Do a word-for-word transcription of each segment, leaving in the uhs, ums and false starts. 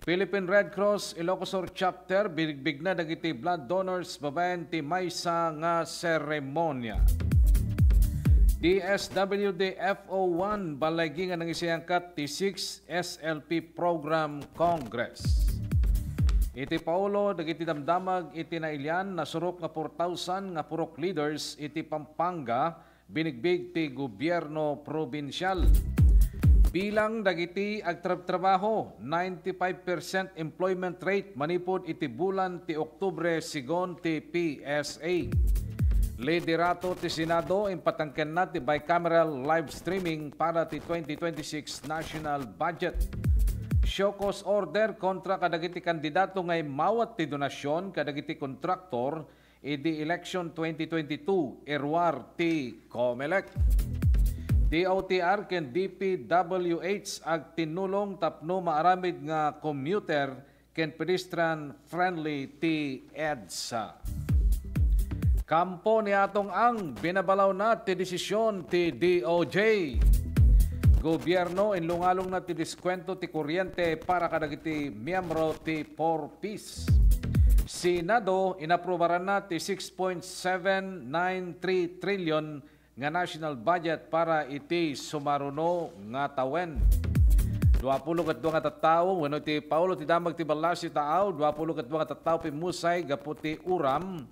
Philippine Red Cross Ilocos Sur Chapter, binigbigna dagiti blood donors babaen ti maysa nga seremonia. D S W D F O one, balligi nga nangisayangkat ti six S L P Program Congress. Iti Paolo, dagiti damdamag iti nailian, nasurok nga four thousand nga purok leaders iti Pampanga, binigbig ti gobierno probinsial. Bilang dagiti agtrabtrabaho, ninety-five percent employment rate manipud iti bulan ti Oktubre, sigon ti P S A. Liderato ti Senado, impatangkenna ti bicameral live streaming para ti twenty twenty-six national budget. Show cause order kontra kadagiti kandidato nga immawat ti donasyon kadagiti kontraktor idi election twenty twenty-two, iruar ti Comelec. D O T R ken D P W H agtinnulong tapno maaramid nga commuter ken pedestrian friendly ti EDSA. Kampo ni Atong Ang, binabalawna ti desisyon ti D O J. Gobierno, inlungalongna ti diskuwento ti kuryente para kadagiti miyembro ti Four Ps. Senado, inaprubaranna ti six point seven nine three trillion nga national budget para iti sumaruno nga tawen. Duapulo ket dua nga tattao wenno ti Paolo ti damag ti ballasi taaw, duapulo ket dua nga tattao pimmusay gapu ti uram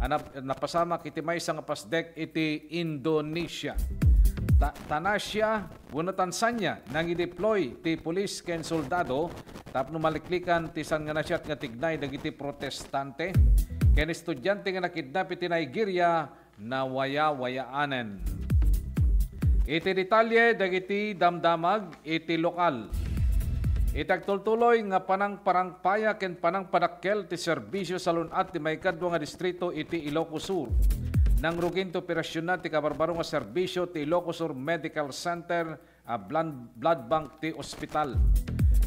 a nap-, napasamak iti maysa nga pasdek iti Indonesia. Ta-, Tanasia wenno Tanzania, nangideploy ti pulis ken soldado tapno maliklikan ti saan nga nasayaat nga tignay dagiti protestante ken estudiante nga nakidnap iti Nigeria, nawayawayaanen. Iti detalye dagiti damdamag iti lokal. Iti agtultuloy nga panangparangpaya ken panangpadakkel ti serbisio salun-at ti maikadua nga distrito iti Ilocos Sur, nangrugin ti operasionna ti kabarbaro nga serbisio ti Ilocos Sur Medical Center a blan-, blood bank ti ospital.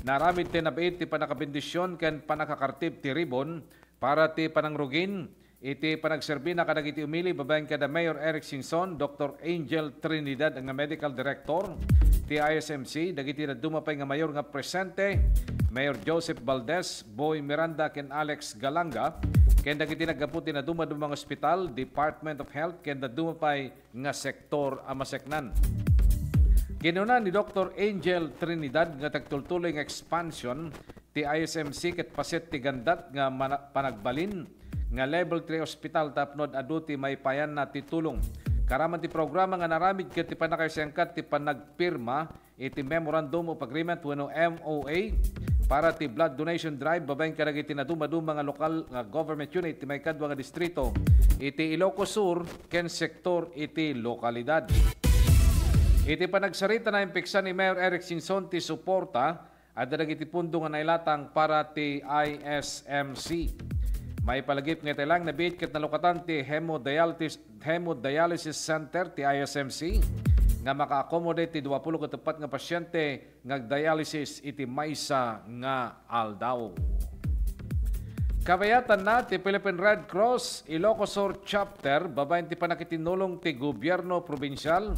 Naaramid ti nabiit ti pannakabendisyon ken pannakakartib ti ribbon para ti panangrugin iti panagserbina kadagiti umili babaen kada Mayor Eric Singson, Doktor Angel Trinidad nga Medical Director ti I S M C, dagiti dadduma pay nga mayor nga presente, Mayor Joseph Valdez, Boy Miranda ken Alex Galanga, ken dagiti naggapu ti nadumaduma nga ospital, Department of Health, ken dadduma pay nga sektor a maseknan. Kinuna ni Doktor Angel Trinidad nga ti agtultuloy nga expansion ti I S M C ket paset ti gandat nga mana-, panagbalin nga level three hospital tapno ad-adu ti maipayanna ti tulong. Karaman ti programa nga naaramid ket ti pannakaisayangkat ti panagpirma iti Memorandum of Agreement wenno M O A para ti blood donation drive babaen kadagiti nadumaduma nga lokal nga government unit ti maikadua nga distrito iti Ilocos Sur ken sektor iti lokalidad. Iti panagsarita, naimpiksan ni Mayor Eric Singson ti suporta adda dagiti pundo nga nailatang para ti I S M C. Maipalagip nga iti lang nabiit ket nalukatan ti hemodialysis, hemodialysis center ti I S M C nga maka-accommodate ti duapulo ket uppat nga pasyente nga agdialysis iti maysa nga aldaw. Kabayatanna ti Philippine Red Cross Ilocos Sur Chapter babaen ti pannakitinnulong ti gobierno probinsial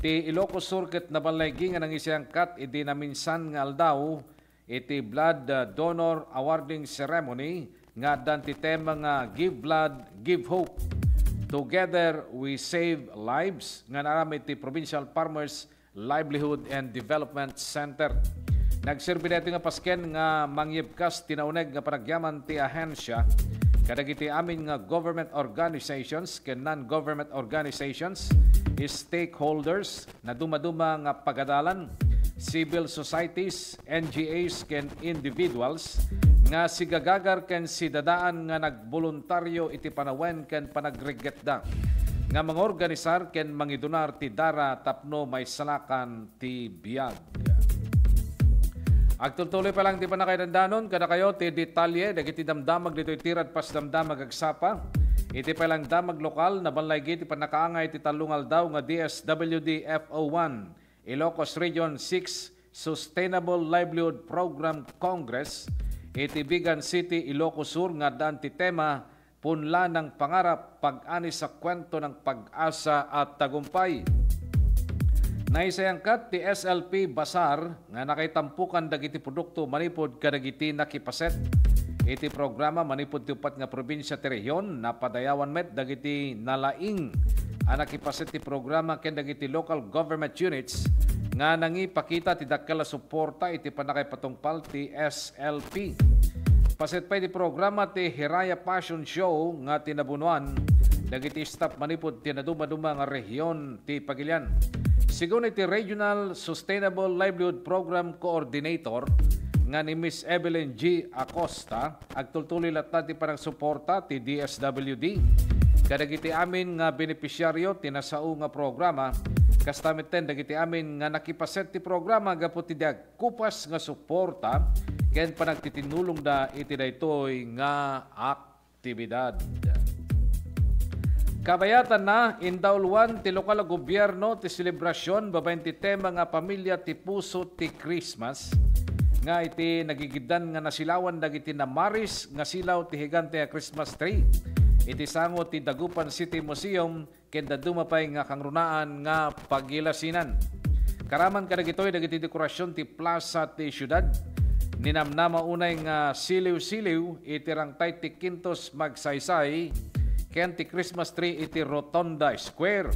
ti Ilocos Sur ket naballigi nga nangisayangkat idi naminsan nga aldaw iti blood, uh, donor awarding ceremony nga addan ti tema nga Give Blood, Give Hope. Together We Save Lives nga naaramid ti Provincial Farmers Livelihood and Development Center. Nagserbi daytoy nga pasken nga mangyebkas ti nauneg nga panagyaman ti ahensya kadagiti amin nga government organizations ken non-government organizations, stakeholders, nadumaduma nga pagadalan, civil societies, N G Os ken individuals nga sigagagar ken sidadaan nga nagboluntario iti panawen ken panagreggetda nga mangorganisar ken mangidunar ti dara tapno maisalakan ti biag. Agtultuloy pa lang ti pannakaidandanon kadakayo ti detalye dagiti damdamag ditoy ti Radpas Damdamag agsapa. Iti pay lang damag lokal, naballigi ti pannakaangay ti tallo nga aldaw nga D S W D F O one, Ilocos Region six Sustainable Livelihood Program Congress iti Vigan City, Ilocos Sur nga addaan ti tema Punla ng Pangarap, Pag-ani sa Kwento ng Pag-asa at Tagumpay. Naisayangkat ti S L P Bazar nga nakaitampukan dagiti produkto manipud kadagiti nakipaset. Iti programa manipud ti upat nga probinsia ti rehiyon, napadayawan met dagiti nalaing a nakipaset ti programa ken dagiti local government units nga nangipakita ti dakkel a suporta iti pannakaipatungpal ti S L P. Paset pay ti programa ti Hiraya Fashion Show nga tinabunuan dagiti staff manipud ti nadumaduma nga rehiyon ti Pagilian. Sigun iti Regional Sustainable Livelihood Program Coordinator nga ni Miss Evelyn G. Acosta, agtultuloy latta ti panagsuporta ti D S W D kadagiti amin nga benepisyaryo ti nasao nga programa, kasta metten dagiti amin nga nakipaset ti programa gapu ti diag kupas nga suporta ken panagtitinulongda iti daytoy nga aktibidad. Kabayatanna, indauluan ti lokal a gobierno ti selebrasyon babaen ti tema nga Pamilya ti Puso ti Christmas, nga iti nagigiddan nga nasilawan dagiti namaris nga silaw ti higante nga Christmas tree iti sango ti Dagupan City Museum ken dadduma pay nga kangrunaan nga pagilasinan. Karaman kadagitoy dagiti dekorasyon ti plasa ti siudad. Ninamnama unay nga siliw-siliw iti rangtay ti Quintos Magsaysay ken ti Christmas tree iti Rotonda Square.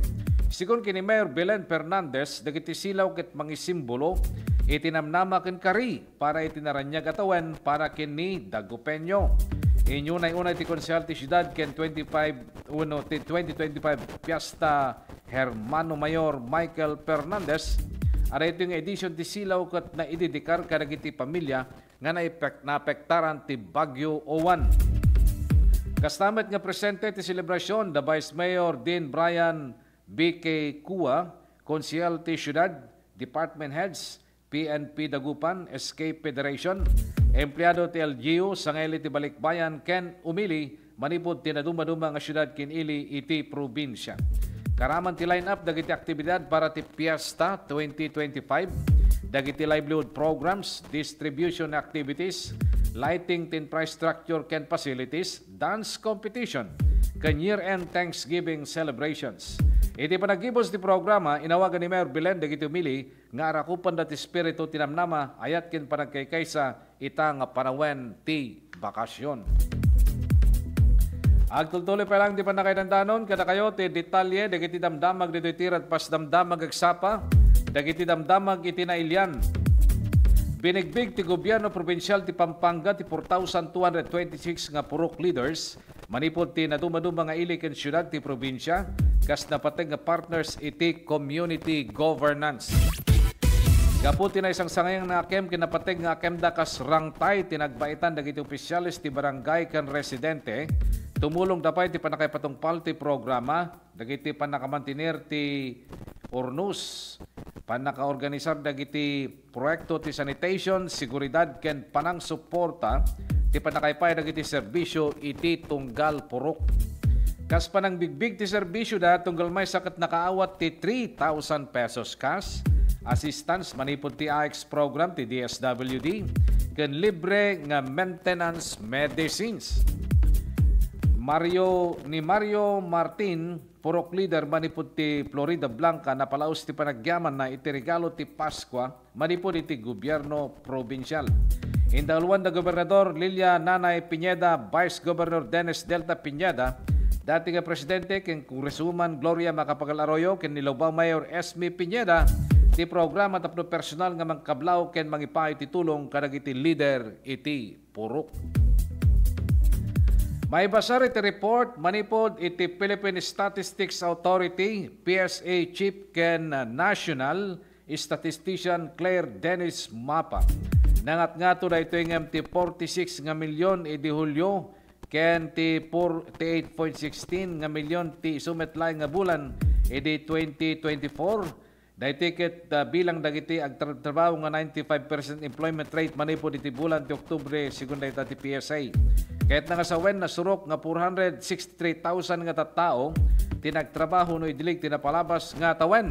Sigun ken ni Mayor Belen Fernandez, dagiti silaw ket mangisimbolo iti namnama ken kari para iti naraniag a tawen para ken ni Dagupeño. Inyunay unay ti konsehal ti siudad ken twenty-five wenno ti twenty twenty-five Fiesta Hermano Mayor Michael Fernandez, a daytoy nga edisyon ti silaw ket naidedikar kadagiti pamilya nga naipek-, naapektaran ti Bagyo Owan. Kasta met nga presente ti selebrasyon da Vice Mayor Dean Brian B K Cua, konsehal ti siudad, department heads, P N P Dagupan, S K Federation, empleado ti L G U, sangayli ti balikbayan, ken umili manipud ti nadumaduma nga siudad ken ili iti probinsia. Karaman ti line-up dagiti aktibidad para ti Fiesta twenty twenty-five, dagiti livelihood programs, distribution activities, lighting ti infrastructure ken facilities, dance competition, ken year-end Thanksgiving celebrations. Iti panaggibusan ti programa, inawagan ni Mayor Belen dagiti umili nga arakupanda ti espiritu ti namnama, ayat ken panagkaykaysa ita nga panawen ti bakasyon. Agtultuloy pay laeng ti pannakaidandanon kadakayo ti detalye dagiti damdamag ditoy ti Radpas Damdamag agsapa dagiti damdamag iti nailian. Binigbig ti Gobyerno Probinsial ti Pampanga ti four thousand two hundred twenty-six nga purok leaders manipud ti nadumaduma nga ili ken siudad ti probinsia, kas napateg nga partners iti community governance. Gapu ti naisangsangayan nga akem ken napateg nga akemda kas rangtay ti nagbaitan dagiti opisyales ti barangay ken residente, tumulongda pay ti pannakaipatungpal ti programa dagiti pannakamantener ti urnos, pannakaorganisar dagiti proyekto ti sanitation, seguridad ken panangsuporta ti pannakaipay dagiti serbisyo iti tunggal purok. Kas panangbigbig ti serbisioda, tunggal maysa ket nakaawat ti three thousand pesos cash assistance manipud ti A X program ti D S W D ken libre nga maintenance medicines. Mario, ni Mario Martin, purok leader manipud ti Florida Blanca, napalaus ti panagyamanna iti regalo ti Paskua manipud iti gobyerno probinsial. Indauluan da Gobernador Lilia Nanay Pineda, Vice Governor Dennis Delta Pineda, dati nga presidente ken Congresswoman Gloria Macapagal Arroyo ken ni Lubao Mayor Esme Pineda ti programa tapno personal nga mangkablaw ken mangipaay ti tulong kadagiti lider iti purok. Maibasar iti report manipud iti Philippine Statistics Authority, P S A Chief ken National Statistician Claire Dennis Mapa. Nangatngato daytoy ngem ti forty-six nga milyon idi Hulio ken ti forty-eight point sixteen nga milyon ti isu met laeng nga bulan idi twenty twenty-four. Daytoy ket, ah, bilang dagiti agtratrabaho nga ninety-five percent employment rate manipud iti bulan ti Oktubre, segun dayta ti P S A. Ket nangasawen, nasurok nga four hundred sixty-three thousand nga tattao ti nagtrabaho no idilig ti napalabas nga tawen.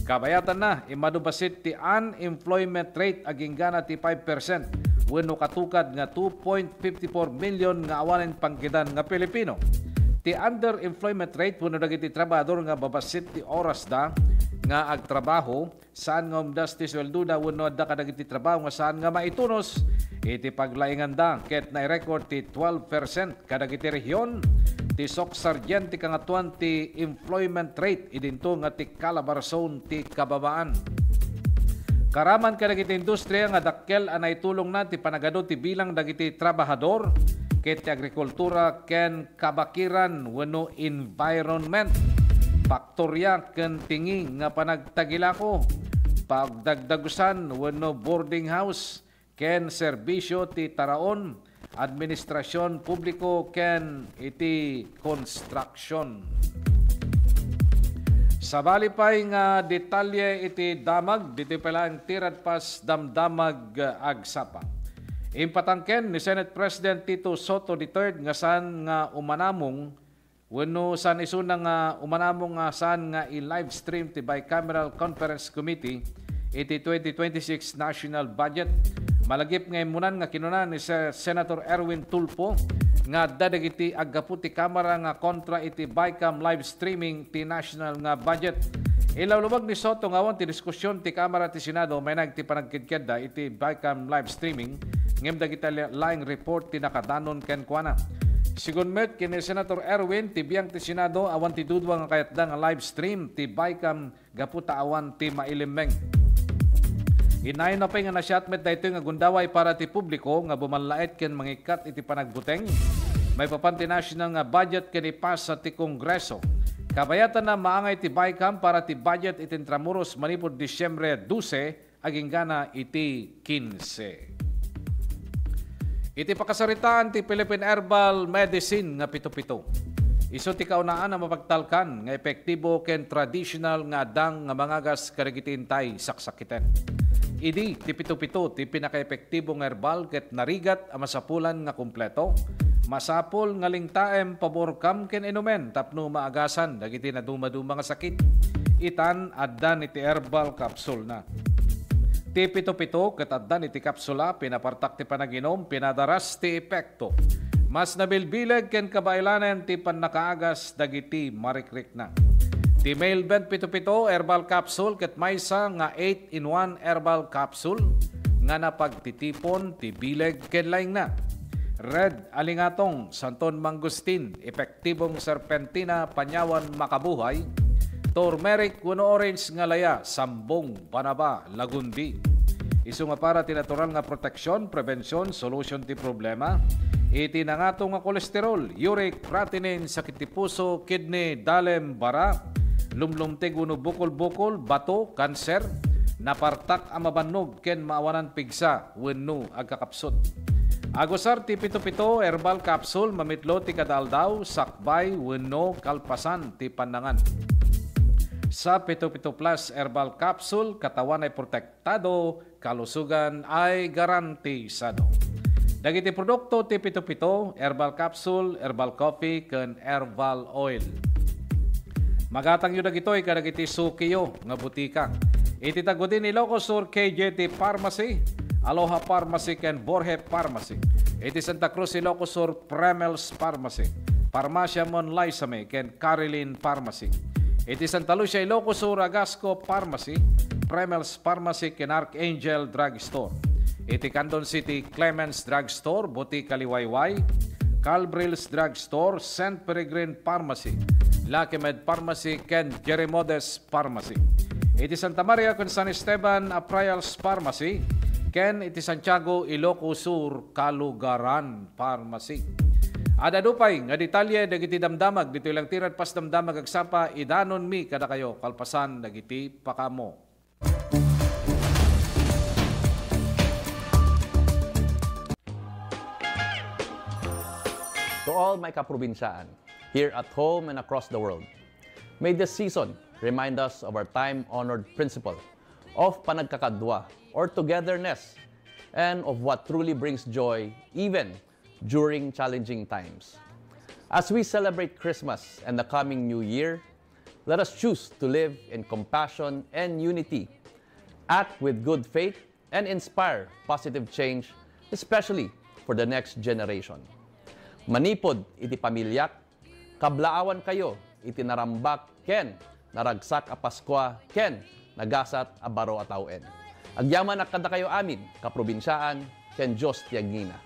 Kabayatanna, immadu bassit ti unemployment rate agingga na ti five percent wenno katukad nga two point fifty-four million nga awanen pangkedan nga Pilipino. ti underemployment rate wenno dagiti trabahador nga babassit ti orasda nga agtrabaho, saan nga umdas ti sueldoda wenno adda kadagiti trabaho nga saan nga maitunos iti paglainganda, ket nairecord ti twelve percent kadagiti rehiyon ti soksardian ti kangatoan ti employment rate idinto nga ti Calabarzon ti kababaan. Karaman kadagiti industria nga dakkel a naitulongna ti panagadu ti bilang dagiti trabahador ket ti agrikultura ken kabakiran wenno environment, faktoria ken tingi nga panagtagilako, pagdagdagusan wenno boarding house, ken serbisyo ti taraon, administrasyon publiko ken iti construction. Sabali pay nga detalye iti damag, ditoy pay laeng ti Radpas Damdamag Agsapa. Impatangken ni Senate President Tito Soto the third nga saan nga umanamong wenno saan isuna nga umanamong nga saan nga i-livestream ti Bicameral Conference Committee iti twenty twenty-six national budget. Malagip nga immunan nga kinuna ni Se-, Senator Erwin Tulfo nga adda dagiti aggapu ti Kamara nga kontra iti Bicam live streaming ti national nga budget. Ilawlawag ni Soto nga awan ti diskusyon ti Kamara ti Senado mainag ti panagkedkedda iti Bicam live streaming, ngem dagiti la-, laeng report ti nakadanon kenkuana. Sigun met ken ni Senator Erwin, ti biang ti Senado awan ti dudua nga kayatda nga live stream ti Bicam gapu ta awan ti mailimmeng. Inayna pay nga nasiat met daytoy nga gundaway para ti publiko nga bumanlaet ken mangikkat iti panagbuteng maipapan ti national nga budget ken ipasa ti Kongreso. Kabayatanna, maangay ti Bicam para ti budget iti Intramuros manipud Disyembre dose agingga na iti kinse. Iti pakasaritaan ti Philippine Herbal Medicine nga pito-pito, isu ti kaunaan a mapagtalkan nga epektibo ken tradisyonal nga addang nga mangagas kadagiti intay saksakiten. Idi ti pito-pito ti pinakaepektibo nga herbal ket narigat a masapulan nga kompleto, masapul nga lingtaem, paburkam ken inumen tapno maagasan dagiti nadumaduma nga sakit. Itan, addan iti herbal capsule na. Ti pito-pito ket addan iti kapsula, pinapartak ti panaginum, pinadaras ti epekto. Mas nabilbileg ken kabaelanen ti pannakaagas dagiti marikrikna. Ti Mailbent pito-pito herbal capsule ket maysa nga eight-in-one herbal capsule nga napagtitipon ti bileg ken laingna. Red alingatong, santon mangustin, epektibong serpentina, panyawan makabuhay, turmeric wenno orange nga laya, sambong, banaba, lagundi. Isu nga para ti natural nga proteksyon, prebensyon, solusyon ti problema iti nangato nga kolesterol, uric, creatinine, sakit ti puso, kidney, dalem, bara, lumlumteg wenno bukol-bukol, bato, kanser, napartak a mabannog ken maawanan pigsa wenno agkakapsut. Agusar ti pito-pito herbal capsule mamitlo ti kada aldaw, sakbay wenno kalpasan ti pannangan. Sa pito-pito plus herbal capsule, katawanay protektado, kalusogan ay garantisado. Dagiti produkto ti pito-pito, herbal capsule, herbal coffee, ken herbal oil. Magatangyo dagitoy kadagiti sukiyo nga butika. Iti Tagudin, Ilocos Sur, K J T Pharmacy, Aloha Pharmacy, ken Borje Pharmacy. Iti Santa Cruz, Ilocos Sur, Premel's Pharmacy, Farmacia Monlaisame, ken Carilin Pharmacy. Iti Santa Lucia, Ilocos Sur, Agasco Pharmacy, Premel's Pharmacy, ken Archangel Drugstore. Iti Candon City, Clemens Drugstore, Botica Liwayway, Calbril's Drugstore, Saint Peregrine Pharmacy, Lucky Med Pharmacy, ken Jeremodes Pharmacy. Iti Santa Maria ken San Esteban, Aprayal's Pharmacy, ken iti Santiago, Ilocos Sur, Kalugaran Pharmacy. Ad-adu pay nga detalye dagiti damdamag ditoy lang ti Radpas Damdamag Agsapa, idanonmi kadakayo kalpasan dagiti pakaammo. To all my kaprobinsyaan, here at home and across the world, may this season remind us of our time-honored principle of panagkakadua or togetherness and of what truly brings joy even during challenging times. As we celebrate Christmas and the coming New Year, let us choose to live in compassion and unity, act with good faith, and inspire positive change, especially for the next generation. Manipud iti pamiliak, Kablaawankayo iti narambak ken naragsak a Paskua ken nagasat a baro a tawen. Agyamanak kadakayo amin, kaprobinsiaan, ken Dios ti agngina.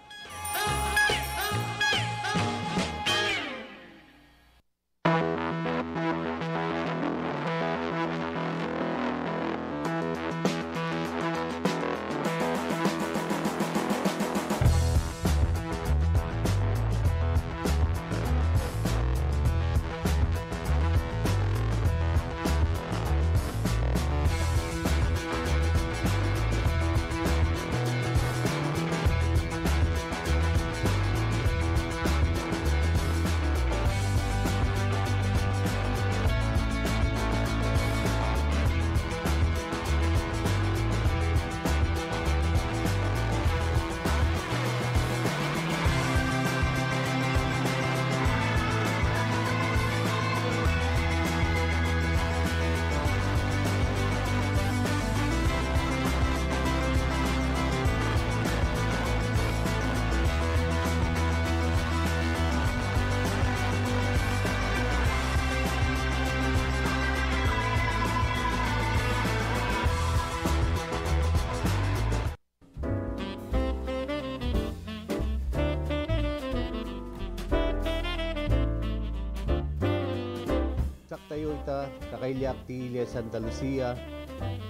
Saktayo ita, kakailiak ti ili a Santa Lucia,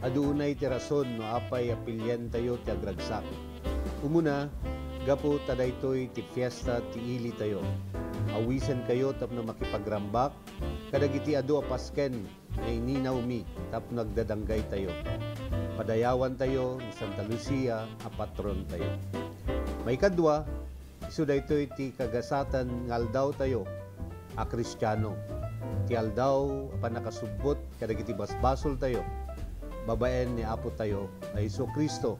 adu unay ti rason no apay a pilientayo ti agragsak. Umuna, gapu ta daytoy ti fiesta ti ilitayo. Awisenkayo tapno makipagrambak kadagiti adu a pasken nga ininawmi tapno agdadanggaytayo. Padayawantayo ni Santa Lucia a patrontayo. Maikadua, isu daytoy ti kagasatan nga aldawtayo a Kristiano, ti aldaw a pannakasubbot kadagiti basbasoltayo babaen ni Apotayo a Jesu-Cristo.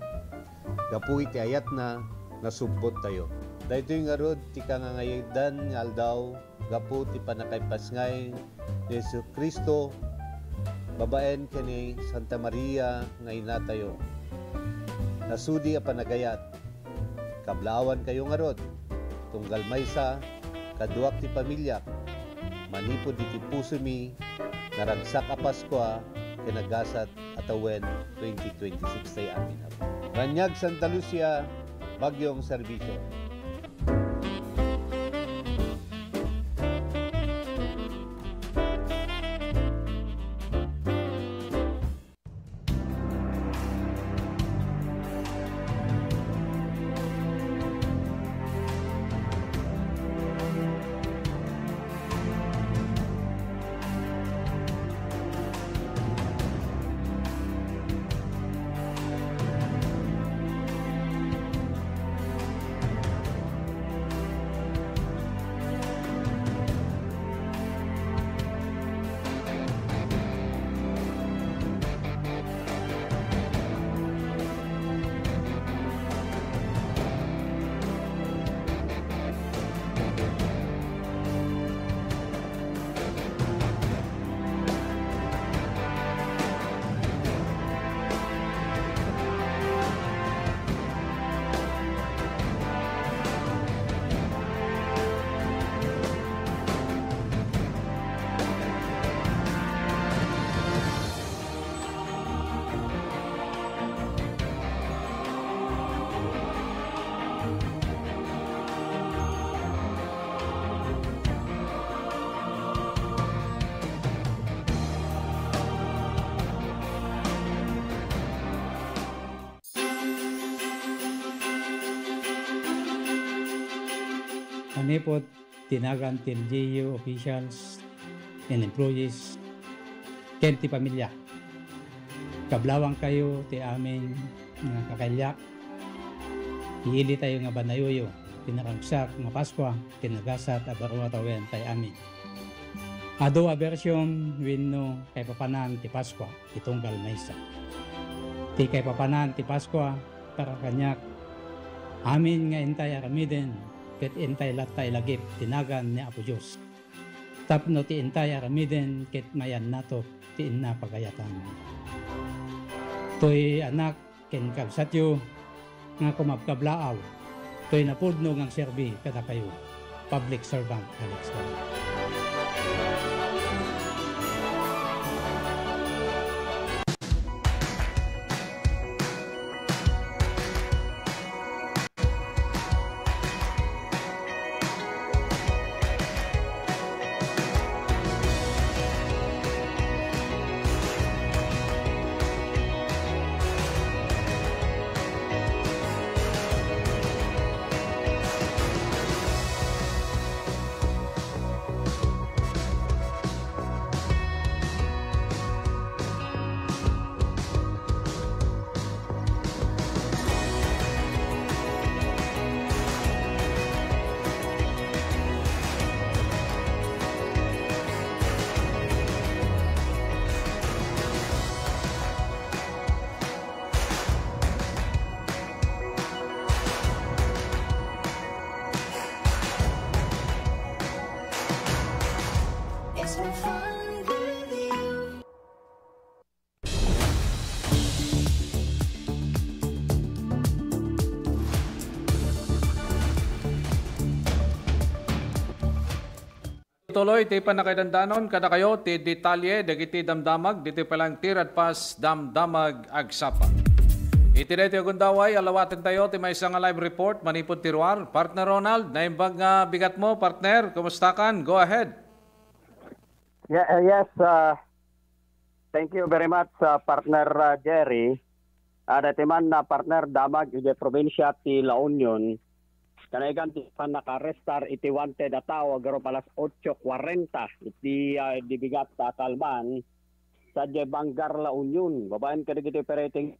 Gapu iti ayatna, nasubbottayo. Daytoy ngarud ti kangangayadan nga aldaw gapu ti pannakaipasngay ni Jesu-Cristo babaen ken ni Santa Maria nga inatayo. Nasudi a panagayat, kablaawankayo ngarud, tunggal maysa, kaduak ti pamiliak, manipud iti pusomi, naragsak a Paskua ken nagasat a tawen twenty twenty-six tay amin. Raniag Santa Lucia, Bagyong Serbisyo. Manipud ti nagan ti L G U officials and employees ken ti pamilya. Kablaawankayo ti amin nga kakailiak. Iilitayo nga banayoyo ti naragsak nga Paskua ken nagasat a baro a tawen tay amin. Adu a version wenno kaipapanan ti Paskua ti tunggal maysa. Ti kaipapanan ti Paskua para kaniak, amin nga intay aramiden ket intay latta ilagip ti nagan ni Apo Dios. Tapno ti intay aramiden ket mayannato ti inna pagayatan. Toy anak ken kabsatyo nga kumabkablaaw, toy napudno nga agserbi kadakayo, public servant Alex Galan. Tuloy ti pannakaidandanon kadakayo ti detalye dagiti damdamag ditoy pay laeng ti Radfast Damdamag Agsapa. Iti daytoy a gundaway, alawatentayo ti maysa nga live report manipud ti ruar. Partner Ronald, naimbag nga bigatmo, partner. Kumustakan? Go ahead. Ye- uh, yes, uh, thank you very much, uh, partner, uh, Jerry. Adda ti man na partner damag idiay probinsia ti La Union. Kanaigan ti pannaka-arrestar iti wanted a tao agarup alas otso kuarenta iti, ah, di bigat a kalman sadiay Bangar, La Union. Babaen kadagiti operating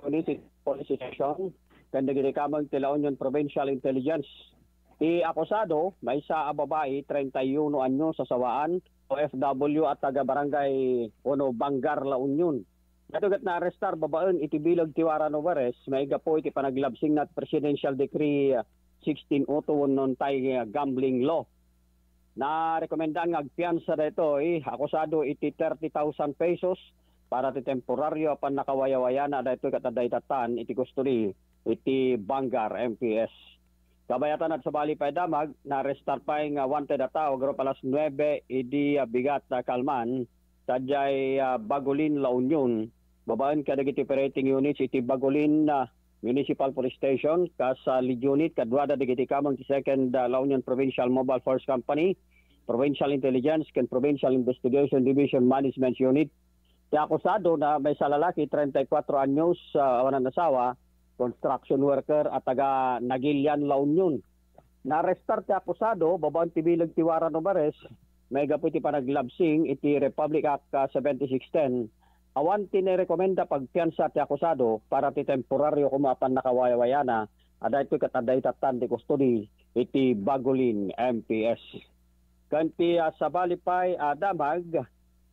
unit ti police station ken dagiti kameng ti La Union Provincial Intelligence. Ti akusado, maysa a babai, treinta y uno anyos, a sawaan, O F W a taga Barangay uno Bangar, La Union. Daytoy ket naarestar babaen iti bileg ti warrant of arrest maigapu iti panaglabsingna ti Presidential Decree sixteen oh two wenno anti-gambling law. Narekomendaan nga agpiansa daytoy akusado iti thirty thousand pesos para ti temporario a pannakawayawayana daytoy ket adda itattan iti kustodi iti Bangar M P S. Kabayatan a sabali pay damag, naarestar pay nga wanted a tao agarup alas nuebe idi, ah, bigat a kalman sadiay, ah, Bagulin, La Union. Babaen kadagiti operating units iti Bagulin, ah, Municipal Police Station, kas, ah, lead unit, kaduada dagiti kameng ti Second, ah, La Union Provincial Mobile Force Company, Provincial Intelligence, ken Provincial Investigation Division Management Unit. Ti akusado na maysa lalaki, treinta y cuatro anyos, ah, awanan asawa, construction worker a taga Nagilian, La Union. Naarestar ti akusado babaen ti bileg ti warrant of arrest maigapu iti panaglabsing iti Republic Act, ah, seventy-six ten. Awan ti nairekomenda pagpiansa ti akusado para ti temporario koma a pannakawayawayana a daytoy ket adda itattan ti kustodi iti Bagulin M P S. Ken ti, ah, sabali pay a damag,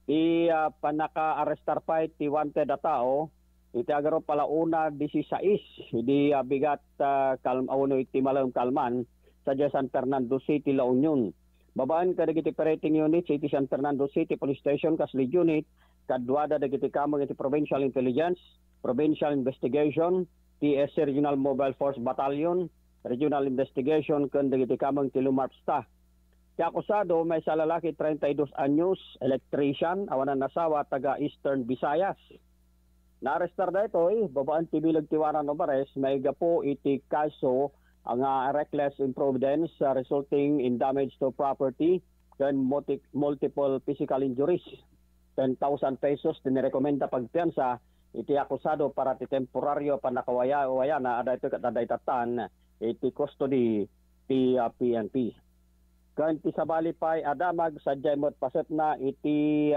ti, ah, pannaka-arrestar pay ti wanted a tao iti agarup a la una dieciséis idi, ah, bigat, ah, kal-, wenno iti malem kalman sadiay San Fernando City, La Union. Babaen kadagiti operating units iti San Fernando City Police Station kas lead unit, kaduada dagiti kameng iti Provincial Intelligence, Provincial Investigation, P S C Regional Mobile Force Battalion, Regional Investigation, ken dagiti kameng ti LUMARPSTA. Ti akusado, maysa a lalaki, treinta y dos anyos, electrician, awanan asawa, taga Eastern Visayas. Naarestar daytoy babaen ti bileg ti warrant of arrest maigapu iti kaso nga reckless imprudence, ah, resulting in damage to property ken multi-, multiple physical injuries. Ten thousand pesos ti nirekomenda pagpiansa iti akusado para ti temporario a pannakawayawayana a daytoy ket adda itattan iti custody ti, ah, P N P. Ken ti sabali pay a damag sadiay met pasetna iti,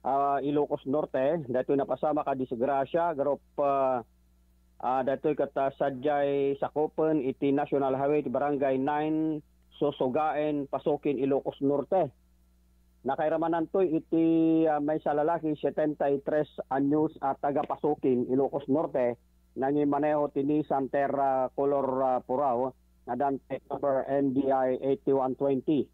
ah, Ilocos Norte, daytoy napasamak a disgrasia, garup, ah, ah, daytoy ket, ah, sadiay sakupen iti National Highway ti Barangay nine, Susugaen, Pasukin, Ilocos Norte. Nakairamanantoy iti, ah, maysa a lalaki, setenta y tres anyos, a taga Pasukin, Ilocos Norte, nangimaneho ti Nissan Terra color, ah, puraw nga adda plate number N D I eighty-one twenty.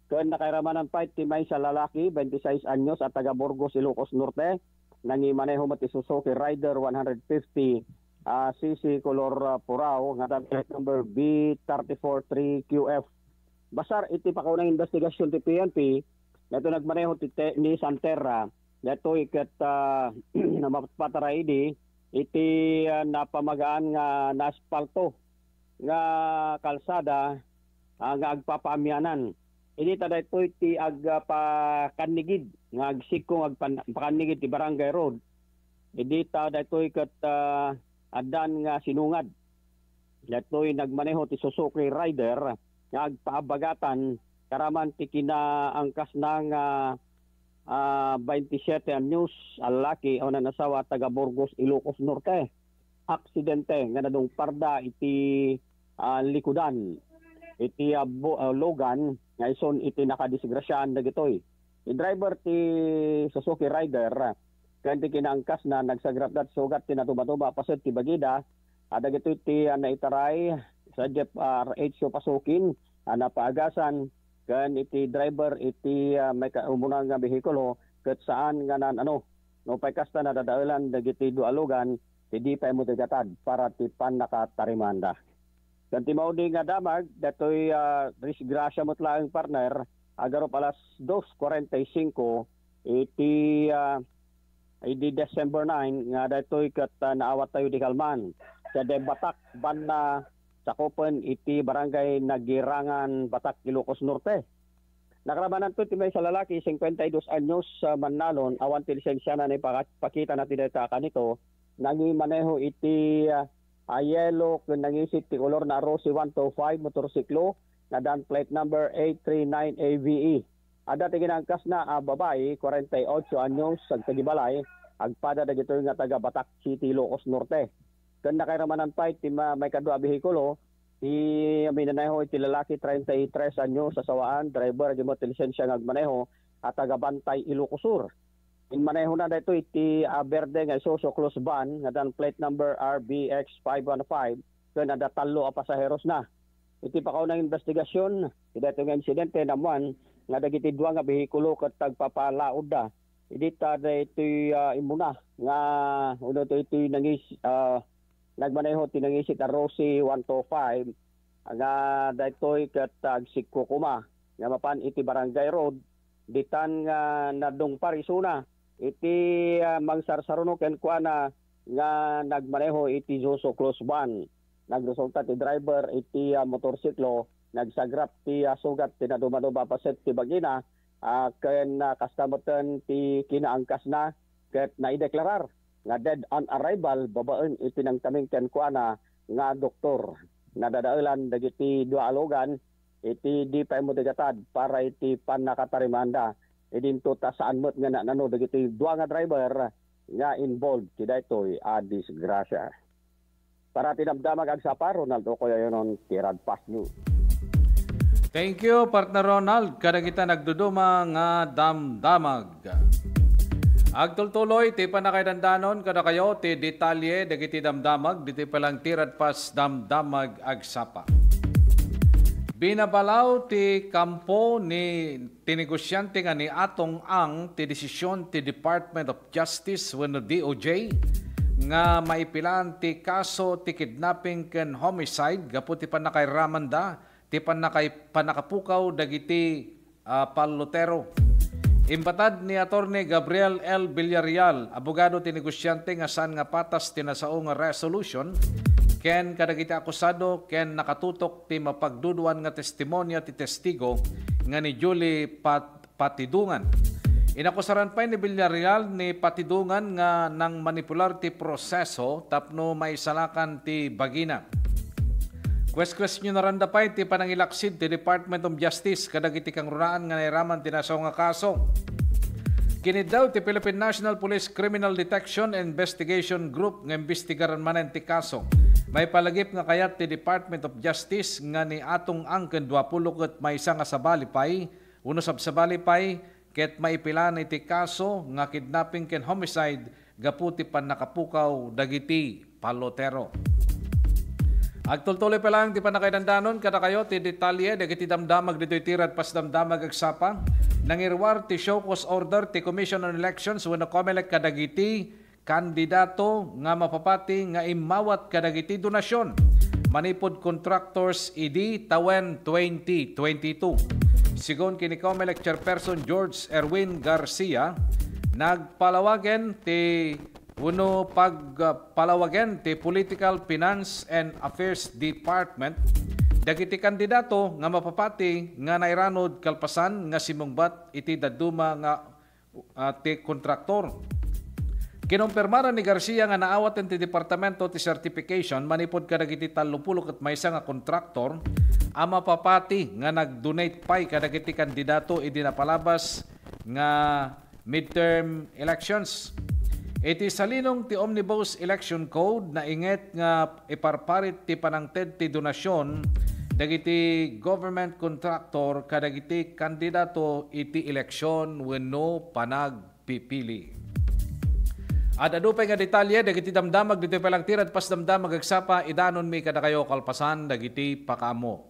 Ken nakairamanan pay ti maysa a lalaki, twenty-six anyos, a taga Burgos, Ilocos Norte, nangimaneho met ti Suzuki Rider one hundred fifty, ah, C C color, ah, puraw nga adda plate number B thirty-four three Q F. Basar iti pakaunang investigasyon ti P N P, Daytoy nagmaneho ti te-, Nissan Terra. Daytoy ket, ah, napatpatara idi iti, ah, napamagaan nga naaspalto nga kalsada, ah, nga agpapaamianan. Idi ta daytoy ti ag-, ah, pakannigid nga agsikko nga agpan-, pakannigid ti Barangay Road. Idi ta daytoy ket, ah, addan nga sinungad. Daytoy nagmaneho ti Suzuki Rider nga agpaabagatan karaman ti kinaangkasna nga, ah, baintisiete anyos a lalaki a unay asawa taga Burgos, Ilocos Norte. Aksidente nga nadungparda iti, ah, likudan iti, ah, bu-, ah, lugan nga ison iti nakadisgrasyahan dagitoy. Ti driver ti Suzuki Rider ken ti kinaangkasna nagsagrapda ti sugat ti nadumaduba a paset ti bagida. Adda dagitoy ti, ah, naitaray sa Jeep, ah, R H O Pasukin a napaagasan ken iti driver iti, ah, may ka-, umuna nga behikulo ket saan nga nan-, ano, no pay kasta nadadaelan dagiti dua a lugan ti di pay mo ti gatad para ti pannakatarimanda. Ken ti maudi nga damag, datoy, ah, disgrasya met laeng, partner, agarup alas dos cuarenta y cinco iti, ah, idi December nine nga daytoy ket, ah, naawat tayo di kalman. Sadiay Batak, banna sakupen iti Barangay Nagirangan, Batak, Ilocos Norte. Nakaramananto ti maysa lalaki, cincuenta y dos anyos, ah, mannalon, awan ti lisensiana, naipaka-, pakitana ti dayta a kanito, nangimaneho iti, ah, a yelo ken nangisit ti kolor na R O C one two five motorsiklo, nga dan plate number eight three nine A V E. Adda ti kinaangkasna a babai, cuarenta y ocho anyos, agtagibalay, agpada dagitoy nga taga Batak City, Ilocos Norte. Ken nakairamanan pay ti ma-, maikadua a behikulo, ti minaneho iti lalaki, treinta y tres anyos, asawaan, driver, agimot ti lisensia nga agmaneho, a taga Bantay, Ilocos Sur. Inmanehona daytoy iti, ah, berde nga Isuzu Cross van nga dan plate number R B X five one five ken adda tallo a pasaherosna. Iti pakaunang investigasyon, iti daytoy nga insidente, naammuan nga dagiti dua nga behikulo ket agpapalaodda. Idi ta daytoy, ah, immuna nga, uno daytoy nangis-, ah, nagmaneho ti nangisit a R O C one two five nga daytoy ket agsikko koma nga mapan iti Barangay Road, ditan nga nadungpar isuna iti, ah, mangsarsaruno kenkuana nga nagmaneho iti Isuzu Cross van. Nagresulta ti driver iti, ah, motorsiklo, nagsagrap ti, ah, sugat ti nadumaduba a paset ti bagina, ah, ken, ah, kasta metten ti kinaangkasna ket naideklarar nga dead on arrival babaen iti nangtaming kenkuana nga doktor. Nadadaelan dagiti dua a lugan iti di pay mo ti gatad para iti pannakatarimanda. Idinto ta saan met nga nanano dagiti dua nga driver nga involved ti daytoy a disgrasya. Para ti Damdamag Agsapa, Ronald Ocoy Ayonon, ti Radfast News. Thank you, partner Ronald, kadagita nagduduma nga damdamag. Agtultuloy ti pannakaidandanon kadakayo ti detalye dagiti damdamag ditoy pay lang ti Radfast Damdamag Agsapa. Binabalaw ti kampo ni ti negosiante nga ni Atong Ang ti desisyon ti Department of Justice wenno D O J nga maipilan ti kaso ti kidnapping ken homicide gapu ti pannakairamanda ti pannakay-, pannakapukaw dagiti, ah, pallotero. Imbatad ni Attorney Gabriel L. Villarreal, abogado ti negosiante, nga saan nga patas ti nasao nga resolution ken kadagiti akusado ken nakatutok ti mapagduduan nga testimonio ti testigo nga ni Julie Pat-, Patidungan. Inakusaran pay ni Villarreal ni Patidungan nga nangmanipular ti proseso tapno maisalakan ti bagina. Kueskuestionaranda pay ti panangilaksid ti Department of Justice kadagiti kangrunaan nga nairaman ti nasao nga kaso. Kiniddaw ti Philippine National Police Criminal Detection and Investigation Group nga imbestigaran manen ti kaso. Maipalagip nga kayat ti Department of Justice nga ni Atong Ang ken duapulo ket maysa nga sabali pay, wenno sabsabali pay, ket maipilan iti kaso nga kidnapping ken homicide gapu ti pannakapukaw dagiti pallotero. Agtultuloy pa lang ti pannakaidandanon kadakayo ti detalye dagiti damdamag ditoy ti Radfast Damdamag Agsapa. Nangiruar ti show cause order ti Commission on Elections wenno COMELEC kadagiti kandidato nga mapapati nga immawat kadagiti donasyon manipud contractors idi tawen twenty twenty-two. Sigun ken ni Comelec Chairperson George Erwin Garcia, nagpalawagen ti wenno pagpalawagen ti Political, Finance and Affairs Department dagiti kandidato nga mapapati nga nairanud kalpasan nga simmungbat iti dadduma nga ah, ti kontraktor. Kinumpirmada ni Garcia nga naawaten ti departamento ti certification manipud kadagiti tallopulo ket maysa nga kontraktor a mapapati nga nag-donate pay kadagiti kandidato idi napalabas nga midterm elections. Iti salinong ti Omnibus Election Code, nainget nga iparparit ti panangted ti donasyon dagiti government contractor kadagiti kandidato iti eleksyon wenno panagpipili. Ad-adu pay nga detalye dagiti damdamag ditoy pay lang ti Radpas Damdamag agsapa, idanonmi kadakayo kalpasan dagiti pakaammo.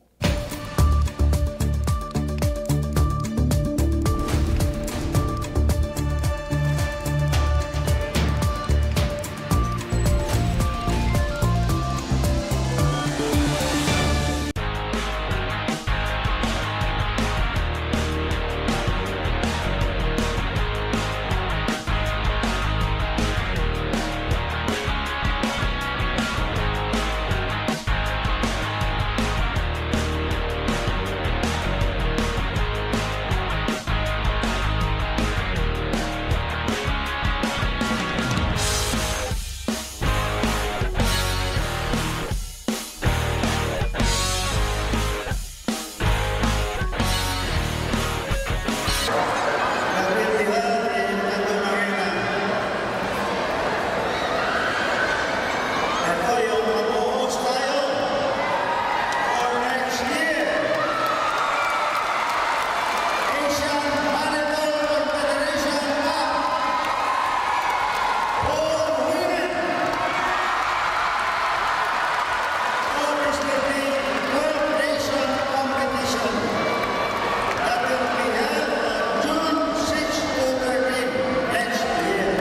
August thirteen, twelve nation competition that will be held on June six to thirteen next year.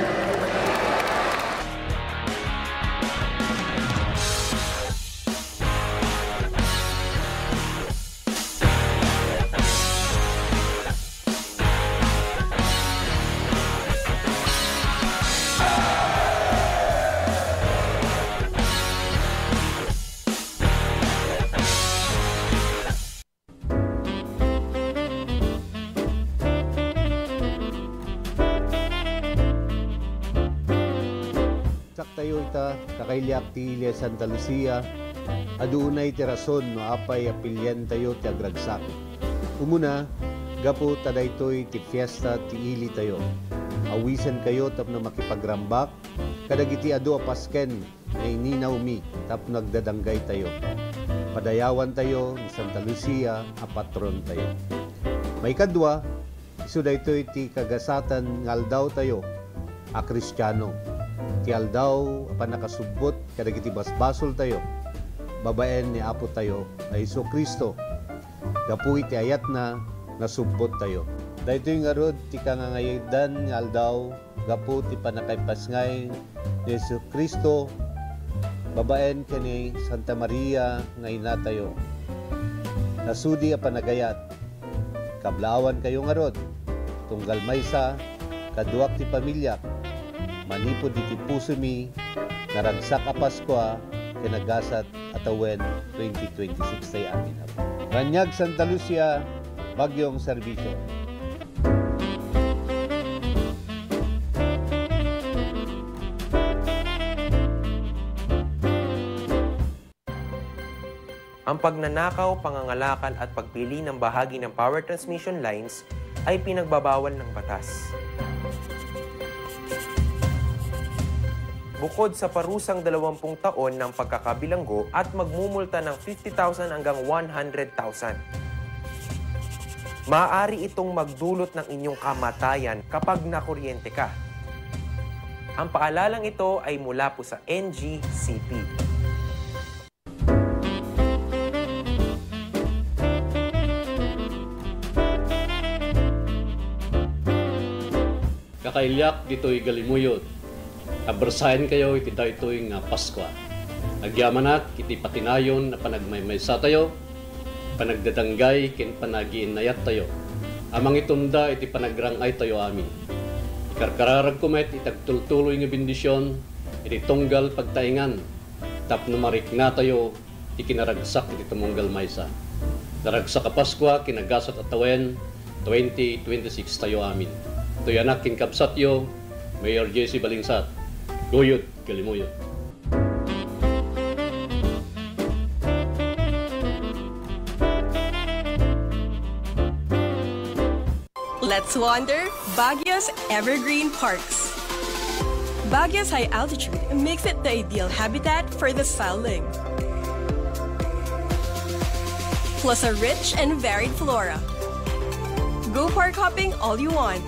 Ragsak tayo ita, kakailiak ti ili Santa Lucia, adu unay ti rason no apay a piliantayo ti agragsak. Umuna, gapu ta daytoy ti fiesta ti ilitayo. Awisenkayo tapno makipagrambak kadagiti adu a pasken nga ininawmi tapno agdadanggaytayo. Padayawantayo ni Santa Lucia a patrontayo. Maikadua, isu daytoy ti kagasatan nga aldawtayo a Kristiano, ti aldaw a pannakasubbot kadagiti basbasoltayo babaen ni Apotayo a Jesu-Cristo. Gapu iti ayatna, nasubbottayo. Daytoy ngarud ti kangangayadan nga aldaw gapu ti pannakaipasngay ni Jesu-Cristo babaen ken ni Santa Maria nga inatayo. Nasudi a panagayat, kablaawankayo ngarud, tunggal maysa, kaduak ti pamiliak, manipud iti pusomi, naragsak a Paskua ken nagasat a tawen twenty twenty-six tay amin. Raniag Santa Lucia, Bagyong Serbisyo. Ang pagnanakaw, pangangalakal at pagpili ng bahagi ng power transmission lines ay pinagbabawal ng batas. Bukod sa parusang dalawampung taon ng pagkakabilanggo at magmumulta ng fifty thousand hanggang one hundred thousand, maaari itong magdulot ng inyong kamatayan kapag nakuryente ka. Ang paalalang ito ay mula po sa N G C P. Kakailiak ditoy Galimuyod, abersaenkayo iti daytoy nga Paskua. Agyamanak iti patinayon a panagmaymaysatayo, panagdadanggay ken panagiinnayattayo. a mangitunda iti panagrang-aytayo amin. Ikarkararagko met iti agtultuloy nga bendision iti tunggal pagtaengan tapno mariknatayo ti kinaragsak iti tumunggal maysa. Naragsak a Paskua, kinagasat a tawen, twenty twenty-six tayo amin. Toy anak ken kabsatyo, Mayor J C Balingsat. Guyod, Kalimuyo. Let's wander Baguio's evergreen parks. Baguio's high altitude makes it the ideal habitat for the silent, plus a rich and varied flora. Go park hopping all you want.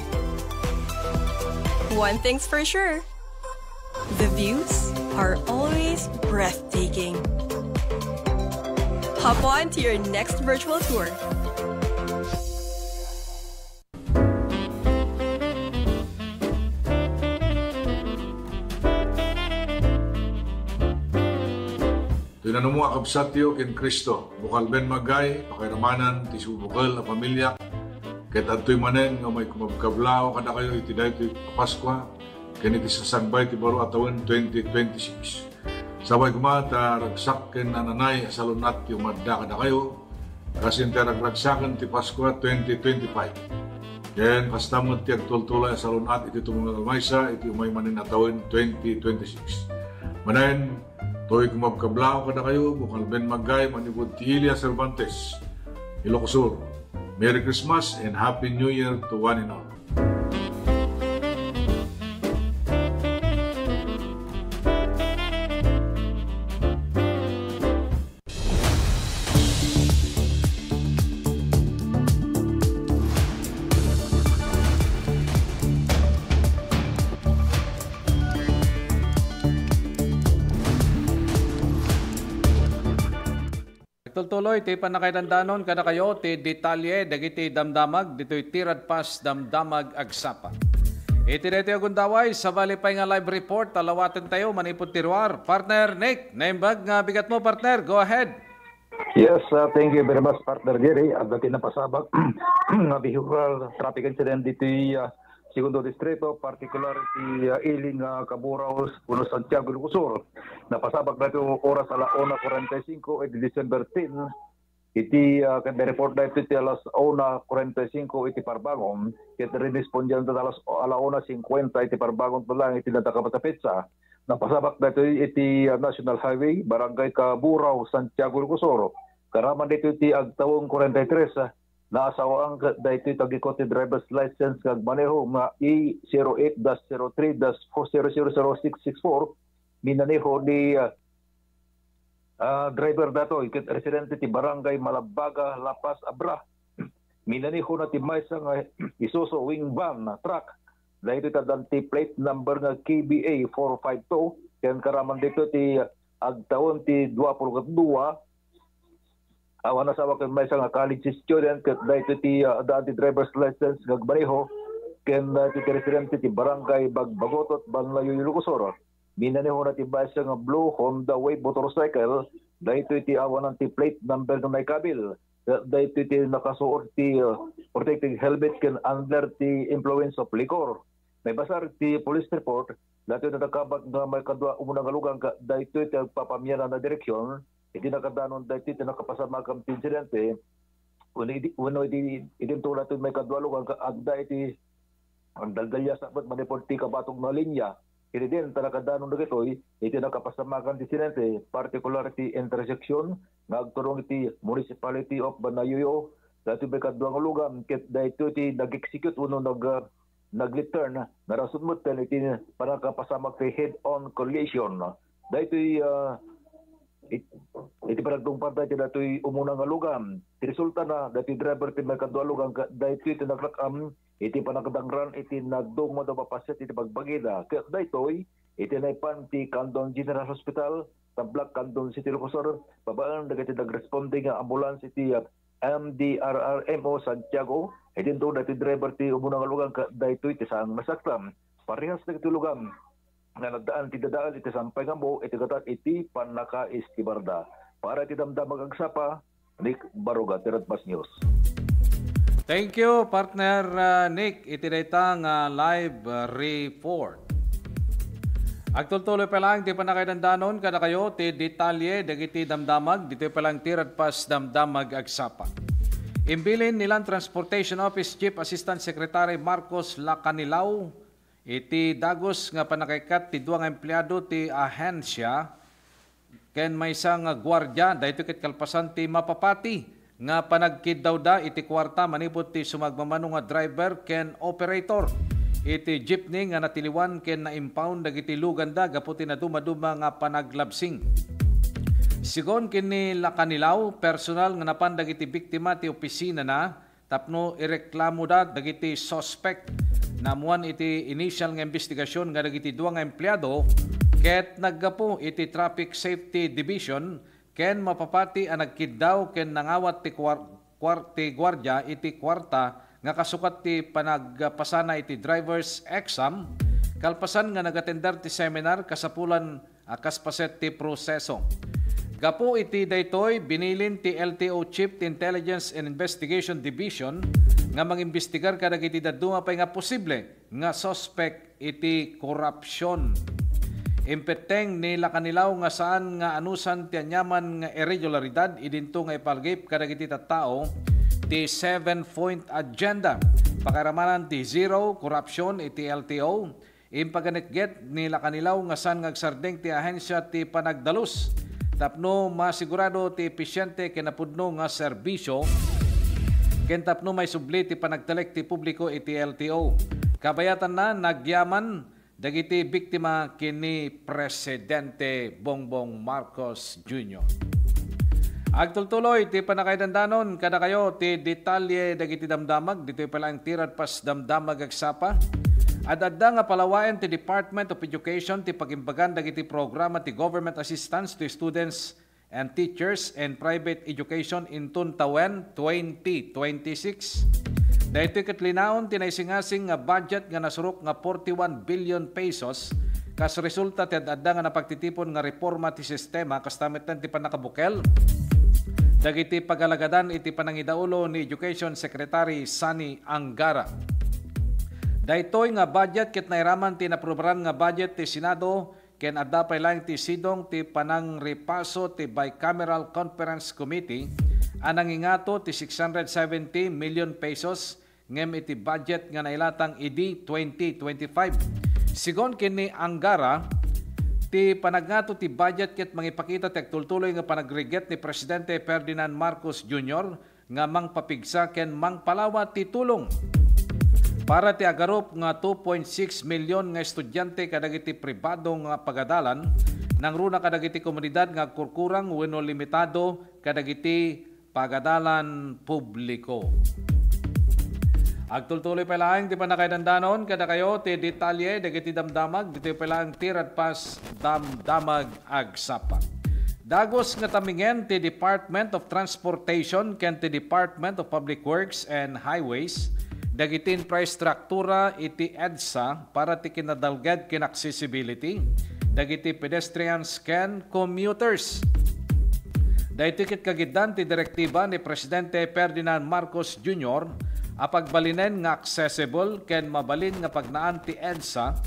One thing's for sure, the views are always breathtaking. Hop on to your next virtual tour. Toy nanumo a kabsatyo ken Cristo, bukel ben magay, pakairamanan ti subukel a pamilya, ket adtoy manen nga umay kumabkablaw kadakayo iti daytoy a Paskua ken iti sasangbayen ti baro a tawen twenty twenty-six. Sapay koma ta ragsak ken nananay a salun-at ti umadda kadakayo, kas iti ragragsaken ti Paskua twenty twenty-five. Ken kasta met ti agtultuloy a salun-at iti tumunggal maysa iti umay manen a tawen twenty twenty-six. Manen, toy kumabkablaw kadakayo, bukel ben magay manipud ti Ilia Cervantes, Ilocos Sur. Merry Christmas and Happy New Year to one and all. Agtultuloy ti pannakaidandanon kadakayo ti detalye dagiti damdamag ditoy Tiradpas Damdamag Agsapa. Iti daytoy a gundaway, sabali pay nga live report a lawatentayo manipud ti ruar. Partner Nick, naimbag nga bigatmo, partner. Go ahead. Yes, uh, thank you very much, Partner Jerry. Adda ti napasabak nga vehicular traffic incident ditoy, uh, Segundo Distrito, particular ti, uh, Iling, uh, Caburaw, Puno Santiago, Ilocos Sur. Napasabak daytoy oras ala una kuarenta y cinco iti December ten. Iti, ah, ket ni-report daytoy iti alas una kuarenta y cinco iti parbangon, ket rinispondian ta alas, ala una singkuenta iti parbangon pa lang iti nadakabat a petsa. Napasabak daytoy iti, ah, National Highway, Barangay Caburaw, Santiago, Ilocos Sur. Karaman daytoy iti agtawen kuarenta y tres, ah, naasawaan ket daytoy tagikot ti driver's license nga agmaneho nga A zero eight dash zero three dash four zero zero zero six six four, minaneho ni, ah, ah, driver datoy ket residente ti Barangay Malabaga, La Paz, Abra. Minanehona ti maysa nga Isuzu wing van, truck. Daytoy ta adda ti plate number nga K B A four five two, ken karaman daytoy ti agtawen ti dua puluh ket dua, awan a sawa ken maysa nga college student, ket daytoy ti, ah, addaan ti driver's license nga agmaneho, ken daytoy ti residente ti Barangay Bagbagotot, Banlayo, Ilocos Sur. Minanehona ti maysa nga blue Honda Wave motorcycle, daytoy ti awanan ti plate number nga naikabil. Daytoy ti nakasuot ti, uh, protective helmet ken under the influence of liquor. Naibasar ti police report, daytoy nadakabat nga maikadua umuna nga lugar, daytoy ti agpapamianan a direksion, iti nakadanon daytoy ti nakapasamakan ti insidente, wenno idi, wenno idi, idinto daytoy maikadua lugar, adda iti agdaldalyas met manipud ti kabatog nga linia. Iti din, ta nakadanon dagitoy iti nakapasamakan ti insidente, particular ti intersection nga agturong iti Municipality of Banlayo, daytoy maikadua nga lugar, ket daytoy ti nag-execute wenno nag-, nag-left turn, nga rason met iti pannakapasamak ti head-on collision. Daytoy, ah, it-, iti panagtungpal daytoy, daytoy umuna nga lugar. Ti resultana, daytoy driver ti maikadua lugar, daytoy ti nagrak-am iti panagdangran iti nadungod a mapasiat iti bagbagida. Ket daytoy iti naipan ti Candon General Hospital, Tablac, Candon City, Ilocos Sur, babaen dagiti nagresponde nga ambulance iti, ah, M D R R M O Santiago. Idinto daytoy driver ti umuna nga lugar ket daytoy ti saan nga nasaktan. Parehas dagiti lugar nga nagdaan ti dadael iti sampay nga ammo iti gatad iti pannakaestibarda. Para iti Damdamag Agsapa, Nick Baruga, Tiradpas News. Thank you, partner, uh, Nick. Iti dayta nga live, uh, report. Agtultuloy pa lang ti pannakaidandanon kadakayo ti detalye dagiti damdamag. Ditoy pa lang ti Radpas Damdamag agsapa. Imbilin ni Land Transportation Office Chief Assistant Secretary Marcos Lacanilao iti dagus nga pannakaikkat ti dua nga empleado ti ahensya ken maysa nga guardia, daytoy ket kalpasan ti mapapati nga panagkiddawda iti kuarta manipud ti sumagmamano nga driver ken operator iti jeepney nga natiliwan ken na-impound dagiti luganda gapu ti nadumaduma nga panaglabsing. Sigon ken ni Lacanilao, personal nga napan dagiti biktima ti opisinana tapno ireklamoda dagiti suspek. Naammuan iti initial nga imbestigasyon nga dagiti dua nga empleado ket naggapu iti Traffic Safety Division ken mapapati a nagkiddaw ken nangawat ti kuar-, kuar-, ti guardia iti kuarta nga kasukat ti panagpasana iti driver's exam kalpasan nga nagatender ti seminar kasapulan a kas paset ti proseso. Gapu iti daytoy, binilin ti L T O Chief ti Intelligence and Investigation Division nga mangimbestigar kadagiti dadduma pay nga posible nga suspek iti korupsyon. Impetteng ni Lacanilao nga saan nga anusan ti aniaman nga irregularidad idinto nga ipalgip kadagiti tattao ti seven-point agenda. Pakairamanan ti zero korupsyon iti L T O, impaganetget ni Lacanilao nga saan nga agsardeng ti ahensya ti panagdalus tapno masigurado ti efisiente ken napudno nga serbisyo ken tapno maisubli ti panagtalek ti publiko iti L T O. Kabayatanna, nagyaman dagiti biktima ken ni Presidente Bongbong Marcos Junior. Agtultuloy ti pannakaidandanon kadakayo ti detalye dagiti damdamag. Ditoy pa lang ti Radpas Damdamag agsapa. Ad-adda nga palawaen ti Department of Education ti pagimbagan dagiti programa ti Government Assistance to Students and Teachers in Private Education inton tawen twenty twenty-six. Daytoy ket linaon ti naisingasing nga budget nga nasurok nga forty-one billion pesos kas resulta ti ad-adda nga napagtitipon nga reforma ti sistema, kasta metten ti pannakabukel dagiti pagalagadan iti panangidaulo ni Education Secretary Sonny Angara. Daytoy nga budget ket nairaman ti naprobaran nga budget ti Senado ken adda pay laeng ti sidong ti panangripaso ti Bicameral Conference Committee a nangingato ti six hundred seventy million pesos ngem iti budget nga nailatang idi twenty twenty-five. Sigon ken ni Angara, ti panagngato ti budget ket mangipakita ti agtultuloy nga panagrigat ni Presidente Ferdinand Marcos Junior nga mangpapigsa ken mangpalawa ti tulong para ti agarup nga two point six million nga estudiante kadagiti pribado nga pagadalan, nangruna kadagiti komunidad nga agkurkurang wenno limitado kadagiti pagadalan publiko. Agtultuloy pay laeng ti pannakaidandanon kadakayo ti detalye dagiti damdamag ditoy pay laeng ti Radpas Damdamag agsapa. Dagus nga tamingen ti Department of Transportation ken ti Department of Public Works and Highways dagiti infrastruktura iti EDSA para ti kinadalged ken accessibility dagiti pedestrians ken commuters. Daytoy ket kagiddan ti direktiba ni Presidente Ferdinand Marcos Junior a pagbalinen nga accessible ken mabalin nga pagnaan ti EDSA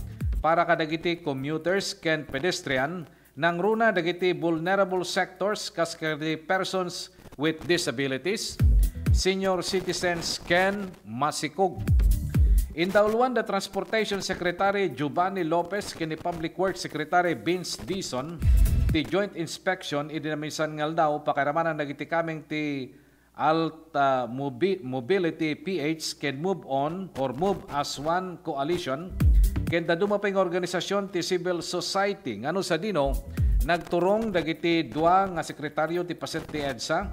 para kadagiti commuters ken pedestrian, nangruna dagiti vulnerable sectors kas kadagiti persons with disabilities, senior citizens, ken masikog. Indauluan da Transportation Secretary Giovanni Lopez ken ni Public Works Secretary Vince Dizon ti joint inspection idi naminsan nga aldaw pakairamanan dagiti kameng ti Alta Mobi-, Mobility P H ken Move On or Move as One Coalition ken dadduma pay nga organisasyon ti civil society ngano sadino nagturong dagiti dua nga sekretaryo ti paset ti EDSA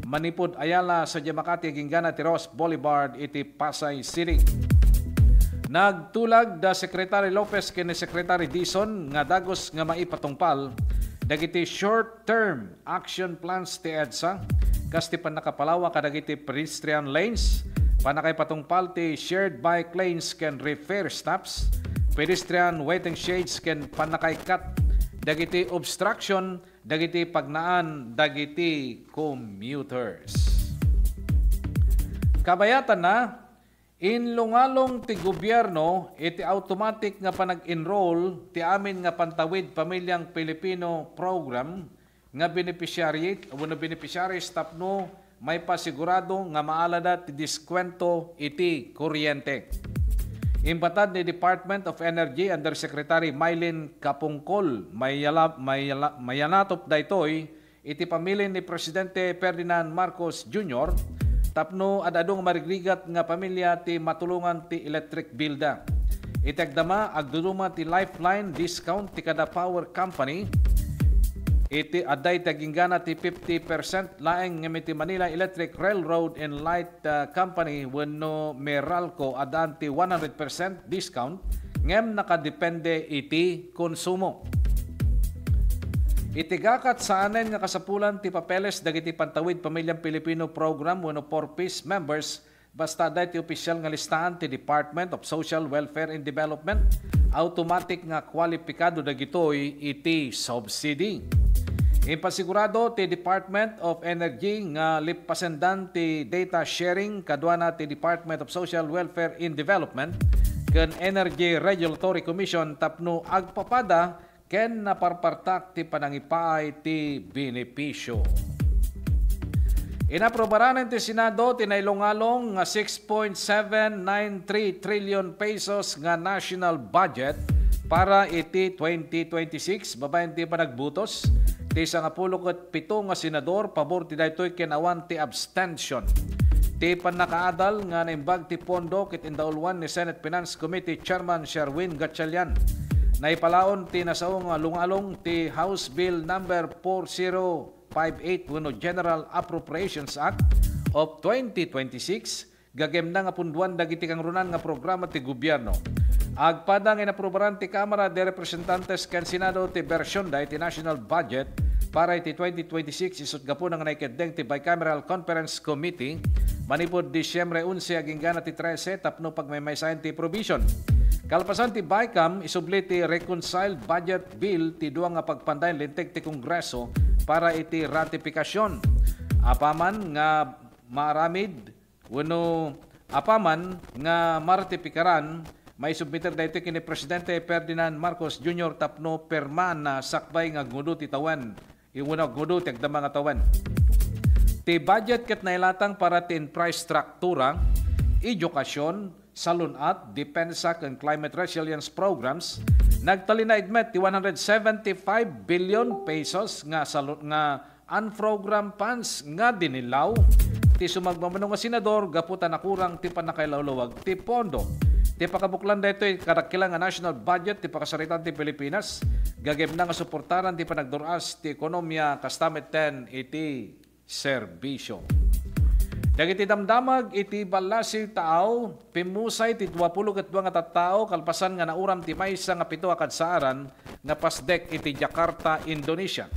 manipud Ayala sadiay Makati agingga na ti Roxas Boulevard iti Pasay City. Nagtulag da Secretary Lopez ken ni Secretary Dizon nga dagus nga maipatungpal dagiti short-term action plans ti EDSA, kas ti pannakapalawa kadagiti pedestrian lanes, pannakaipatungpal ti shared bike lanes ken repair stops, pedestrian waiting sheds ken pannakaikkat dagiti obstruction dagiti pagnaan dagiti commuters. Kabayatanna, inlungalong ti gobierno iti automatic nga panag-enroll ti amin nga Pantawid Pamilyang Pilipino program nga beneficiary wenno beneficiaries tapno maipasigurado nga maalada ti diskwento iti kuryente. Imbatad ni Department of Energy Undersecretary Mylene Capungcol, mayala-, mayala-, mayanatop daytoy iti pamili ni Presidente Ferdinand Marcos Junior tapno ad-adu nga marigrigat nga pamilya ti matulongan ti electric bill da. Iti agdama, agduduma ti lifeline discount ti kada power company. Iti adda iti aginggana ti fifty percent laeng ngem iti Manila Electric Railroad and Light, ah, Company wenno Meralco, addaan ti one hundred percent discount ngem nakadepende iti konsumo. Iti gakat, saanen nga kasapulan ti papeles dagiti Pantawid Pamilyang Pilipino Program wenno four Ps members basta adda iti opisyal nga listahan ti Department of Social Welfare and Development. Automatic nga kwalipikado dagitoy iti subsidy. Impasigurado ti Department of Energy nga lippasendan ti data sharing kaduana ti Department of Social Welfare and Development ken Energy Regulatory Commission tapno agpapada ken naparpartak ti panangipaay ti benepisio. Inaprobaran ti Senado ti nailungalong nga six point seven nine three trillion pesos nga national budget para iti twenty twenty-six babaen ti panagbutos ti sangapulo ket pito nga senador pabor ti daytoy ken awan ti abstention. Ti pannakaadal nga naimbag ti pondo ket indauluan ni Senate Finance Committee Chairman Sherwin Gatchalian. Naipalaon ti nasao nga lungalong ti House Bill Number four zero five eight wenno General Appropriations Act of twenty twenty-six, gagem na nga punduan dagiti kangrunaan nga programa ti gobierno. Agpada nga inaprobaran ti Kamara de Representantes ken Senado ti bersionda iti national budget para iti twenty twenty-six, isut' gapuna nga naikeddeng ti Bicameral Conference Committee manipud Disyembre onse aginggana ti trese tapno pagmaymaysaen ti provision. Kalpasan ti Bicam, isubli ti Reconciled Budget Bill ti dua nga pagpandayen linteg ti Kongreso para iti ratifikasyon. Apaman nga maaramid wenno apaman nga maratipikaran, maisubmiter daytoy ken ni Presidente Ferdinand Marcos Junior tapno pirmaanna sakbay nga aggudo ti tawen, wenno aggudo ti agdama nga tawen. Ti budget ket nailatang para ti infrastruktura, edukasyon, salun-at, depensa ken climate resilience programs. Nagtalinaed met ti one hundred seventy-five billion pesos nga salu-, nga unprogrammed funds nga dinillaw ti sumagmamano nga senador gapu ta nakurang ti pannakailawlawag ti pondo. Ti pakabuklan daytoy kadakkel nga national budget ti pakasaritaan ti Pilipinas, gagem na nga suportaran ti panagdur-as ti ekonomia kasta metten iti serbisio. Dagiti damdamag iti Ballasiw Taaw, pimmusay ti duapulo ket dua nga tattao kalpasan nga nauram ti maysa nga pito a kadsaaran nga pasdek iti Jakarta, Indonesia.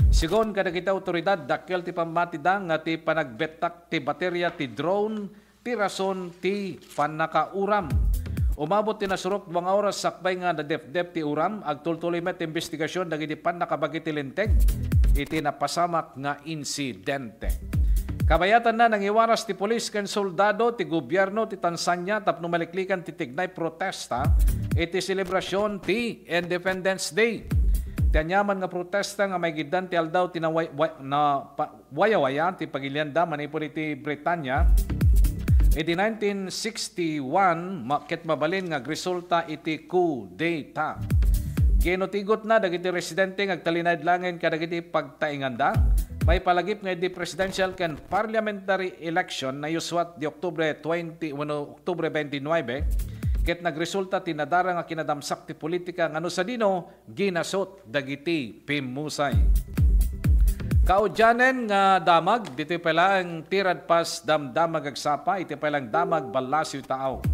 Sigun kadagiti awtoridad, dakkel ti pammatida nga ti panagbettak ti bateria ti drone ti rason ti pannakauram. Umabot ti nasurok dua nga oras sakbay nga nadepdep ti uram, agtultuloy met ti imbestigasion dagiti pannakabagi ti linteg iti napasamak nga insidente. Kabayatanna, nangiwaras ti pulis ken soldado ti gobierno ti Tanzania tapno maliklikan ti tignay protesta iti selebrasion ti Independence Day. Ti aniaman nga protesta nga maigiddan ti aldaw ti naway-, way-, na, pa-, wayawaya ti pagilianda manipud iti Britanya iti nineteen sixty-one, ma-, ket mabalin nga agresulta iti coup d'etat. Ginutigotna dagiti residente nga agtalinaed laengen kadagiti pagtaenganda. Maipalagip nga idi presidential ken parliamentary election nayuswat di Oktubre twenty, wenno Oktubre twenty-nine, ket nagresulta ti nadara nga kinadamsak ti politika nga no sadino ginasot dagiti pimmusay. Kaudianen nga damag, ditoy pay laeng ti radpas damdamag agsapa iti pay laeng damag Ballasiw Taaw.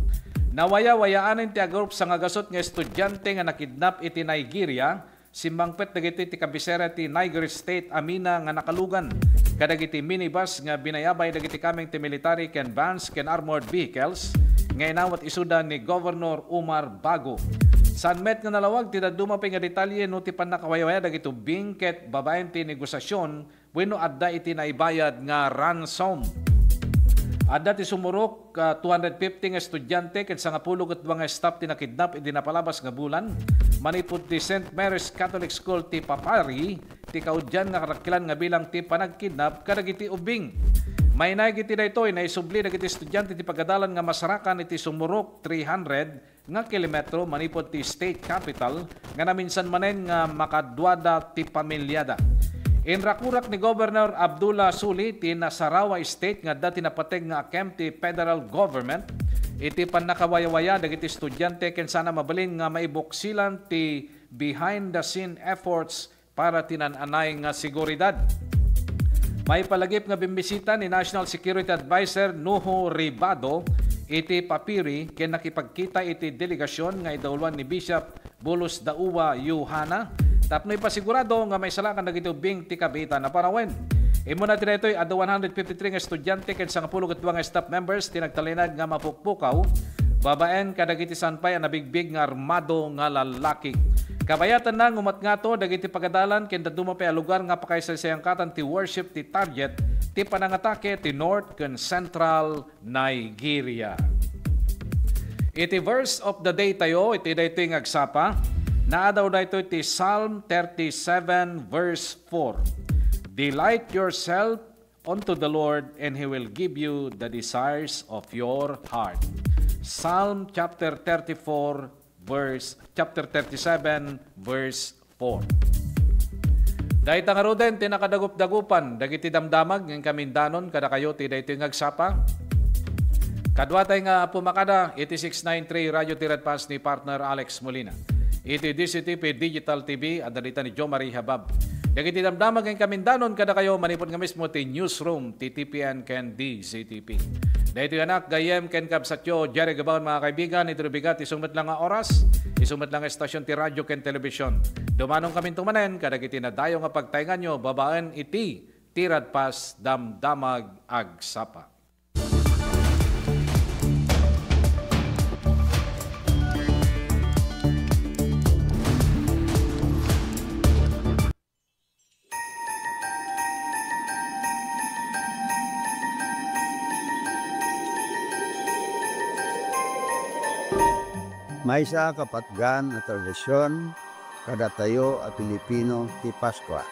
Nawayawayaanen ti agarup sangagasut nga estudiante nga nakidnap iti Nigeria. Simmangpet dagiti ti kabisera ti Niger State a mina nga nakalugan kadagiti minibus nga binayabay dagiti kameng ti military ken vans ken armored vehicles nga inawat isuda ni Governor Umar Bago. Saan met nga nalawag ti dadduma pay nga detalye no ti pannakawayawaya dagiti ubbing ket babaen ti negosiasion wenno adda iti naibayad nga ransom. Adda ti sumurok, ah, two hundred fifty nga estudiante ken sangapulo ket dua nga staff ti nakidnap idi napalabas nga bulan. Manipud ti Saint Mary's Catholic School ti Papari, ti kaudyan nga karakkilan nga bilang ti panagkidnap kadagiti ubbing. Mainaig iti daytoy, naisubli dagiti estudiante ti pagadalan nga masarakan iti sumurok three hundred nga kilometro manipud ti state capital nga naminsan manen nga makaduada ti pamilyada. Inrakurak ni Governor Abdullah Suli ti Nasarawa State nga adda ti napateg nga akkem ti federal government iti pannakawayawaya dagiti estudiante ken sana mabalin nga maibuksilan ti behind the scene efforts para ti nan-anay nga seguridad. Maipalagip nga bimbisita ni National Security Adviser Nuho Ribado iti Papiri ken nakipagkita iti delegasyon nga idauloan ni Bishop Bulus da Uva Yohana tapno ipasigurado nga maisalakan dagiti ubbing ti kabiitan a panawen. Immuna ti daytoy, adda one hundred fifty-three nga estudiante ken sangapulo ket dua nga staff members ti nagtalinaed nga mapukpukaw babaen kadagiti san pay a nabigbig nga armado nga lalaki. Kabayatanna nga umatngato dagiti pagadalan ken dadduma pay a lugar nga pakaisaysayankatan ti warship ti target ti panangatake ti North ken Central Nigeria. Iti verse of the day tayo, iti daytoy nga agsapa, naadaw daytoy ti Psalm thirty-seven verse four. "Delight yourself unto the Lord, and He will give you the desires of your heart." Psalm chapter thirty-four, verse, chapter thirty-seven, verse four. Dayta ngaruden ti nakadagup-dagupan dagiti damdamag nga inkamindanon kadakayo ti daytoy nga agsapa. Kaduatay nga pumakada iti six nine three Radio Tiradpas ni Partner Alex Molina. Iti D C T P Digital T V, adda dita ni Jo Marie Habab. Dagiti damdamag nga inkamindanon kadakayo manipud nga mismo ti newsroom ti T P N ken D C T P. Daytoy anak, gayyem ken kabsatyo, Jerry Gabaon, mga kaibigan, iti rubigat, isu met lang nga oras, isu met lang nga estasyon ti radyo ken telebisyon. Dumanonkaminto manen kadagiti nadayo nga pagtaenganyo babaen iti Tiradpas Damdamag Agsapa. Maysa a kapatgan a tradision kadatayo a Pilipino ti Paskua.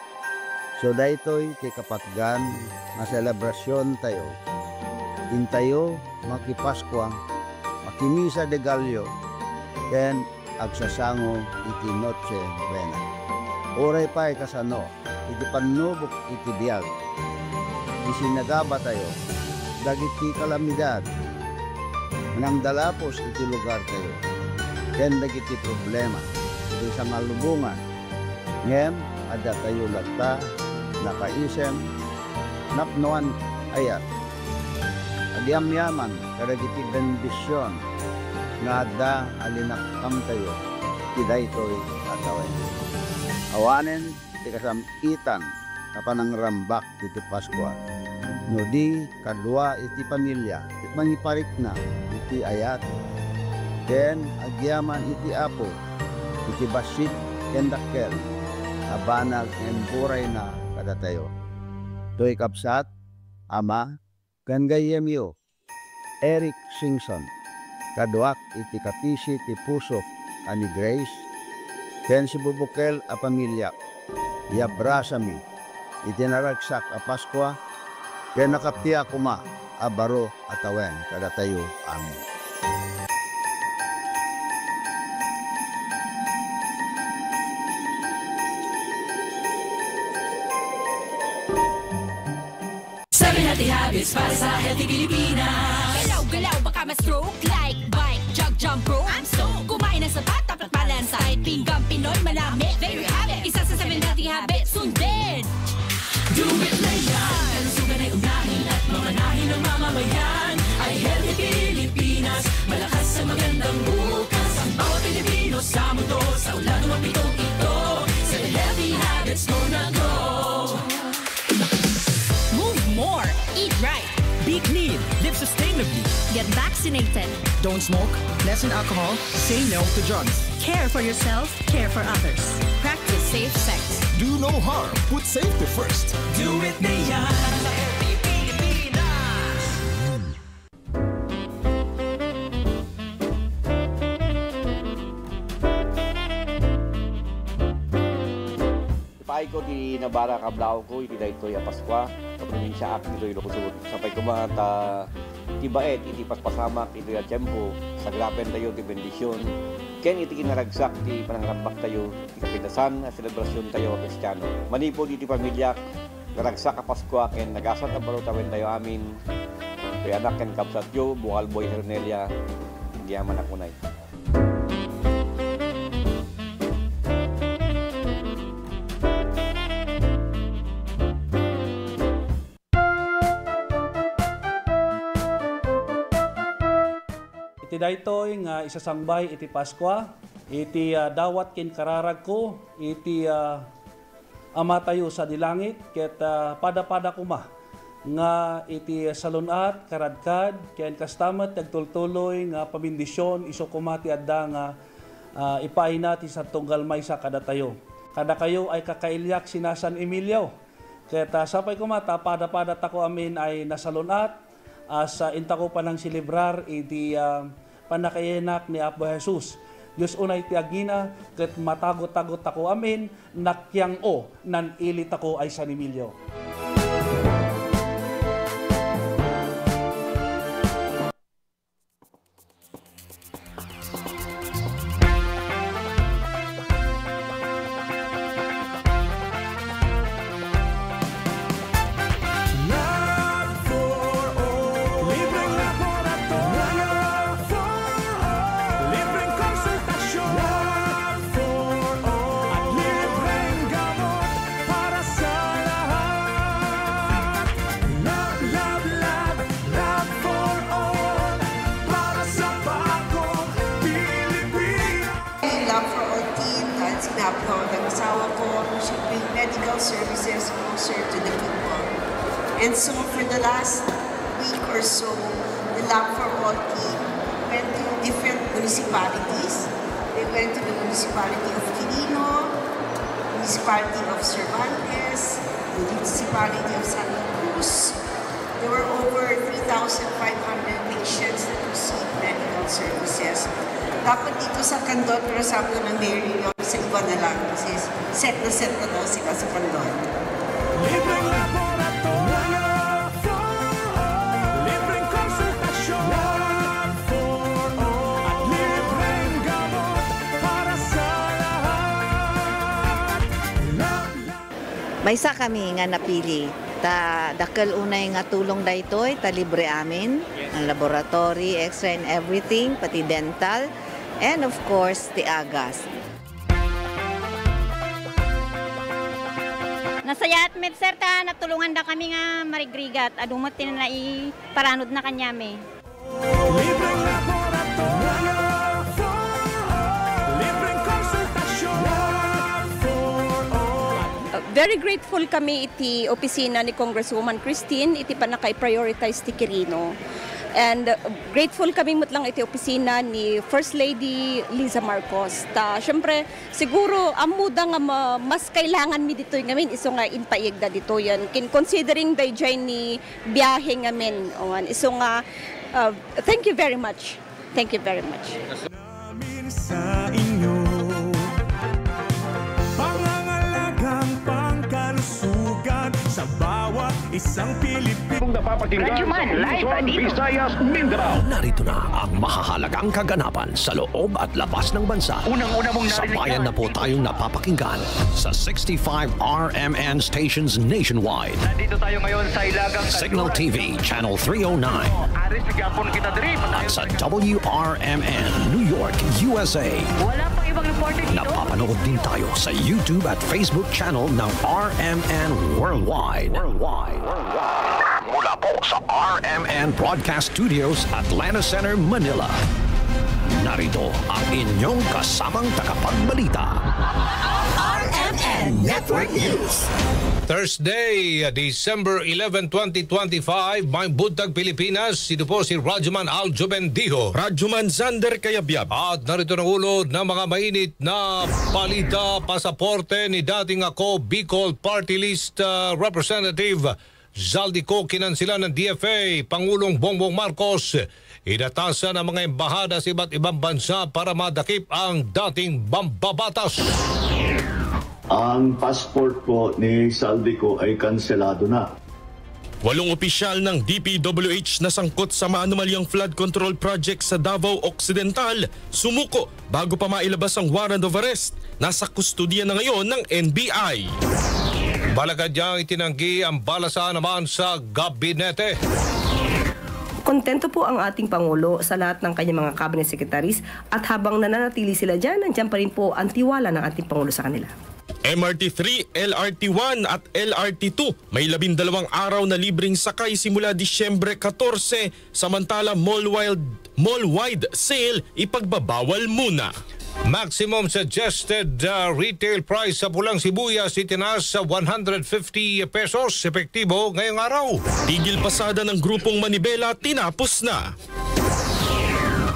So, daytoy ti kapatgan nga selebrasiontayo. Intayo makipaskua, makimisa de Gallo, ken agsasango iti Noche Buena. Uray pay kasano iti pannubok iti biag, isinagabatayo dagiti kalamidad nga nangdalapos iti lugartayo, ken dagiti problema iti sangalubongan. Ngem addatayo latta nakaisem, napnoan, ayat. Agyamyaman kadagiti bendision nga adda a linaptantayo iti daytoy a tawen. Awanen ti kasam-itan a panangrambak iti Paskua, no di kadua iti familia ti mangiparikna iti ayat ken agyaman iti Apo iti bassit ken dakkel a banag nga imburayna kadatayo. Toy kabsat, ama, ken gayyemyo, Eric Singson, kaduak iti kapisi ti pusok a ni Grace, ken sibubukel a familiak, yabrasami iti naragsak a Paskua, ken nakappia koma a baro a tawen kadatayo amin. Seven healthy habits para sa healthy Pilipinas. Galaw-galaw, baka ma-stroke. Like, bike, jog, jump rope. I'm stoked. Kumain ng sapat, dapat balanced diet. Pinggang Pinoy, manamit. There you have it. Isa sa seven healthy habits. Sundin. Do it na yan. Kalusugan ay unahin at mamanahin ng mamamayan. Ay healthy Pilipinas. Malakas sa magandang bukas. Ang bawat Pilipino sa mundo. Sa ulan o mapitong ito. Sa healthy habits, go na go. Move more. Eat right. Be clean. Live sustainably. Get vaccinated. Don't smoke. Lessen alcohol. Say no to drugs. Care for yourself. Care for others. Practice safe sex. Do no harm. Put safety first. Do it na yan. Sa healthy Pilipinas. Ko ti nabara kablaaw ko iti daytoy a Paskua, kaprobinsiaak ditoy Luzon. Sapay koma ta ti baet iti paspasamak itoy a tiempo, sagrapen tayo ti bendision, ken iti kinaragsak ti panangrambak tayo, ti kapintasan a selebrasion tayo a Kristiano. Manipud iti pamiliak, naragsak a Paskua ken nagasat a baro tawen tayo amin. Toy anak ken kabsatyo, Bukalboy Hernelia, agyamanak unay. Iti daytoy nga isasangbay iti Paskua, iti, ah, dawat ken kararagko, iti, ah, Amatayo sadi langit, ket, ah, pada-pada koma nga iti salun-at, karadkad, ken kasta met ti agtultuloy nga pamendisyon isu koma ti adda nga, ah, ipaayna ti Santo Maysa kadatayo. Kadakayo ay kakailiak sina San Emilio. Ket, ah, sapay koma ta pada-pada tako amin ay nasalun-at, as, ah, intako panangselebrar iti, ah, pannakaiyanak ni Apo Jesus. Dios unay ti agingina, ket matagot-tagot tako amin, nakiang-o, nan-ili tako ay San Emilio. Love for all. Libreng laboratorio. Love for all. Libreng konsultasyon. Love for all. At libreng gamot para sa lahat. Love, love, love, love for all. Para sa bagong Pilipinas. Love for all team, dahil sinabi ko ng asawa ko, siyempre, medical services closer to the people. And so, for the last week or so, the Love for All team went to different municipalities. They went to the municipality of Quirino, municipality of Cervantes, municipality of Santa Cruz. There were over three thousand five hundred patients that received medical services. Dapat dito sa Candon, pero sabi ko ng mayor ninyo, sa iba na lang. Kasi set na set na daw sila sa Candon. Libreng laboratorio, libreng konsultasyon, at libreng gamot para sa lahat. Maysa kami nga napili. Ta dakkel unay nga tulong daytoy, ta libre amin. Ang laboratory, X-ray and everything, pati dental, and of course, ti agas. Nasayaat met, sir, ta natulonganda kami nga marigrigat. Adu met ti naiparanodna kaniami. Libreng laboratorio for all. Libreng konsultasyon for all. Uh, very grateful kami iti opisina ni Congresswoman Christine iti pannakaiprioritize ti Quirino. And, uh, grateful kami met lang iti opisina ni First Lady Liza Marcos. Ta, syempre, siguro, ammoda nga ma-, mas kailangan mi ditoy ngamin, isu nga impayegda ditoyen. Kin-, considering dayjay ni biyahe ngamin. Awan, isu nga, uh, thank you very much. Thank you very much. Namin sa inyo. Pangangalagang pangkalusugan sa bawat isang Pilipino. Kung napapakinggan Radyo Man, sa live Luzon, Visayas, Mindanao. Narito na ang mahahalagang kaganapan sa loob at labas ng bansa. Unang-una mong narinig. Sabayan na po tayong napapakinggan sa sixty-five R M N stations nationwide. Nandito tayo ngayon sa Ilagang Signal Kanluran. T V Channel three oh nine. Aris, gapon kita diri. At sa W R M N New York, U S A. Wala pang ibang reporter dito. Napapanood din tayo sa YouTube at Facebook channel ng R M N Worldwide. Worldwide. Mula po sa R M N Broadcast Studios, Atlanta Center, Manila. Narito ang inyong kasamang tagapagbalita. R M N Network News. Thursday, December eleven, twenty twenty-five, may buntag Pilipinas. Ito po si Radyoman Aljo Bendijo. Radyoman Xander Kayabyab. At narito ang ulo ng mga mainit na balita. Pasaporte ni dating Ako Bicol Party List, uh, Representative Zaldy Co kinanselan ng D F A, Pangulong Bongbong Marcos. Inatasan ang mga embahada sa iba't ibang bansa para madakip ang dating mambabatas. Ang passport po ni Zaldy Co ay kanselado na. Walong opisyal ng D P W H na sangkot sa maanomalyang flood control project sa Davao Occidental sumuko bago pa mailabas ang warrant of arrest. Nasa kustodiya na ngayon ng N B I. Balaod a itinanggi ang balasa naman sa gabinete. Kontento po ang ating Pangulo sa lahat ng kanyang mga cabinet secretaries at habang nananatili sila dyan, nandyan pa rin po ang tiwala ng ating Pangulo sa kanila. M R T three, L R T one at L R T two, may labindalawang araw na libreng sakay simula Disyembre katorse, samantala mall-wide, mall-wide sale ipagbabawal muna. Maximum suggested, uh, retail price sa pulang sibuyas itinaas sa one hundred fifty pesos, epektibo ngayong araw. Tigil pasada ng grupong Manibela tinapos na.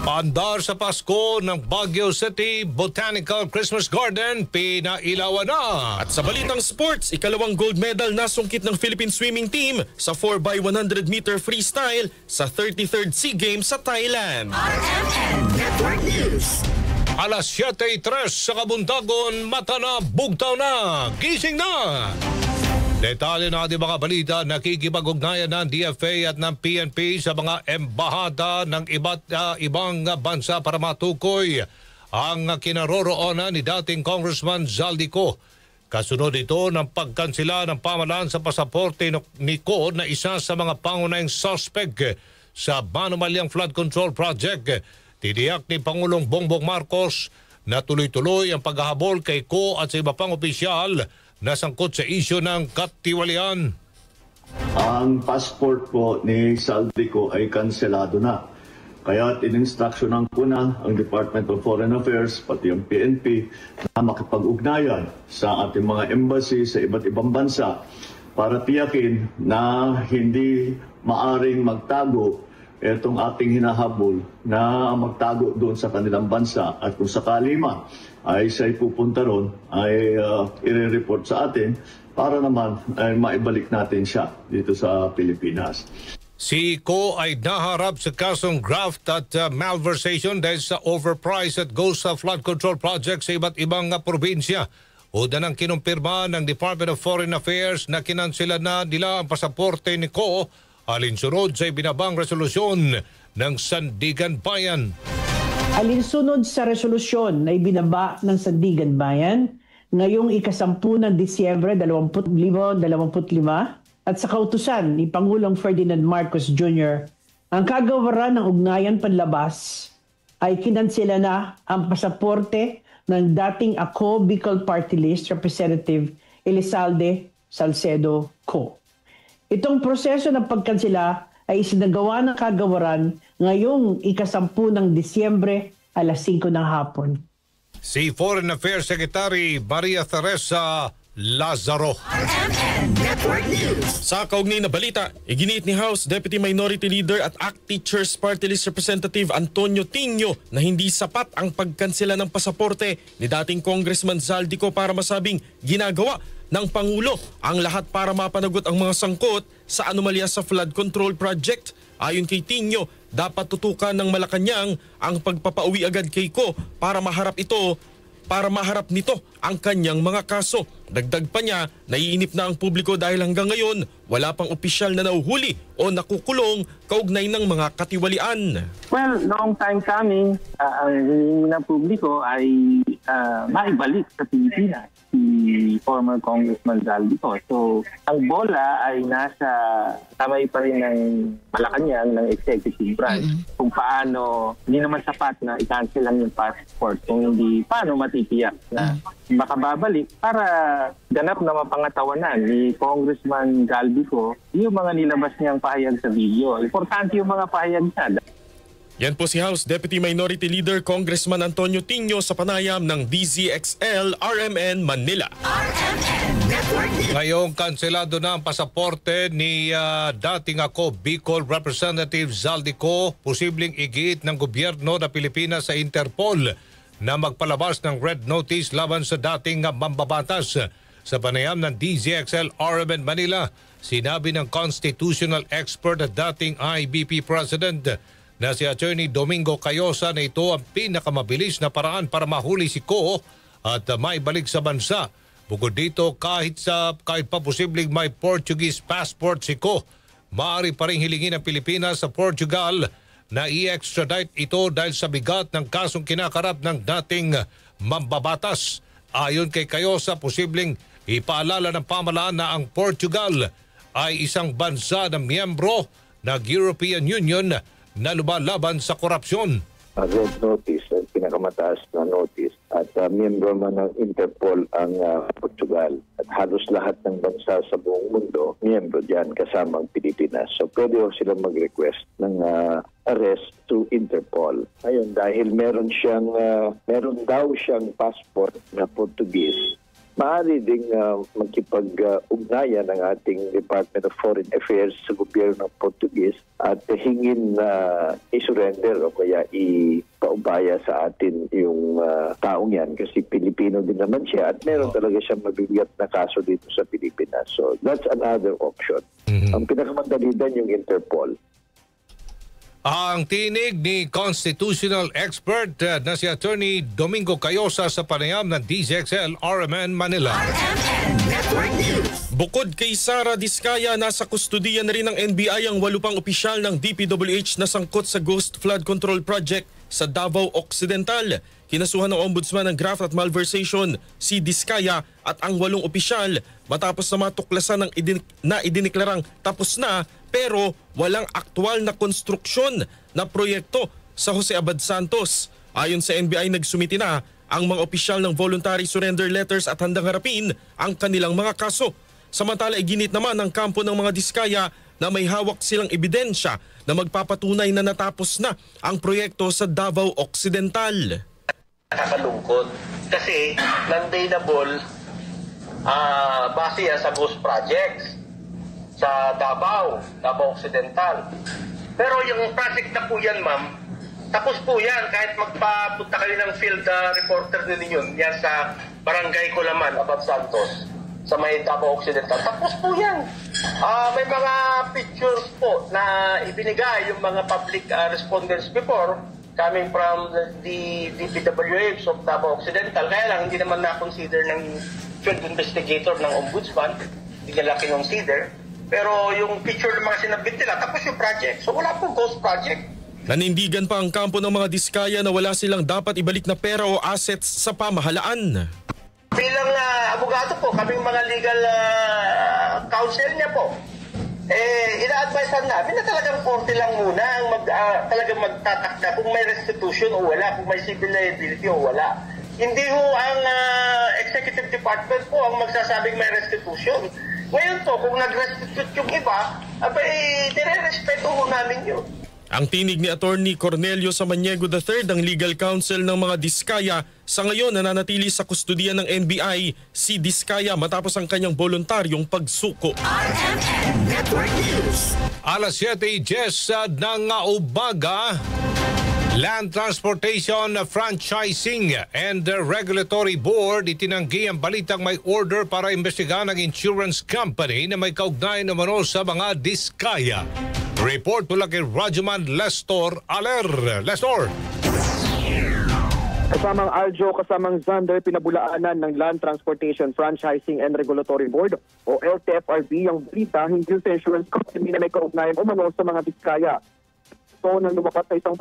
Paandar sa Pasko ng Baguio City Botanical Christmas Garden, pinailawan na. At sa balitang sports, ikalawang gold medal nasungkit ng Philippine swimming team sa four by one hundred meter freestyle sa thirty-third SEA Games sa Thailand. R M N Network News. Alas siyete y tres sa kabuntagon, mata na, bugtaw na, gising na! Detalye na ating mga balita, nakikipag-ugnayan ng D F A at ng P N P sa mga embahada ng iba't, ah, ibang bansa para matukoy ang kinaroroonan ni dating Congressman Zaldy Co. Kasunod ito ng pagkansela ng pamalaan sa pasaporte no-, ni Co na isa sa mga pangunahing suspek sa maanomalyang flood control project. Tiniyak ni Pangulong Bongbong Marcos na tuloy-tuloy ang paghahabol kay Co at sa iba pang opisyal na sangkot sa isyu ng katiwalian. Ang passport po ni Zaldy Co ay kanselado na. Kaya't ininstruksyonan ko na ang Department of Foreign Affairs, pati ang P N P, na makipag-ugnayan sa ating mga embassy sa iba't ibang bansa para tiyakin na hindi maaring magtago itong ating hinahabol na magtago doon sa kanilang bansa. At kung sakali man ay siya'y pupunta ron, ay, ah, ire-report sa atin para naman ay maibalik natin siya dito sa Pilipinas. Si Co ay naharap sa kasong graft at, ah, malversation dahil sa overprice at ghost, ah, flood control project sa iba't ibang, ah, probinsya. Una nang kinumpirma ng Department of Foreign Affairs na kinansela na nila ang pasaporte ni Co, alinsunod sa ibinabang resolusyon ng Sandigan Bayan. Alinsunod sa resolusyon na ibinaba ng Sandigan Bayan ngayong ikasampu ng Disyembre, dalawampu't lima, dalawampu't lima, at sa kautusan ni Pangulong Ferdinand Marcos Junior, ang kagawaran ng ugnayan panlabas ay kinansela na ang pasaporte ng dating ako Bicol Party List Representative Elizalde Salcedo Co. Itong proseso ng pagkansela ay isinagawa ng kagawaran ngayong ikasampu ng Disyembre, alas singko ng hapon. Si Foreign Affairs Secretary Maria Teresa Lazaro. R M N Network News. Sa kaugnay na balita, iginiit ni House Deputy Minority Leader at ACT Teachers Party List Representative Antonio Tinio na hindi sapat ang pagkansela ng pasaporte ni dating Congressman Zaldy Co para masabing ginagawa ng Pangulo ang lahat para mapanagot ang mga sangkot sa anomalya sa flood control project. Ayon kay Tinio, dapat tutukan ng Malacañang ang pagpapauwi agad kay Co para maharap ito, para maharap nito ang kanyang mga kaso. Dagdag pa niya, naiinip na ang publiko dahil hanggang ngayon, wala pang opisyal na nahuhuli o nakukulong kaugnay ng mga katiwalian. Well, long time coming. Ah, ang hinihingi ng publiko ay, ah, maibalik sa Pilipinas si former Congressman Zaldy Co. So, ang bola ay nasa kamay pa rin ng Malacañang, ng executive branch, kung paano, hindi naman sapat na i-cancel lang yung passport, kung hindi, paano matitiyak na makababalik para ganap na mapangatawanan ni Congressman Zaldy Co yung mga nilabas niyang pahayag sa video. Importante yung mga pahayag niya. Yan po si House Deputy Minority Leader Congressman Antonio Tinio sa panayam ng D Z X L R M N Manila. R M N Network News. Ngayong kanselado na ang pasaporte ni, ah, dating ako Bicol Representative Zaldy Co, posibleng igiit ng gobyerno ng Pilipinas sa Interpol na magpalabas ng red notice laban sa dating mambabatas. Sa panayam ng D Z X L R M N Manila, sinabi ng constitutional expert at dating I B P President na si Attorney Domingo Cayosa na ito ang pinakamabilis na paraan para mahuli si Co at maibalik sa bansa. Bukod dito, kahit sa, kahit pa posibleng may Portuguese passport si Ko, maaari pa ring hilingin ng Pilipinas sa Portugal na i-extradite ito dahil sa bigat ng kasong kinaharap ng dating mambabatas. Ayon kay Cayosa, posibleng ipaalala ng pamahalaan na ang Portugal ay isang bansa na miyembro ng European Union na lumalaban sa korupsyon. Red Notice, ang pinakamataas na notice, at ah, miyembro man ng Interpol ang ah, Portugal. At halos lahat ng bansa sa buong mundo, miyembro diyan, kasama ang Pilipinas. So pwede ho silang mag-request ng ah, arrest to Interpol. Ngayon, dahil meron siyang, ah, meron daw siyang passport na Portuguese, maaari ding ah, makipag-ugnayan ang ating Department of Foreign Affairs sa gobyerno ng Portuguese at hingin na i-surrender o kaya ipaubaya sa atin yung ah, taong yan kasi Pilipino din naman siya at meron talaga siyang mabibigat na kaso dito sa Pilipinas. So that's another option. Ang pinakamadali dyan yung Interpol. Ang tinig ni constitutional expert uh, na si Attorney Domingo Cayosa sa panayam ng D Z X L R M N Manila. R M N Network News. Bukod kay Sara Discaya, nasa kustodiya na rin ng N B I ang walu pang opisyal ng D P W H na sangkot sa Ghost Flood Control Project sa Davao Occidental. Kinasuhan ng Ombudsman ng graft at malversation si Discaya at ang walong opisyal matapos na matuklasan ng idin- na idineklarang tapos na pero walang aktual na konstruksyon na proyekto sa Jose Abad Santos. Ayon sa N B I, nagsumiti na ang mga opisyal ng voluntary surrender letters at handang harapin ang kanilang mga kaso. Samantala, iginit naman ng kampo ng mga Discaya na may hawak silang ebidensya na magpapatunay na natapos na ang proyekto sa Davao Occidental. Nakakalungkot kasi non-bailable ah, base yan sa ghost projects sa Davao, Davao Occidental. Pero yung project na po yan, ma'am, tapos po yan. Kahit magpapunta kayo ng field ah, reporter ninyo yan sa Barangay Culaman, Abad Santos, sa may Davao Occidental. Tapos po yan. Ah, may mga pictures po na ibinigay yung mga public ah, respondents before coming from the, the D P W H of Davao Occidental. Kaya lang, hindi naman na-consider ng field investigator ng ombudsman. Hindi nila kinonsider. Pero yung picture ng mga sinabit nila, tapos yung project. So wala pong ghost project. Nanindigan pa ang kampo ng mga Discaya na wala silang dapat ibalik na pera o assets sa pamahalaan. Bilang ah, abogado po, kaming mga legal ah, counsel niya po, eh, ina-advisean namin na talagang korte lang muna ang mag, ah, talagang magtatakda kung may restitution o wala, kung may civil liability o wala. Hindi ho ang ah, executive department po ang magsasabing may restitution. Ngayon po, kung nag-restitute yung iba, abay, nire-respeto ho namin yun. Ang tinig ni Attorney Cornelio Samaniego the third, ang legal counsel ng mga Discaya. Sa ngayon, nananatili sa kustodiya ng N B I si Discaya matapos ang kanyang boluntaryong pagsuko. R M N Network News. Alas siyete diyes ng umaga, Land Transportation Franchising and Regulatory Board itinanggi ang balitang may order para imbestigahan ng insurance company na may kaugnayan umano sa mga Discaya. Report mula kay Radyoman Lestor Aler. Lestor! Kasamang Aljo, kasamang Xander, pinabulaanan ng Land Transportation Franchising and Regulatory Board o L T F R B ang balita hinggil sa insurance company na may kaugnayan umano sa mga Discaya. Ito nang lumapat sa isang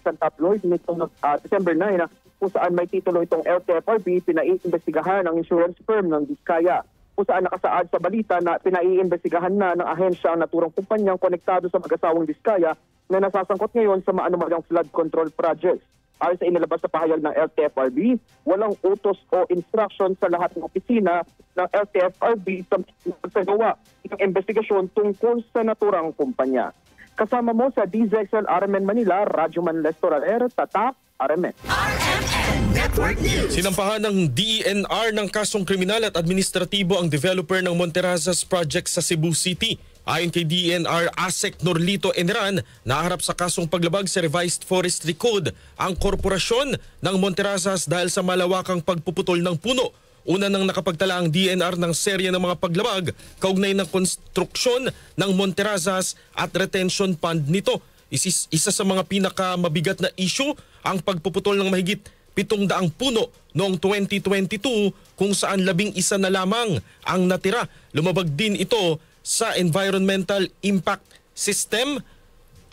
sa tabloid nitong ah, December nine, ah, kung saan may titulo itong L T F R B, pinaiimbestigahan ang insurance firm ng Discaya. Kung saan nakasaad sa balita na pinaiimbestigahan na ng ahensya ang naturang kumpanyang konektado sa mag-asawang Discaya na nasasangkot ngayon sa maanomalyang flood control projects. Ayon sa inilabas sa pahayag ng L T F R B, walang utos o instruction sa lahat ng opisina ng L T F R B sa pagsagawa ng investigasyon tungkol sa naturang kumpanya. Kasama mo sa D Z X L R M N Manila, Radyoman Lestor Aler, Tatak, R M N. R M N Network News. Sinampahan ng D E N R ng kasong kriminal at administratibo ang developer ng Monterrazas Project sa Cebu City. Ayon kay D E N R ASEC Norlito Eneran, naharap sa kasong paglabag sa Revised Forestry Code ang korporasyon ng Monterrazas dahil sa malawakang pagpuputol ng puno. Una nang nakapagtala ang D E N R ng serye ng mga paglabag kaugnay ng konstruksyon ng Monterrazas at retention pond nito. Isis, isa sa mga pinakamabigat na issue ang pagpuputol ng mahigit pitong daang puno noong twenty twenty-two, kung saan labing isa na lamang ang natira. Lumabag din ito sa environmental impact system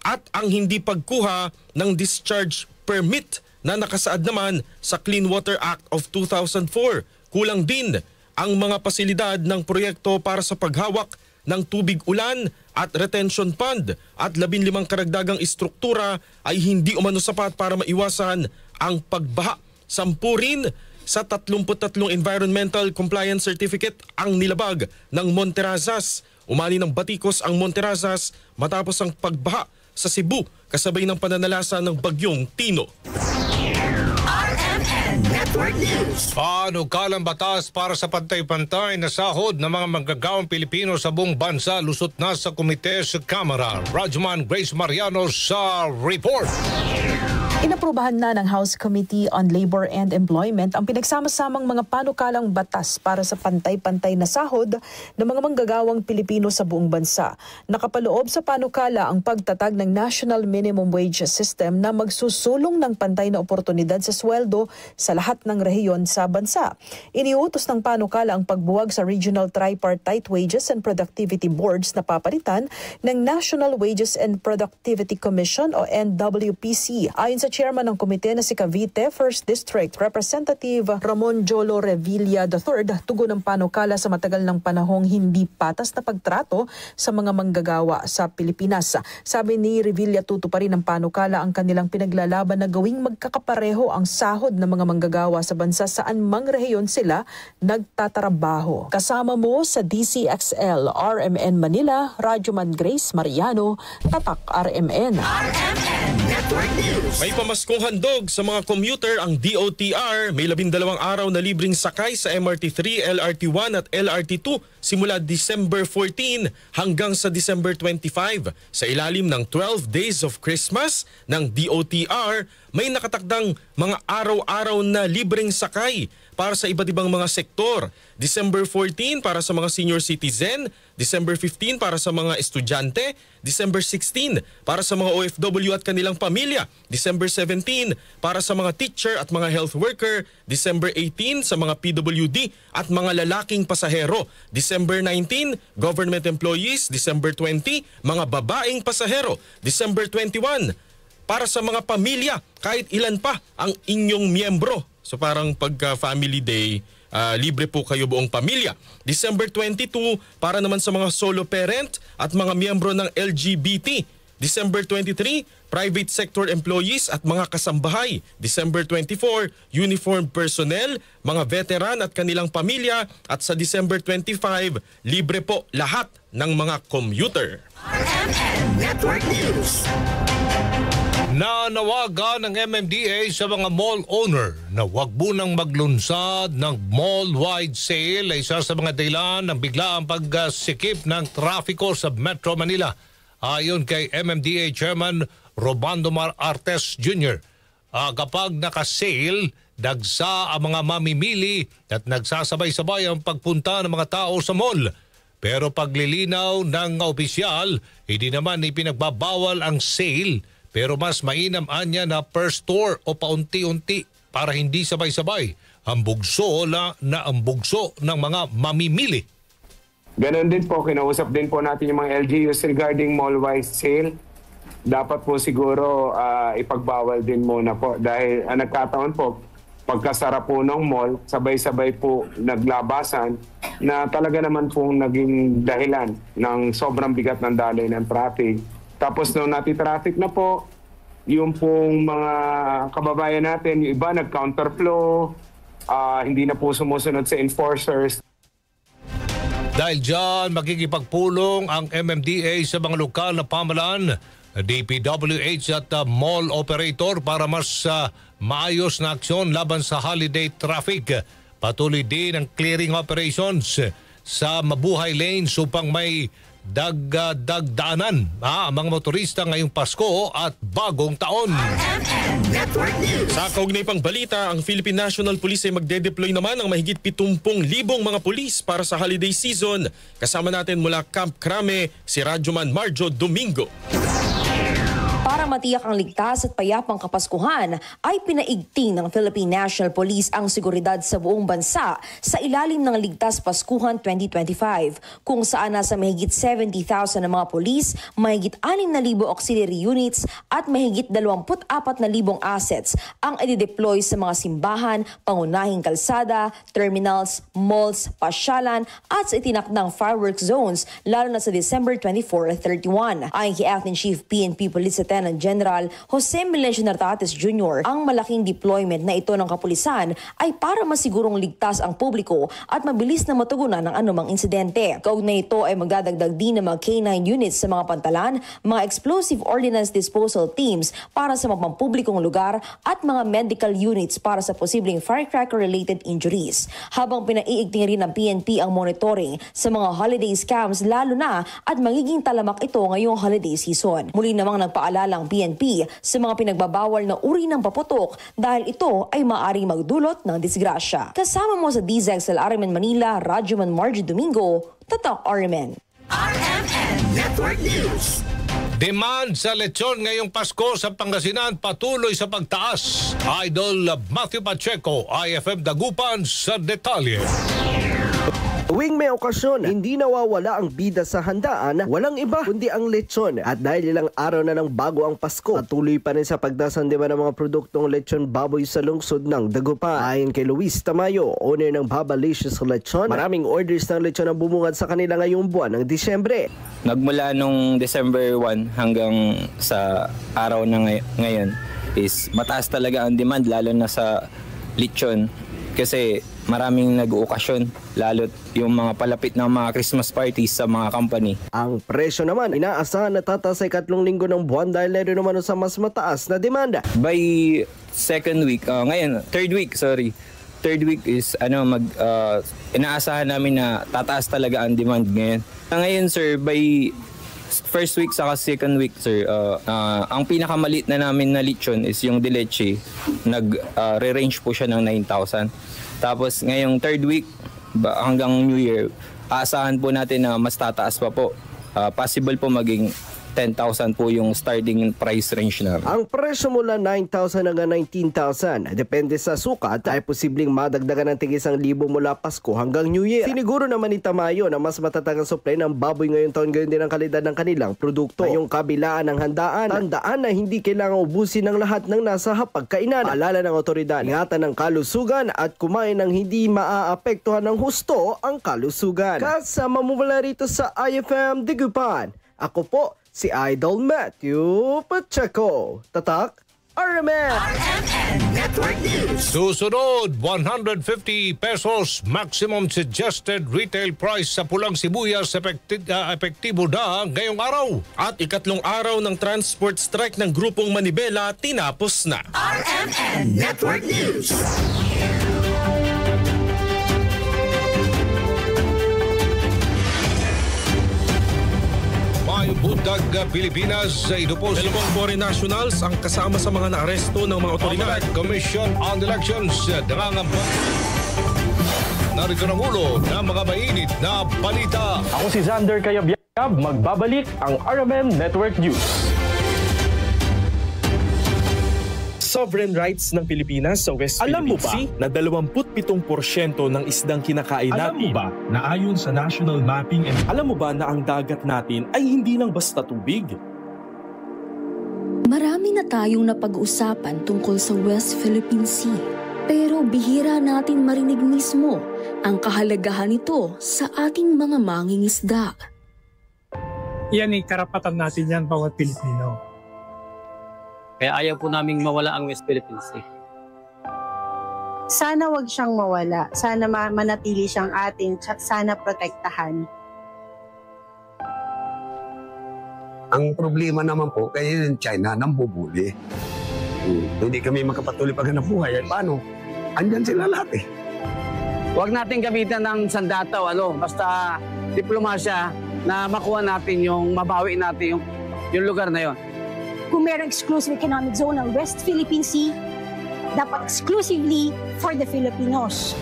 at ang hindi pagkuha ng discharge permit na nakasaad naman sa Clean Water Act of two thousand four. Kulang din ang mga pasilidad ng proyekto para sa paghawak ng tubig ulan at retention pond at labinlimang karagdagang istruktura ay hindi umano sapat para maiwasan ang pagbaha. Sampu rin sa tatlumpu't tatlong environmental compliance certificate ang nilabag ng Monterrazas. Umani ng batikos ang Monterrazas matapos ang pagbaha sa Cebu kasabay ng pananalasa ng Bagyong Tino. R M N Network News. Panukalang batas para sa pantay-pantay na sahod ng mga manggagawang Pilipino sa buong bansa lusot na sa komite sa Kamara. Radyoman Grace Mariano sa report. Inaprubahan na ng House Committee on Labor and Employment ang pinagsama-samang mga panukalang batas para sa pantay-pantay na sahod ng mga manggagawang Pilipino sa buong bansa. Nakapaloob sa panukala ang pagtatag ng National Minimum Wage System na magsusulong ng pantay na oportunidad sa sweldo sa lahat ng rehiyon sa bansa. Iniutos ng panukala ang pagbuwag sa Regional Tripartite Wages and Productivity Boards na papalitan ng National Wages and Productivity Commission o N W P C. Ayon sa chairman ng komite na si Cavite First District Representative Ramon Jolo Revilla the third, tugon ang panukala sa matagal ng panahong hindi patas na pagtrato sa mga manggagawa sa Pilipinas. Sabi ni Revilla, tutuparin ng panukala ang kanilang pinaglalaban na gawing magkakapareho ang sahod ng mga manggagawa sa bansa saan mang rehiyon sila nagtatrabaho. Kasama mo sa D C X L, R M N Manila, Radyoman Grace Mariano, Tatak R M N. R M N Network News. May pamaskong handog sa mga commuter ang D O T R. May labindalawang araw na libreng sakay sa M R T three, L R T one at L R T two simula December fourteen hanggang sa December twenty-five sa ilalim ng twelve Days of Christmas ng D O T R. May nakatakdang mga araw-araw na libreng sakay para sa iba't ibang mga sektor. December fourteen para sa mga senior citizen, December fifteen para sa mga estudyante, December sixteen para sa mga O F W at kanilang pamilya, December seventeen para sa mga teacher at mga health worker, December eighteen sa mga P W D at mga lalaking pasahero, December nineteen, government employees, December twenty, mga babaeng pasahero, December twenty-one, para sa mga pamilya, kahit ilan pa ang inyong miyembro. So parang pagka family day, ah, libre po kayo buong pamilya. December twenty-two, para naman sa mga solo parent at mga miyembro ng L G B T. December twenty-three, private sector employees at mga kasambahay. December twenty-four, uniformed personnel, mga veteran at kanilang pamilya. At sa December twenty-five, libre po lahat ng mga commuter. R M N Network News. Nanawagan ng M M D A sa mga mall owner na huwag munang maglunsad ng mall-wide sale na isa sa mga dahilan ng biglaang pagsikip ng trapiko sa Metro Manila. Ayon kay M M D A Chairman Robando Mar Artes Junior, ah, kapag naka-sale, dagsa ang mga mamimili at nagsasabay-sabay ang pagpunta ng mga tao sa mall. Pero paglilinaw ng opisyal, hindi naman ipinagbabawal ang sale, pero mas mainam anya na per store o paunti-unti para hindi sabay-sabay ang bugso na, na ang bugso ng mga mamimili. Ganun din po, kinausap din po natin yung mga L G Us regarding mall-wide sale. Dapat po siguro, ah, ipagbawal din muna po dahil, ah, nagkataon po, pagkasara po ng mall, sabay-sabay po naglabasan na talaga naman pong naging dahilan ng sobrang bigat ng daloy ng traffic. Tapos nung nati-traffic na po, yung pong mga kababayan natin, yung iba nag-counterflow, ah, hindi na po sumusunod sa enforcers. Dahil dyan, makikipagpulong ang M M D A sa mga lokal na pamahalaan, D P W H at, ah, mall operator para mas, ah, maayos na aksyon laban sa holiday traffic. Patuloy din ang clearing operations sa Mabuhay Lanes upang may dag-, ah, dagdaanan, ah, ang mga motorista ngayong Pasko at Bagong Taon. Sa kaugnay pang balita, ang Philippine National Police ay magde-deploy naman ng mahigit pitumpung libong mga pulis para sa holiday season. Kasama natin mula Camp Crame, si Radyoman Marjo Domingo. Para matiyak ang ligtas at payapang Kapaskuhan, ay pinaigting ng Philippine National Police ang seguridad sa buong bansa sa ilalim ng Ligtas Paskuhan twenty twenty-five, kung saan nasa mahigit seventy thousand na mga polis, mahigit anim na libo auxiliary units at mahigit dalawampu't apat na libong assets ang idideploy sa mga simbahan, pangunahing kalsada, terminals, malls, pasyalan, at sa itinakdang fireworks zones, lalo na sa December twenty-four at thirty-one. Ayon kay Acting Chief P N P Police Lieutenant General Jose Melencio Nartates Junior, ang malaking deployment na ito ng kapulisan ay para masigurong ligtas ang publiko at mabilis na matugunan ang anumang insidente. Kaugnay nito ay magdadagdag din ng mga K nine units sa mga pantalan, mga explosive ordnance disposal teams para sa mga pampublikong lugar at mga medical units para sa posibleng firecracker-related injuries. Habang pinaiigting rin ng P N P ang monitoring sa mga holiday scams, lalo na at magiging talamak ito ngayong holiday season. Muli namang nagpaalala ang P N P sa mga pinagbabawal na uri ng paputok dahil ito ay maaaring magdulot ng disgrasya. Kasama mo sa D Z X L R M N Manila, Radyo Man Margie Domingo, Tatak R M N. R M N Network News. Demand sa lechon ngayong Pasko sa Pangasinan patuloy sa pagtaas. Idol Matthew Pacheco, I F M Dagupan sa detalye. Tuwing may okasyon, hindi nawawala ang bida sa handaan, walang iba kundi ang lechon. At dahil ilang araw na nang bago ang Pasko, patuloy pa rin sa pagtaas ang demand ng mga produktong lechon baboy sa lungsod ng Dagupan. Ayon kay Luis Tamayo, owner ng Babalicious Lechon, maraming orders ng lechon ang bumungad sa kanila ngayong buwan ng Disyembre. Nagmula nung December one hanggang sa araw na ngay-, ngayon is mataas talaga ang demand, lalo na sa lechon kasi maraming nag-ookasyon, lalo't yung mga palapit ng mga Christmas parties sa mga company. Ang presyo naman, inaasahan na tataas sa ikatlong linggo ng buwan dahil na rin umano sa mas mataas na demanda. By second week, ah, ngayon, third week, sorry. Third week is, ano, mag, ah, inaasahan namin na tataas talaga ang demand ngayon. Ah, ngayon, sir, by first week saka second week, sir, ah, ah, ang pinakamalit na namin na lechon is yung de leche. Nag, ah, re-range po siya ng nine thousand. Tapos ngayong third week, ba, hanggang New Year, aasahan po natin na mas tataas pa po. Ah, possible po maging ten thousand po yung starting price range namin. Ang presyo mula nine thousand hanggang nineteen thousand, depende sa sukat, ay posibleng madagdagan ng tig-isang libo mula Pasko hanggang New Year. Siniguro naman ni Tamayo na mas matatag ang supply ng baboy ngayong taon, gayon din ang kalidad ng kanilang produkto. Ngayong kabilaan ng handaan, tandaan na hindi kailangang ubusin ng lahat ng nasa hapagkainan. Paalala ng awtoridad, ingatan ang kalusugan at kumain ng hindi maaapektuhan ng husto ang kalusugan. Kasama mo mula rito sa I F M Dagupan, ako po si Idol Matthew Pacheco. Tatak R M N. R M N Network News. Susunod, one hundred fifty pesos maximum suggested retail price sa pulang sibuyas, epekti-, ah, epektibo na ngayong araw. At ikatlong araw ng transport strike ng Grupong Manibela tinapos na. R M N Network News. Mayong buntag, Pilipinas. Ito po si Dalawang foreign nationals ang kasama sa mga naaresto ng mga otoridad. Commission on Elections, nangangamba. Narito ang ulo ng mga mainit na balita. Ako si Xander Cayabyab. Magbabalik ang R M N Network News. Sovereign rights ng Pilipinas sa West Philippine Sea na dalawampu't pitong porsyento ng isdang kinakain natin. Alam mo ba na ayon sa National Mapping and Alam mo ba na ang dagat natin ay hindi lang basta tubig? Marami na tayong napag-uusapan tungkol sa West Philippine Sea, pero bihira natin marinig mismo ang kahalagahan nito sa ating mga mangingisda. Yan ay karapatan natin yan, bawat Pilipino. Kaya ayaw po naming mawala ang West Philippine Sea. Sana wag siyang mawala. Sana ma-, manatili siyang atin. Tsa-, sana protektahan. Ang problema naman po, kaya yung China, nambubuli. Hmm. Hindi kami makapatuloy paghanap buhay. Eh, paano? Andyan sila lahat eh. Huwag natin gamitan ng sandata o ano, basta diplomasya na makuha natin yung, mabawi natin yung, yung lugar na yon. Kung merong exclusive economic zone ng West Philippine Sea, dapat exclusively for the Filipinos.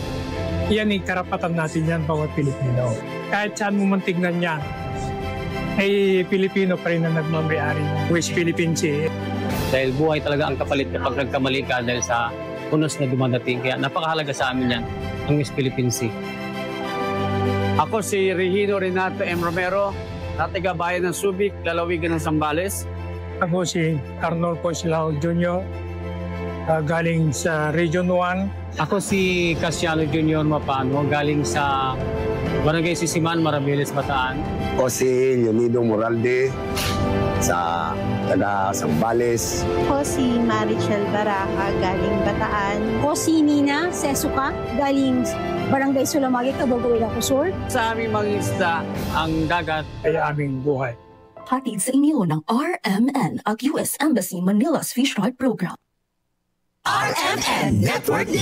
Yan ay karapatan natin yan, bawat Pilipino. Kahit saan mo man tignan yan. Ay Pilipino pa rin ang nagmamayari ng West Philippine Sea. Dahil buhay talaga ang kapalit kapag nagkamali ka dahil sa unos na dumadating. Kaya napakahalaga sa amin yan, ang West Philippine Sea. Ako si Regino Renato M. Romero, taga bayan ng Subic, lalawigan ng Zambales. Ako si Arnolfo Silao Junior, ah, galing sa Region one. Ako si Casiano Junior Mapano, galing sa Barangay Sisiman, Maraviles, Bataan. Ako si Leonido Moralde, sa taga Zambales. Ako si Marichel Baraja, galing Bataan. Ako si Nina Sesuka, galing Barangay Sulamagi, Caboolco, Ilocos Sur. Sa aming mga isda, ang dagat ay aming buhay. Hatid sa inyo ng R M N at U S Embassy Manila's Fish Rod Program. R M N Network.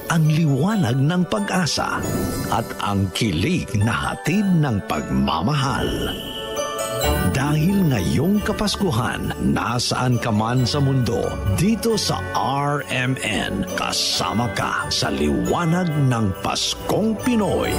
Ang liwanag ng pag-asa at ang kilig na hatid ng pagmamahal. Dahil ngayong Kapaskuhan, nasaan ka man sa mundo, dito sa R M N, kasama ka sa liwanag ng Paskong Pinoy.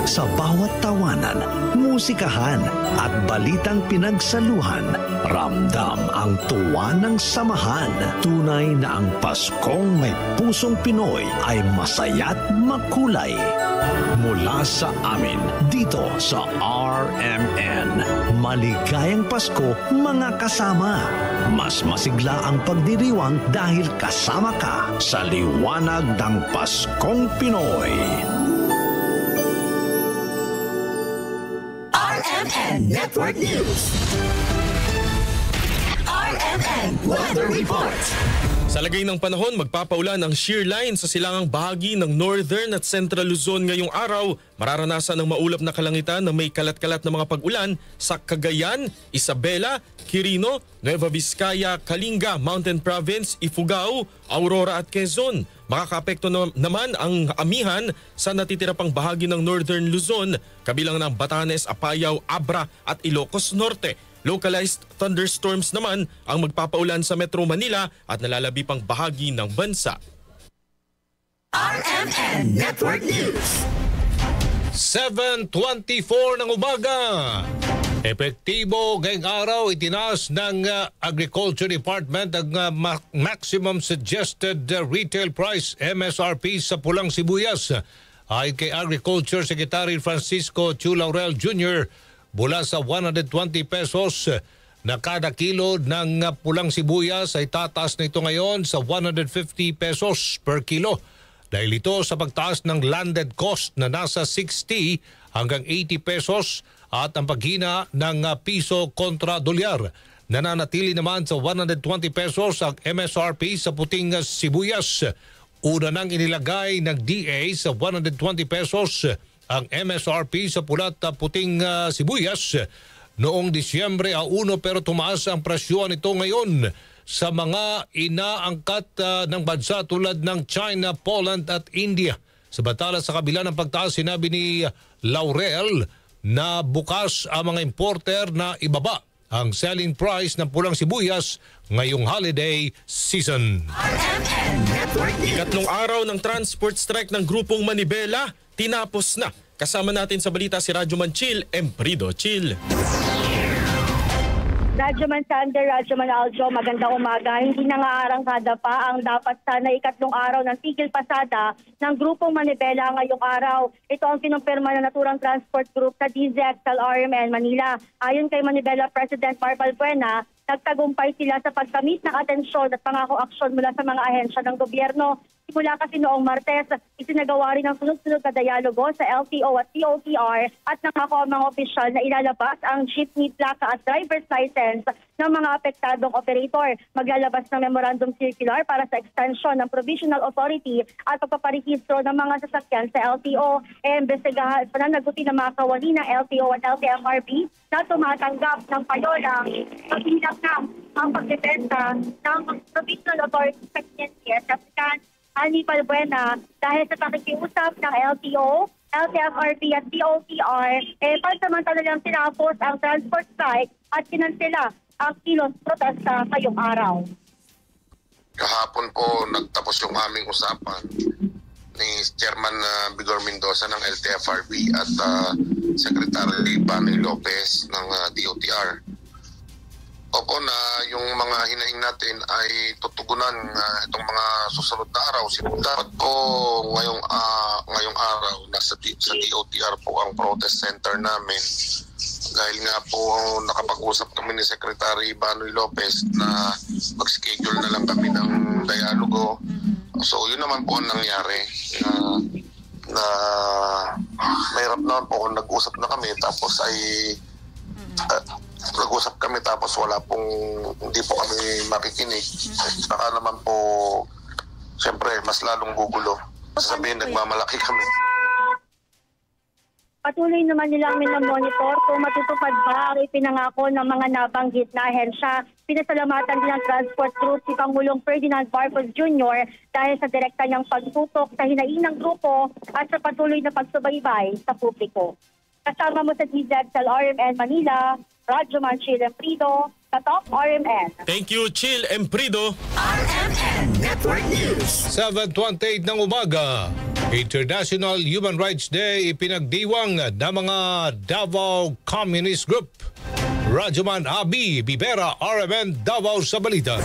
Sa bawat tawanan, musikahan, at balitang pinagsaluhan, ramdam ang tuwa ng samahan. Tunay na ang Paskong may pusong Pinoy ay masaya't makulay. Mula sa amin, dito sa R M N, maligayang Pasko, mga kasama. Mas masigla ang pagdiriwang dahil kasama ka sa liwanag ng Paskong Pinoy. R M N Network News. R M N Weather Report. Sa lagay ng panahon, magpapaulan ang shear line sa silangang bahagi ng Northern at Central Luzon ngayong araw. Mararanasan ang maulap na kalangitan na may kalat-kalat na mga pag-ulan sa Cagayan, Isabela, Quirino, Nueva Vizcaya, Kalinga, Mountain Province, Ifugao, Aurora at Quezon. Makakaapekto na- naman ang amihan sa natitira pang bahagi ng Northern Luzon, kabilang ng Batanes, Apayao, Abra at Ilocos Norte. Localized thunderstorms naman ang magpapaulan sa Metro Manila at nalalabi pang bahagi ng bansa. R M N Network News. Seven twenty-four ng umaga. Epektibo ngayong araw, itinaas ng, ah, Agriculture Department ang, ah, ma- maximum suggested, ah, retail price, M S R P, sa pulang sibuyas. Ayon kay Agriculture Secretary Francisco Chu Laurel Junior, mula sa one hundred twenty pesos na kada kilo ng pulang sibuyas, ay tataas na ito ngayon sa one hundred fifty pesos per kilo. Dahil ito sa pagtaas ng landed cost na nasa sixty hanggang eighty pesos at ang paghina ng, ah, piso kontra dolyar. Nananatili naman sa one hundred twenty pesos ang M S R P sa puting, ah, sibuyas. Una nang inilagay ng D A sa one hundred twenty pesos ang M S R P sa pula at puting, ah, sibuyas noong Disyembre a uno, pero tumaas ang presyo nito ngayon sa mga inaangkat, ah, ng bansa tulad ng China, Poland at India. Samantala, sa kabila ng pagtaas, sinabi ni Laurel na bukas ang mga importer na ibaba ang selling price ng pulang sibuyas ngayong holiday season. R M N Network News. Ikatlong araw ng transport strike ng Grupong Manibela, tinapos na. Kasama natin sa balita si Radyoman Chill Emprido. Chill. Radyoman Sander, Radyoman Aljo, magandang umaga. Hindi na nga arangkada pa ang dapat sana ikatlong araw ng tigil pasada ng Grupong Manibela ngayong araw. Ito ang kinumpirma ng naturang transport group sa D Z X L R M N Manila. Ayon kay Manibela President Mar Balbuena, nagtagumpay sila sa pagkamit ng atensyon at pangako aksyon mula sa mga ahensya ng gobyerno. Simula kasi noong Martes, isinagawa rin ang sunod-sunod na dialogo sa L T O at D O T R at nangako ang mga opisyal na ilalabas ang jeepney plaka at driver's license ng mga apektadong operator. Maglalabas ng memorandum circular para sa extension ng provisional authority at pagpaparehistro ng mga sasakyan sa L T O. E, imbestigahan at pananagutin ng mga kawani ng L T O at L T F R B na tumatanggap ng payolang paghinang na ang pagdepensa ng provisional authority sa P N P at Kapitan Ani Balbuena dahil sa pakikiusap ng L T O, L T F R B at D O T R, eh, pansamantala lang tinapos ang transport strike at kinansela ang kilos protesta ngayong araw. Kahapon po, nagtapos yung aming usapan. ni Chairman, ah, Vigor Mendoza ng L T F R B at, ah, Secretary Banoy Lopez ng, ah, D O T R. Opo, na yung mga hinahing natin ay tutugunan, ah, itong mga susunod na araw. Dapat po ngayong, ah, ngayong araw, nasa D-, sa D O T R po ang protest center namin. Dahil nga po nakapag-usap kami ni Secretary Banoy Lopez na mag-schedule na lang kami ng dialogo. So, yun naman po ang nangyari. Na, na mahirap naman po kung nag-usap na kami tapos ay, ah, nag-usap kami tapos wala pong, hindi po kami makikinig. Baka naman po, siyempre, mas lalong gugulo. Sabihin, nagmamalaki kami. Patuloy naman nilang minomonitor kung matutupad ba ang ipinangako ng mga nabanggit na ahensya. Pinasalamatan din ng transport group si Pangulong Ferdinand Marcos Junior dahil sa direkta niyang pagtutok sa hinaing ng grupo at sa patuloy na pagsubaybay sa publiko. Kasama mo sa D Z Cell R M N Manila, Radyo Man Chile Prido, Tatak R M N. Thank you, Chill Emprido. R M N Network News. Seven twenty-eight ng umaga, International Human Rights Day ipinagdiwang ng mga Davao Communist Group. Radyoman Abi Bibera, R M N Davao sa balita.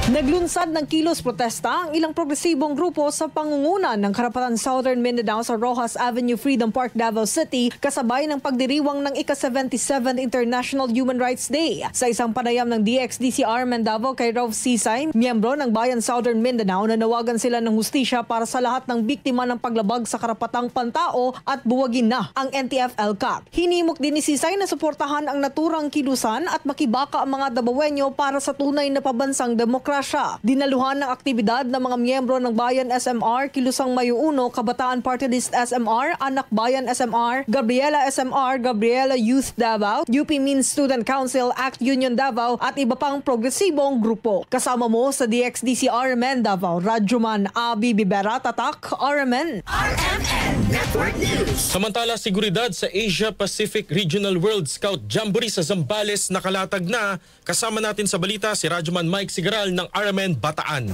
Naglunsad ng kilos protesta ang ilang progresibong grupo sa pangunguna ng Karapatan Southern Mindanao sa Roxas Avenue, Freedom Park, Davao City, kasabay ng pagdiriwang ng ika-seventy-seventh International Human Rights Day. Sa isang panayam ng D X D C R M N Davao kay Ralph Sisay, miyembro ng Bayan Southern Mindanao, nanawagan sila ng hustisya para sa lahat ng biktima ng paglabag sa karapatang pantao at buwagin na ang N T F L CAC. Hinimok din ni Sisay na suportahan ang naturang kilusan at makibaka ang mga Dabawenyo para sa tunay na pabansang demokrasya. Dinaluhan ng aktibidad ng mga miyembro ng Bayan S M R, Kilusang Mayo Uno, Kabataan Party List S M R, Anak Bayan S M R, Gabriela S M R, Gabriela Youth Davao, U P Min Student Council, Act Union Davao at iba pang progresibong grupo. Kasama mo sa D X D C R M N Davao, Radyoman Abi Bibera, Tatak R M N. R M N Network News. Samantala, seguridad sa Asia Pacific Regional World Scout Jamboree sa Zambales nakalatag na. Kasama natin sa balita si Radyoman Mike Sigaral ng R M N Bataan.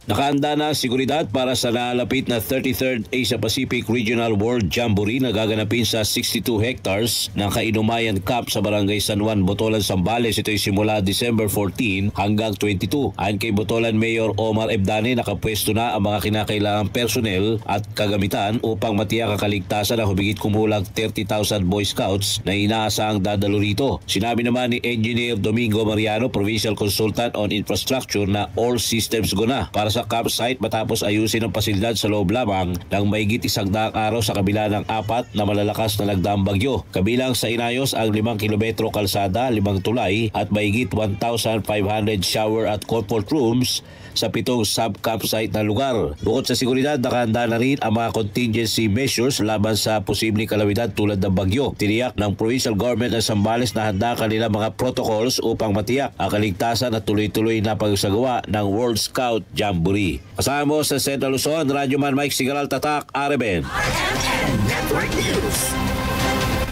Nakaanda na ang seguridad para sa nalalapit na thirty-third Asia Pacific Regional World Jamboree na gaganapin sa sixty-two hectares ng Kainumayan Camp sa Barangay San Juan, Botolan, Zambales. Ito'y simula December fourteen hanggang twenty-two. Ayon kay Botolan Mayor Omar Ebdane, nakapwesto na ang mga kinakailangang personnel at kagamitan upang matiyak ang kaligtasan ng humigit kumulang thirty thousand Boy Scouts na inaasahang dadalo rito. Sinabi naman ni Engineer Domingo Mariano, Provincial Consultant on Infrastructure, na all systems go na para sa campsite matapos ayusin ang pasilidad sa loob lamang ng mahigit isang daang araw sa kabila ng apat na malalakas na nagdaang bagyo. Kabilang sa inayos ang limang kilometro kalsada, limang tulay at mahigit one thousand five hundred shower at comfort rooms sa pitong sub-campsite na lugar. Bukod sa seguridad, nakahanda na rin ang mga contingency measures laban sa posibleng kalamidad tulad ng bagyo. Tiniyak ng provincial government ng Zambales na handa ang kanilang mga protocols upang matiyak ang kaligtasan at tuloy-tuloy na pagsagawa ng World Scout Jamboree. Kasama mo sa Central Luzon, Radyoman Mike Sigaral, Tatak R M N. R M N Network News.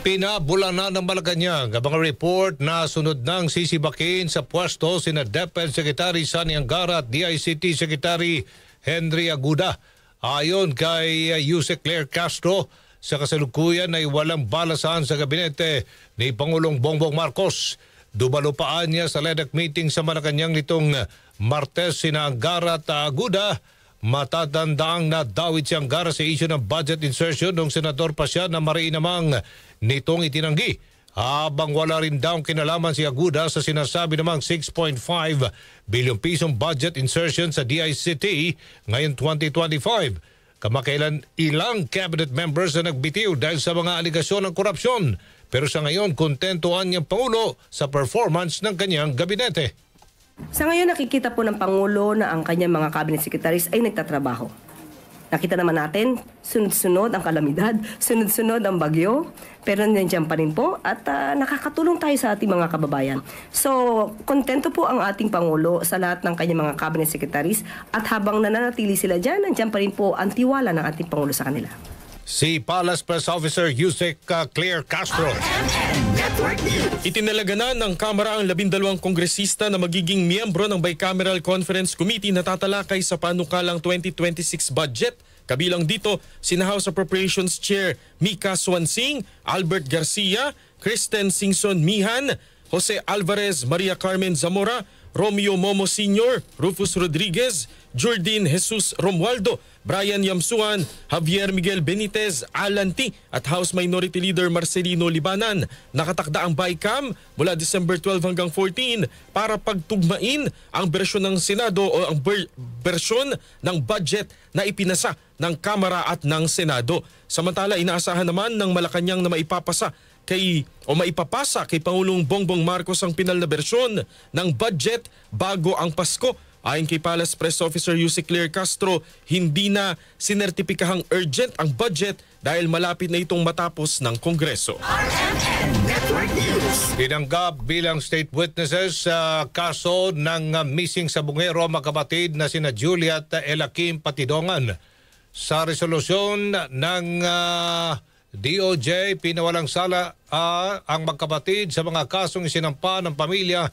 Pinabulanan ng Malacañang ang mga report na sunod nang sisibakin sa pwesto sina DepEd Secretary Sonny Angara at D I C T Secretary Henry Aguda. Ayon kay, uh, Yusek Claire Castro, sa kasalukuyan ay walang balasan sa gabinete ni Pangulong Bongbong Marcos. Dumalo pa aniya sa LEDEC meeting sa Malacañang nitong Martes sina Angara at Aguda. Matatandaang nadawit si Angara sa isyu ng budget insertion noong senador pa siya na mariin namang nitong itinanggi. Habang wala rin daw kinalaman si Aguda sa sinasabi namang six point five billion pisong budget insertion sa D I C T ngayong twenty twenty-five. Kamakailan, ilang cabinet members na nagbitiw dahil sa mga alegasyon ng korupsyon. Pero sa ngayon, kontento ang Pangulo sa performance ng kanyang gabinete. Sa ngayon, nakikita po ng Pangulo na ang kanyang mga cabinet secretaries ay nagtatrabaho. Nakita naman natin, sunod-sunod ang kalamidad, sunod-sunod ang bagyo, pero nandiyan pa rin po at, ah, nakakatulong tayo sa ating mga kababayan. So, kontento po ang ating Pangulo sa lahat ng kanyang mga cabinet secretaries at habang nananatili sila dyan, nandiyan pa rin po ang tiwala ng ating Pangulo sa kanila. Si Palace Press Officer Yusek, uh, Claire Castro. Itinalaga na ng Kamara ang labindalawang kongresista na magiging miyembro ng Bicameral Conference Committee na tatalakay sa panukalang twenty twenty-six budget. Kabilang dito sina House Appropriations Chair Mika Swansing, Albert Garcia, Kristen Singson Mihan, Jose Alvarez, Maria Carmen Zamora, Romeo Momo Senior, Rufus Rodriguez, Jordin Jesus Romualdo, Brian Yamsuan, Javier Miguel Benitez, Alan T., at House Minority Leader Marcelino Libanan. Nakatakda ang BICAM mula December twelve hanggang fourteen para pagtugmain ang bersyon ng Senado o ang ber-, bersyon ng budget na ipinasa ng Kamara at ng Senado. Samantala, inaasahan naman ng Malacañang na maipapasa kay, o maipapasa kay Pangulong Bongbong Marcos ang pinal na bersyon ng budget bago ang Pasko. Ayon kay Palace Press Officer Yusek Claire Castro, hindi na sinertipikahang urgent ang budget dahil malapit na itong matapos ng Kongreso. R M N Network News. Tinanggap bilang state witnesses sa kaso ng, ah, missing sabungero magkapatid na sina Juliet Elakim Patidongan. Sa resolusyon ng, ah, D O J, pinawalang sala, ah, ang magkapatid sa mga kasong isinampa ng pamilya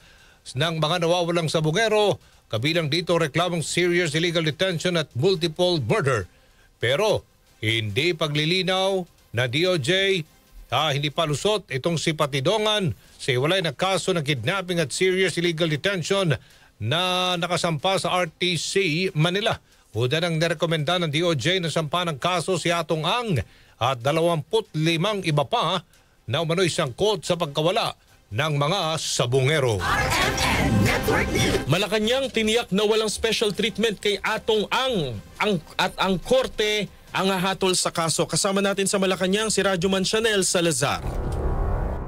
ng mga nawawalang sabungero, kabilang dito reklamong serious illegal detention at multiple murder. Pero hindi paglilinaw na D O J, ah, hindi palusot itong si Patidongan sa iwalay na kaso ng kidnapping at serious illegal detention na nakasampa sa R T C Manila. Una nang nirekomenda ng D O J na sampa ng kaso si Atong Ang at dalawampu't limang iba pa na umano'y sangkot sa pagkawala ng mga sabungero. R M N Network News. Malacañang, tiniyak na walang special treatment kay Atong Ang, ang at ang korte ang hahatol sa kaso. Kasama natin sa Malacañang si Radyoman Chanel Salazar.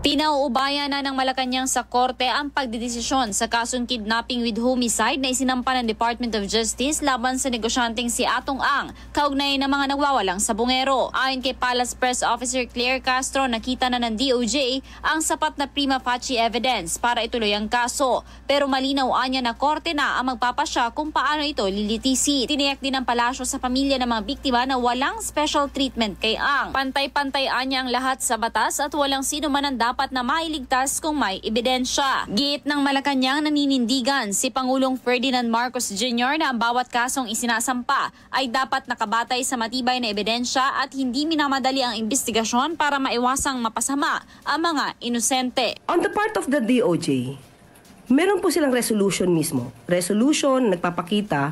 Pinauubayan na ng Malacañang sa korte ang pagdedesisyon sa kasong kidnapping with homicide na isinampa ng Department of Justice laban sa negosyanteng si Atong Ang, kaugnay ng mga nagwawalang sabungero. Ayon kay Palace Press Officer Claire Castro, nakita na ng D O J ang sapat na prima facie evidence para ituloy ang kaso. Pero malinaw anya na korte na ang magpapasya kung paano ito lilitisin. Tiniyak din ng palasyo sa pamilya ng mga biktima na walang special treatment kay Ang. Pantay-pantay anya ang lahat sa batas at walang sino man ang dapat na mailigtas kung may ebidensya. Giit ng Malacañang, naninindigan si Pangulong Ferdinand Marcos Junior na ang bawat kasong isinasampa ay dapat nakabatay sa matibay na ebidensya at hindi minamadali ang imbestigasyon para maiwasang mapasama ang mga inosente. On the part of the D O J, meron po silang resolution mismo. Resolution nagpapakita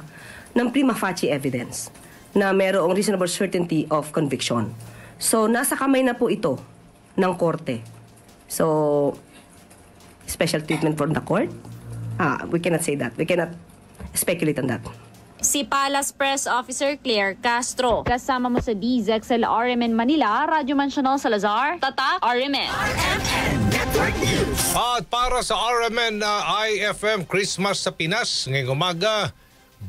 ng prima facie evidence na merong reasonable certainty of conviction. So, nasa kamay na po ito ng korte. So, special treatment from the court? Ah, we cannot say that. We cannot speculate on that. Si Palace Press Officer Claire Castro. Kasama mo sa D Z X L R M N Manila, Radyoman Chanel Salazar, Tatak R M N. At para sa R M N, uh, I F M Christmas sa Pinas, ngayong umaga,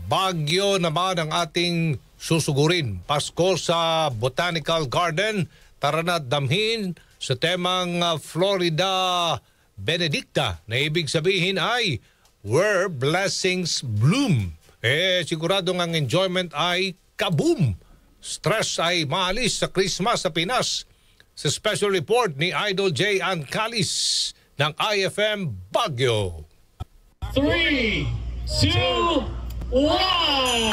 Baguio naman ang ating susugurin. Pasko sa Botanical Garden, tara na damhin sa temang, uh, Florida Benedicta, na ibig sabihin ay where blessings bloom. Eh, siguradong ang enjoyment ay kaboom. Stress ay maalis sa Christmas sa Pinas. Sa special report ni Idol J. Ann Calis ng I F M Baguio. Three, two, one.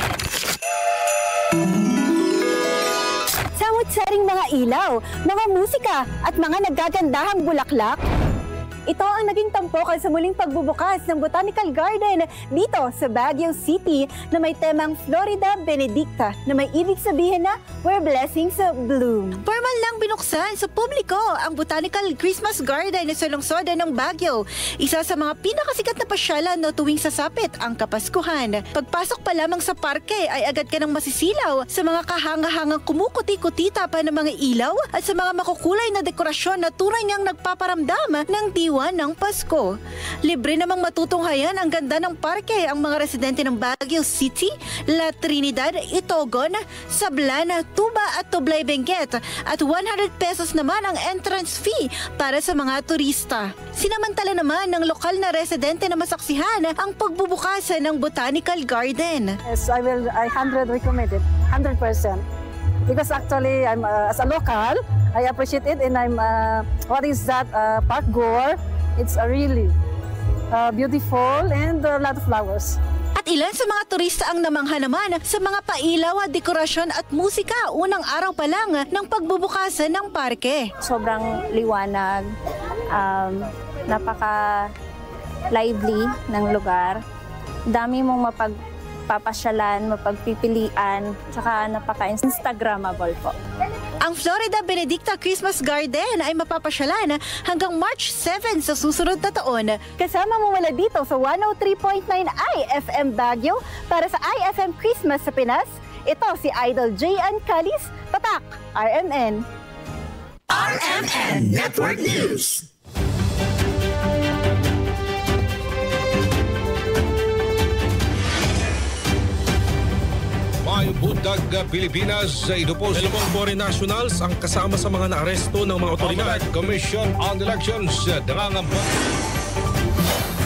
Samot-saring mga ilaw, mga musika, at mga naggagandahang bulaklak. Ito ang naging tampok sa muling pagbubukas ng Botanical Garden dito sa Baguio City na may temang Florida Benedicta, na may ibig sabihin na where blessings bloom. Pormal nang binuksan sa publiko ang Botanical Christmas Garden sa lungsod ng Baguio, isa sa mga pinakasikat na pasyalan, no, tuwing sasapit ang Kapaskuhan. Pagpasok pa lamang sa parke ay agad ka nang masisilaw sa mga kahangahangang kumukuti-kutita pa ng mga ilaw at sa mga makukulay na dekorasyon na tunay ngang nagpaparamdam ng diwa ng Pasko. Libre namang matutunghayan ang ganda ng parke ang mga residente ng Baguio City, La Trinidad, Itogon, Sablan, Tuba at Tublay Benguet, at one hundred pesos naman ang entrance fee para sa mga turista. Sinamantala naman ng lokal na residente na masaksihan ang pagbubukas ng Botanical Garden. Yes, I will, I hundred recommend it. Hundred percent. Because actually, I'm, uh, as a local, I appreciate it, and I'm, uh, what is that, uh, Park Gore? It's a really, uh, beautiful and a lot of flowers. At ilan sa mga turista ang namangha naman sa mga pailaw at dekorasyon at musika unang araw pa lang ng pagbubukas ng parke. Sobrang liwanag, um, napaka-lively ng lugar. Dami mong mapagpapasyalan, mapagpipilian, tsaka napaka-Instagrammable po. Ang Florida Benedicta Christmas Garden ay mapapasyalan hanggang March seven sa susunod na taon. Kasama mo mula dito sa one oh three point nine I F M Baguio para sa I F M Christmas sa Pinas. Ito si Idol J N Calis, Tatak, R M N. R M N Network News. Maayong buntag, Pilipinas. Ito po si Dalawang foreign nationals ang kasama sa mga naaresto ng mga otoridad. Commission on Elections, nangangamba.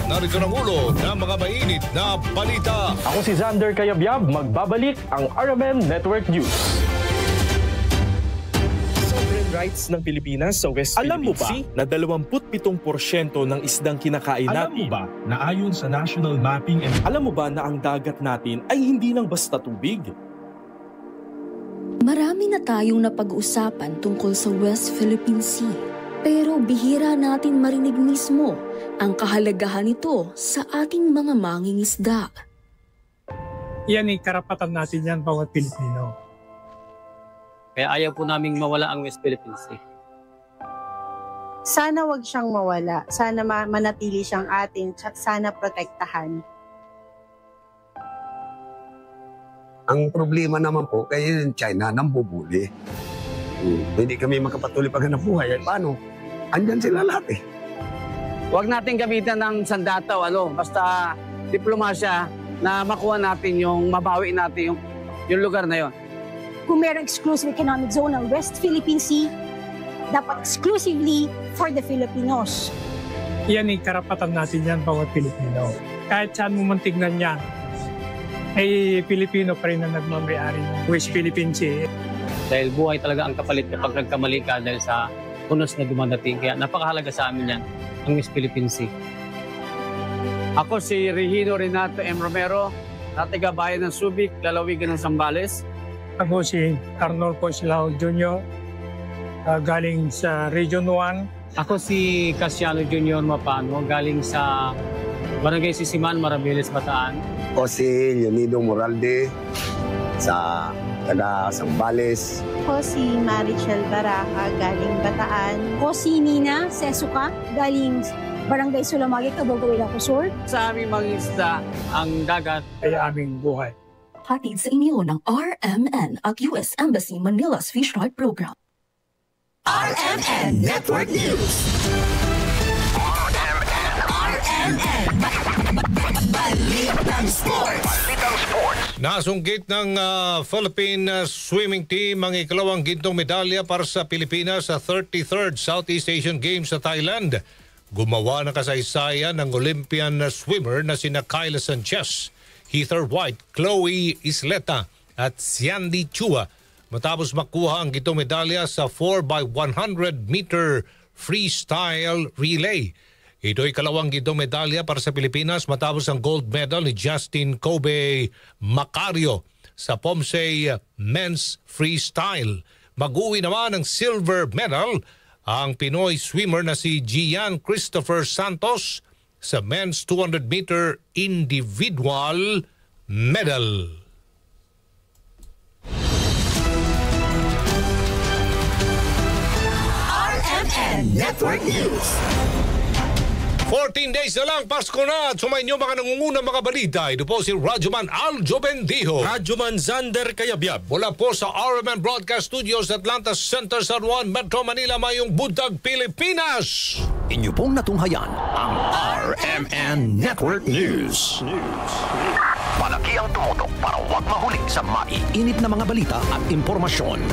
Narito ang ulo ng mga mainit na balita. Ako si Xander Kayabyab, magbabalik ang R M N Network News. Sovereign rights ng Pilipinas sa West Philippine Sea. Alam mo ba na dalawampu't pitong porsyento ng isdang kinakain natin? Alam mo ba na ayon sa National Mapping and Alam mo ba na ang dagat natin ay hindi lang basta tubig? Marami na tayong napag-usapan tungkol sa West Philippine Sea, pero bihira natin marinig mismo ang kahalagahan nito sa ating mga mangingisda. Yan ay karapatan natin yan, bawat Pilipino. Kaya ayaw po naming mawala ang West Philippine Sea. Sana wag siyang mawala. Sana ma-, manatili siyang atin. Tsa-, sana protektahan. Ang problema naman po, kaya yung China, nambubuli. Hmm, hindi kami makapatuloy paghanap buhay. Eh, paano? Andyan sila lahat eh. Huwag natin gamitan ng sandata o ano, basta diplomasya na makuha natin yung, mabawi natin yung, yung lugar na yon. Kung merong exclusive economic zone ng West Philippine Sea, dapat exclusively for the Filipinos. Yan ay karapatan natin yan, bawat Pilipino. Kahit saan mo man tignan yan, ay Pilipino pa rin ang nagmamayari ng West Philippine Sea. Dahil buhay talaga ang kapalit kapag nagkamali ka dahil sa hunos na dumadating. Kaya napakahalaga sa amin yan, ang West Philippine Sea. Ako si Regino Renato M. Romero, na taga bayan ng Subic, lalawigan ng Zambales. Ako si Arnolfo Silao Junior, ah, galing sa Region one. Ako si Casiano Junior Mapano, galing sa Barangay Sisiman, Marabeles, Bataan. Ako si Leonido Moralde, sa taga Zambales. Ako si Marichel Baraca, galing Bataan. Ako si Nina Sesuka, galing Barangay Sulamagi, Caboco, Ilocos Sur. Sa aming mangingisda, ang dagat ay aming buhay. Hatid sa inyo ng R M N at U S Embassy Manila's Fish Strike Program. R M N Network News. R M N, R M N. Balitang Sports. Balitang Sports. Nasungkit ng, ah, Philippine, ah, swimming team ang ikalawang gintong medalya para sa Pilipinas sa thirty-third Southeast Asian Games sa Thailand. Gumawa ng kasaysayan ang Olympian swimmer na sina Kayla Sanchez, Heather White, Chloe Isleta at Siandy Chua matapos makuha ang gintong medalya sa four by one hundred meter freestyle relay. Ito'y kalawang gintong medalya para sa Pilipinas matapos ang gold medal ni Justin Kobe Macario sa Pomsey men's freestyle. Mag-uwi naman ng silver medal ang Pinoy swimmer na si Gian Christopher Santos sa men's two hundred meter individual medal. R M N Network News. Fourteen days na lang, Pasko na, at sumainyo mga nangungunang mga balita. Ito po si Radyoman Aljo Bendijo. Radyoman Xander Kayabyab. Mula po sa R M N Broadcast Studios, Atlanta Center, San Juan, Metro Manila, mayong buntag, Pilipinas. Inyo pong natunghayan ang R M N Network News. Palagi ang tumutok para huwag mahuli sa maiinit na mga balita at impormasyon.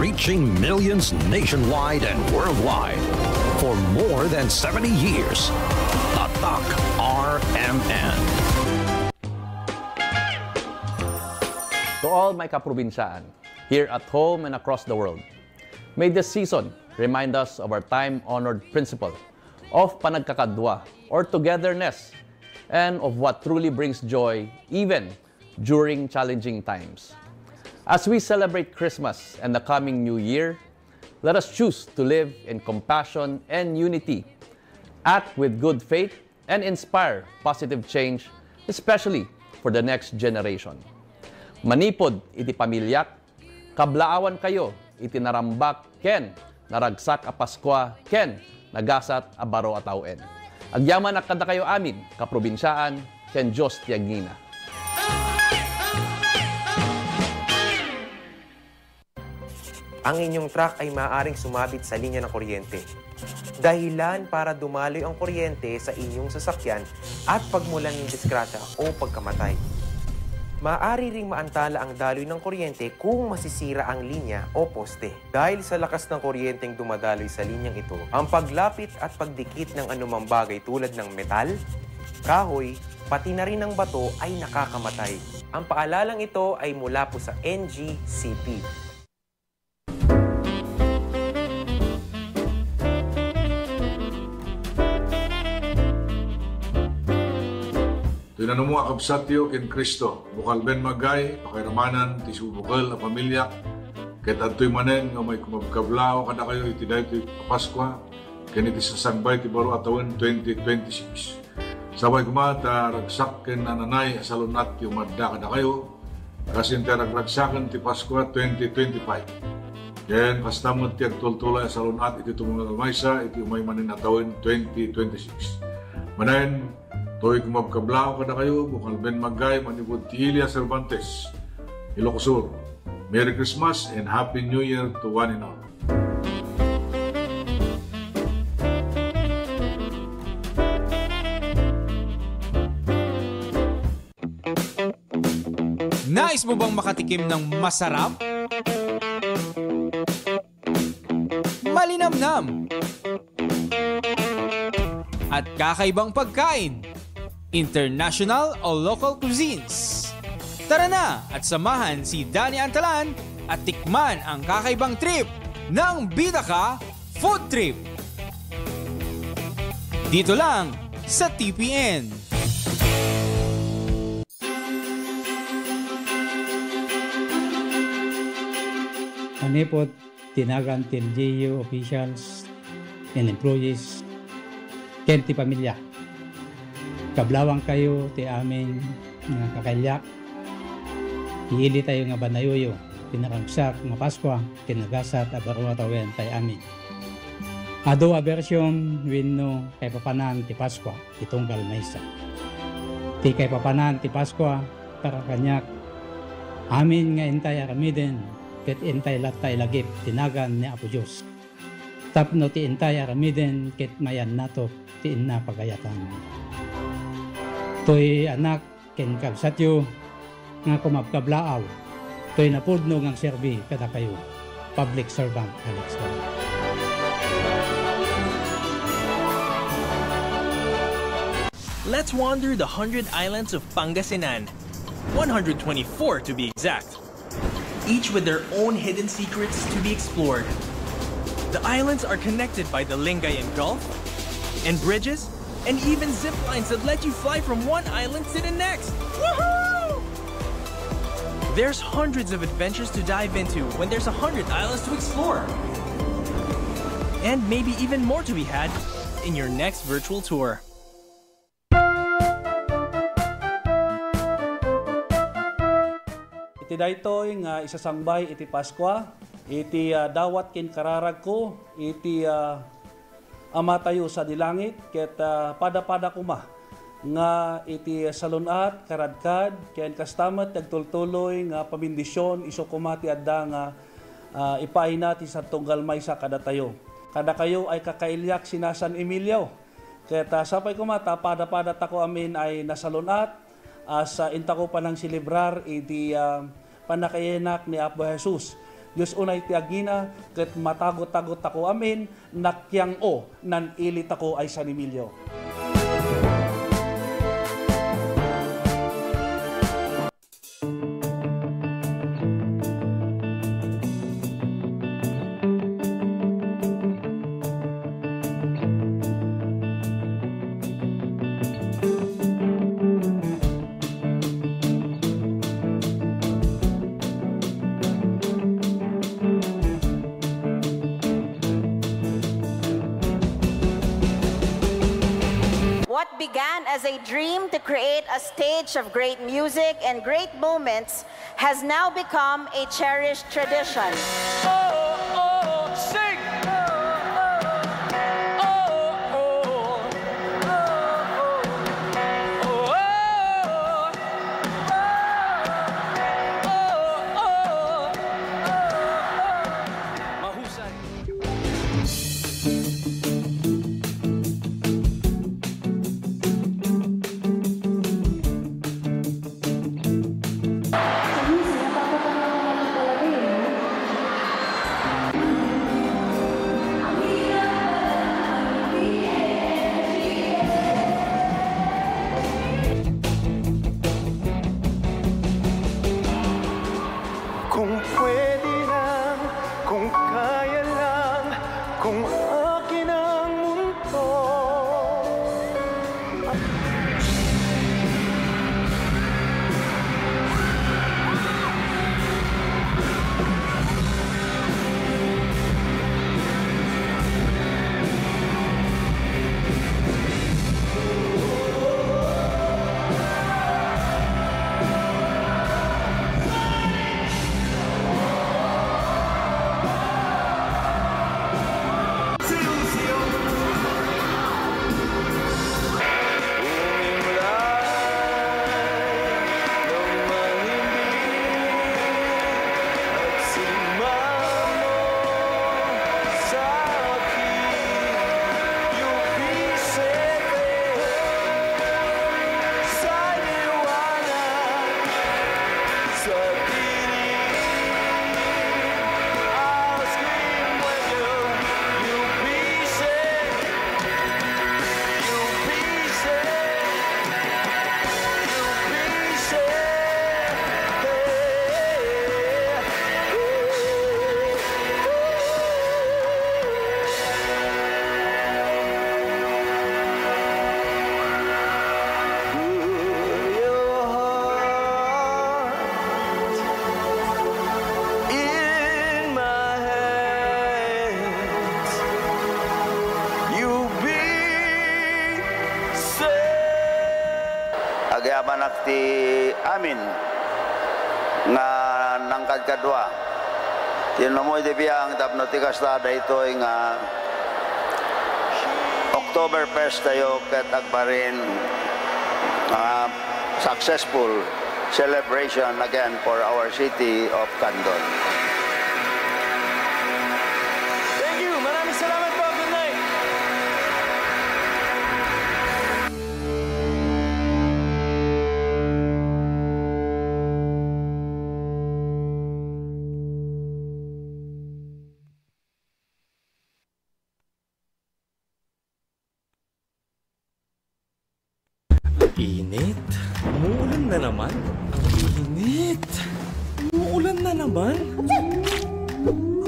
Reaching millions nationwide and worldwide for more than seventy years. Tatak R M N. To all my kaprobinsyaan, here at home and across the world. May this season remind us of our time-honored principle of panagkakadua or togetherness and of what truly brings joy even during challenging times. As we celebrate Christmas and the coming New Year, let us choose to live in compassion and unity, act with good faith, and inspire positive change, especially for the next generation. Manipud iti pamiliak, kablaawankayo iti narambak ken naragsak a Paskua ken nagasat a baro a tawen. Agyamanak kadakayo amin, kaprobinsiaan, ken Dios ti agngina. Ang inyong truck ay maaaring sumabit sa linya ng kuryente. Dahilan para dumaloy ang kuryente sa inyong sasakyan at pagmulan ng disgrasya o pagkamatay. Maaari ring maantala ang daloy ng kuryente kung masisira ang linya o poste. Dahil sa lakas ng kuryenteng dumadaloy sa linyang ito, ang paglapit at pagdikit ng anumang bagay tulad ng metal, kahoy, pati na rin ang bato ay nakakamatay. Ang paalalang ito ay mula po sa N G C P. Toy nanumo a kabsatyo ken Cristo, bukel ben maggay, pakairamanan ti subukel a pamiliak, ket adtoy manen nga umay kumabkablaaw kadakayo iti daytoy a Paskua ken iti sasangbay ti baro a tawen twenty twenty-six. Sapay koma ta ragsak ken nananay a salun-at ti umadda kadakayo, kas intay ragragsaken ti Paskua twenty twenty-five. Ken kasta met ti agtultuloy a salun-at iti tumunggal maysa iti umay manen a tawen twenty twenty-six. Manen, toy kumabkablaaw kadakayo, bukel ben maggay manipud ti Ilia Cervantes, Ilocos Sur. Merry Christmas and Happy New Year to one and all. Nais mo bang makatikim ng masarap, malinamnam, at kakaibang pagkain, international o local cuisines? Tara na at samahan si Danny Antalan at tikman ang kakaibang trip ng Bida Ka Food Trip. Dito lang sa T P N. Manipud ti nagan ti L G U officials and employees ken ti pamilya. Kablaawankayo ti amin nga kakailiak. Iilitayo nga banayoyo ti naragsak nga Paskua ken nagasat a baro a tawentay amin. Adu a bersyon wenno kaipapanan ti Paskua ti tunggal maysa. Ti kaipapanan ti Paskua para kaniak, amin nga intay aramiden ket intay latta ilagip ti nagan ni Apo Dios. Tapno ti intay aramiden ket mayannato ti inna pagayatan. Toy anak ken kabsatyo nga kumabkablaaw, toy napudno nga agserbi kadakayo, public servant Alex Gama. Let's wander the hundred islands of Pangasinan. One hundred twenty-four to be exact. Each with their own hidden secrets to be explored. The islands are connected by the Lingayen Gulf and bridges and even zip lines that let you fly from one island to the next. Woohoo! There's hundreds of adventures to dive into when there's a hundred islands to explore. And maybe even more to be had in your next virtual tour. Iti daytoy nga isasangbay iti Paskua, iti, ah, dawat ken kararagko, iti, ah, Amatayo sadi langit, ket, ah, pada-pada koma nga iti salun-at, karadkad, ken kasta met ti agtultuloy nga pamendisyon isu koma ti adda nga, ah, ipaayna ti sa tunggal maysa kadatayo. Kadakayo ay kakailiak sina San Emilio. Ket, ah, sapay koma ta pada-pada tako amin ay nasalun-at, as, ah, intako panangselebrar iti, ah, pannakayanak ni Apo Jesus. Dios unay ti agina, ket matagot-tagot tako amin, nakiang-o, nan-ili tako ay San Emilio. What began as a dream to create a stage of great music and great moments has now become a cherished tradition. Mahusay. Kung pwede lang, kung kaya lang, kung akin ang mundo. Agyabanak ti amin nga nangkadkadua. Ti ummuy ti biang tapno ti kasta daytoy nga Oktoberfest tayo ket agbalin nga successful celebration again for our city of Candon. Thank you. Maraming salamat po. Good night. Init. Umuulan na naman. Ang init. Umuulan na naman.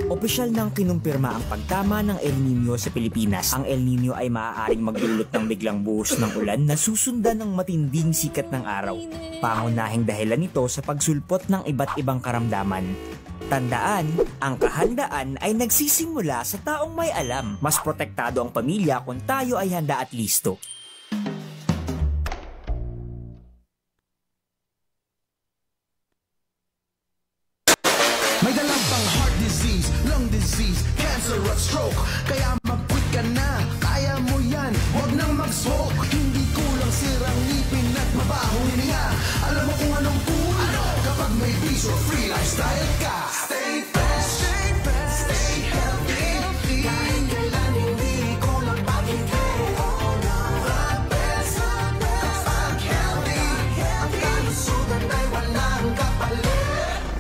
Opisyal nang kinumpirma ang pagtama ng El Niño sa Pilipinas. Ang El Niño ay maaaring magdulot ng biglang buhos ng ulan na susundan ng matinding sikat ng araw. Pangunahing dahilan nito sa pagsulpot ng iba't ibang karamdaman. Tandaan, ang kahandaan ay nagsisimula sa taong may alam. Mas protektado ang pamilya kung tayo ay handa at listo. May dala pang heart disease, lung disease, cancer at stroke. Kaya mag-quit ka na, kaya mo yan, wag nang mag-smoke. Hindi kulang sirang ngipin at mabahong hininga. Alam mo kung anong cool? Ano? Kapag may bisyo, free lifestyle ka. Stay fresh, stay fresh, stay healthy. Kahit kailan hindi ko na paghinti. Oh no, the best, the best. Kapag healthy, ang kalusugan ay walang kapalit.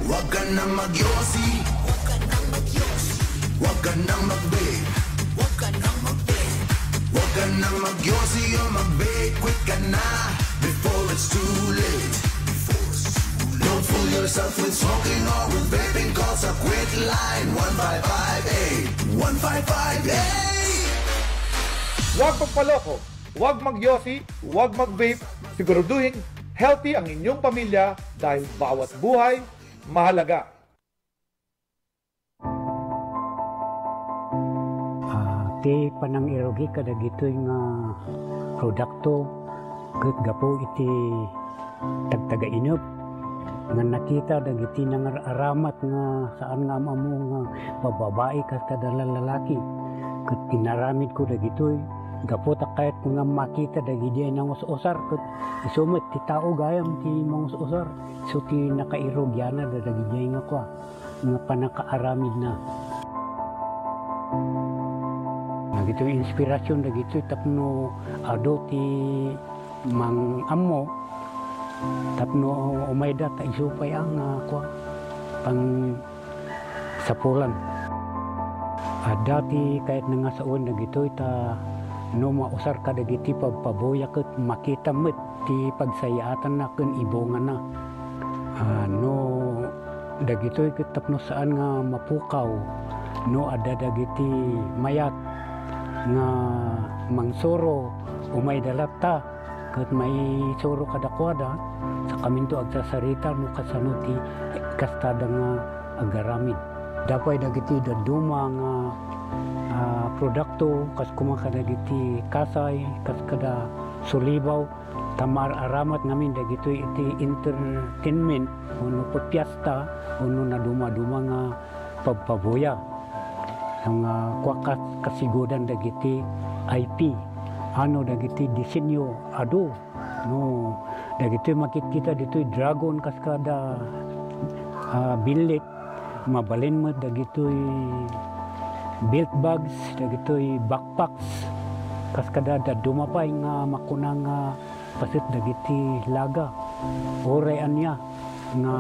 Huwag ka nang magyosi. Huwag ka nang magyosi. Huwag ka nang mag-vape. Huwag ka nang mag-vape. Huwag ka nang magyosi o mag-vape. Quit ka na before it's too late. Before it's too late. Don't fool yourself with smoking or with vaping. Call sa Quit Line one five five eight. One five five eight. Huwag magpaloko, huwag magyosi, huwag mag-vape. Siguraduhin healthy ang inyong pamilya dahil bawat buhay mahalaga. Ah, Ti panangirugi kadagitoy nga produkto ket gapu iti tagtagainep nga nakita dagiti nangar-aramat nga saan nga am-ammo nga bababai kas kada lalaki. Ket inaramidko dagitoy gapu ta kayat nga makita dagidiay nangus-usar ket isu met ti tao gayam ti mangus-usar. Isu ti nakairugianna dagiti nga kua, nga pannakaaramidna. Dagitoy inspirasyon dagitoy tapno adu ti mang-ammo tapno umayda ta isu pay a nga kua, pangsapulan. Adda ti kayatna nga sawen dagitoy ta no mausar kadagiti pabpabuya ket makita met ti pagsayaatanna ken ibungana. Ah, no dagitoy ket tapno saan nga mapukaw, no adda dagiti mayat nga mangsuro, umayda latta ket maisuro kadakuada, sakaminto agsasarita no kasano ti kastada nga agaramid. Adda pay dagiti dadduma nga, ah, produkto, kas koma kadagiti kasay, kas kada sulibaw, ta maar-aramat ngamin dagitoy iti entertainment, wenno piesta, wenno nadumaduma nga pabpabuya. Nga kua kas-, kasigudan dagiti I P, ano dagiti disenyo, adu. No, dagitoy makitkita ditoy dragon kas kada, ah, binlit, mabalin met dagitoy belt bags, dagitoy backpacks, kas kada dadduma pay nga makuna nga paset dagiti laga. Uray ania nga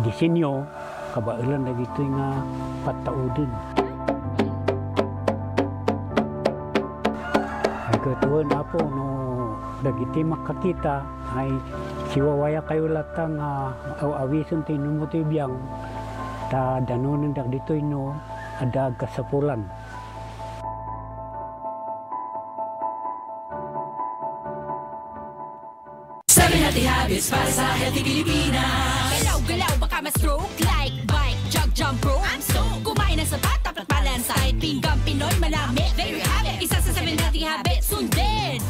disenyo, kabaelan dagitoy nga pattauden. Ay, ket wen, Apo, no dagiti makakita, ay siwawayakayo latta nga aw-awisen ti inummo ti biang, ta danonen dagitoy no adda agkasapulan. Seven healthy habits para sa healthy Pilipinas. Galaw-galaw, baka ma-stroke. Like, bike, jog, jump rope. I'm stoked. Kumain ng sapat, dapat balansay. Pinggang Pinoy, malami. There you have it. Isa sa seven healthy habits. Sundin.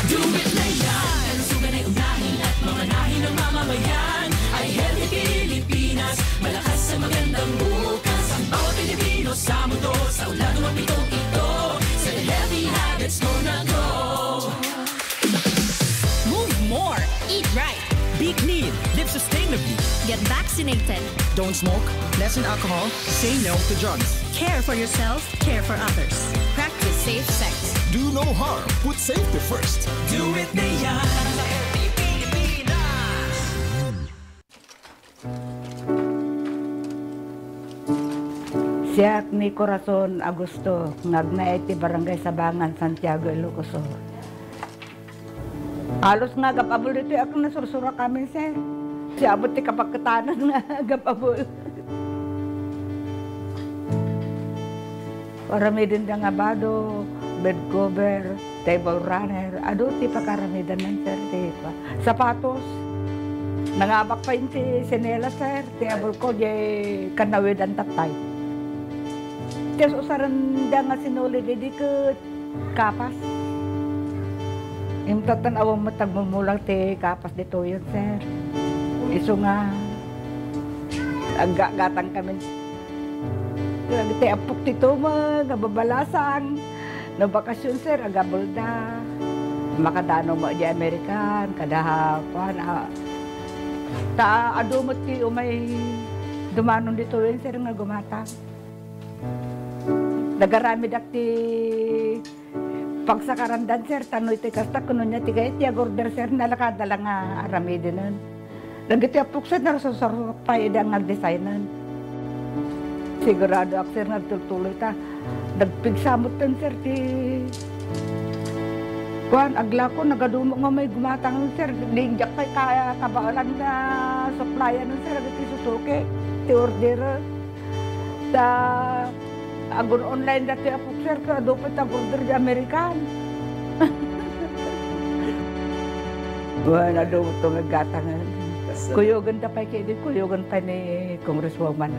Do it na yan. Kalusugan ay unahin at mamanahin ng mamamayan. Ay healthy Pilipinas. Malakas sa magandang bukas. Ang bawat Pilipino sa mundo. Sa ulado man pitong ito. Seven healthy habits, go na go. Move more. Eat right. Be clean. Live sustainably. Get vaccinated. Don't smoke. Lessen alcohol. Say no to drugs. Care for yourself. Care for others. Practice safe sex. Do no harm. Put safety first. Do it na yan. Sa healthy Pilipinas. Siak ni Corazon Augusto, nga agnaed iti Barangay Sabangan, Santiago, Ilocos Sur. Halos nga agab-abul ditoy a nasursuro kami, sir. Siya abot ti kapaketanan nga agab-abul. Aramidenda nga bado, bed cover, table runner, adu ti pakaramidannan, sir, ti pa-, sapatos. Nangabak pay ti sinelas, sir, ti abulko, diay kanawidan tattay. Ti usarenda nga sinulid idi ket kapas. Imtatan awan met agmumulang ti kapas ditoyen, sir. Isu nga aggatang kami. Ti apok ti tumeng, ababalasang. No bakasyon, sir, agabelda. Makadano mo di American, kada kuan, a, ta adu met ti umay dumanon ditoyen, sir, nga gumatang. Nagaramidak ti pagsakarandan, sir, tano iti kasta, kuno niya ti kayat ti agorder, sir, nalakada la nga aramidenen. Dagiti apok, sir, narsursuro pay ida nga agdesignen. Siguradoak, sir, nga agtultuloy ta nagpigsa metten, sir, ti kuan, aglako, nagadumo nga may gumatang, sir, diak pay ka-, kabaelan nga supplyan, sir, dagiti Suzuki, ti order. Ta agun-online dati apok, sir, ket adu pay ti agorder di American. Wen, adu to nga gatangen. Kuyogenda pay ket idi, kuyogen pay ni Congresswoman.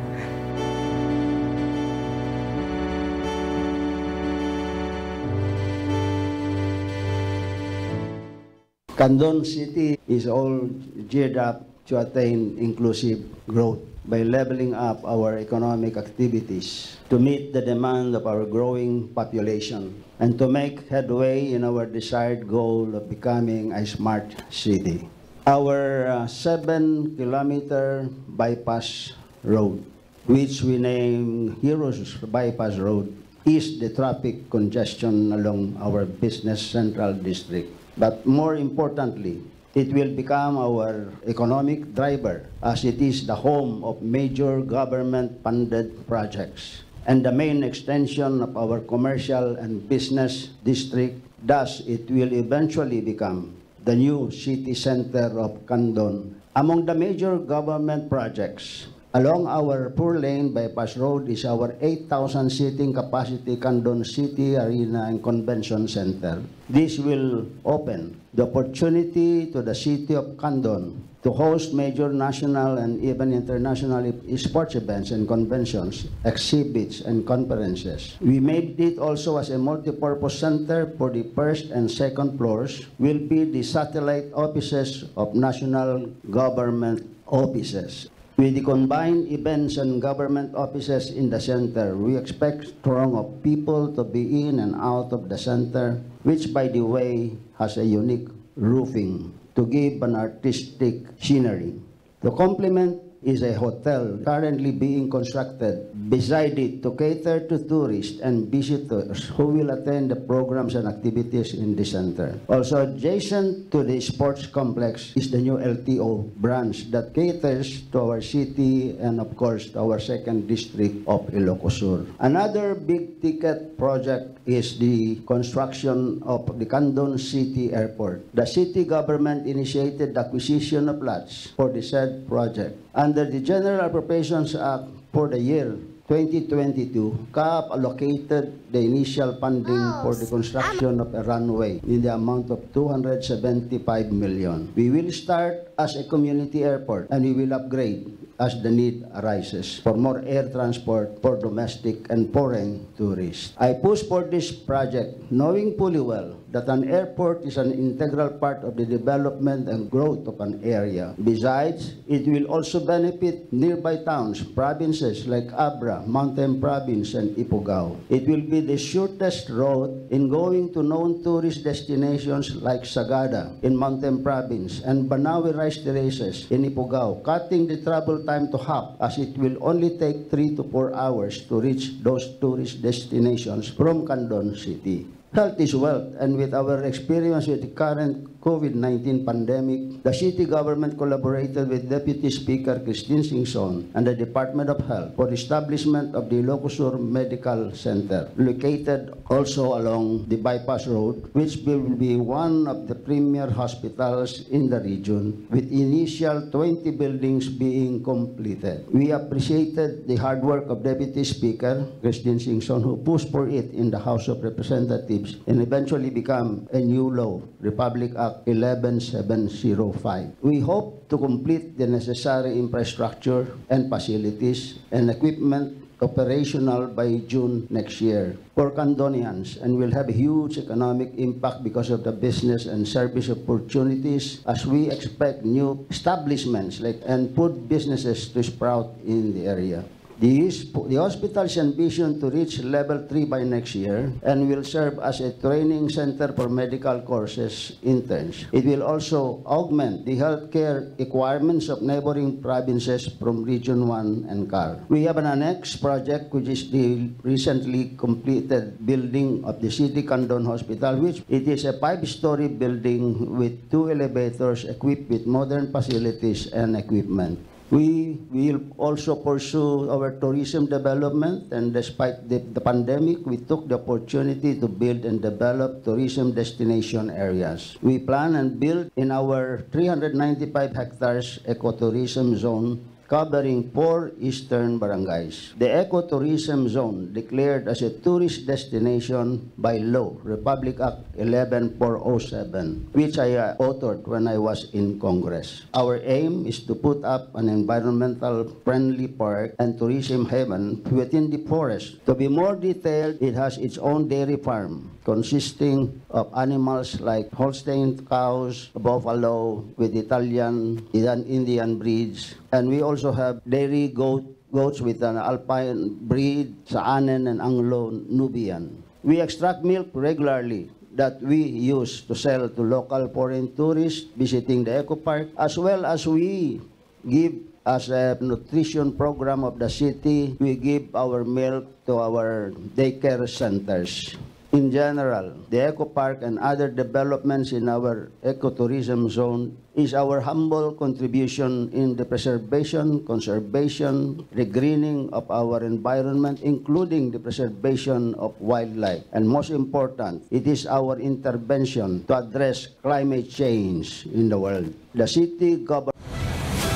Candon City is all geared up to attain inclusive growth by leveling up our economic activities to meet the demand of our growing population and to make headway in our desired goal of becoming a smart city. Our uh, seven kilometer bypass road, which we name Heroes Bypass Road, is the traffic congestion along our business central district. But more importantly, it will become our economic driver as it is the home of major government-funded projects and the main extension of our commercial and business district. Thus, it will eventually become the new city center of Candon. Among the major government projects along our four-lane bypass road is our eight thousand seating capacity Candon City Arena and Convention Center. This will open the opportunity to the city of Candon to host major national and even international sports events and conventions, exhibits and conferences. We made it also as a multipurpose center for the first and second floors will be the satellite offices of national government offices. With the combined events and government offices in the center, we expect throng of people to be in and out of the center, which by the way has a unique roofing to give an artistic scenery. To complement is a hotel currently being constructed beside it to cater to tourists and visitors who will attend the programs and activities in the center. Also adjacent to the sports complex is the new L T O branch that caters to our city and of course to our second district of Ilocos Sur. Another big ticket project is the construction of the Candon City Airport. The city government initiated the acquisition of lots for the said project. Under the General Appropriations Act for the year twenty twenty-two, CAAP allocated the initial funding for the construction of a runway in the amount of two hundred seventy-five million. We will start as a community airport and we will upgrade as the need arises for more air transport for domestic and foreign tourists. I push for this project knowing fully well that an airport is an integral part of the development and growth of an area. Besides, it will also benefit nearby towns, provinces like Abra, Mountain Province, and Ifugao. It will be the shortest road in going to known tourist destinations like Sagada in Mountain Province and Banawe Rice Terraces in Ifugao, cutting the travel time to half as it will only take three to four hours to reach those tourist destinations from Candon City. Health is wealth, and with our experience with the current COVID nineteen pandemic, the city government collaborated with Deputy Speaker Christine Singson and the Department of Health for the establishment of the Ilocos Sur Medical Center, located also along the bypass road, which will be one of the premier hospitals in the region, with initial twenty buildings being completed. We appreciated the hard work of Deputy Speaker Christine Singson, who pushed for it in the House of Representatives and eventually become a new law, Republic Act eleven seven zero five. We hope to complete the necessary infrastructure and facilities and equipment operational by June next year. For Candonians, and will have a huge economic impact because of the business and service opportunities as we expect new establishments like and food businesses to sprout in the area. The, his- the hospital's ambition to reach level three by next year and will serve as a training center for medical courses interns. It will also augment the healthcare requirements of neighboring provinces from Region one and CAR. We have an annex project, which is the recently completed building of the City Candon Hospital, which it is a five-story building with two elevators equipped with modern facilities and equipment. We will also pursue our tourism development, and despite the, the pandemic, we took the opportunity to build and develop tourism destination areas. We plan and build in our three hundred ninety-five hectares ecotourism zone covering four eastern barangays. The ecotourism zone, declared as a tourist destination by law, Republic Act eleven four oh seven, which I, uh, authored when I was in Congress. Our aim is to put up an environmental friendly park and tourism haven within the forest. To be more detailed, it has its own dairy farm consisting of animals like Holstein cows, buffalo with Italian and Indian breeds, and we also have dairy goat, goats with an alpine breed, Saanen and Anglo-Nubian. We extract milk regularly that we use to sell to local foreign tourists visiting the eco park, as well as we give as a nutrition program of the city, we give our milk to our daycare centers. In general, the eco park and other developments in our ecotourism zone is our humble contribution in the preservation, conservation, regreening of our environment, including the preservation of wildlife. And most important, it is our intervention to address climate change in the world. The city government.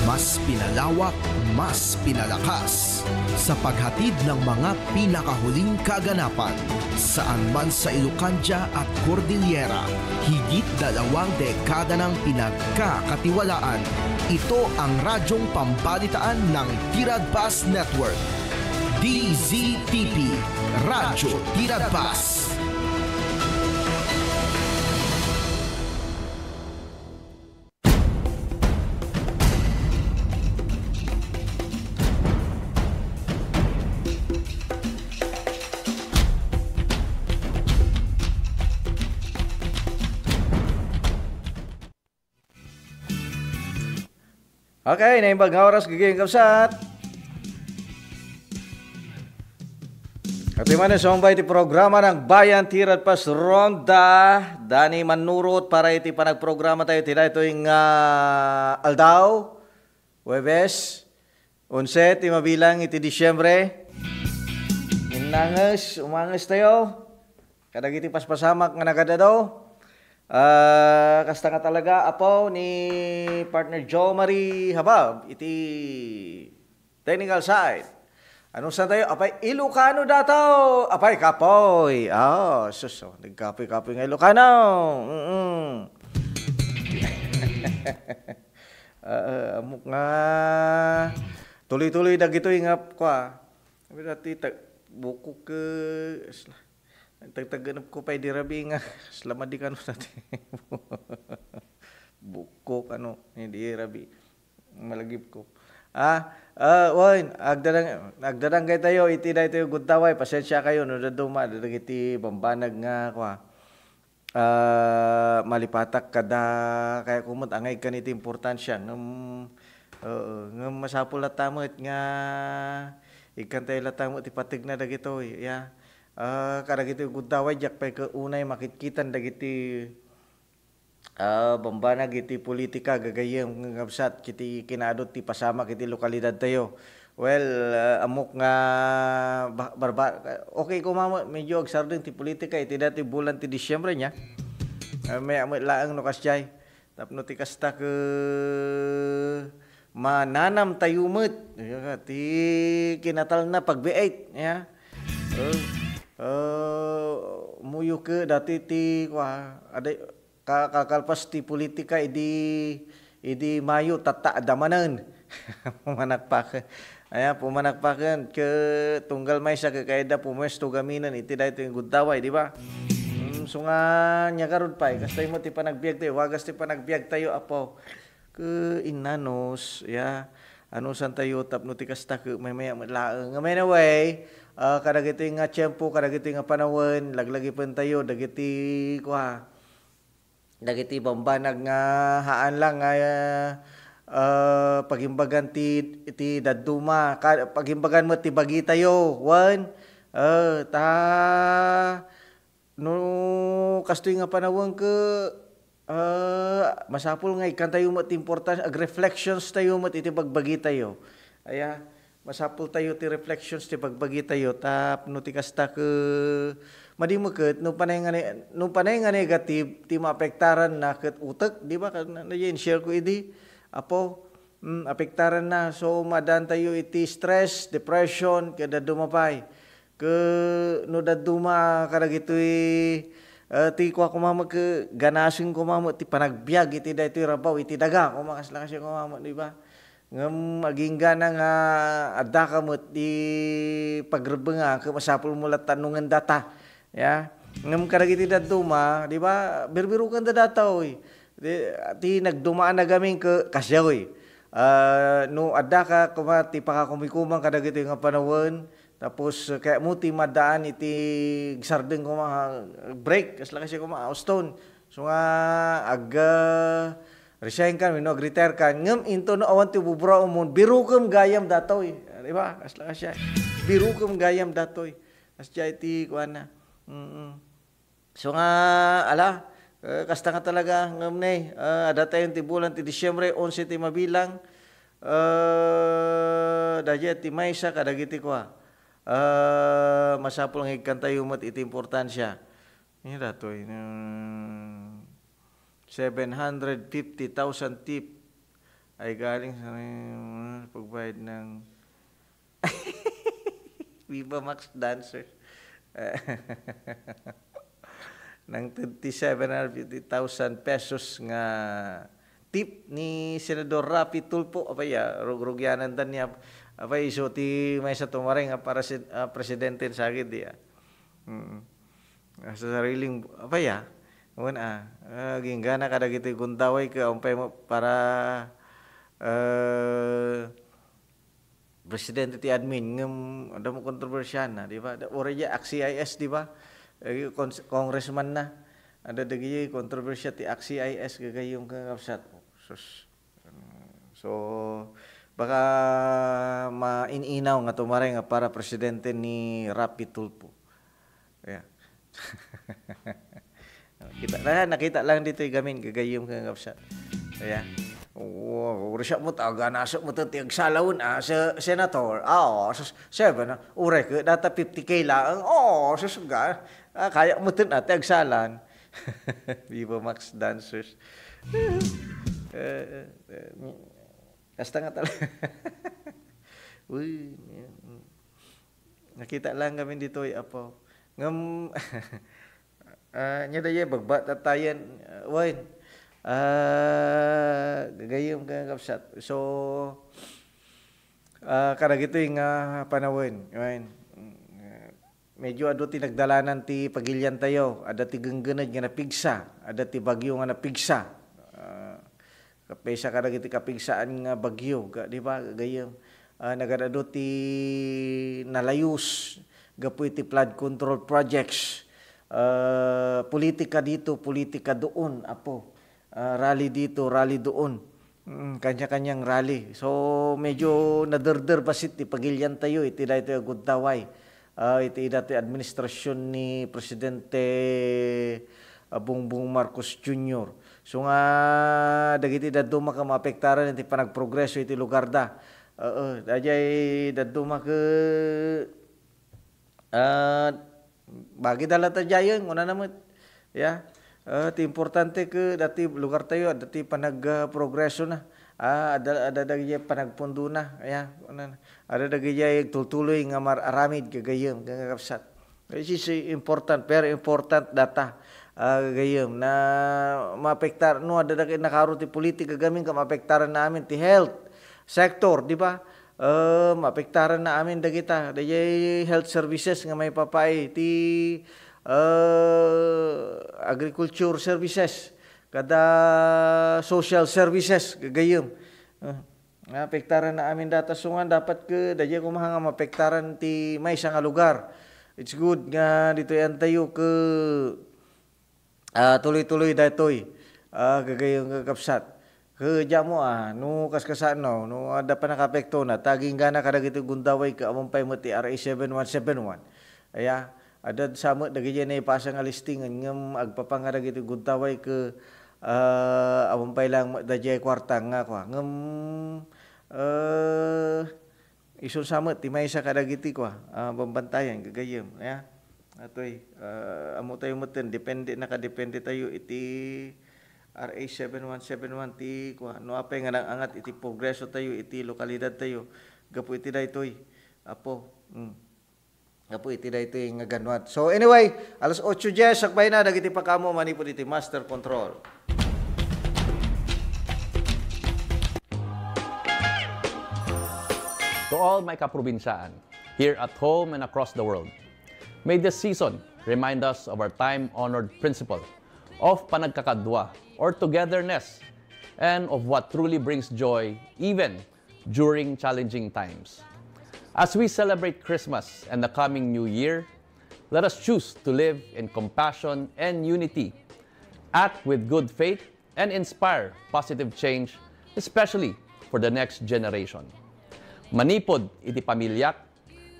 Mas pinalawak, mas pinalakas sa paghatid ng mga pinakahuling kaganapan saan man sa Ilocandia at Cordillera. Higit dalawang dekada ng pinagkakatiwalaan. Ito ang radyong pambalitaan ng Tiradpas Network. D Z T P, Radyo Tiradpas. Okay, naimbag nga oras, gagayng kabsat. Iti manen sumbay ti programa ng Bayan Tiradpas Ronda, Dani Manurot para iti panagprograma tayo ti daytoy nga aldaw, Huwebes, onse ti mabilang iti Disyembre. Innanges, umanges tayo. Kadagiti paspasamak nga nagadado. Ah, kasta nga talaga, apo ni partner Joe Marie Habab iti technical side. Ano sa tayo? Apay, Ilocano dataw! Apay, kapoy! Ah, sus, oh, nagkapoy-kapoy nga Ilocano! Mm-mm. Ah, amok nga tuloy-tuloy dagitoy nga, kwa, dati tag-, bukok ke, isla. Tagtaganep ko pay di rabii nga, isla madi kano dati. Bukok, ano, hindi rabii. Malagip ko. Ah, ah, wen, agdadang-, agdadanggay tayo, iti daytoy gundaway, pasensia kayo, no, daduma, dagiti bambanag nga, kwa, ah, malipatak kada, kaya kumot, angay kan iti importansya, ngem, oo, ngem masapul latta met nga, ikkan tayo latta met ti pategna dagitoy, ya. Ah, kadagitoy gundaway, diak pay ke unay makitkitan dagiti ah, bambanag iti politika, gagayyem nga kabsat, iti kinaadut ti pasamak iti lokalidad tayo. Well, ah, ammok nga ba-, barba-, okay koma met, medyo agsardeng ti politika iti daytoy bulan ti Disyembre nia. Ah, mayat met laeng no kasdiay. Tapno ti kasta ke mananam tayo met. Ti kinatalna pagbiit, ya. Oh, oh, muyo ke dati ti, kwa, aday, Ka-, kakalpas ti politika idi, idi Mayo, tatta, adda manen. Pumanakpaken. Aya, pumanakpaken, ke tunggal maysa ke kayatda pumuesto gaminen iti daytoy nga gundaway, di ba? Mm, so nga, nia garud pay, kasta met ti panagbiag tayo, wagas ti panagbiag tayo, apo. Ke innanos, ya, anusan tayo tapno ti kasta ke maymaya met laeng. Ngem anyway, ah, kadagitoy nga tiempo, kadagitoy nga panawen, laglagipen tayo, dagiti, kua, dagiti bambanag nga haan lang nga, ah, pagimbagan ti, ti dadduma, ka-, pagimbagan met ti bagitayo, wen, ah, ta, no kastoy nga panawen ke, ah, masapul nga ikkantayo met ti importansya, agreflections tayo met iti bagbagitayo. Aya, masapul tayo ti reflections ti bagbagitayo, tapno ti kasta ke, madi met ket, no panay nga ne-, no panay nga negative ti maapektaranna ket utek, di ba? Kan-, na-, na-, in-share ko idi, apo, mm, apektaranna. So, maaddaantayo iti stress, depression, ket dadduma pay. Ket no dadduma kadagitoy, eh, ti kua koma met, ket ganasen koma met ti panagbiag iti daytoy rabaw iti daga, koma kasla kasla koma met, di ba? Ngem agingga na nga addaka met ti pagrebbenga, ket masapul mo latta nungen data. Ya. Ngem kadagiti dadduma, di ba, birbirokenda datoy. Ti, ti nagdumaan a gamin ket kasiayo. Ah, no addaka koma ti pakakumikuman kadagitoy nga panawen, tapos, eh, kayatmo ti maddaan iti sardeng koma, break, kasla kasla koma, Auston. So nga, ag, ah, resign kan, wenno ag-retire kan. Ngem into no awan ti buburaom mo, birokem gayam datoy. Di ba? Kasla kasla. Birokem gayam datoy. Kasla iti kuana. Mm. So nga, ala, eh, kasta nga talaga, ngem ne, eh, adda tayon ti bulan ti Disyembre, onse ti mabilang, eh, daydiay ti maysa kadagiti kua. Eh, masapul nga ikkantayo met iti importansia. Ania datoy, mm, seven hundred fifty thousand tip ay galing sa, mm, pagbayad ng Viva Max Dancer. Nangted ti seven hundred fifty thousand pesos nga tip ni Senador Raffy Tulfo. Apay, ah, rugrugiananda niya. Apay, isu ti maysa tumareng a para si, ah, presidente sa agid, di, ah. Mm. Ah, sa sariling, apay, ah. Wen, ah, ah, ginggana kadagiti gundaway ket awan pay mo para, eh, presidente ti admin, ngem adda mo kontrobersiana, di ba? Da, uray diay Act C I S, di ba? Eh, cons-, congressman na. Adda dagiti kontrobersia ti Act C I S, gagayyem ken kakabsat. Sus. So, baka main-inaw nga tumareng nga para presidente ni Raffy Tulfo. Yeah. Kita, na, nakita lang ditoy gamin, gagayyem ken kakabsat. Ayan. Oo, uray siak met, ah, ganasen met ti agsalaen, ah, se-, senator. Ah, oo, sus, seven, ah, uray ket data fifty K laeng. Oo, sus, ga-, ah, kaya met, ah, ti agsalan. Viva Max Dancers. Eh, eh, eh, kasta nga talaga. Uy, yan. Nakita lang kami ditoy, apo. Ngem, ah, nia daydiay, bagbat tattayen, ah, wen. Ah, gagayyem ken kakabsat. So, ah, kadagitoy nga panawen, wen. Medyo adu ti nagdalanan ti pagiliantayo. Adda ti genggened nga napigsa, adda ti bagyo nga napigsa. Ah, Kapaysa kadagiti kapigsaan nga bagyo, ga-, di ba, gagayyem? Ah, nagad-adu ti nalayus gapu iti flood control projects. Ah, politika dito, politika doon, apo. Ah, rally dito, rally doon. Mm, kanya-kanyang rally. So, medyo naderder bassit ti pagiliantayo iti daytoy a gundaway. Ah, iti daytoy administrasyon ni Presidente, ah, Bongbong Marcos Junior. So nga, dagiti dadduma ket maapektaran iti panagprogreso iti lugarda. Oo, daydiay dadduma ket, ah, bagida latta diayen, kunana met. Ya. Ah, ti importante ket daytoy lugartayo, adda ti panag-, ah, progresona. Ah, adda, adda dagiti panagpundona. Ya, kunana. Adda dagiti agtultuloy nga mar-aramid, gagayyem, kakabsat. This is important, very important data, ah, gagayyem, na maapektar, no, adda dagiti nakaro ti politika gamin, ket maapektaran amin ti health sector, di ba? Eh, maapektaran amin dagita, dagiti health services nga maipapaay, ti, eh, agriculture services, kada social services, gagayyem. Eh, Naapektaran amin data, so nga dapat ket daydiay koma nga maapektaran ti maysa nga lugar. It's good nga ditoy antayo ket, ah, tuloy-tuloy daytoy, ah, gagayyem, kakabsat. Ket diak mo, ah, no kaskasano, no adda pannakaapektona, ta aginggana kadagiti gundaway ket awan pay met ti R A seven one seven one. Aya, adda sa met dagiti naipasa nga listingan ngem agpapan kadagiti gundaway ket, ah, awan pay laeng met daydiay kuarta nga kua. Ngem, eh, isu sa met ti maysa kadagiti kua, ah, bambantayan, gagayyem, ya. Atoy, ah, ammo tayo metten, depende, nakadepende tayo iti, R A seven one seven one ti kua, no apay nga nang-angat iti progreso tayo, iti lokalidad tayo, gapu iti daytoy, Apo. Mm. Gapu iti daytoy nga ganwat. So anyway, alas otso dies, sakbayna dagiti pakaammo manipud iti Master Control. To all my kaprobinsiaan, here at home and across the world, may this season remind us of our time-honored principle of panagkakadua or togetherness and of what truly brings joy even during challenging times. As we celebrate Christmas and the coming New Year, let us choose to live in compassion and unity, act with good faith, and inspire positive change, especially for the next generation. Manipud iti pamiliak,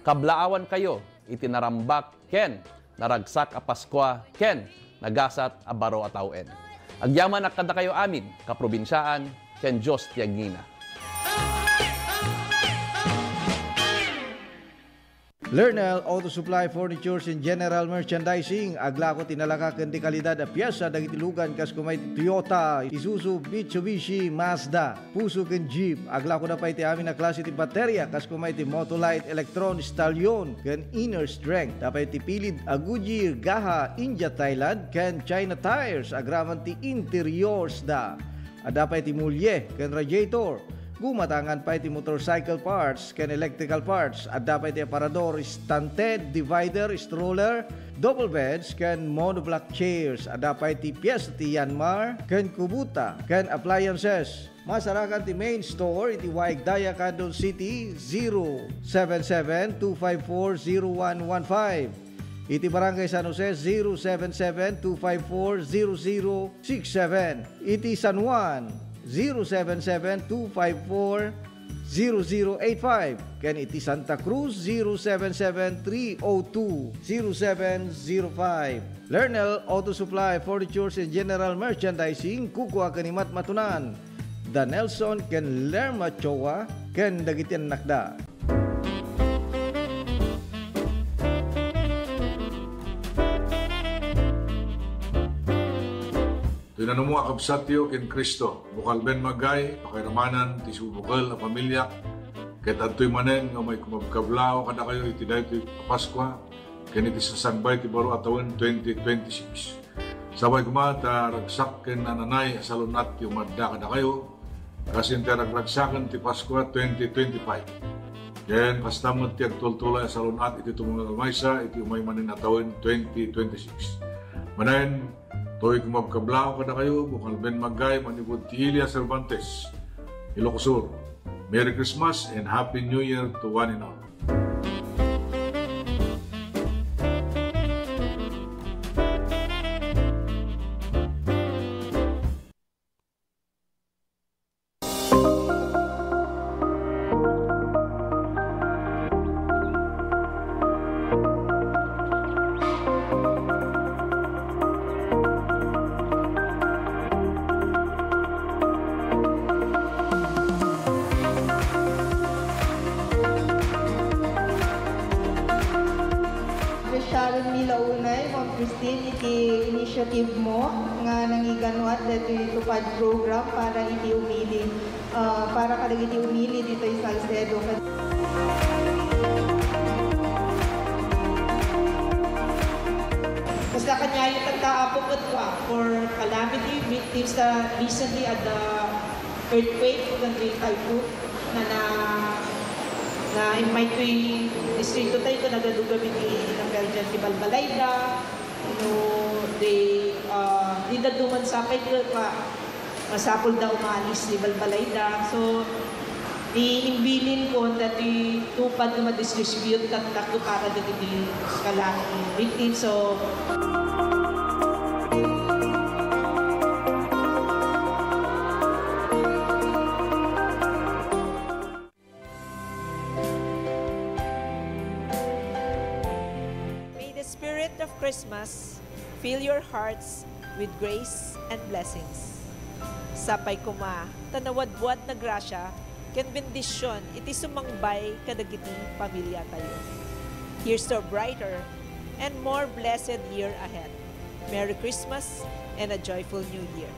kablaawankayo iti narambak ken naragsak a Paskua ken nagasat a baro a tawen. Agyamanak kadakayo amin, kaprobinsiaan, ken Dios ti agngina. Lernel Auto Supply Furnitures and General Merchandising, aglako ti nalaka ken ti kalidad a piesa dagiti lugan kas kuma iti Toyota, Isuzu, Mitsubishi, Mazda, Fuso ken Jeep. Aglakoda pay ti amin a klase ti bateria kas kuma iti Motolite, Electron, Stallion, ken Inner Strength. Adda pay ti pilid a Goodyear, Gaha, India, Thailand, ken China tires agraman ti interiors da. Adda pay ti mulye ken radiator. Gumatangan pay ti motorcycle parts ken electrical parts. Adda pay ti aparador, stand tent, divider, stroller, double beds, ken monoblock chairs. Adda pay ti piesta ti Yanmar ken Kubota ken appliances. Masarakan ti main store iti Waig Daya, Candon City, zero seven seven two five four zero one one five. Iti Barangay San Jose, zero seven seven two five four zero zero six seven. Iti San Juan, zero seven seven two five four zero zero eight five. Ken iti Santa Cruz, zero seven seven three oh two zero seven zero five. Lernel Auto Supply, Furnitures and General Merchandising, kukua ken ni Matmatunan, Da Nelson ken Lerma Choa, ken dagiti annakda. Toy nanumo a kabsatyo ken Cristo, bukel ben magay, pakairamanan ti subukel a pamiliak, ket adtoy manen nga umay kumabkablaw kadakayo iti daytoy a Paskua, ken iti sasangbay ti baro a tawen twenty twenty-six. Sapay koma ta ragsak ken nananay a salun-at ti umadda kadakayo, kas iti ragragsaken ti Paskua twenty twenty-five. Ken kasta met ti agtultulay a salun-at iti tumungag a maysa iti umay manen a tawen twenty twenty-six. Manen, toy kumabkablaw kadakayo, bukel ben magay manipud ti Ilia Cervantes, Ilocos Sur. Merry Christmas and Happy New Year to one and all. Sharon Milaunay, Ma'am Christine, iti initiative mo nga nangiganuat daytoy tupad program para iti umili, ah, para kadagiti umili ditoy Salcedo. Kasta kaniayo tatta, Apo, ket, ah, for calamity victims ta recently adda earthquake ken typhoon na, na, na immay toy distrito tayo, ken nagadugam iti nanggaljan ti balbalayda, no, they, ah, di dadduma sapay ket pa, masapulda umalis ti balbalayda. So, ti imbilin ko, dati tupad nga ma-distribute tatta para dagiti kalaki. So, may the spirit of Christmas fill your hearts with grace and blessings. Sapay koma ta nawadwad na grasia ken bendision iti sumangbay kadagiti pamiliatayo. Here's to a brighter and more blessed year ahead. Merry Christmas and a joyful New Year.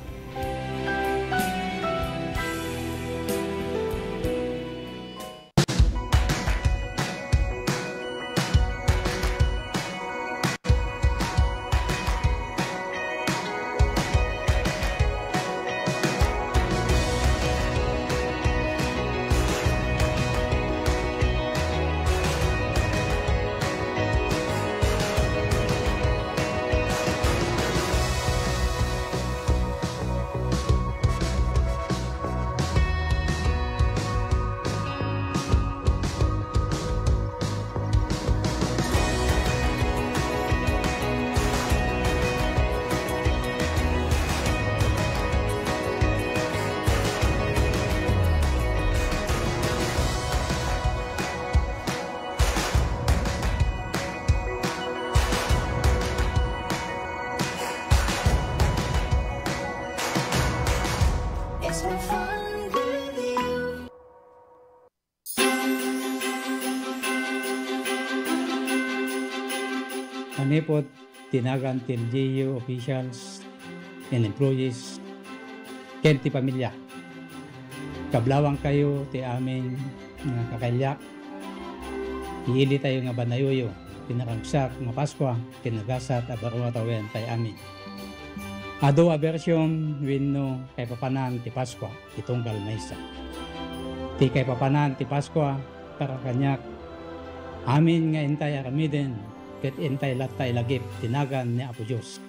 Manipud ti nagan ti L G U officials and employees ken ti pamilya. Kablawangkayo ti amin nga kakailia. Iilitayo nga banayoyo ti naragsak nga Paskua ken nagasat a baro a tawen tay amin. Adu a version wenno kaipapanan ti Paskua ti tunggal maysa. Ti kaipapanan ti Paskua para kaniak, amin nga intay aramiden ket intay latta ilagip ti nagan ni Apo Dios.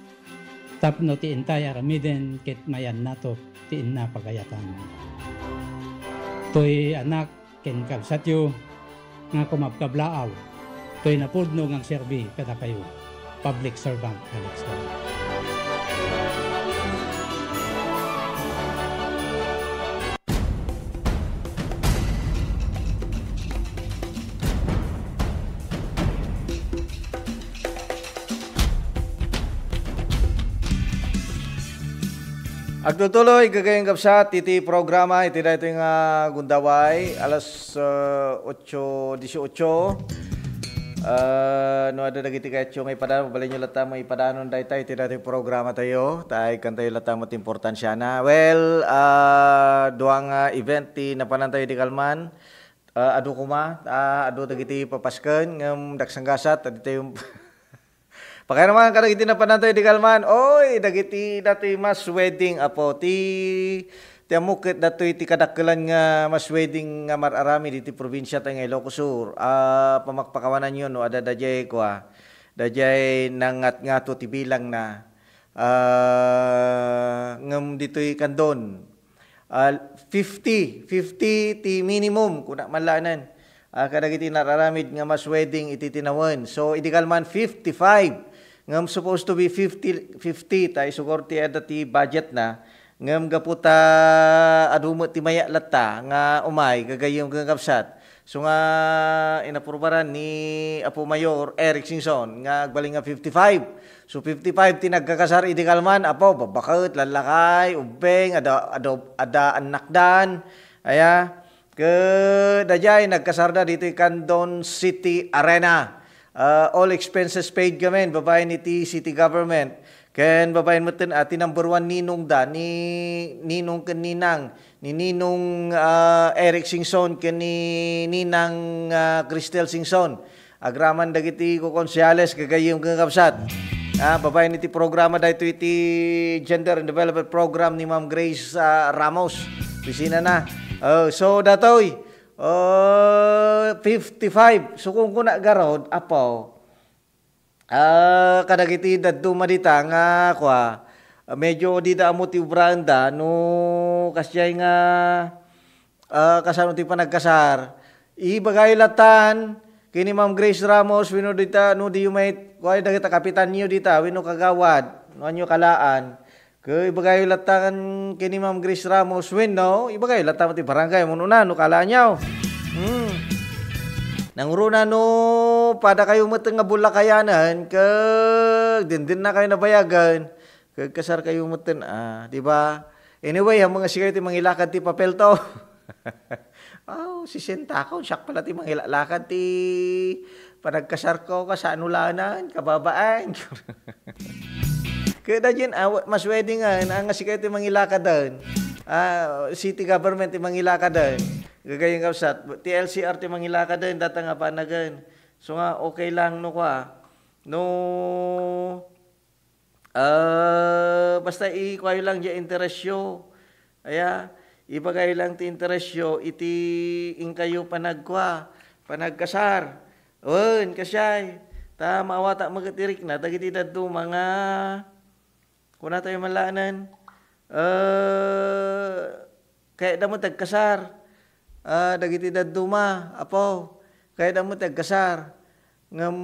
Tapno ti intay aramiden ket mayannato ti inna pagayatan. Toy anak ken kabsatyo nga kumabkablaaw, toy napudno nga agserbi kadakayo. Public servant Alex Galan. Agtultuloy, gagayyem kabsat, iti programa iti daytoy nga gundaway, alas, eh, otso dieciocho. Eh, no adda dagiti kayatyo nga ipadano, mabalinyo latta nga ipadanon dayta iti daytoy programa tayo. Ta ikkantayo latta met ti importansiana. Well, ah, dua nga event ti napanantayo idi kalman. Ah, adu koma, ah, adu dagiti papasken, ngem daksanggasat, aditayo Pakayna man kadagiti napanantayo idi kalman. Oy, dagiti datoy mass wedding, Apo. Ti, ti ammok ket datoy ti kadakkelan nga mass wedding nga mar-aramid iti probinsia tayo nga Ilocos Sur. Ah, pamakpakawananyo no adda daydiay kua, daydiay nangatngato ti bilangna. Ah, ngem ditoy Candon, ah, fifty, fifty ti minimum, kuna man laeng. Ah, kadagiti nararamid nga mass wedding iti tinawen. So, idi kalman fifty-five. Ngem supposed to be fifty, fifty, ta isugor ti adda ti budget na. Ngem gapu ta adu met ti mayat latta nga umay, gagayyem ken kabsat. So nga, inaprubaran ni Apo Mayor Eric Singson nga agbalin nga fifty-five. So, fifty-five ti nagkakasar idi kalman, Apo, babbaket, lallakay, ubbing, ada, ada, ada annakdan. Aya, Ket daydiay nagkasarda ditoy Candon City Arena. Ah, all expenses paid ngamin, babaen iti city government. Ken babaen metten, ah, ti number one ninongda, ni Ninong ken Ninang, ni Ninong, ah, Eric Singson ken ni Ninang, ah, Cristel Singson. Agraman dagiti kokonsehales, gagayyem ken kabsat. Ah, babaen iti programa daytoy iti Gender and Development Program ni Ma'am Grace, ah, Ramos. Opisina na. Oh, so, datoy, oh, fifty-five. So, kung kuna garod, Apo, ah, kadagiti dadduma dita nga, kua, medyo dida ammo ti obraenda, no, kasdiay nga, Ah, kasano ti panagkasar? Ibagayo latan ken ni Ma'am Grace Ramos wenno dita, no diyo met, kuay dagita kapitanyo dita wenno kagawad, no anyo kalaan. Ket ibagayo latan ken ni Ma'am Grace Ramos wenno ibagayo latan ti barangay, umuna no kalaanyo. Hmm. Nangruna no pada kayo met nga bulakayanen, ket dindin na kayo nabayagen. Kagkasar kayo metten, ah, di ba? Anyway, ammok nga sikayo ti mangilakad ti papel to. Aw, sisentakon, siak pala ti mangilalakad ti panagkasar ko, kasano lanan, kababaen. Ket daydiay, ah, mass wedding, ah, nga sika ti mangilakaden. Ah, city government ti mangilakaden. Gagayyem, kabsat, T L C R ti mangilakaden, data nga banagen. So nga, okay lang no kua. No, ah, basta ikuayo lang diay interesyo. Aya, ibagayo lang ti interesyo iti inkayo panagkua, panagkasar. Wen, kasiay. Ta maawata met ti rikna dagiti dadduma nga, kunatayo man laeng, eh, kayatda met ti agkasar. Ah, dagiti dadduma, Apo, kayatda met ti agkasar. Ngem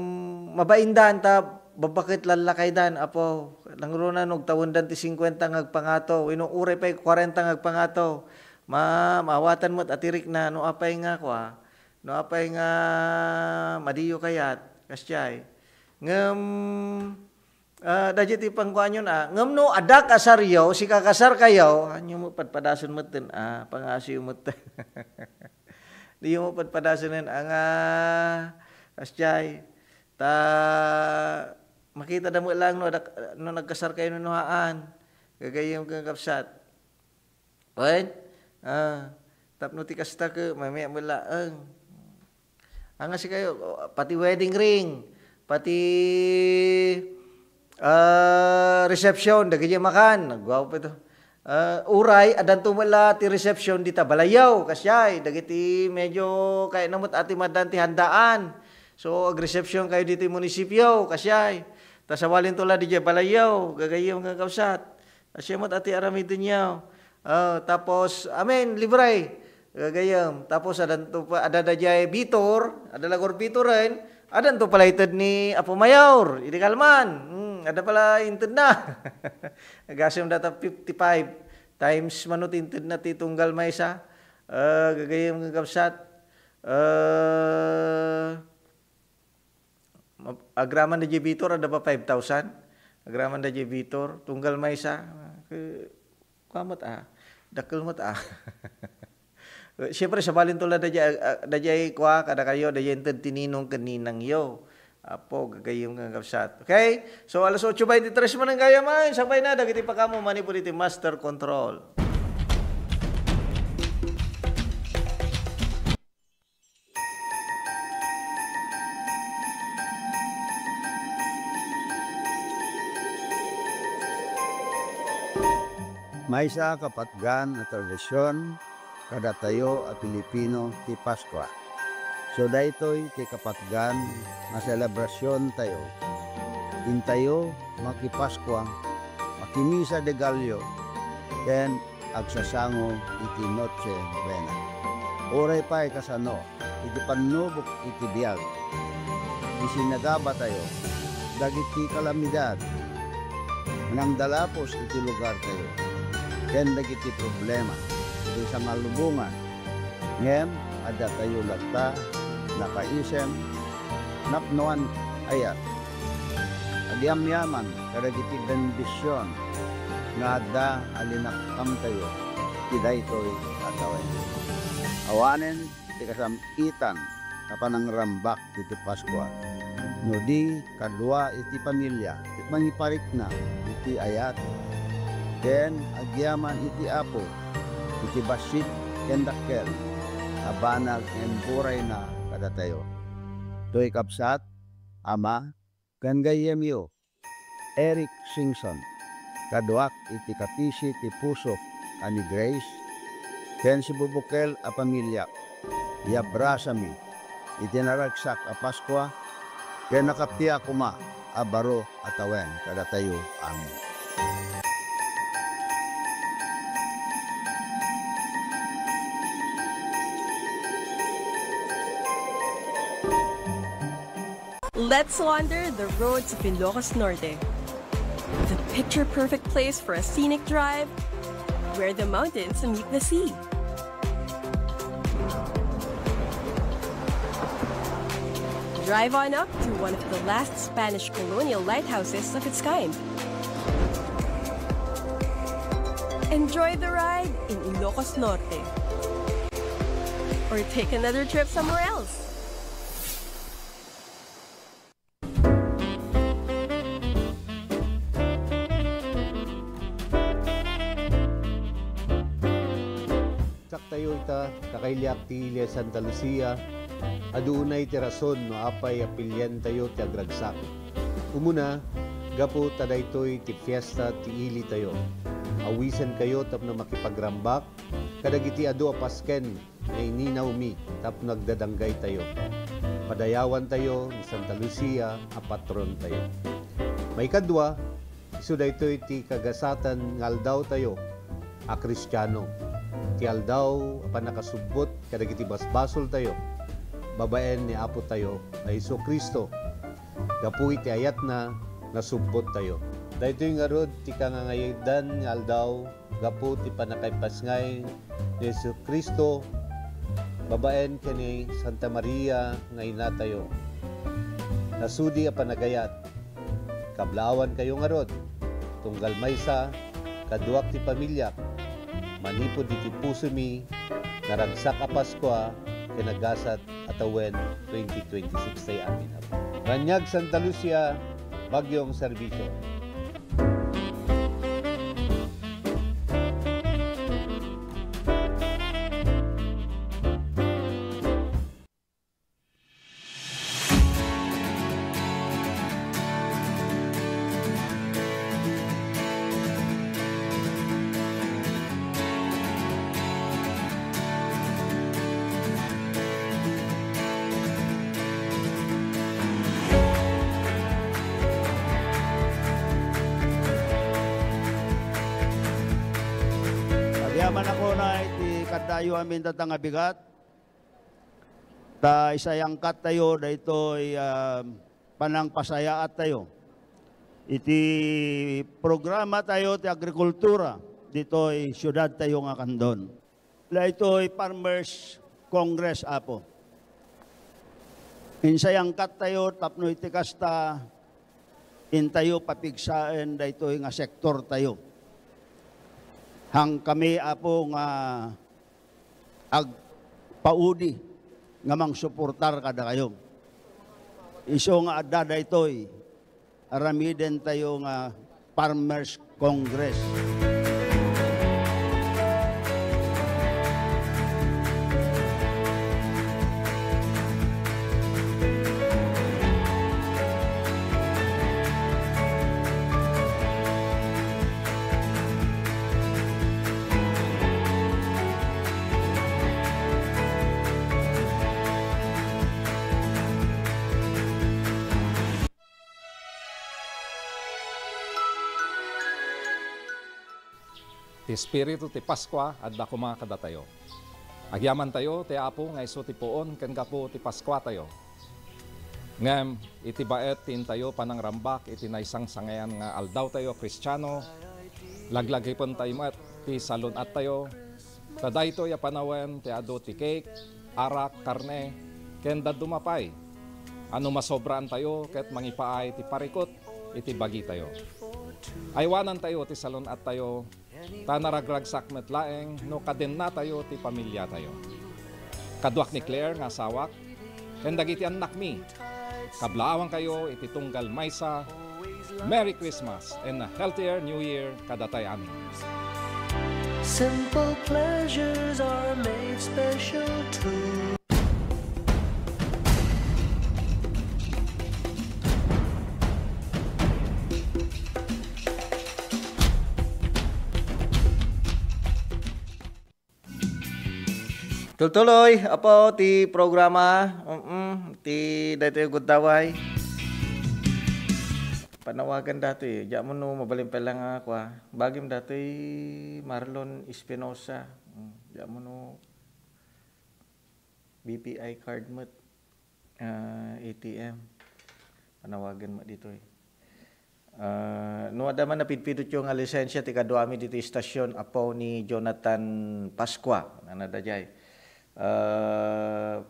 mabaindan ta babbaket lallakaydan, Apo. Nangruna no agtawendan ti singkuenta nga agpangato, wenno uray pay kuarenta nga agpangato. Ma-, maawatan met a ti rikna no apay nga kua, no apay nga madiyo kayat, kasiay. Ngem, ah, daydiay ti pangkuanyon, ah, ngem no adda kasaryo, sikakasarkayo, ania met padpadasen metten, ah, pangasiyo metten. Diyo met padpadasen a nga, kasiay. Ta, makitada met laeng no adda, no nagkasarkayo wenno haan. Gagayyem ken kabsat. Wen? Ah, tapno ti kasta ket, mamaya met laeng. Ania sikayo, pati wedding ring, pati, ah, reception, dagiti makan, nagguapo ito. Ah, uray, addanto met la ti reception dita balayyo, kasiay, dagiti medyo kayatna met a ti maaddan ti handaan. So, agreception kayo ditoy munisipyo, kasiay. Ta sawalinto la didiay balayyo, gagayyem nga kabsat. Kasiay met a ti aramidenyo. Ah, tapos, amen, libre. Gagayyem. Tapos, addanto pa, adda daydiay bitor, adda la gurbitor ren, addanto pala ited ni Apo Mayor, idi kalman. Hmm, adda pala intedna. Agasem data fifty-five times mano ti intedna ti tunggal maysa. Ah, gagayyem nga kabsat. Ah, Ma-, agraman daydiay bitor, adda ba five thousand? Agraman daydiay bitor, tunggal maysa. Ke-, kua met, ah. Dakkel met, ah. Siyempre, sabalinto la daydiay, ah, daydiay kua, kadakayo, daydiay inted ti ninong ken ninangyo. Apo, gagayyem nga kabsat. Okay? So, alas otso veintitrés manen gayam, sakbay na, dagiti pakaammo manipud iti master control. Maysa a kapatgan a tradision kadatayo a Pilipino ti Paskua. So, daytoy ti kapatgan a selebrasiontayo. Intayo makipaskua, makimisa de Gallo, ken agsasango iti Noche Buena. Uray pay kasano, iti pannubok iti biag, isinagabatayo dagiti kalamidad nga nangdalapos iti lugartayo, ken dagiti problema iti sangalubongan. Ngem addatayo latta nakaisem, napnoan, ayat. Agyamyaman kadagiti bendision nga adda a linakkamtayo iti daytoy a tawen. Awanen ti kasam-itan a panangrambak iti Paskua, no di kadua iti familia ti mangiparikna iti ayat ken agyaman iti Apo iti bassit ken dakkel a banag nga imburayna kadatayo. Toy kabsat, ama, ken gayyemyo, Eric Singson, kaduak iti kapisi ti pusok a ni Grace, ken sibubukel a familiak, iabrasami iti naragsak a Paskua, ken nakappia koma a baro a tawen kadatayo amin. Let's wander the roads of Ilocos Norte. The picture-perfect place for a scenic drive, where the mountains meet the sea. Drive on up to one of the last Spanish colonial lighthouses of its kind. Enjoy the ride in Ilocos Norte. Or take another trip somewhere else. Tayo ita, kakailiak ti ili a Santa Lucia, adu unay ti rason no apay a piliantayo ti agragsak. Umuna, gapu ta daytoy ti fiesta ti ilitayo. Awisenkayo tapno makipagrambak kadagiti adu a pasken nga ininawmi tapno agdadanggaytayo. Padayawantayo ni Santa Lucia a patrontayo. Maikadua, isu daytoy ti kagasatan nga aldawtayo a Kristiano. Ti aldaw a pannakasubbot kadagiti basbasoltayo babaen ni Apotayo a Jesu-Cristo. Gapu iti ayatna, nasubbottayo. Daytoy ngarud ti kangangaydan nga aldaw gapu ti pannakaipasngay ni Jesu-Cristo babaen ken ni Santa Maria nga inatayo. Nasudi a panagayat, kablaawankayo ngarud, tunggal maysa, kaduak ti pamiliak, manipud iti pusomi, naragsak a Paskua ken nagasat a tawen twenty twenty-six tayo amin. Raniag Santa Lucia, Bagyong Serbisyo. Agyaman ako na iti kaddayo amin data nga bigat. Ta isayangkattayo daytoy, ah, panangpasayaattayo iti programatayo ti agrikultura ditoy siudadtayo nga Candon. Daytoy Farmers Congress, Apo. Insayangkattayo tapno iti kasta, intayo papigsaen daytoy nga sektortayo. Haan kami, Apo, nga agpaudi nga mangsuportar kadakayo. Isu nga adda daytoy, aramidentayo nga Farmers Congress. Ti espiritu ti Paskua adda koma kadatayo. Agyamantayo ti Apo nga isu ti puon ken gapu ti Paskuatayo. Ngem iti baet ti intayo panangrambak iti naisangsangayan nga aldawtayo a Kristiano, laglagipentayo met ti salun-attayo, ta daytoy a panawen ti adu ti cake, arak, karne, ken dadduma pay a no masobraantayo ket mangipaay ti parikut iti bagitayo. Aywanantayo ti salun-attayo, ta naragragsak met laeng no kadennatayo ti pamiliatayo. Kaduak ni Claire nga asawak, ken dagiti annakmi, kablaawankayo iti tunggal maysa. Merry Christmas and a healthier New Year kadatayo amin. Simple pleasures are made special too. Tultuloy, Apo, ti programa, mm, ti daytoy gundaway. Panawagan datoy, diak ammo no mabalin pay la nga kua. Bagim datoy Marlon Espinosa. Mm, diak ammo no B P I card met, ah, A T M. Panawagan met ditoy. Ah, no adda man napidpidutyo nga lisensia ti kaduami ditoy istasyon, Apo ni Jonathan Pascua, nana daydiay. Ah,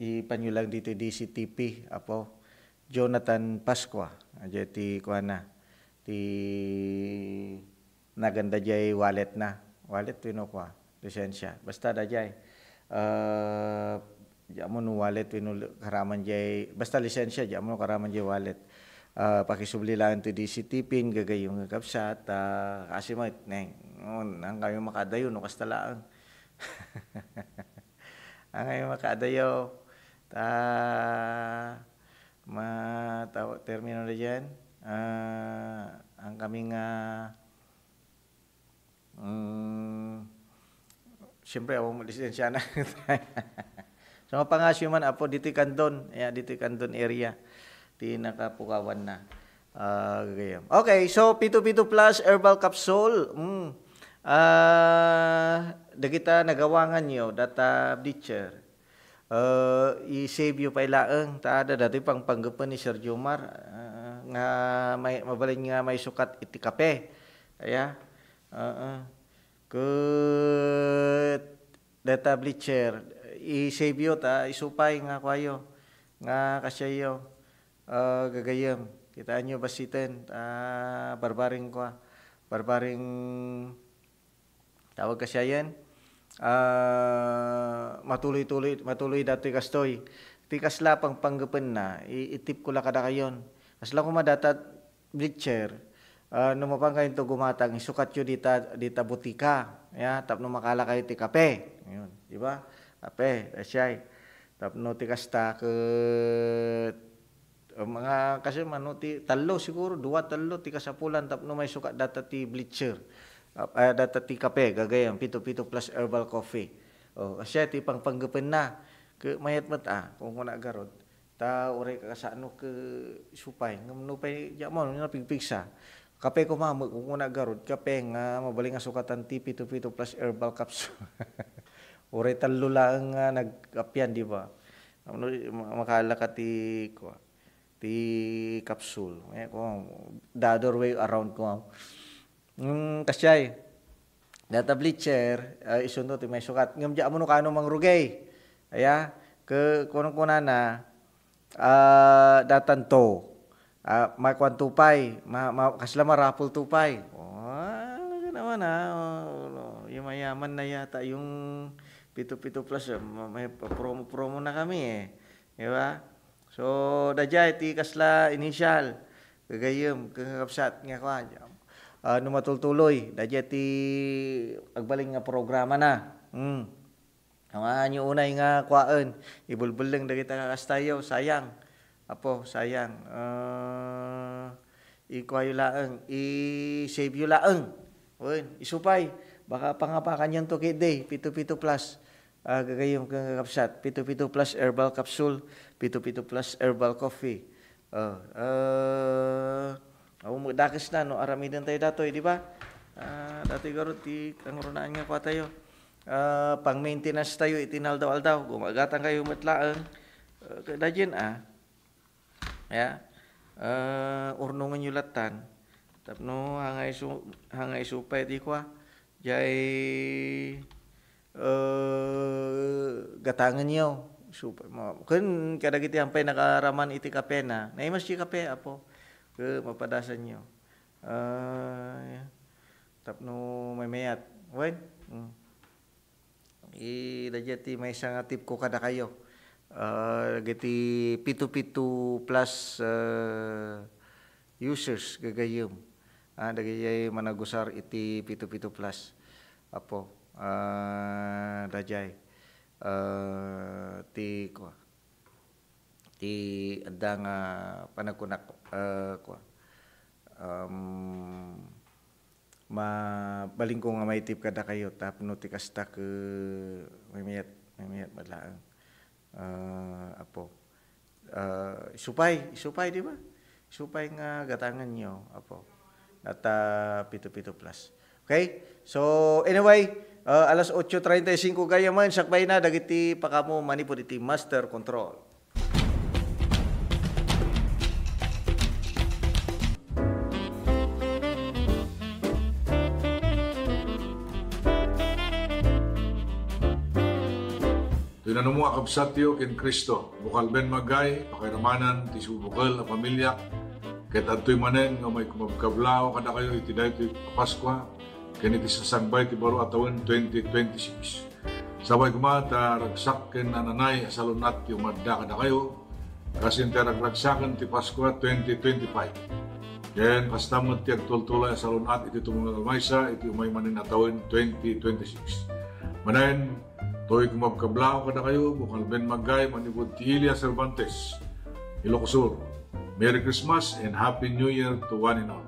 ipanyo lang ditoy D C T P, Apo Jonathan Pascua. Daydiay ti kuana, ti nagan daydiay wallet na. Wallet wenno kua, lisensia. Basta daydiay. Ah, diak ammo no wallet wenno li-, karaman daydiay, basta lisensia, diak ammo no karaman daydiay wallet. Ah, pakisubli laeng ti D C T P, gagayyem nga kabsat, ah, kasi met, neng, on, nang kami makadayo, no kasta laeng. Angay makaadayo, ta, ma-, taw-, termino na diyan. Ah, ang kami nga, mm, siyempre, awan mo lisensya na. So, mapangasyo man, apo, ditoy Candon. Ya, ditoy Candon area. Ti nakapukawan na. Ah, gagayam. Okay, so, pito pito plus herbal capsule. Mm. Ah, dagita nagawangan yo, data bleacher. Ah, i-save yo pay laeng. Ta, ada dati pang panggepen ni Sir Jomar, ah, nga may, mabalin nga may sukat iti kape. Aya. Ah, ah. Ket data bleacher, i-save yo ta isupay nga kuayo, nga kasiayo, ah, gagayem. Kitaenyo bassiten, ah, barbaring kua, barbaring tawag kasiayen, ah, matuloy-tuloy, matuloy datoy kastoy. Ti kasla pang panggepenna, i-, itipko la kadakayon. Kasla koma data bleacher, ah, no mapan kayonto gumatang, isukatyo dita, dita butika, ya, tapno makala kayo ti kape. Yun, di ba? Kape, ta siay. Tapno ti kasta ket, ah, mga kasi mano ti tallo siguro, dua, tallo ti kasapulan tapno maisukat data ti bleacher. Ah, ah, data ti kape, gagayam, pito pito plus herbal coffee. Oh, kasi ti pangpanggepenna. Ke mayat met, ah, kung kuna garod. Ta uray kakasano ke supay. Ngem no pay, diak mo, napigpigsa. Kape ko, mama, kung kuna garod, kape nga mabalin nga sukatan ti pito pito plus herbal capsule. Uray tallo laeng nga nagkapian, di ba? Ano, ma-, makala ka ti, kua, ti capsule. Eh, kung the other way around ko. Mm, kasiay. Data bleacher, ah, isunto ti maisukat. Ngem diak ammo no kano mangrugay. Aya, ke-, kunkunana, ah, datanto. Ah, makuanto pay, ma-, ma-, kasla marapulto pay. Oh, naman, ah, oh, no, yumayaman na yata yung pito pito plus, ah, ma-, may pa-promo-promo na kami, eh. Di ba? So, daydiay ti kasla initial. Gagayem, kakabsat nga kuan. Ah, no matultuloy, daydiay ti agbalin nga programa na. Hmm. Amangan yo unay nga kuaen, ibulbuleng dagita kakastayo, sayang. Apo, sayang. Ah, ikuayo laeng, i-save yo laeng. Wen, isupay, baka pangapakan yun to kidi, pito pito plus. Ah, gagayem ken kakabsat, pito pito plus herbal capsule, pito pito plus herbal coffee. Oh, ah, awan met dakes na no aramiden tayo datoy, di ba? Ah, datoy garud ti kangrunaan nga kua tayo. Ah, pang-maintenance tayo iti naldaw-aldaw. Gumagatang kayo met laeng. Ah, kadagin, ah. Ya. Ah, urnongen yo lattan. Tapno hanga isu-, hanga isupay ti kua. Jay, eh, gatangen yo. Sup-, ma-, ken kadagiti ampay nakaraman iti kapena. Naimas ti kape, apo. Ke mapadasan yo. Ah, tapno maymayat. Wen? Mm. Ida diay ti maysa nga tipko kadakayo. Ah, dagiti pito pito plus, ah, users gagayem. Ah, dagiti managusar iti pito pito plus. Apo, ah, daydiay. Ah, ti, kua, ti adda nga panagkunak, ah, kua, um, mabalinko nga maitib kadakayo tapno ti kasta ket maymayat, maymayat met laeng. Ah, apo. Ah, isupay, isupay, di ba? Isupay nga gatangen yo, apo. Data pito pito plus. Okay? So, anyway, ah, alas otso treinta y cinco gayam, sakbay na dagiti pakamo manipud iti Master Control. Toy nanumo a kabsatyo ken Cristo, bukel ben magay, pakairamanan ti subukel a pamilya, ket adtoy manen nga umay kumabkablaw kadakayo iti daytoy a Paskua ken iti sasangbay ti baro a tawen twenty twenty-six. Sapay koma ta ragsak ken nananay a salun-at ti umadda kadakayo, kas intay ragragsaken ti Paskua twenty twenty-five. Ken kasta met ti agtultulay a salun-at iti tumunglo a maysa iti umay manen a tawen twenty twenty-six. Manen, toy kumabkablaw kadakayo, bukal Ben Maggay, manipud ti Ilia Cervantes, Ilocos Sur. Merry Christmas and Happy New Year to one and all.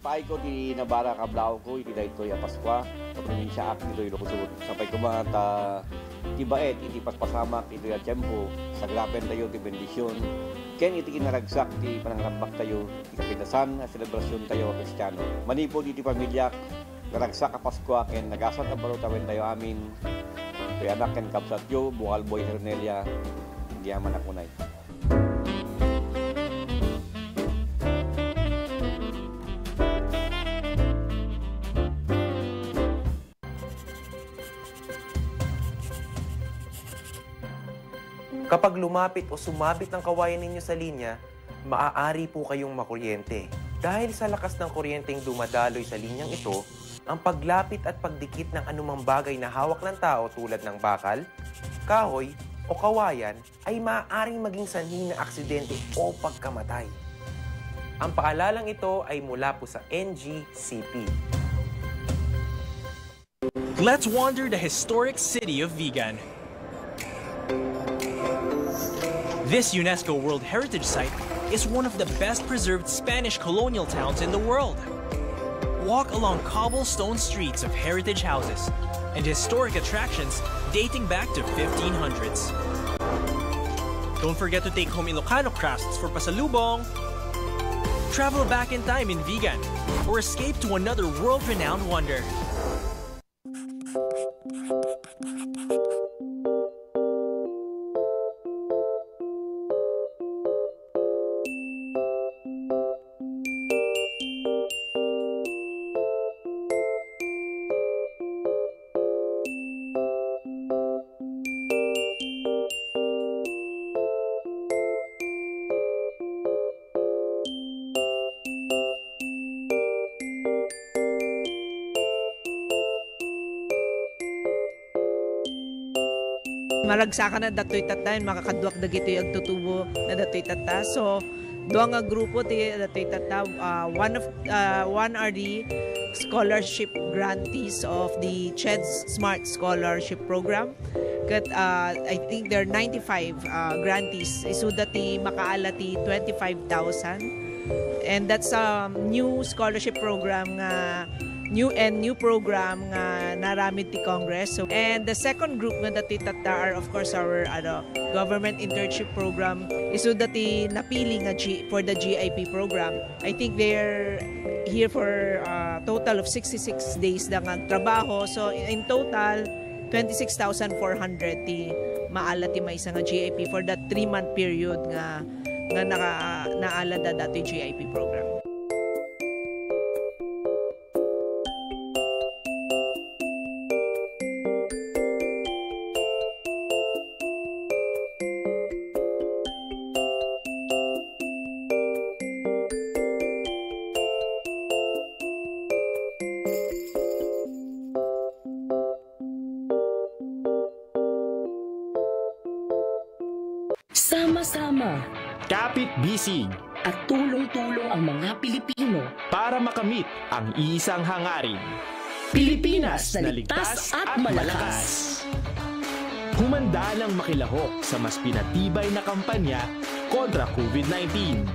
Ipaayko ti nabara a kablawko iti daytoy a Paskua, ta probinsiaak ditoy Ilocos Sur. Sapay koma ta ti baet iti paspasamak itoy a tiempo, sagrapentayo ti bendision, ken iti kinaragsak ti panangrambaktayo iti kapidasan a selebrasiontayo a Kristiano. Manipud iti pamiliak, naragsak a Paskua ken nagasat a baro tawentayo amin. Toy anak ken kabsatyo, Bukalboy Hernelia, Diaman a Kunay. Kapag lumapit o sumabit ang kawayan ninyo sa linya, maaari po kayong makuryente. Dahil sa lakas ng kuryenteng dumadaloy sa linyang ito, ang paglapit at pagdikit ng anumang bagay na hawak ng tao tulad ng bakal, kahoy, o kawayan ay maaaring maging sanhi ng aksidente o pagkamatay. Ang paalalang ito ay mula po sa N G C P. Let's wander the historic city of Vigan. This UNESCO World Heritage Site is one of the best preserved Spanish colonial towns in the world. Walk along cobblestone streets of heritage houses and historic attractions dating back to fifteen hundreds. Don't forget to take home Ilocano crafts for pasalubong. Travel back in time in Vigan or escape to another world-renowned wonder. Maragsakan a datoy tatta, makakaduak dagitoy agtutubo na datoy tatta. So, dua nga grupo ti datoy tatta. Ah, one of, ah, one are the scholarship grantees of the CHED Smart Scholarship Program. Ket, ah, I think there are ninety-five, ah, grantees. Isuda ti makaala ti twenty-five thousand. And that's a new scholarship program nga, new and new program nga naaramid ti Congress. So, and the second group nga datoy tatta are, of course, our, ano, government internship program. Isuda ti napili nga G-, for the G I P program. I think they're here for a total of sixty-six days da nga trabaho. So, in total, twenty-six thousand four hundred ti maala ti maysa nga G I P for that three-month period nga, nga naka-, naala da datoy G I P program. Gising at tulong-tulong ang mga Pilipino para makamit ang isang hangarin. Pilipinas na ligtas at malakas. Humanda ng makilahok sa mas pinatibay na kampanya kontra COVID nineteen.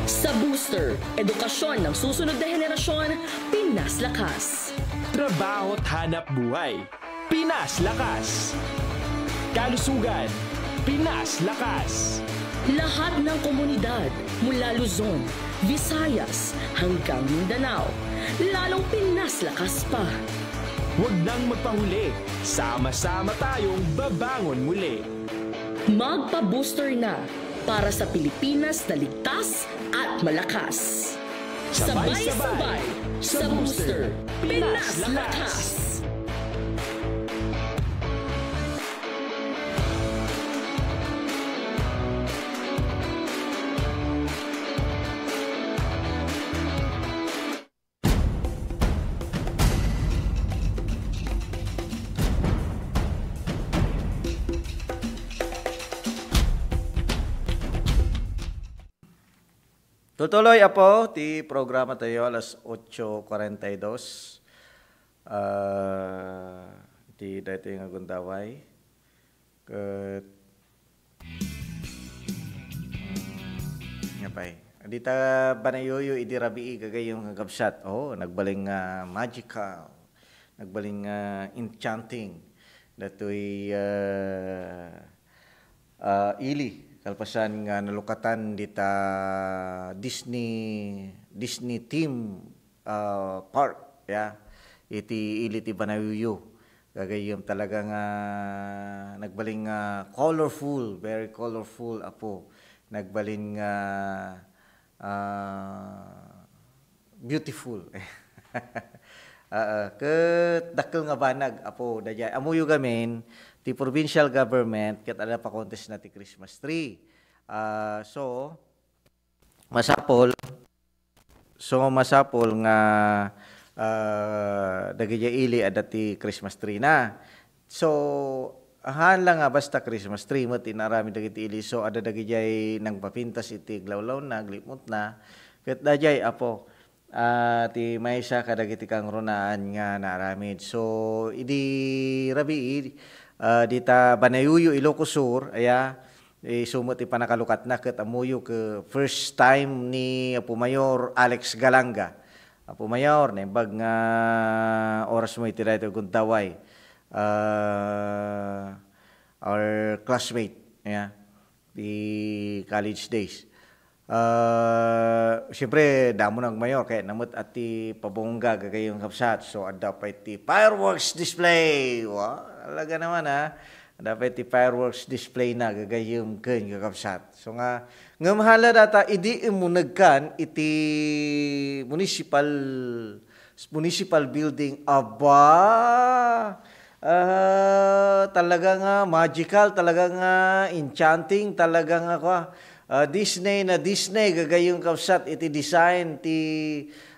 Sa Booster, edukasyon ng susunod na henerasyon, Pinas Lakas. Trabaho at hanap buhay, Pinas Lakas. Kalusugan, Pinas Lakas. Lahat ng komunidad, mula Luzon, Visayas, hanggang Mindanao, lalong Pinas Lakas pa. Huwag nang magpahuli. Sama-sama tayong babangon muli. Magpa-booster na para sa Pilipinas na ligtas at malakas. Sabay-sabay sa Booster, Pinas Lakas. Tutuloy, Apo, ti programa tayo alas otso cuarenta y dos. Ah, ti daytoy nga gundaway. Ket, nga pay. Dita banayuyo idi rabii gagayyem nga kabsat. Oh, nagbalin nga magical. Nagbalin nga enchanting. Datoy, ah, ah, ili. Kalpasan nga nalukatan dita Disney, Disney theme, ah, park, ya. Iti ili ti banayuyo. Gagayyem talaga nga nagbalin nga colorful, very colorful, Apo. Nagbalin nga, ah, beautiful. Ah, ket dakkel nga banag, Apo, daydiay. Ammoyo gamin, ti provincial government, ket adda pa-contest na ti Christmas tree. Ah, so, masapul, so, masapul nga, ah, dagidiay ili adda ti Christmas tree na. So, haan la nga basta Christmas tree met inaramid dagiti ili. So, adda dagidiay nangpapintas iti aglawlawna, aglipmutna. Ket daydiay, Apo, ah, ti maysa kadagiti kangrunaan nga naaramid. So, idi rabii, ah, dita banayuyo Ilocos Sur, aya, isu met ti pannakalukatna ket ammoyo ket first time ni Apo Mayor Alex Galanga. Apo Mayor, naimbag nga orasmo iti daytoy gundaway. Ah, our classmate, aya, ti college days. Ah, siyempre, damo nagmayor, kayatna met a ti pabongga, gagayyem nga kabsat. So, adda pay ti fireworks display. Wow, talaga naman, ha? Adda pay ti fireworks display na, gagayyem ken kakabsat. So nga, ngem hala data, idi imunegkan iti municipal municipal building. Aba! Ah, talaga nga magical, talaga nga enchanting, talaga nga, kwa, ah, Disney na Disney, gagayyem kabsat iti design ti,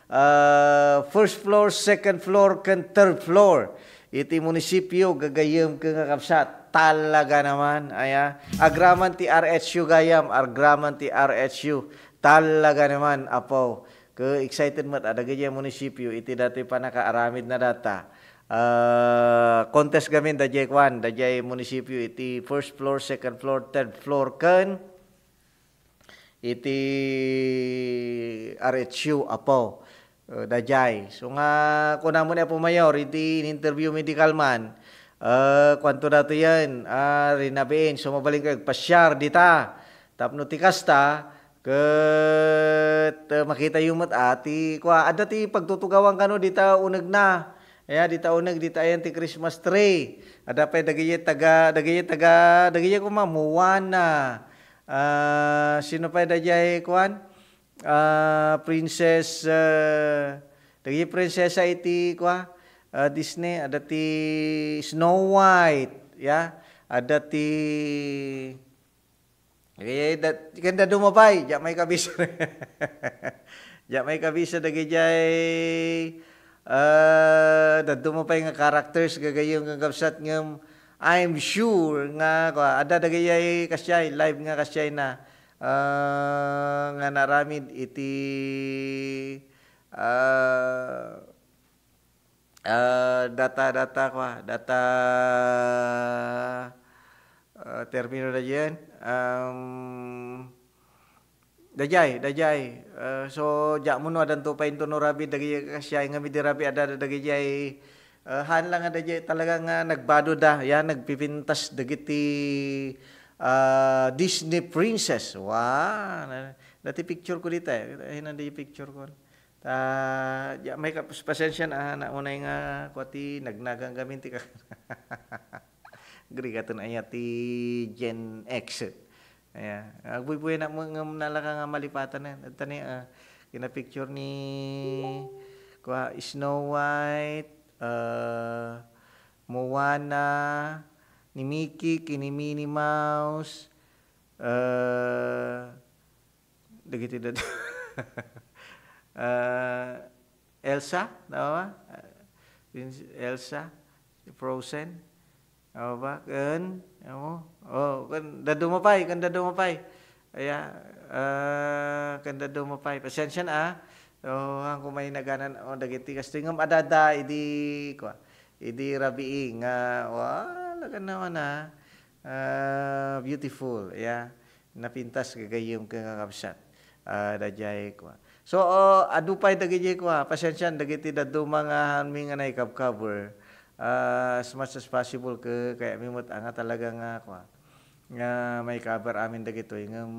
ah, first floor, second floor, ken third floor iti munisipyo, gagayyem ken kakabsat. Talaga naman, aya. Agraman ti R H U gayam, agraman ti R H U. Talaga naman, Apo. Ket excited met a dagidiay munisipyo iti datoy pannakaaramidna data. Ah, contest gamin daydiay kuan, daydiay munisipyo iti first floor, second floor, third floor, ken iti R H U, Apo. Eh, daydiay. So nga, kunam ni Apo Mayor, iti in-interview mi idi kalman, eh, kuanto datoyen, ah, rinabiin. So, mabalinkayo agpasyar dita. Tapno ti kasta, ket, eh, makitayo met a ti, kua, adda ti pagtutugawan kano dita unegna. Aya, dita uneg, dita ayan ti Christmas tree. Adda pay dagiti taga, dagiti taga, dagiti kuma, Moana. Ah, sino pay daydiay, kuan? Ah, princess, ah, dagiti prinsesa iti, kua, ah, Disney, adda ti Snow White, ya. Adda ti, eh, da-, ken dadduma pay, diak maikabisa. Diak maikabisa dagidiay, ah, dadduma pay nga characters gagayyem ken kabsat ngem I'm sure nga, kua, adda dagidiay kasdiay, live nga kasdiay na. ah, nga naaramid iti, ah, ah, data, data, kua, data, ah, termino daydiay, um, daydiay, daydiay. Ah, so, diak mo no adanto pay intono rabi dagiti kasdiay, ngem idi rabi adda dagiti, ah, haan lang nga daydiay talaga nga nagbado da, ya, nagpipintas dagiti, ah, Disney princess. Wa, na, dati picture ko dita, eh. Ay, nandi picture ko. Ta, ya, may kap-, pasensiaan, ah, na unay nga, kua ti, nagnagan kami ti ka-, Agrigaton aya ti Gen X. Aya, agbuybuyanak mo ngem nalaka nga malipatan na. Adda ni, ah, kinapicture ni, kua, Snow White, ah, Moana, ni Mickey, ken ni Minnie Mouse, ah, dagiti dad-, ah, Elsa, tama ba? Ah, Elsa, Frozen. Awa ba? Ken, amo? Oh, ken dadduma pay, ken dadduma pay. Aya, ah, ken dadduma pay. Pasensiaan, ah. So, haan ko mainagan, oh, dagiti kastoy ngem adda idi, kua, idi rabii nga, wala ka naman, ah. Ah, beautiful, aya. Napintas gagayyem ken kakabsat. Ah, daydiay, kua. So, oh, adu pay dagiti, kua, pasensiaan dagiti dadduma nga haanmi nga naikabkaber. Ah, as much as possible, ke-, kayatmi met nga talaga nga, kua, nga maikaber amin dagitoy. Ngem,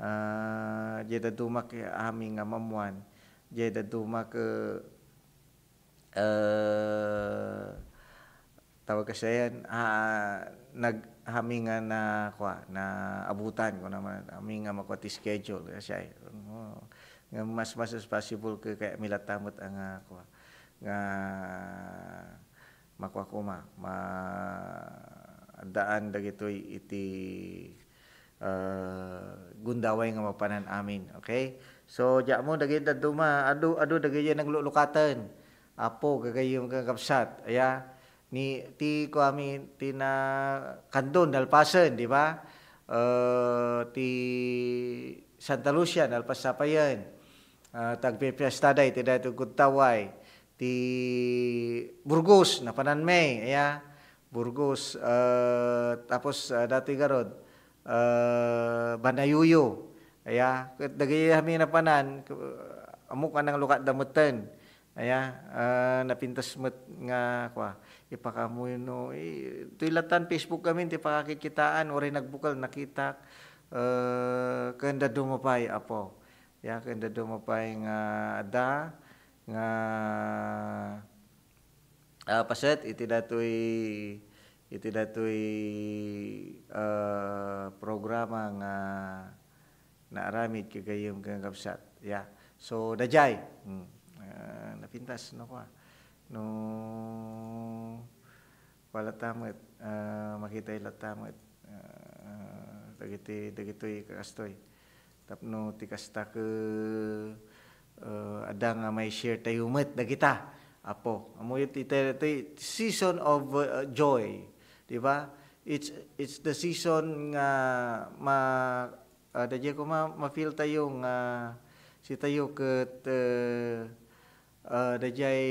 ah, diay dadduma ket amin nga maammuan. Diay dadduma ket, eh, tawag kasi yan, ah, nag-, amin nga na, kua, naabutan ko naman, amin nga makua ti schedule, kasi ay, oo. Nga mas, mas as possible ke-, kayatmi latta met nga, kua, nga makua koma, ma-, addaan dagitoy iti, ah, gundaway nga mapanan amin. Okay? So, diak mo, dagiti dadduma, adu, adu, dagiti naglulukaten. Apo, gagayyem ken kakabsat. Aya, ni, ti, kuami, ti na, Candon, nalpasen, di ba? Eh, ti Santa Lucia, nalpas sa payen. Ah, tagpipiesta day, ti daytoy Gudtaway. Ti Burgos, napanan mi, aya. Burgos, eh, tapos, ah, datoy garud, eh, Banayuyo. Aya, ket dagiti amin napanan, ammok a nanglukatda metten. Aya, ah, napintas met nga, kua, ipakaammoyo no, eh, toy latan Facebook amin, ti pakakitkitaan, uray nagbukel, nakitak, eh, ken dadduma pay, Apo. Ya, ken dadduma pay nga adda, nga, ah, paset iti datoy, iti datoy, ah, programa nga naaramid gagayyem ken kakabsat. Ya. So, daydiay. Hmm. Ah, napintas, no, kua. No, kua latta met, ah, makitayo latta met, ah, dagiti, dagitoy kakastoy. Tapno ti kasta ke, eh, adda nga mai-share tayo met dagita, Apo. Ammoyo ti, ti, ti season of, uh, joy, di ba? It's, it's the season nga ma-, uh, daydiay koma, ma-feel tayo nga sitayo ket, uh, uh, daydiay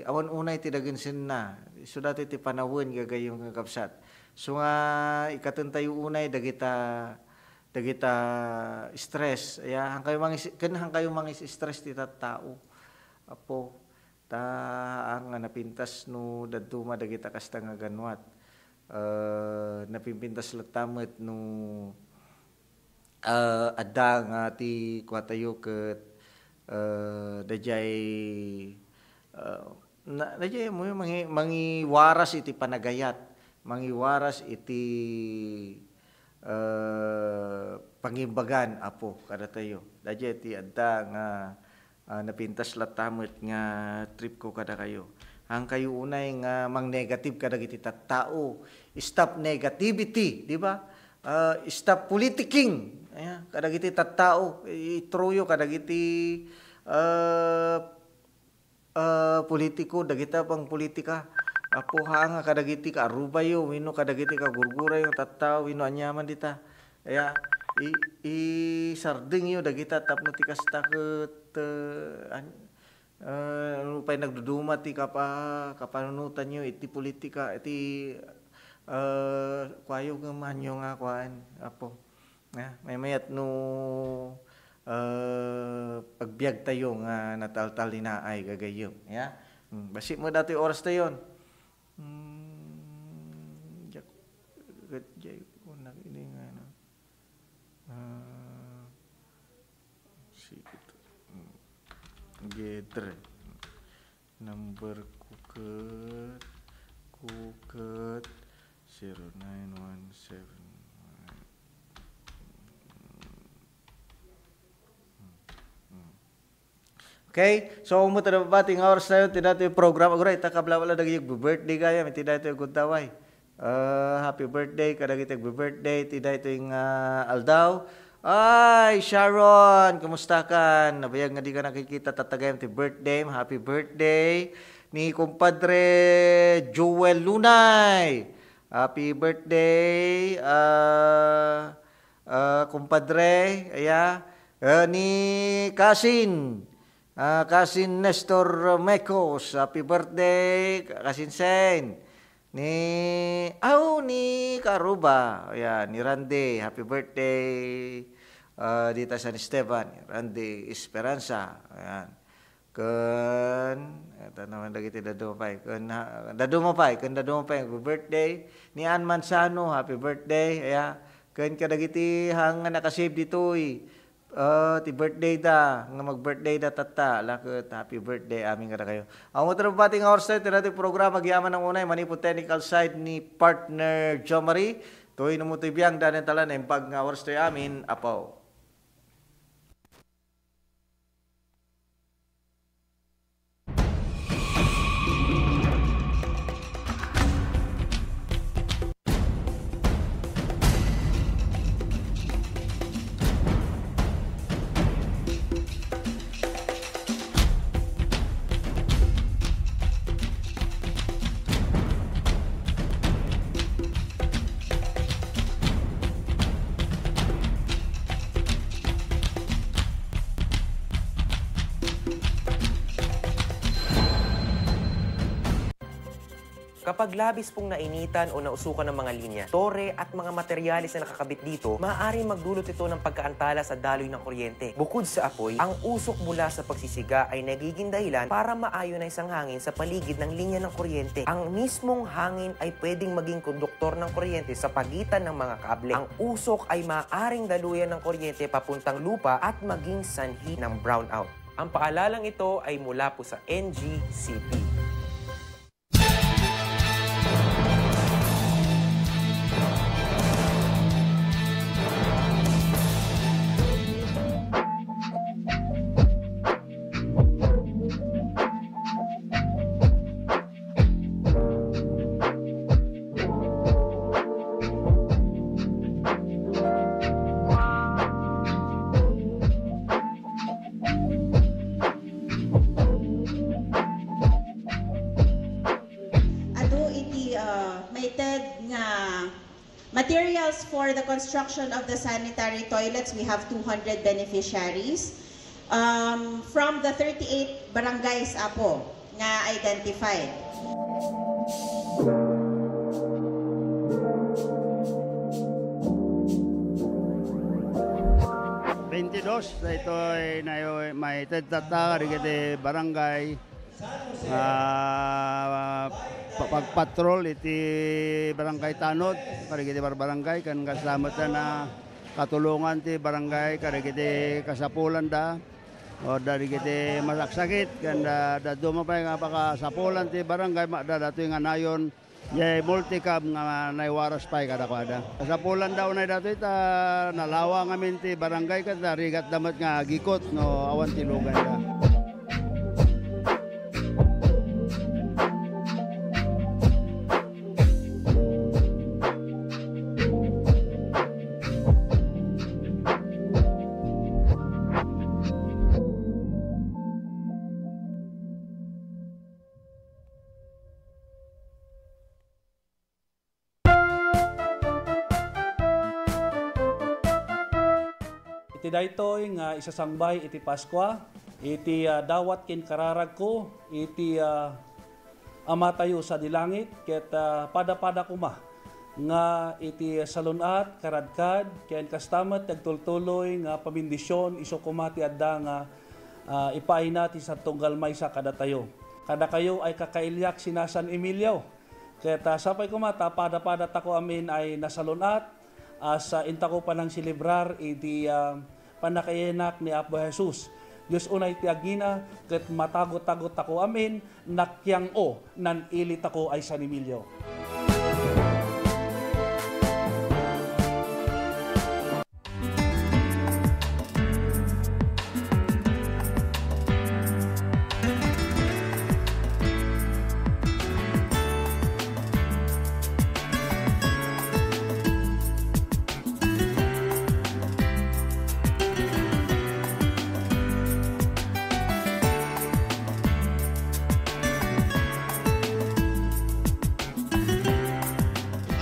awan unay ti dagensenna. Isu datoy ti panawen gagayyem ken kakabsat. So nga, ikkaten tayo unay dagita, dagita stress. Aya, hankayo mangis-, ken hankayo mangis-stress ti tattao. Apo, ta, haan nga napintas no dadduma dagita kasta nga ganwat. Eh, napinpintas latta met no, eh, adda nga ti kuatayo ket, eh, daydiay, eh, na, daydiay mo mangi-, mangiwaras iti panagayat, mangiwaras iti, eh, pangimbagan, Apo, kadatayo. Daydiay ti adda nga, ah, napintas latta met nga trip ko kadakayo. Hankayo unay nga mang-negative kadagiti tattao. Stop negativity, di ba? Ah, stop politicking. Aya, kadagiti tattao, i-throw yo kadagiti, ah, ah, politiko, dagita pangpolitika. Apo, haan nga kadagiti kaarubayo, wenno kadagiti kagurgurayo nga tattao, wenno aniaman dita. Aya, I-, isardengyo dagita tapno ti kasta ket, eh, an-, eh, no pay nagduduma ti kapa-, kapanunotanyo iti politika, iti, eh, kuayo ngem hanyo nga kuan, Apo. Ah, maymayat no, eh, agbiagtayo nga nataltalinaay gagayyem, ya. Hmm, bassit met datoy orastayon. Hmm, diak-, ket diay ko nag-, idi nga, ano, ah, sige to. Hmm. Gedre. Number ko ket, ko ket, zero nine one seven. Okay? So, umuna ta nabati nga oras tayo, ti daytoy program. Aguray, ta kabla wala dagiti birthday gayam, ti daytoy gundaway. Ah, happy birthday kadagiti birthday ti daytoy nga aldaw. Ay, Sharon, kumusta ka? Nabayag nga di ka nakikita, tatagayam ti birthday. Happy birthday ni kumpadre Joel Lunay. Happy birthday, ah, ah, kumpadre, aya, ah, ni Kasin. Ah, Kasin Nestor Mecos, happy birthday, Kasin Sen. Ni, aw, ni Karuba, ayan, ni Randy, happy birthday. Ah, dita San Esteban, Randy Esperanza, ayan. Ken, eto naman dagiti dadduma pay, ken ha-, dadduma pay, ken dadduma pay, happy birthday. Ni Ann Manzano, happy birthday, aya. Ken kadagiti hang nga nakasave ditoy, ah, ti birthday da, nga mag-birthday da tatta, ala ket happy birthday amin kadakayo. Awan met nabati nga oras tayo, ti daytoy programa, agyamanen unay, manipud technical side ni partner Jomari. Toy no mo ti biang, danen talan, naimbag nga oras tayo amin, Apo. Kapag labis pong nainitan o nausukan ang mga linya, tore at mga materyales na nakakabit dito, maaaring magdulot ito ng pagkaantala sa daloy ng kuryente. Bukod sa apoy, ang usok mula sa pagsisiga ay nagiging dahilan para ma-ionize ang hangin sa paligid ng linya ng kuryente. Ang mismong hangin ay pwedeng maging konduktor ng kuryente sa pagitan ng mga kable. Ang usok ay maaaring daluyan ng kuryente papuntang lupa at maging sanhi ng brownout. Ang paalalang ito ay mula po sa N G C P. Adu iti, uh, maited nga materials for the construction of the sanitary toilets, we have two hundred beneficiaries. Um, from the thirty-eight barangays, Apo, nga identified. Twenty-dos, daytoy nayo-, maited tatta kadagiti barangay, ah, pa-, pagpatrol iti Barangay Tanod, kadagiti barbarangay, ken kasta met a katulongan ti barangay, kadagiti kasapulanda, o kadagiti masaksakit, ken da-, dadduma pay nga pakasapulan ti barangay, ma-, da-, datoy nga nayon, Jay multicab nga naiwaras pay kadakuada. Kasapulanda unay datoy ta nalawa ngamin ti barangay ket narigatda met nga agikot no awan ti luganda. Daytoy nga isasangbay iti Paskua, iti, ah, dawat ken kararagko iti, ah, Amatayo sadi langit, ket, ah, pada-pada koma nga iti salun-at, karadkad, ken kasta met ti agtultuloy nga pamendisyon isu koma ti adda nga, ah, ipaayna ti sad tunggal maysa kadatayo. Kadakayo ay kakailiak sina San Emilio. Ket, ah, sapay koma ta pada-pada tako amin ay nasalun-at, as, ah, intako panangselebrar iti, ah, pannakayanak ni Apo Jesus. Dios unay ti agngina, ket matagot-tagot tako amin, nakiang-o, nan-ili tako ay San Emilio.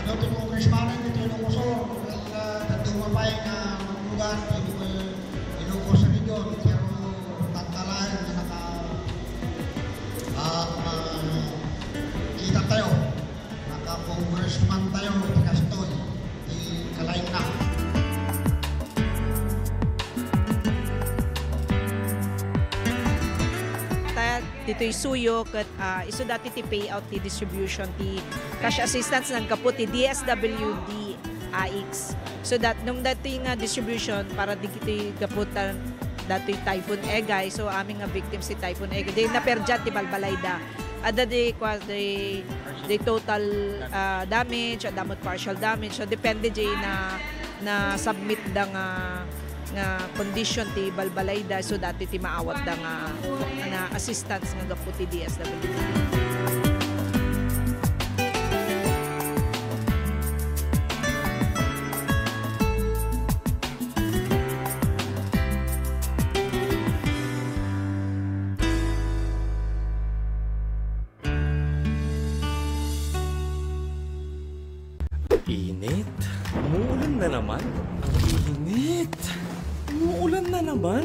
Adu ti congressman ditoy Ilocos Sur, ket, ah, dadduma pay nga maglugar ditoy Ilocos Region, pero tagtalaen nga naka-, ah, ah, kita tayo, naka-congressman tayo, iti kastoy, ti kalaingna. Ta-, Ditoy Suyo ket, ah, isu dati ti payout ti distribution ti cash assistance naggapu ti D S W D A I C S. So that nung dati nga distribution para digiti gapu ta datoy Typhoon Egay, so amin nga victims ti Typhoon Egay. Di naperdian ti balbalayda. Adda di, kwa, di, di total, ah, damage, adda met partial damage. So depende di na, na submit da nga nga condition ti balbalayda, so dati ti maawatda nga, nga assistance nga gapu ti D S W D. Init. Umuulan na naman. Init. Umuulan na naman.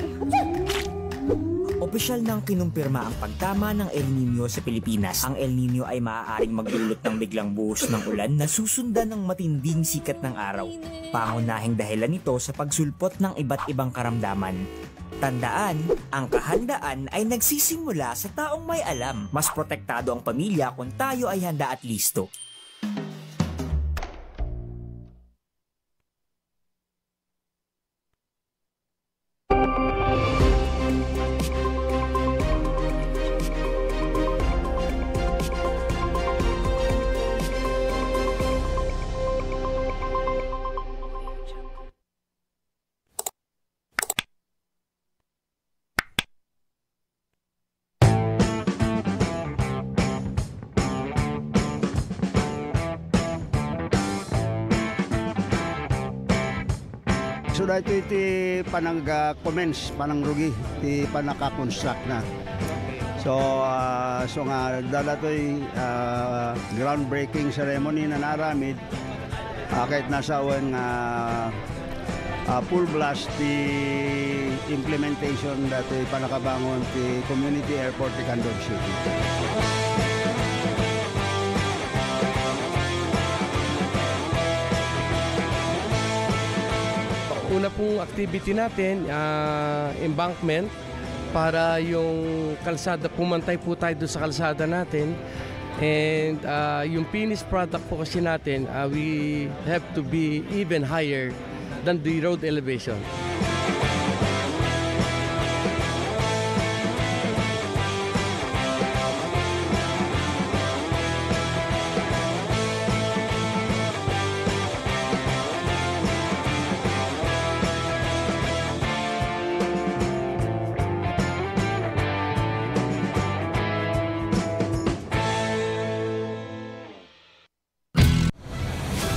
Opisyal nang kinumpirma ang pagtama ng El Niño sa Pilipinas. Ang El Niño ay maaaring magdulot ng biglang buhos ng ulan na susundan ng matinding sikat ng araw. Pangunahing dahilan nito sa pagsulpot ng iba't ibang karamdaman. Tandaan, ang kahandaan ay nagsisimula sa taong may alam. Mas protektado ang pamilya kung tayo ay handa at listo. So, daytoy ti panag-, ah, commence, panangrugi ti pannaka-construct na. So, ah, so nga, daytoy, ah, groundbreaking ceremony na naaramid. Ah, ket nasawen nga, ah, full blast ti implementation daytoy pannakabangon ti community airport ti Candon City. Una pong activity natin, ah, embankment. Para yung kalsada, pumantay po tayo doon sa kalsada natin. And, ah, yung finished product po kasi natin, ah, we have to be even higher than the road elevation.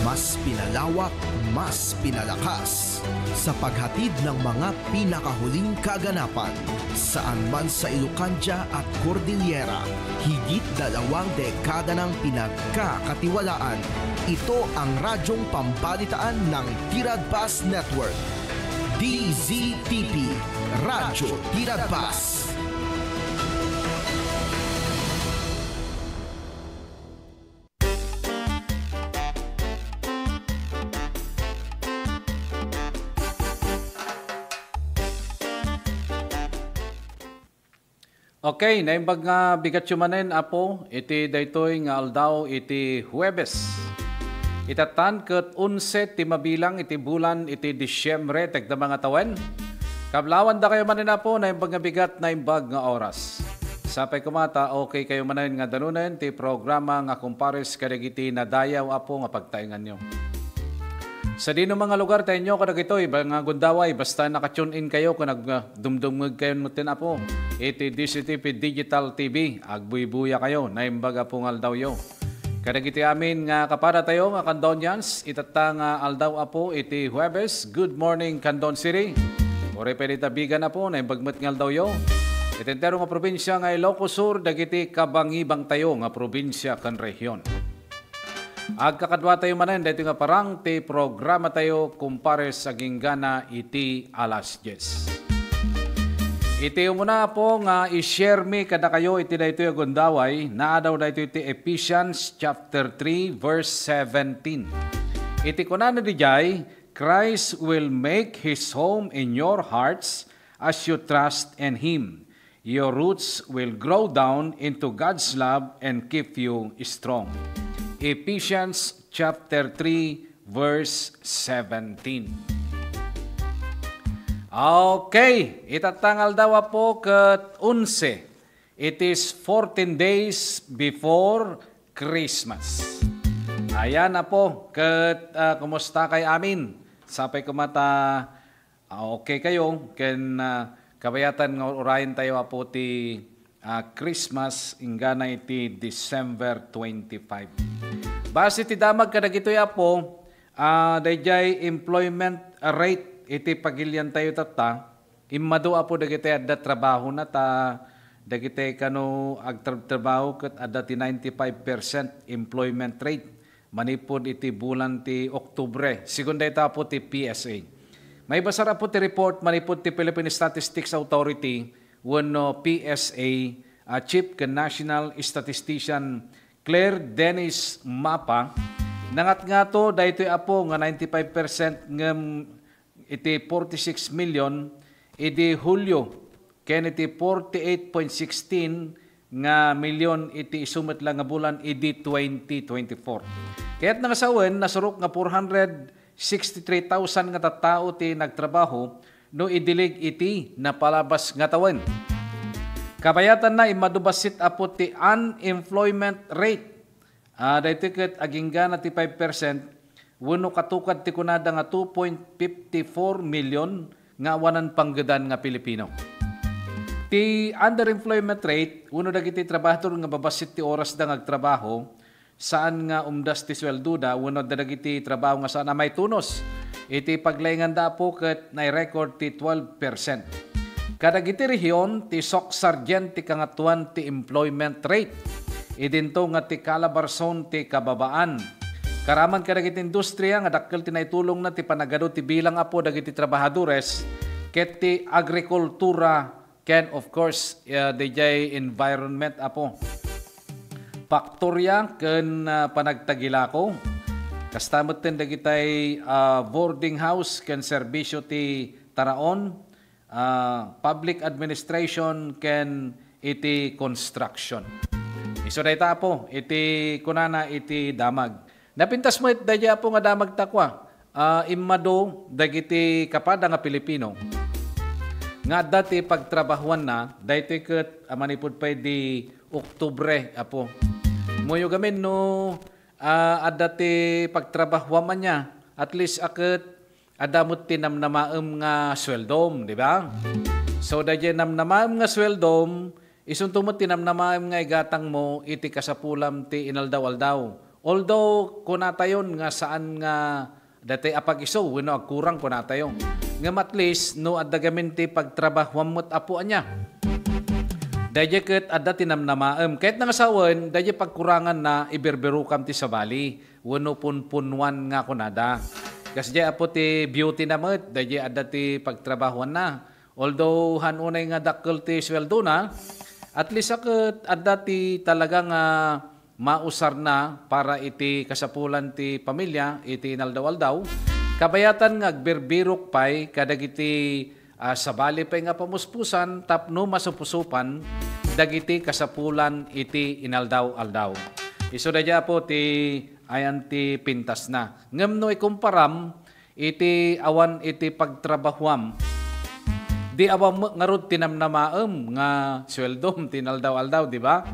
Mas pinalawak, mas pinalakas sa paghatid ng mga pinakahuling kaganapan. Saan man sa Ilocandia at Cordillera, higit dalawang dekada nang pinagkakatiwalaan. Ito ang radyong pambalitaan ng Tiradpas Network. D Z T P, Radyo Tinagpas. Okay, naimbag nga bigatyo manen, Apo, iti daytoy nga aldaw iti Huwebes. Itatan ket onse ti mabilang iti bulan iti Disyembre, tagdama nga tawen. Kablawandakayo manen, Apo, naimbag nga bigat, naimbag nga oras. Sapay koma ta okay kayo manen nga danunen ti programa nga Kumpares kadagiti nadayaw, Apo, nga pagtaenganyo. Sadino nga lugar tayo kadagitoy, ba nga gundaway, basta naka-tune in kayo, kung nag-, dumdumngeg kayo metten, Apo, iti D Z T P Digital T V, agbuybuya kayo, naimbag a pungal dawyo. Kadagiti amin nga kapada tayo nga Candonians, itatta nga aldaw, Apo, iti Huwebes, good morning, Candon City. Uray pay dita Vigan, Apo, naimbag met nga aldawyo. Iti entero nga probinsya nga Ilocos Sur, dagiti kabangibang tayo nga probinsya ken rehiyon. Agkakadua tayo manen daytoy nga parang ti programa tayo, Kumpares, agingga na iti alas dies. Iti umuna, Apo, nga i-share mi kadakayo iti daytoy a gundaway, naadaw daytoy ti Ephesians chapter three, verse seventeen. Iti kunana didiay, "Christ will make his home in your hearts as you trust in him. Your roots will grow down into God's love and keep you strong." Ephesians chapter three, verse seventeen. Okay, itatta nga aldaw, Apo, ket onse. It is fourteen days before Christmas. Ayan, Apo, ket, ah, kumusta kay amin? Sapay koma ta Ah, okay kayo, ken, ah, kabayatan nga urayen tayo, Apo, ti, ah, Christmas, inggana iti December twenty-five. Base ti damag kadagitoy, Apo, ah, daydiay employment rate iti pagilian tayo tatta, immadu, Apo, dagiti adda trabahona ta dagiti kano agtrabtrabaho ket adda ti ninety-five percent employment rate manipud iti bulan ti Oktubre, segun dayta, Apo, ti P S A. Maibasar, Apo, ti report manipud ti Philippine Statistics Authority wenno P S A, ah, Chief ken National Statistician Claire Dennis Mapa, nangatngato daytoy, Apo, nga ninety-five percent ngem iti forty-six million idi Hulio ken iti forty-eight point sixteen nga milyon iti isu met la nga bulan idi twenty twenty-four. Kayatna nga sawen, nasurok nga four hundred sixty-three thousand nga tattao ti nagtrabaho no idilig iti napalabas nga tawen. Kabayatanna, immadu bassit, Apo, ti unemployment rate. Ah, daytoy ket aginggana ti five percent wenno katukad ti kunada nga two point fifty-four million nga awanan panggedan nga Pilipino. Ti underemployment rate wenno dagiti trabahador nga babassit ti orasda nga agtrabaho, saan nga umdas ti sueldoda wenno adda dagiti trabaho nga saan a maitunos iti paglainganda, Apo, ket nai-record ti twelve percent. Kadagiti rehiyon, ti Soc Sargen ti kangatoan ti employment rate. Idinto nga ti Calabarzon ti kababaan. Karaman kadagiti industria nga dakkel ti naitulongna ti panagadu ti bilang, Apo, dagiti trabahadores ket ti agrikultura ken, of course, uh, daydiay environment, Apo. Faktoria ken, uh, panagtagilako. Kasta metten dagitay, uh, boarding house ken serbisyo ti taraon, ah, public administration ken iti construction. Isu dayta, Apo, iti kunana iti damag. Napintas met daydi, Apo, nga damag ta kua, ah, immadu dagiti kapada nga Pilipino nga adda ti pagtrabahuanna, daytoy ket a manipud pay di Oktubre, Apo. Muyo gamin no, ah, adda ti pagtrabahuam ania, at least a ket adda met ti namnamaem nga sueldom, di ba? So, daydiay namnamaem nga sueldom, isunto met ti namnamaem nga igatangmo iti kasapulam ti inaldaw-aldaw. Although, kunatayon nga saan nga daytoy a pag-isu wenno agkurang, kunatayo. Ngem at least, no adda gamin ti pagtrabahuam met, Apo, ania. Daydiay ket adda ti namnamaem. Kayatna nga sawen, daydiay pagkuranganna, iberbirokam ti sabali wenno punpunnuan nga kunada. Kasdiay, Apo, ti beauty na met, daydiay adda ti pagtrabahoanna. Although han unay nga dakkel ti suweldona, at least a ket adda ti talaga nga mausarna para iti kasapulan ti pamilya iti inaldaw-aldaw. Kabayatan nga agbirbirok pay kadagiti, ah, sabali pay nga pamuspusan tapno masupusupan dagiti kasapulan iti inaldaw-aldaw. Isu daydiay, Apo, ti ayan ti pintasna. Ngem no ikumparam iti awan iti pagtrabahuam, di awan met ngarud ti namnamaem nga sueldom ti inaldaw-aldaw, di ba?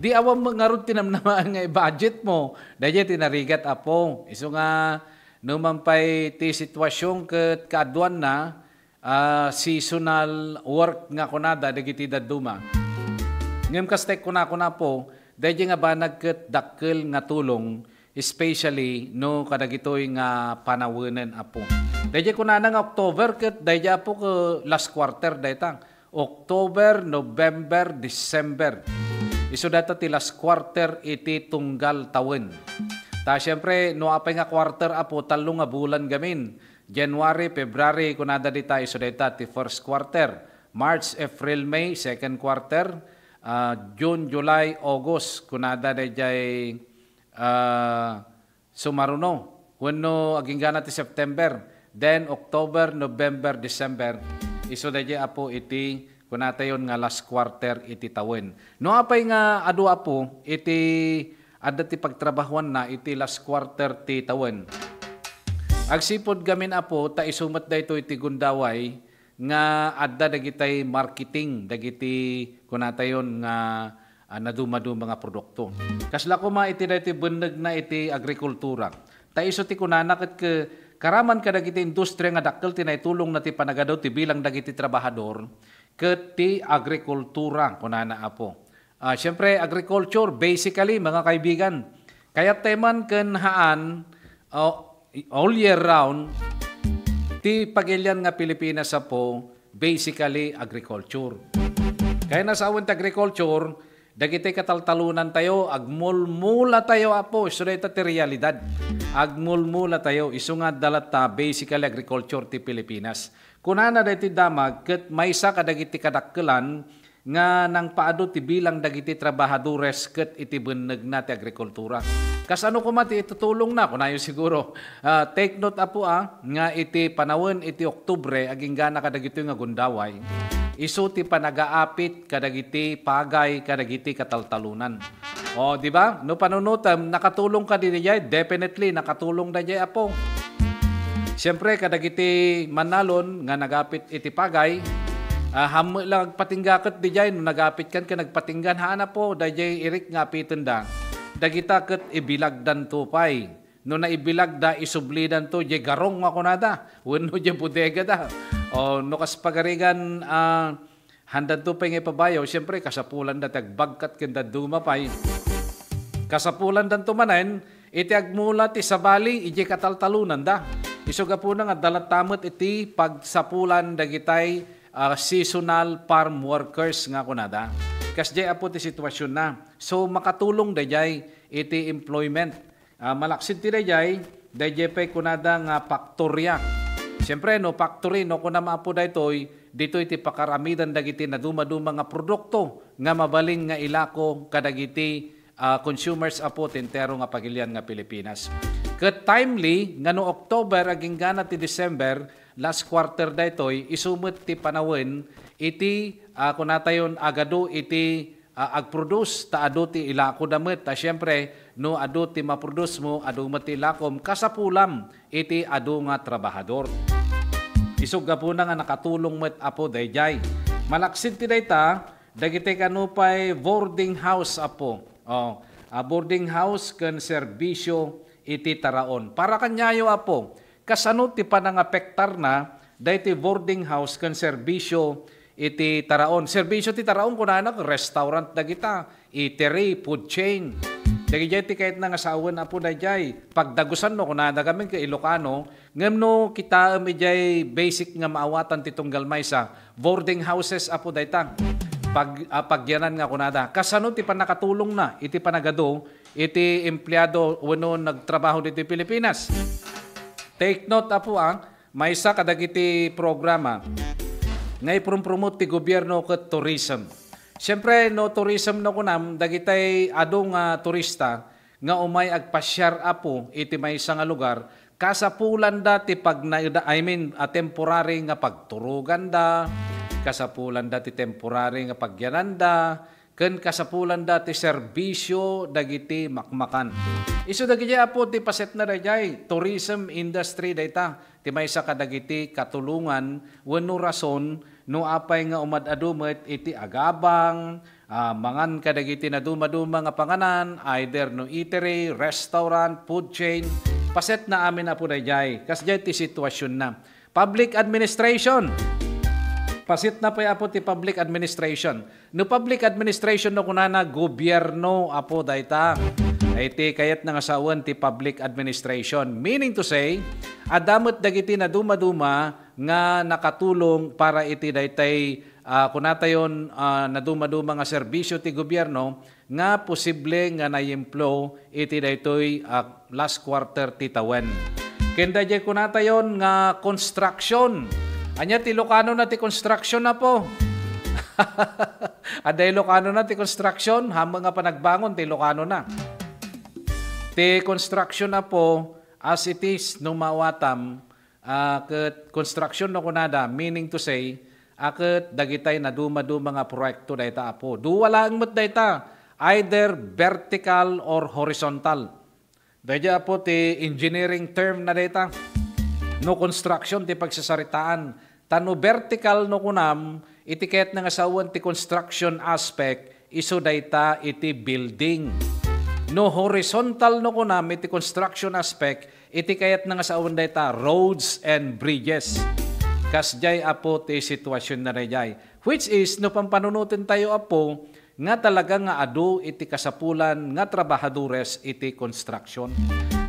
Di awan met ngarud ti namnamaem nga i-budget mo. Daydiay ti narigat, Apo. Isu nga no man pay ti sitwasyon ket kaaduanna, ah, seasonal work nga kunada dagiti dadduma. Ngem kasta kunakuna, Apo, daydiay nga banag ket dakkel nga tulong, especially no kadagitoy nga panawenen, Apo. Daydiay kunana nga October ket daydiay, Apo, ket last quarter dayta. October, November, December. Isu dayta ti last quarter iti tunggal tawen. Ta siempre, no apay nga quarter, Apo, tallo nga bulan gamin. January, February, kunada dita, isu dayta ti first quarter. March, April, May, second quarter. Ah, June, July, August, kunada daydiay, ah, sumaruno. Wenno aginggana ti September. Then October, November, December. Isu daydiay, Apo, iti kunatayon nga last quarter iti tawen. No apay nga adu, Apo, iti adda ti pagtrabahuanna iti last quarter ti tawen. Agsipud gamin, Apo, ta isu met daytoy ti gundaway nga adda dagitay marketing dagiti kunatayon nga, ah, nadumaduma nga produkto. Kasla koma iti daytoy bennegna iti agrikultura. Ta isu ti kunana ket ke-, karaman kadagiti industria nga dakkel ti naitulongna ti panagadu ti bilang dagiti trabahador ket ti agrikultura, kunana, Apo. Ah, siyempre, agriculture, basically, mga kaibigan, kayat tayo man ken haan, ah, all year round, ti pagilian nga Pilipinas, Apo, basically, agriculture. Kaya nasawen ti agriculture, dagiti kataltalunan tayo, agmulmula tayo, Apo, isu dayta ti realidad. Agmulmula tayo, isu nga adda latta, basically, agriculture ti Pilipinas. Kunana daytoy damag, ket maysa kadagiti kadakkelan nga nangpaadu ti bilang dagiti trabahadores ket iti bennegna ti agrikultura. Kasano koma ti itutulongna? Kunayo siguro. Ah, take note, Apo, ah, nga iti panawen iti Oktubre, aginggana kadagitoy nga gundaway, isu ti panagaapit kadagiti pagay kadagiti kataltalunan. O, di ba? No panunutem, nakatulong ka di daydiay? Definitely, nakatulong daydiay, Apo. Siyempre, kadagiti mannalon nga nagapit iti pagay, ah, hammo lang agpatingga ket daydiay, no nagapit kan ken nagpatinggan, haan, Apo, daydiay irik nga apitenda. Dagita ket ibilagdanto pay. No naibilagda, isublidanto diay garong nga kunada, wenno diay bodegada. O, no kas pagarigan, ah, handanto pay nga ipabayaw, siempre, kasapulanda ti agbagkat ken dadduma pay. Kasapulandanto manen iti agmula ti sabali idiay kataltalonanda. Isu gapuna nga adda latta met iti pagsapulan dagitay, ah, seasonal farm workers nga kunada. Kasdiay, Apo, ti situasionna. So, makatulong daydiay iti employment. Ah, malaksid ti daydiay, daydiay pay kunada nga faktorya. Siempre, no factory, no kunam, Apo, daytoy, ditoy ti pakaramidan dagiti nadumaduma nga produkto nga mabalin nga ilako kadagiti, ah, consumers, Apo, ti entero nga pagilian nga Pilipinas. Ket timely nga no October aginggana ti December, last quarter daytoy, isu met ti panawen iti, ah, kunatayon, agadu iti ah, agproduce, ta adu ti ilakoda met. Ta siempre, no adu ti maproduce mo, adu met ti ilakom, kasapulam iti adu nga trabahador. Isug gapuna nga nakatulong met, Apo, daydiay. Malaksid ti dayta, dagiti kano pay boarding house, Apo. Oh, ah, boarding house ken serbisyo iti taraon. Para kaniayo, Apo, kasano ti panangapektarna daytoy boarding house ken serbisyo iti taraon? Serbisyo ti taraon, kunana, restaurant dagita, eatery, food chain. Dagidiay ti kayatna nga sawen, Apo, daydiay. Pagdagusan no, kunada kami ket Ilocano, ngem no kitaem idiay basic nga maawatan ti tunggal maysa, boarding houses, Apo, dayta. Pag-, ah, pagyanan nga kunada. Kasano ti pannakatulongna iti panagadu iti empleyado wenno nagtrabaho ditoy Pilipinas? Take note, Apo, ah, maysa kadagiti programa nga iprumprumot ti gobierno ket tourism. Siyempre, no tourism no kunam, dagitay adu nga turista nga umay agpasiar, Apo, iti maysa nga lugar, kasapulanda ti pagnaeda, I mean, a temporary nga pagturoganda, kasapulanda ti temporary nga pagyananda, ken kasapulanda ti serbisyo dagiti makmakan. Isu dagiti, Apo, ti pasetna daydiay, tourism industry dayta, ti maysa kadagiti katulongan wenno rason no apay nga umad-adu met iti agabang, ah, mangan kadagiti naduma-duma nga panganan, either no eatery, restaurant, food chain. Pasetna amin, Apo, daydiay. Kasdiay ti situasionna. Public administration. Pasetna pay, Apo, ti public administration. No public administration no kunana, gobierno, Apo, dayta. Iti kayatna nga sawen ti public administration. Meaning to say, adda met dagiti naduma-duma nga nakatulong para iti daytay, ah, kunatayon, ah, naduma-duma nga serbisyo ti gobierno nga posible nga naimplo iti daytoy, ah, last quarter ti tawen. Ken daydiay kunatayon nga construction. Ania ti Ilocano na ti construction, Apo? Adda Ilocano na ti construction, hammeng nga panagbangon ti Ilocano na. Ti construction, Apo, as it is, no maawatam, ah, ket construction no kunada, meaning to say, a ket dagitay naduma-duma nga proyekto dayta, Apo. Dua laeng met dayta, either vertical or horizontal. Daydiay, Apo, ti engineering term na dayta. No construction ti pagsasaritaan. Ta no vertical no kunam, iti kayatna nga sawen ti construction aspect, isu dayta iti building. No horizontal no kunam iti construction aspect, iti kayatna nga sawen dayta roads and bridges. Kasdiay, Apo, ti situasionna daydiay. Which is, no pampanunoten tayo, Apo, nga talaga nga adu iti kasapulan nga trabahadores iti construction.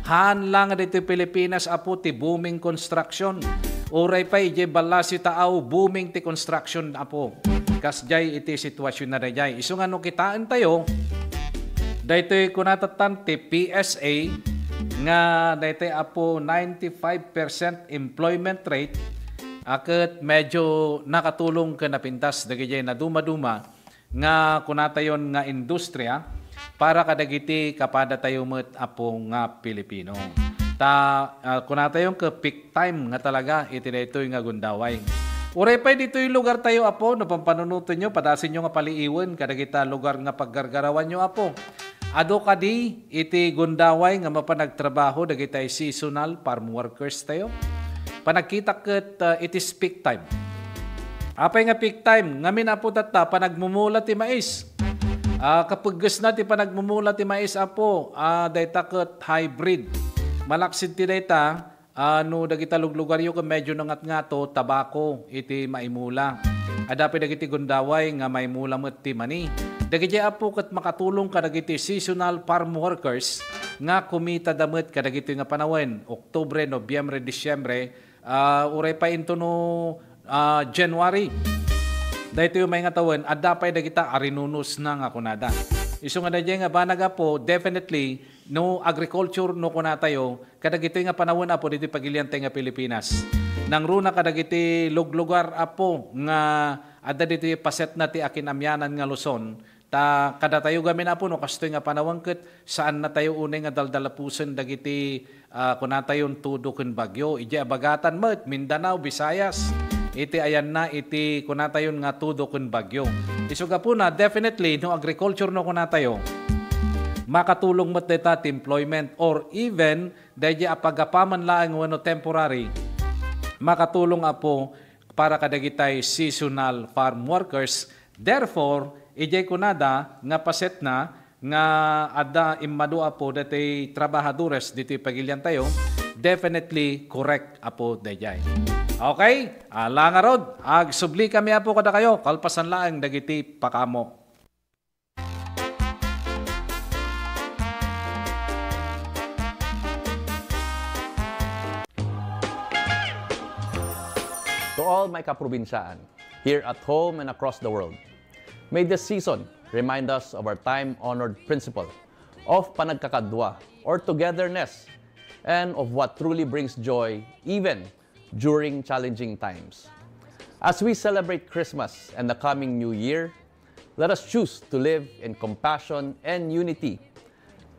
Haan la nga ditoy Pilipinas, Apo, ti booming construction. Uray pay idiay Ballasio Taao, booming ti construction, Apo. Kasdiay iti situasionna daydiay. Isu nga no kitaentayo, daytoy kunatatan ti P S A nga daytoy, Apo, ninety-five percent employment rate, a ket medyo nakatulong ken napintas dagiti naduma-duma nga kunatayon nga industriya para kadagiti kapadatayo met, Apo, nga Pilipino. Ta, ah, kunatayon ket peak time nga talaga iti daytoy nga gundaway. Uray pay ditoy lugar tayo, Apo, no pampanunotenyo, padasenyo nga paliiwen kadagita lugar nga paggargarawanyo, Apo. Adu kadi iti gundaway nga mapan agtrabaho dagitay seasonal farm workers tayo? Panagkita ket, ah, it is peak time. Apay nga peak time? Ngamin, Apo, tatta, panagmumula ti mais. Ah, kapeggesna ti panagmumula ti mais, Apo, ah, dayta ket hybrid. Malaksid ti dayta, ah, no dagita luglugaryo ket medyo nangatngato, tabako iti maimula. Adda pay dagiti gundaway nga maimula met ti mani. Dagiti, Apo, ket makatulong kadagiti seasonal farm workers nga kumitada met kadagiti nga panawen, Oktubre, Nobyembre, Disyembre, ah, uray pay intono, ah, January. Daytoy umay nga tawen, adda pay dagita a rinunusna nga kunada. Isu nga daydiay nga banag, Apo, definitely, no agriculture no kunatayo, kadagitoy nga panawen, Apo, ditoy pagiliantay nga Pilipinas. Nangruna kadagiti luglugar, Apo, nga adda ditoy pasetna ti akin-amianan nga Luzon, ta kadatayo gamin, Apo, no kastoy nga panawen ket saannatayo unay nga daldalapusen dagiti, ah, kunatayon tudo ken bagyo. Idiay abagatan met, Mindanao, Visayas, iti ayanna iti kunatayon nga tudo ken bagyo. Isu gapuna, definitely, no agriculture no kunatayo, makatulong met dayta ti employment or even daydiay a pagapaman laeng wenno temporary, makatulong, Apo, para kadagitay seasonal farm workers. Therefore, idiay kunada nga pasetna nga adda immadu, Apo, daytoy trabahadores ditoy pagiliantayo, definitely correct, Apo, daydiay. Okay? Ala ngarud, agsubli kami, Apo, kadakayo, kalpasan laeng dagiti pakamo. To all my kaprobinsaan, here at home and across the world, may this season remind us of our time-honored principle of panagkakadua or togetherness. and of what truly brings joy even during challenging times. As we celebrate Christmas and the coming New Year, let us choose to live in compassion and unity,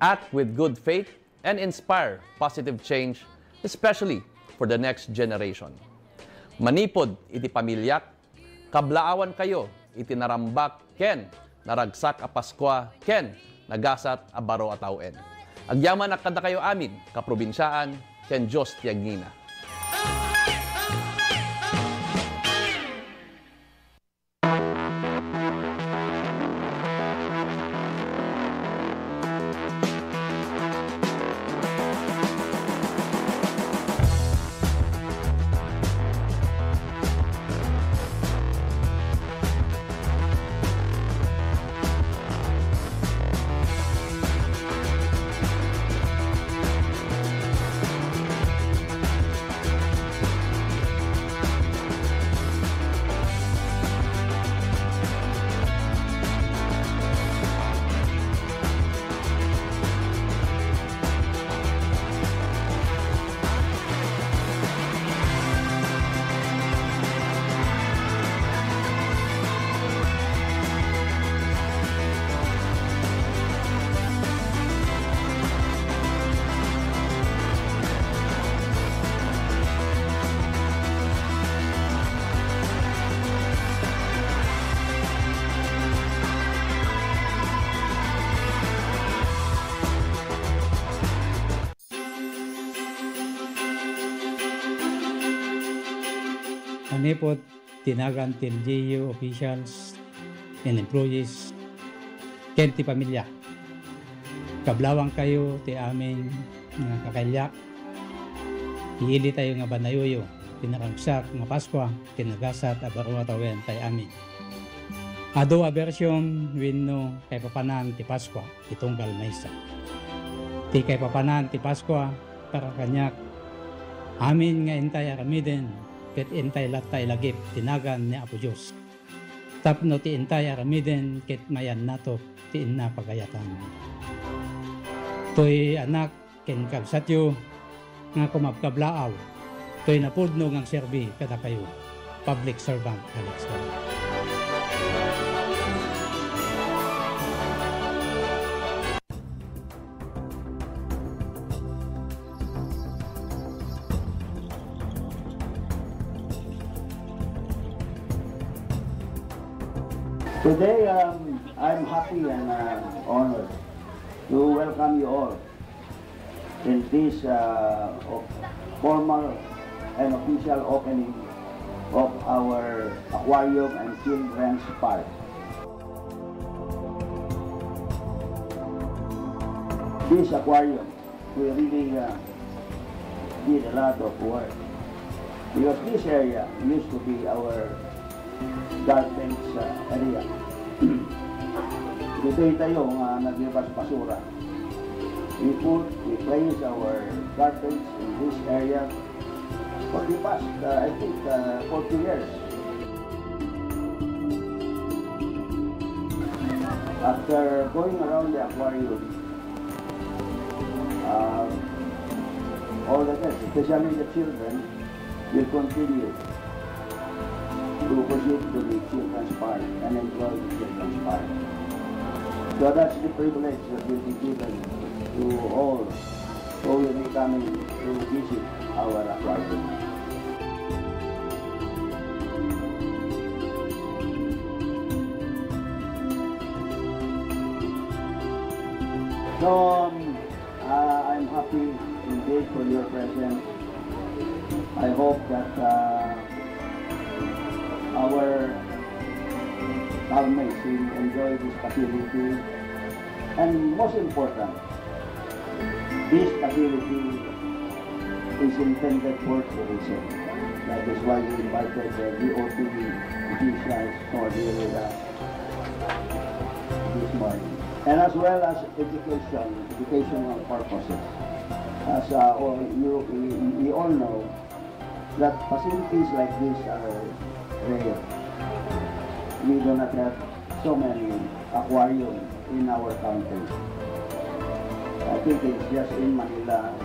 act with good faith, and inspire positive change, especially for the next generation. Manipud iti pamiliak, kablaawankayo iti narambak ken naragsak a Paskua ken nagasat a baro a tawen. Agyamanak kadakayo amin, kaprobinsiaan, ken Dios ti agngina. Manipud ti nagan ti L G U officials and employees ken ti pamilya. Kablaawankayo ti amin nga kakailiak. Iilitayo nga banayoyo ti naragsak nga Paskua ken nagasat a baro a tawen tay amin. Adu a version wenno kaipapanan ti Paskua ti tunggal maysa. Ti kaipapanan ti Paskua para kaniak, amin nga intay aramiden ket intay latta ilagip ti nagan ni Apo Dios. Tapno ti intay aramiden ket mayannato ti inna pagayatan. Toy anak ken kabsatyo nga kumabkablaaw, toy napudno nga agserbi kadakayo. Public Servant Alex Galan. Today, um, I'm happy and, uh, honored to welcome you all in this, uh, of-, formal and official opening of our aquarium and children's park. This aquarium, we really, uh, did a lot of work because this area used to be our garbage, uh, area. Ditoy tayo nga naglibas basura. We put, we place our garbage in this area for the past, uh, I think, uh, forty years. After going around the aquarium, uh, all the guests, especially the children, will continue to proceed to the children's park and enjoy the children's park. So that's the privilege that will be given to all who will be coming to visit our aquarium. So, um, uh, I'm happy indeed for your presence. I hope that, uh, our housemates will enjoy this facility. And most important, this facility is intended for tourism. That is why we invited the D O T officials who are here with us this morning. And as well as education, educational purposes. As, uh, all you, we, we all know, that facilities like this are rare. We do not have so many aquarium in our country. I think it's just in Manila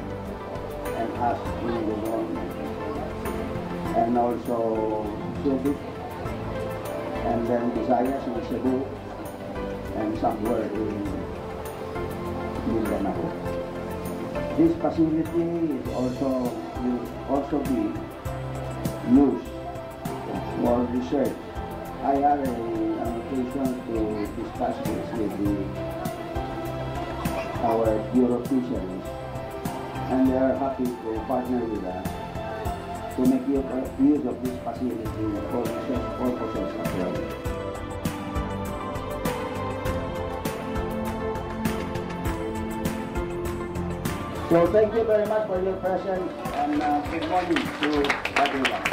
As in Luzon, and also Subic, and then Visayas in Cebu, and somewhere in Mindanao. This facility is also, will also be used for research. I had a, an occasion to discuss this with the, our Bureau of Fisheries, and they are happy to partner with us to make u-, use of this facility for research purposes as well. So thank you very much for your presence, and, uh, good morning to everyone.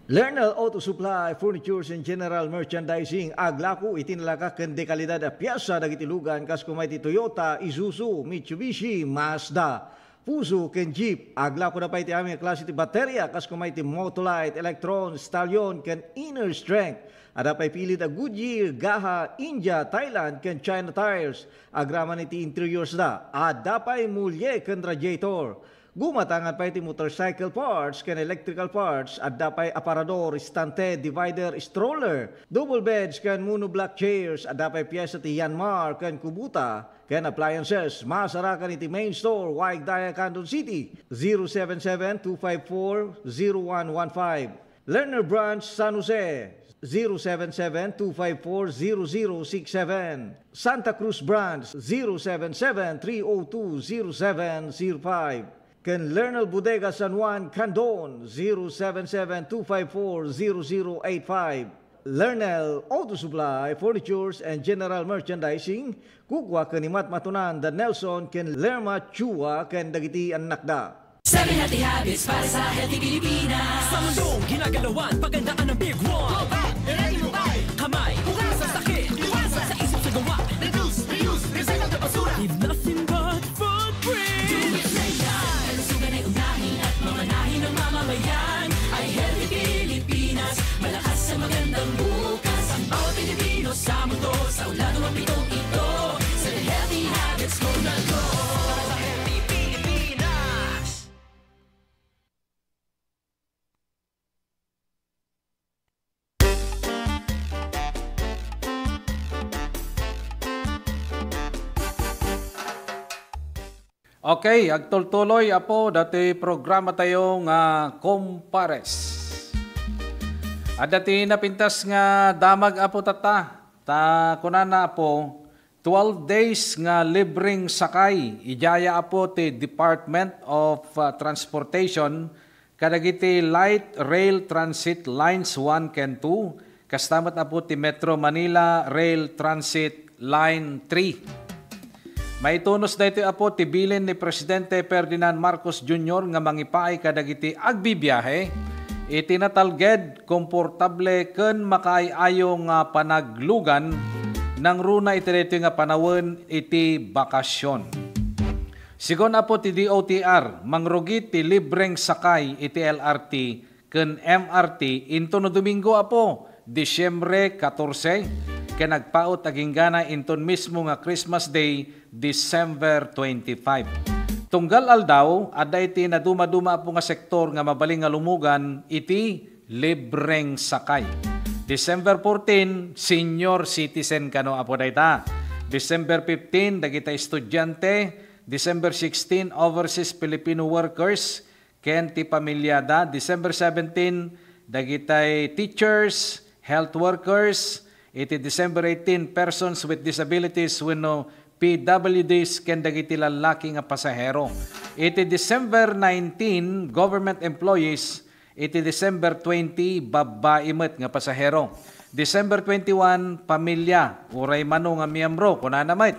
Lernel Auto Supply, Furnitures and General Merchandising, aglako iti nalaka ken dekalidad a piasa dagiti lugan, kas koma iti Toyota, Isuzu, Mitsubishi, Mazda, Fuso, ken Jeep. Aglakoda pay iti amin a klase ti bateria, kas koma iti Motolite, Electron, Stallion, ken Inner Strength. Adda pay pilit a Goodyear, Gaha, India, Thailand, ken China tires. Agraman iti interiors da, adda pay mulie ken radiator. Gumatangan pay ti motorcycle parts ken electrical parts, adda pay aparador, istante, divider, stroller, double beds ken monoblock chairs, adda pay piesa ti Yanmar ken Kubota, ken appliances. Masarakan iti main store, Waigdaya, Candon City, zero seven seven two five four zero one one five. Lerner Branch, San Jose, zero seven seven two five four zero zero six seven. Santa Cruz Branch, zero seven seven three oh two zero seven zero five. Ken Lernel Bodega San Juan, Candon, zero seven seven two five four zero zero eight five. Lernel Auto Supply, Furnitures and General Merchandising, kukua ken ni Matmatunan da Nelson ken Lerma Chua ken dagiti annakda. Seven healthy habits para sa healthy Pilipinas. Sa mundong ginagalawan, pagandaan ng Big One. Go back, i-ready mo pa. Kamay, hugasan, sakit, iwasan. Sa isip, sa gawa, reduce, reuse, recycle the basura. Leave nothing but footprints. Do it right now. Kalusugan ay unahin at mamanahin ng mamamayan. Ay healthy Pilipinas, malakas sa magandang bukas. Ang bawat Pilipino sa mundo, sa ulado ng pitong ito. Sa healthy habits mo na go. Para sa healthy Pilipinas. Okay, agtultuloy, Apo, dati programa tayo nga Compares. Adda ti napintas nga damag, Apo, tatta. Ta kunana, Apo, twelve days nga libreng sakay, idiay, Apo, ti Department of, uh, Transportation kadagiti Light Rail Transit Lines one ken two, kasta met, Apo, ti Metro Manila Rail Transit Line three. Maitunus daytoy, Apo, ti bilin ni Presidente Ferdinand Marcos Junior nga mangipaay kadagiti agbibiahe iti natalged, komportable ken makaay-ayo nga panaglugan nangruna iti daytoy nga panawen iti bakasyon. Sigun, Apo, ti D O T R, mangrugi ti libreng sakay iti L R T ken M R T inton no Domingo, Apo, Disyembre katorse, ken agpaut agingganay inton mismo nga Christmas Day, December twenty-five. Tunggal aldaw, adda iti nadumaduma, Apo, nga sektor nga mabalin nga lumugan iti libreng sakay. December fourteen, senior citizen kano, Apo, dayta. December fifteen, dagita estudiante. December sixteen, overseas Filipino workers ken ti pamiliada. December seventeen, dagitay teachers, health workers. Iti December eighteen, persons with disabilities wenno P W Ds ken dagiti lallaki nga pasahero. Iti December nineteen, government employees. Iti December twenty, babbai met nga pasahero. December twenty-one, pamilya, uray mano nga miyembro, kunana met.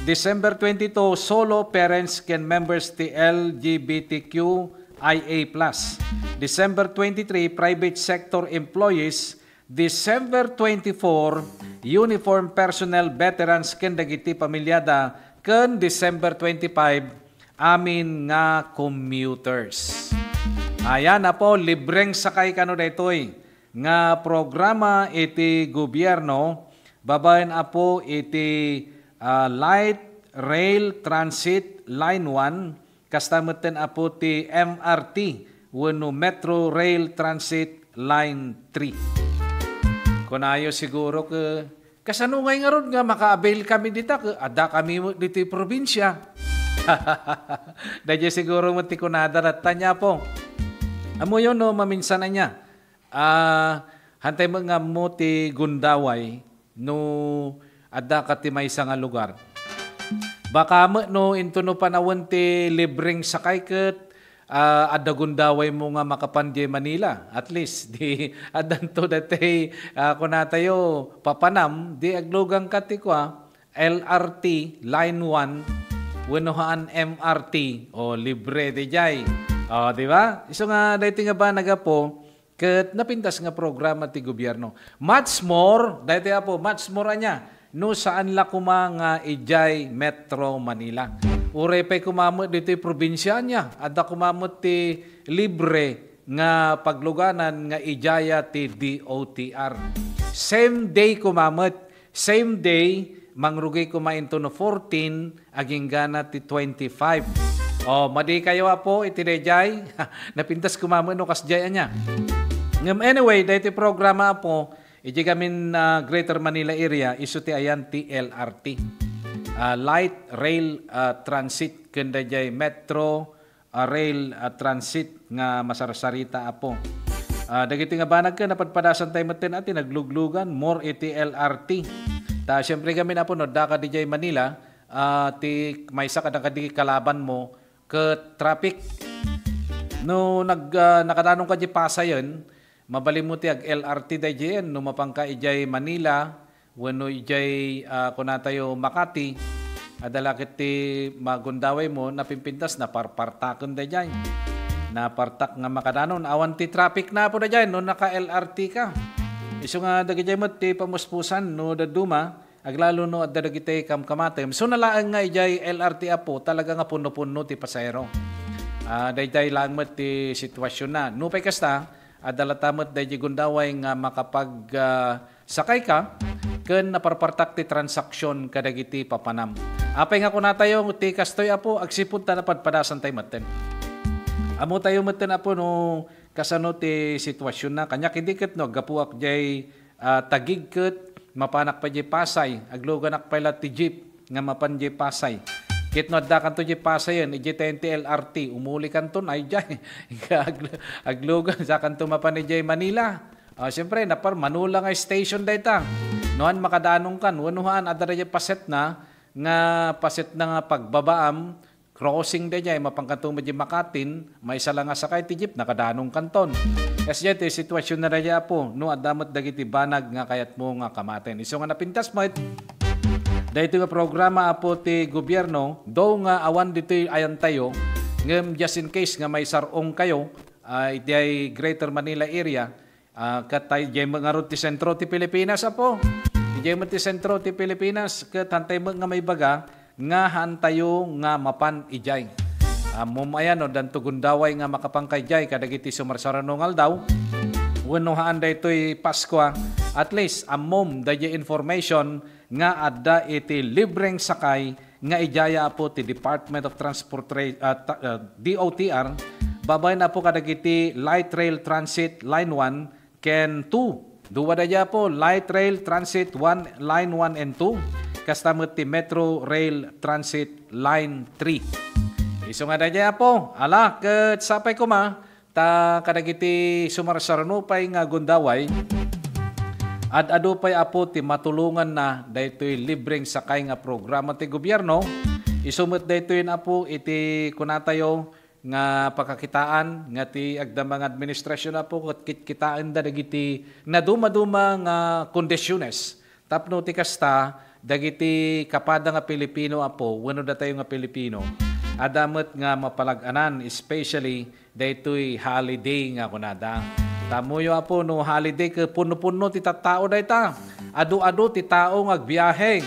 December twenty-two, solo parents ken members ti L G B T Q I A plus. December twenty-three, private sector employees. December twenty-four, uniform personnel, veterans ken dagiti pamilyada, ken December twenty-five, amin nga commuters. Ayan, Apo, libreng sakay kano daytoy nga programa iti gobierno, babaen, Apo, iti, ah, Light Rail Transit Line one, kasta metten, Apo, ti M R T wenno Metro Rail Transit Line three. Kunayo siguro ke, kasano ngay ngarud nga maka-avail kami dita ke adda kami met ditoy probinsya? Daydiay siguro met ti kunada latta, Apo. Ammoyo no maminsan ania. Ah, hantay met nga ammo ti gundaway no adda ka ti maysa nga lugar. Baka met no into no panawen ti libreng sakay ket, ah, adda gundaway mo nga makapan diay Manila. At least, di addanto dati, ah, kunatayo, papanam, di aglugan ka ti kua, L R T, Line one, wenno haan M R T, o, libre diay. O, di ba? Isu nga, daytoy nga banag, Apo, ket napintas nga programa ti gobierno. Much more, daytoy, Apo, much more ania, no saan la koma nga idiay Metro Manila. Uray pay koma met ditoy probinsia ania, adda koma met ti libre nga pagluganan nga idiaya ti D O T R. Same day koma met, same day, mangrugi koma into no fourteen, aginggana ti twenty-five. O, madi kayo, Apo, iti daydiay. Napintas koma met no kasdiay ania. Ngem anyway, daytoy programa, Apo, idiay gamin, ah, Greater Manila Area, isu ti ayan ti L R T. Ah, light rail, ah, transit ken daydiay metro, ah, rail, ah, transit nga masarsarita, Apo. Ah, dagiti nga banag ken napadpadasan tayo metten a ti nagluglugan, more iti L R T. Ta, siyempre, gamin, Apo, no, adda ka didiay Manila, ah, ti maysa kada kadi kalaban mo ket traffic. No nag-, ah, nakadanong ka di Pasayen, mabalin mo ti ag-L R T daydiayen no mapanka idiay Manila wenno idiay, ah, kunatayo, Makati. Adda la ket ti magundaway mo, napimpintas, naparpartaken daydiay. Napartak nga makadanon. Awan ti traffic na, Apo, daydiay no naka-L R T ka. Isu nga dagidiay met ti pamuspusan no dadduma. Aglalo no adda dagiti kamkamatem. So, nalaeng nga idiay L R T, Apo, talaga nga punno-punno ti pasahero. Ah, daydiay laeng met ti sitwasionna. Nupay kasta, adda latta met daydiay gundaway nga makapag, ah, sakay ka ken naparpartak ti transaksyon kadagiti papanam. Apay nga kunatayo ti kastoy, Apo, agsipud ta napadpadasan tayo metten. Ammo tayo metten, Apo, no kasano ti sitwasionna. Kaniak idi ket no aggapuak diay ah, Taguig ket mapanak pay diay Pasay, agluganak pay la ti jeep nga mapan diay Pasay. Ket no addakanto diay Pasayen, idiay tayen ti L R T, umulikanton, ay diay. Aglu-, aglugan, sakanto mapan idiay Manila. Ah, siyempre, napar-, manula nga station dayta. No han makadanong kan, wenno han, adda diay paset na, nga paset na nga pagbabaam, crossing daydiay, mapankanto met diay Makatin, maysa la nga sakay ti jeep, nakadanong kanton. Kasdiay ti sitwasionna daydiay, Apo, no adda met dagiti banag nga kayatmo nga kamaten. Isu nga napintas met, daytoy nga programa, Apo, ti gobierno, though nga awan ditoy ayantayo, ngem just in case nga maisar-ong kayo, ah, iti ay Greater Manila area, Ah, ket tay, diay met ngarud ti sentro ti Pilipinas, Apo. Diay met ti sentro ti Pilipinas, ket hantay met nga maibaga nga hantayo nga mapan idiay. Ammom aya no, addanto gundaway nga makapanka idiay kadagiti sumarsarano nga aldaw, wenno haan daytoy Paskua, at least, ammom daydiay information nga adda iti libreng sakay nga idiay, Apo, ti Department of Transportation, ah, ta-, ah, D O T R, babaen, Apo, kadagiti Light Rail Transit Line one ken two. Dua daydiay, Apo, Light Rail Transit one, Line one and two, kasta met ti Metro Rail Transit Line three. Isu nga daydiay, Apo, ala, ket sapay koma, ta kadagiti sumarsarano pay nga gundaway, Ad-adu pay, Apo, ti matulonganna daytoy libreng sakay nga programa ti gobierno. Isu met daytoy, Apo, iti kunatayo nga pakakitaan nga ti agdama nga administrasyon, Apo, ket kitkitaenda dagiti nadumaduma nga kondisyones. Tapno ti kasta, dagiti kapada nga Pilipino, Apo, wenno datayo nga Pilipino, adda met nga mapalag-anan, especially daytoy holiday nga kunada. Tammoyo, Apo, no holiday ket punno-punno ti tattao dayta. Adu-adu ti tao nga agbiahe.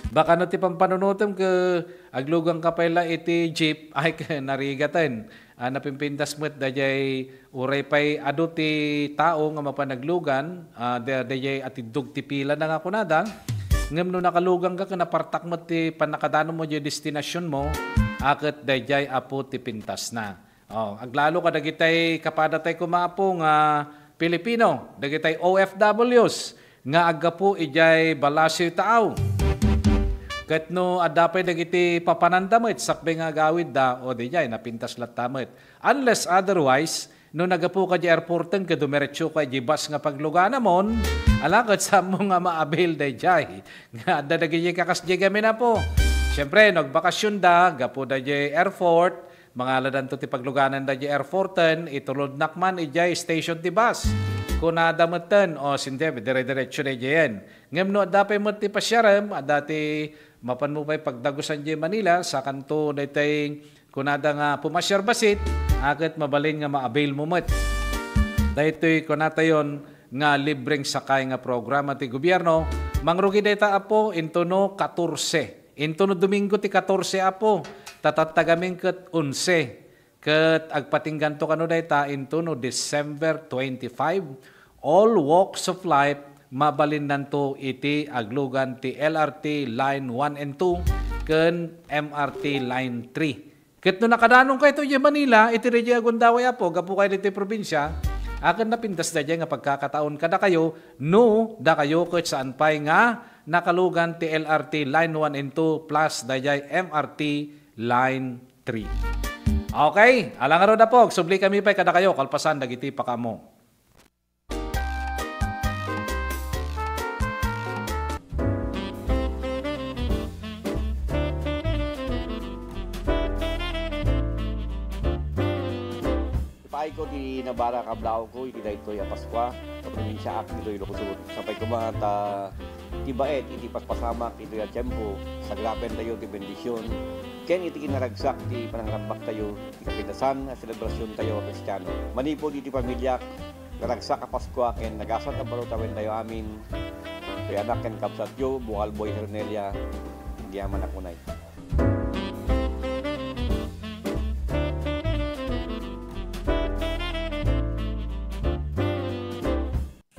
Baka no ti pampanunotem ket agluganka pay la iti jeep, ay, ket narigaten. Ah, napimpintas met daydiay uray pay adu ti tao nga mapan aglugan, ah, da-, daydiay atiddog ti pilana nga kunada. Ngem no nakaluganka ket napartak met ti pannakadanon mo diay destinasyonmo, a ket daydiay, Apo, ti pintasna. Oh, aglalo kadagitay kapadatay koma, Apo, nga Pilipino, dagitay O F Ws nga aggapu idiay Balacio, Taao. Ket no adda pay dagiti papananda met sakbay nga agawidda, o didiay, napintas latta met. Unless otherwise, no naggapuka diay airporten ket dumiretsoka idiay bus nga pagluganamon, ala ket saanmo nga ma-avail daydiay. Nga adda dagiti kakas diay gamin, Apo. Siempre, no agbakasyonda, gapu daydiay airport, mangaladanto ti paglugananda diay airporten, itulodnak man idiay station ti bus. Kunada metten, "O, sinte, dire-diretso daydiayen." Ngem no adda pay met ti pasiarem, adda ti mapanmo pay pagdagusan diay Manila, sakanto daytay kunada nga pumasiar bassit, a ket mabalin nga ma-avail mo met. Daytoy kunatayon nga libreng sakay nga programa ti gobierno, mangrugi dayta, Apo, intono katorse. Intono Domingo ti katorse, Apo, ta tattagamin ket onse. Ket agpatingganto kano dayta intono December twenty-five, all walks of life mabalinnanto iti aglugan ti L R T Line one and two ken M R T Line three. Ket no nakadanonkayo iti Manila, iti daydiay a gundaway, Apo, gapu kayo ditoy probinsia, a ket napintas daydiay nga pagkakataon kadakayo, no dakayo ket saan pay nga nakalugan ti L R T Line one and two plus daydiay M R T Line three. Okay, ala ngarud, Apo, agsubli kami pay kadakayo kalpasan dagiti pakaammo. Ipaayko ti nabara a kablaawko iti daytoy a Paskua, ta probinsiaak ditoy Ilocos Sur. Sapay koma ta ti baet iti paspasamak itoy a tiempo, sagrapentayo ti bendision ken iti kinaragsak ti panangrambaktayo iti kapintasan a selebrasiontayo a Kristiano. Manipud iti pamiliak, naragsak a Paskua ken nagasat a baro tawentayo amin, toy anak ken kabsatyo, Bukalboy Hernelia, agyamanak unay.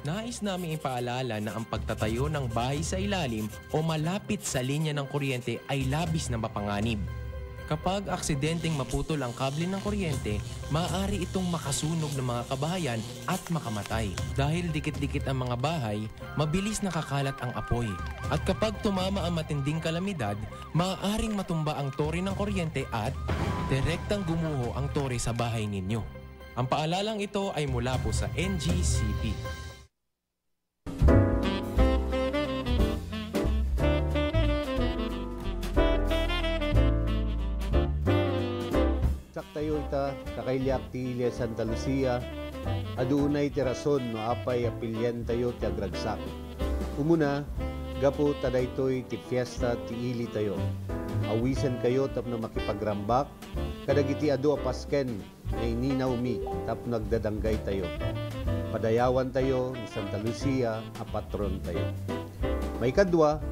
Nais naming ipaalala na ang pagtatayo ng bahay sa ilalim o malapit sa linya ng kuryente ay labis na mapanganib. Kapag aksidenteng maputol ang kable ng kuryente, maaari itong makasunog ng mga kabahayan at makamatay. Dahil dikit-dikit ang mga bahay, mabilis nakakalat ang apoy. At kapag tumama ang matinding kalamidad, maaaring matumba ang tore ng kuryente at direktang gumuho ang tore sa bahay ninyo. Ang paalalang ito ay mula po sa N G C P. Saktayo ita, kakailiak ti ili a Santa Lucia, adu unay ti rason no apay a pilientayo ti agragsak. Umuna, gapu ta daytoy ti fiesta ti ilitayo. Awisenkayo tapno makipagrambak kadagiti adu a pasken nga ininawmi tapno agdadanggaytayo. Padayawantayo ni Santa Lucia a patrontayo. Maikadua,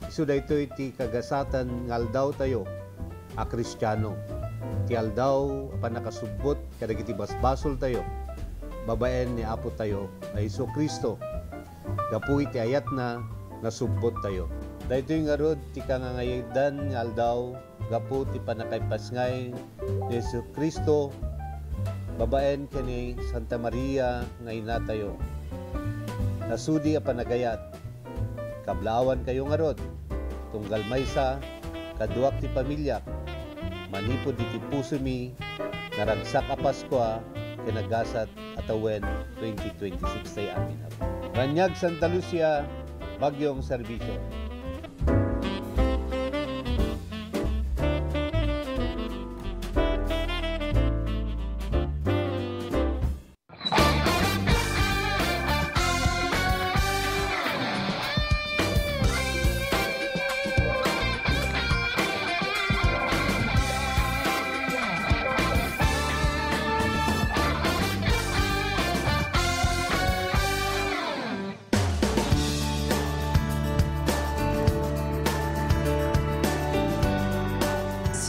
isu daytoy ti kagasaten nga aldawtayo a Kristiano, ti aldaw a pannakasubbot kadagiti basbasoltayo babaen ni Apotayo a Jesu-Cristo. Gapu iti ayatna, nasubbottayo. Daytoy ngarud ti kangangayadan nga aldaw gapu ti pannakaipasngay ni Jesu-Cristo babaen ken ni Santa Maria nga inatayo. Nasudi a panagayat, kablaawankayo ngarud, tunggal maysa, kaduak ti pamiliak, manipud iti pusomi, naragsak a Paskua ken nagasat a tawen twenty twenty-six tayo amin. Raniag Santa Lucia, Baguio'g Serbisyo.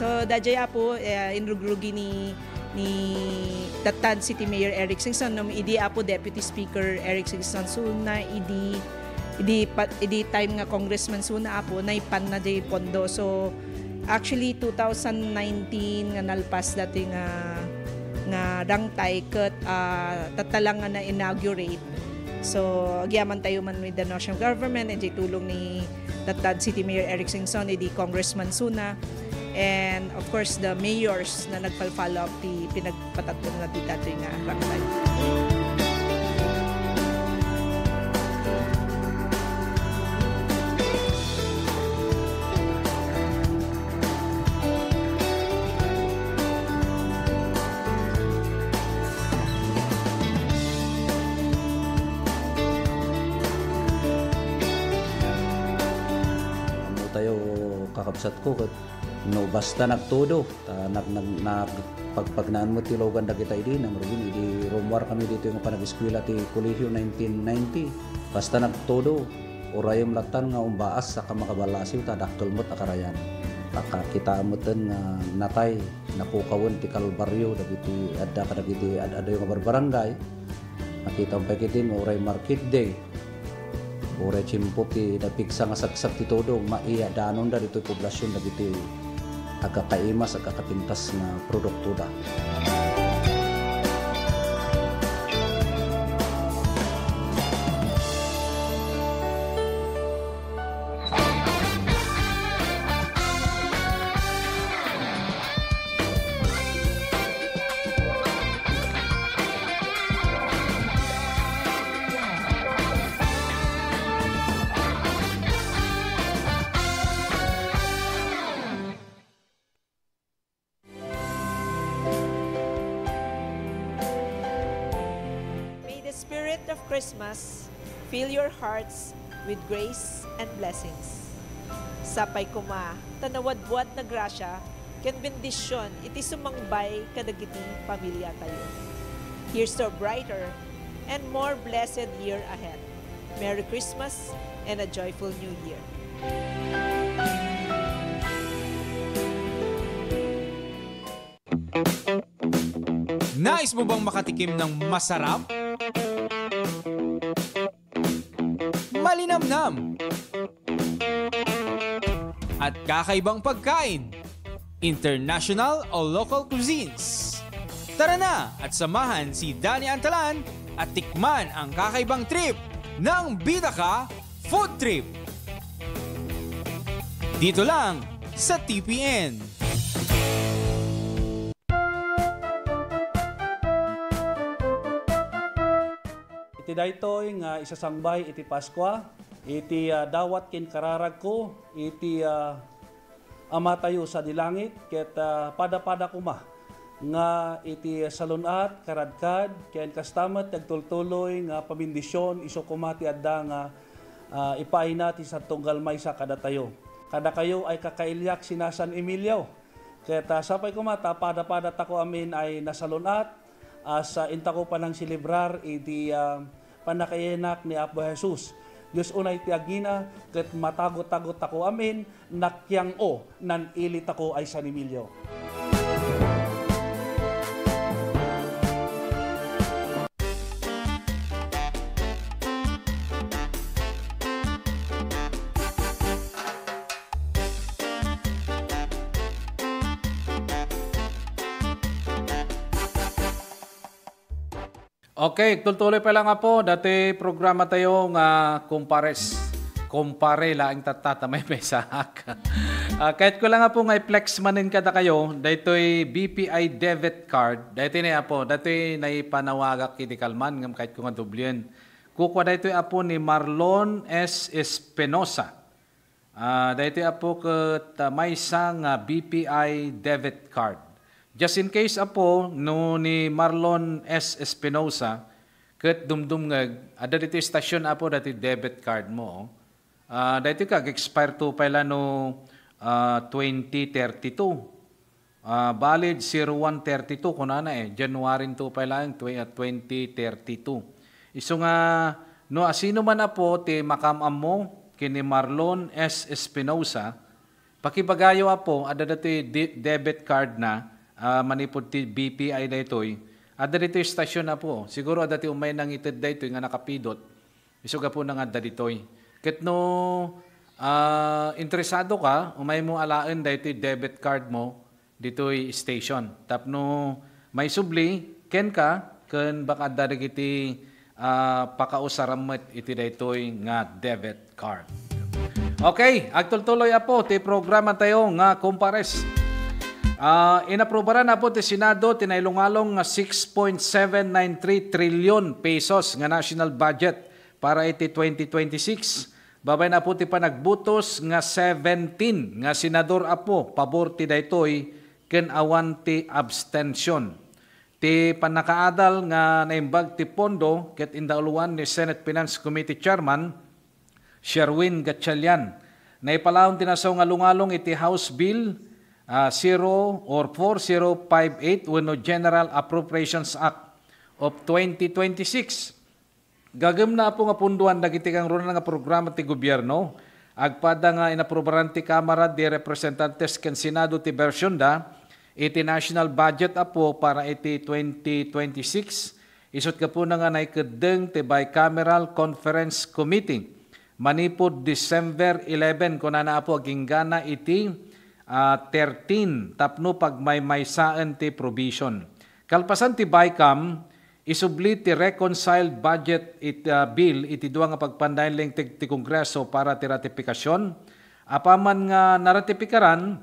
So, daydiay, Apo, eh, inrugrugi ni, ni Tattan City Mayor Eric Singson, no, idi, Apo, Deputy Speaker Eric Singson, so, na idi, idi pa-, idi time nga congressman, so, na, Apo, naipanna diay pondo. So, actually, two thousand nineteen nga nalpas daytoy nga, nga rangtay ket, ah, tatta lang nga na-inaugurate. So, agyamantayo man with the national government, idiay tulong ni Tattan City Mayor Eric Singson, idi Congressman Suna, and of course, the mayors na nagpa-follow up ti pinagpatatngan ditoy nga rangtay. Ammotayo, kakabsatko, ket no basta nagtudo, ta nag-, nag-, nagpagpagnaan met ti lugan dagita idi, namrugin idi rummuarkami ditoy nga panag-eskuela ti Colegio nineteen ninety. Basta nagtudo, urayem lattan nga umbaas a kamakaballasiw ta dakkel met a karayan. Pakakitaem metten nga natay, napukawen ti kalbaryo dagiti adda kadagiti ad-adayo nga barbarangay. Nakitaem pay ketdi nga uray market day, uray tiempo ti napigsa nga sagsak ti tudo, maiyadanonda ditoy poblasion dagiti agkakaimas, agkakapintas nga produktoda. May the spirit of Christmas fill your hearts with grace and blessings. Sapay koma ta nawadwad na grasya ken bendision iti sumangbay kadagiti pamiliatayo. Here's to a brighter and more blessed year ahead. Merry Christmas and a joyful New Year. Nais mo bang makatikim ng masarap, malinamnam, at kakaibang pagkain, international o local cuisines? Tara na at samahan si Danny Antalan at tikman ang kakaibang trip ng Bida Ka Food Trip. Dito lang sa T P N. Iti daytoy nga isasangbay iti Paskua, iti, ah, dawat ken kararagko, iti, ah, Amatayo sadi langit, ket, ah, pada-pada koma nga iti salun-at, karadkad, ken kasta met ti agtultuloy nga pamendisyon isu koma ti adda nga, ah, ipaayna ti sad-, tunggal maysa kadatayo. Kadakayo ay kakailiak sina San Emilio. Ket, ah, sapay koma ta pada-pada tako amin ay nasalun-at, as, ah, intako panangselebrar iti, ah, pannakayanak ni Apo Jesus. Dios unay ti agina, ket matagot-tagot tako amin, nakiang-o, nan-ili tako ay San Emilio. Okay, tultuloy pa lang, Apo, dati programa tayo nga Kumpares. Kumpare laeng tatta ta maymaysaak. Ah, kayatko lang, Apo, nga i-flex manen kadakayo, daytoy B P I debit card. Daytoy ni, Apo, daytoy naipanawagak iti kalman, ngem kayatko nga dublien. Kukua daytoy, Apo, ni Marlon S. Espinosa. Ah, daytoy, Apo, ket, ah, maysa nga B P I debit card. Just in case, Apo, no ni Marlon S. Espinosa ket dumdumngeg, adda ditoy station, Apo, daytoy debit card mo, oh. Ah, daytoy ka, ag-expire to pay la no, ah, twenty thirty-two. Ah, valid zero one thirty-two, kunana, eh, January two pay laeng, twe-, ah, twenty thirty-two. Isu nga, no asino man, Apo, ti makaam-ammo ken ni Marlon S. Espinosa, pakibagayo, Apo, adda datoy de-, debit card na, ah, manipud ti B P I daytoy. Adda ditoy station, Apo. Siguro adda ti umay nangited daytoy nga nakapidot. Isu gapuna nga adda ditoy. Ket no, ah, interesado ka, umaymo alaen daytoy debit card mo ditoy station. Tapno maisubli kenka ken baka adda dagiti, ah, pakausaram met iti daytoy nga debit card. Okay, agtultuloy, Apo, ti programa tayo nga Kumpares. Ah, inaprubaran, Apo, ti Senado ti nailungalong nga six point seven nine three trillion pesos nga national budget para iti twenty twenty-six. Babaen, Apo, ti panagbutos nga seventeen nga senador, Apo, pabor ti daytoy ken awan ti abstention. Ti pannakaadal nga naimbag ti pondo ket indauluan ni Senate Finance Committee Chairman Sherwin Gatchalian. Naipalaom ti nasaw nga lungalong iti House Bill, ah, zero or four zero five eight wenno General Appropriations Act of twenty twenty-six. Gagem na, Apo, nga pundoan dagiti kangruna nga programa ti gobierno. Agpada nga inaprubaran ti Kamara de Representantes ken Senado ti version da iti national budget, Apo, para iti twenty twenty-six. Isut' gapuna nga naikeddeng ti Bicameral Conference Committee manipud December eleven, kunana, Apo, aginggana iti, ah, thirteen tapno pagmaymaysaen ti provision. Kalpasan ti Bicam, isubli ti reconciled budget it, ah, bill iti dua nga pagpandayen linteg ti Kongreso para ti ratifikasyon. Apaman nga naratipikaran,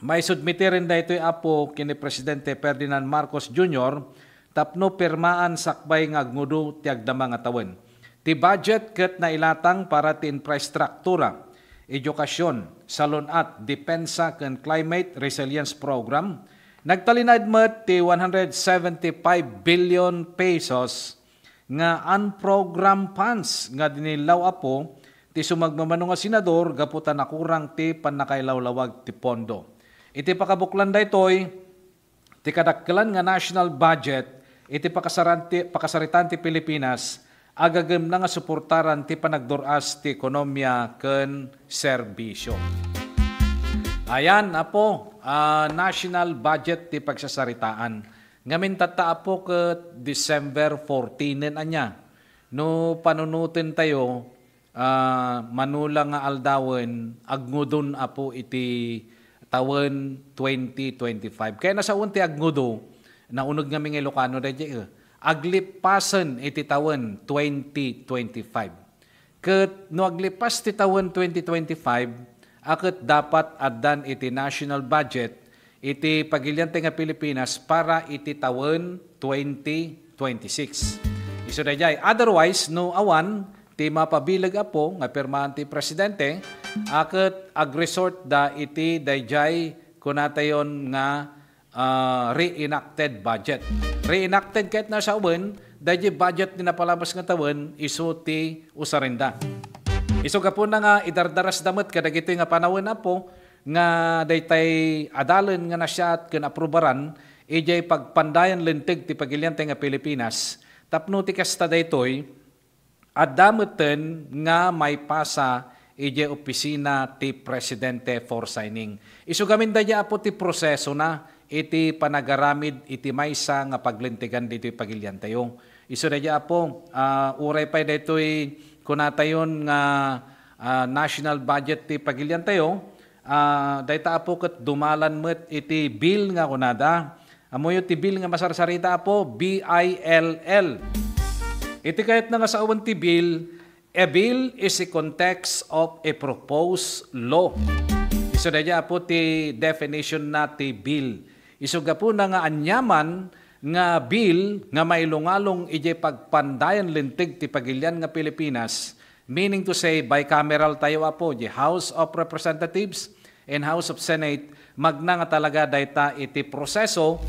maisubmitiren daytoy, Apo, ken ni Presidente Ferdinand Marcos Junior tapno pirmaan sakbay nga agngudon ti agdama nga tawen. Ti budget ket nailatang para ti infrastruktura, edukasyon, salun-at, depensa ken climate resilience program. Nagtalinaed met ti one hundred seventy-five billion pesos nga unprogrammed funds nga dinillaw, Apo, ti sumagmamano nga senador gapu ta nakurang ti pannakailawlawag ti pondo. Iti pakabuklan daytoy, ti kadakkelan nga national budget iti pakasaran-, ti, pakasaritaan ti Pilipinas, agagem na nga suportaran ti panagdur-as ti ekonomia ken serbisyo. Ayan, Apo, ah, national budget ti pagsasaritaan. Ngamin tatta, Apo, ket December fourteen ania. No panunoten tayo, ah, mano la nga aldawen, agngudon, Apo, iti tawen twenty twenty-five. Kaya nasawen ti agngudon, nauneg ngamin nga Ilocano daydiay, eh. Aglipasen iti tawen twenty twenty-five. Ket no aglipas ti tawen twenty twenty-five, a ket dapat addan iti national budget iti pagilian tayo nga Pilipinas para iti tawen twenty twenty-six. Isu daydiay. Otherwise, no awan ti mapabileg, Apo, nga pirmahan ti Presidente, a ket agresort da iti daydiay kunatayon nga, ah, reenacted budget. Reenacted ket nasawen, daydiay budget ti napalabas nga tawen, isu ti usarenda. Isu gapuna nga idardarasda met kadagitoy nga panawen, Apo, nga daytay adalen nga nasiat ken aprubaran idiay pagpandayan linteg ti pagilian tayo nga Pilipinas, tapno ti kasta daytoy, adda metten nga maipasa idiay opisina ti Presidente for signing. Isu gamin daydiay, Apo, ti prosesona iti panagaramid iti maysa nga paglintegan ditoy pagilian tayo. Isu daydiay, Apo, ah, uray pay daytoy kunatayon nga, ah, national budget ti pagilian tayo, ah, dayta, Apo, ket dumalan met iti bill nga kunada. Ammoyo ti bill nga masarsarita, Apo, B I L L. Iti kayatna nga sawen ti bill, a bill is a context of a proposed law. Isu daydiay, Apo, ti definition na ti bill. Isu gapuna nga aniaman nga bill nga mailungalong idiay pagpandayan linteg ti pagilian nga Pilipinas, meaning to say, bicameral tayo, Apo, di House of Representatives and House of Senate, magna nga talaga dayta iti proseso,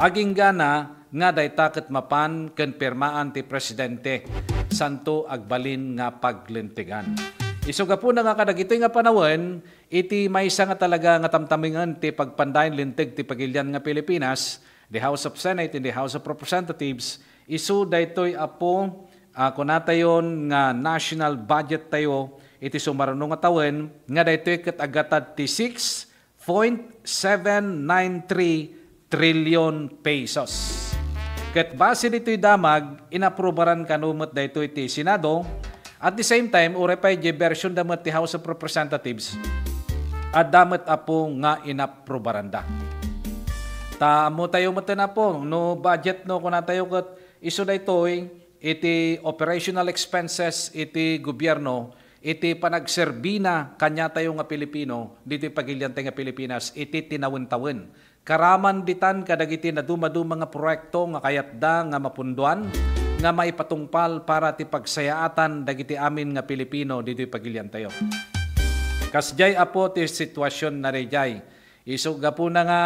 aginggana nga dayta ket mapan ken pirmaan ti Presidente, santo agbalin nga paglintegan. Isu gapuna nga kadagitoy nga panawen, iti maysa nga talaga nga tamtamengen ti pagpandayan linteg ti pagilian nga Pilipinas, the House of Senate and the House of Representatives, isu daytoy, Apo, a kunatayon nga national budget tayo iti sumaruno nga tawen, nga daytoy ket aggatad ti six point seven nine three trillion pesos. Ket base ditoy damag, inaprubaran kano met daytoy ti Senado. At the same time, uray pay di version da met ti House of Representatives, adda met, Apo, nga inaprubaranda. Ta ammo tayo met, Apo, no budget, no, kunatayo ket isu daytoy iti operational expenses iti gobierno, iti panagserbina kaniatayo nga Pilipino, ditoy pagilian tayo nga Pilipinas, iti tinawen-tawen. Karaman ditan kadagiti nadumaduma nga proyekto nga kayatda nga mapunduan, nga maipatungpal para ti pagsayaatan dagiti amin nga Pilipino ditoy pagilian tayo. Kasdiay, Apo, ti situasion na daydiay. Isu gapuna nga,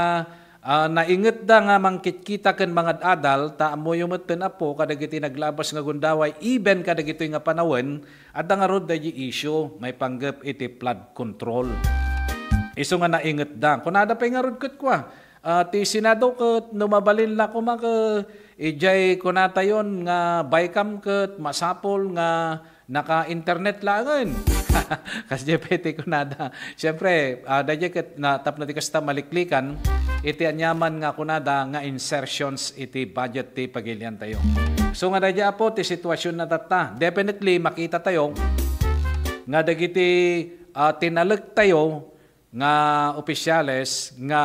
ah, naingetda nga mangkitkita ken mangad-adal, ta ammoyo metten, Apo, kadagiti naglabas nga gundaway, even kadagitoy nga panawen, adda ngarud daydi issue maipanggep iti flood control. Isu nga naingetda. Kunada pay ngarud ket kua, ah, ti Senado ket no mabalin la koma ket idiay kunatayon nga bicam ket masapul nga naka-internet laengen. Kasdiay pay ti kunada. Siyempre, ah, daydiay ket na, tapno di kasta maliklikan, iti aniaman nga kunada nga insertions iti budget ti pagilian tayo. So nga daydiay, Apo, ti situasion na tatta. Definitely, makita tayo nga dagiti, ah, tinalek tayo nga opisyales nga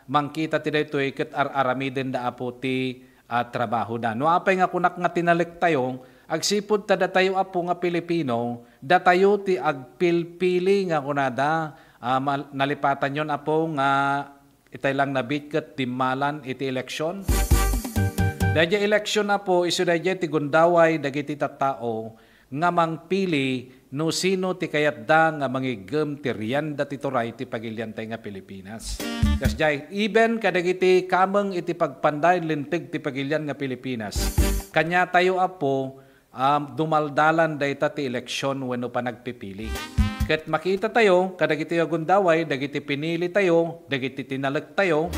mangkita ti daytoy ket ar-aramiden da, Apo, ti, ah, trabaho da. No apay nga kunak nga tinalek tayo, agsipud ta datayo, Apo, nga Pilipino, datayo ti agpilpili nga kunada, ah, mal-, nalipatanyon, Apo, nga itay lang nabit ket dimmalan iti eleksyon. Daydiay eleksyon, Apo, isu daydiay ti gundaway dagiti tattao nga mangpili no sino ti kayatda nga mangiggem ti rienda ti turay ti pagiliantay nga Pilipinas. Kasdiay, even kadagiti kameng iti pagpandayan linteg ti pagilian nga Pilipinas, kaniatayo, Apo, um, dumaldalan dayta ti eleksyon wenno panagpipili. Ket makita tayo, kadagiti agundaway, dagiti pinili tayo, dagiti tinalek tayo,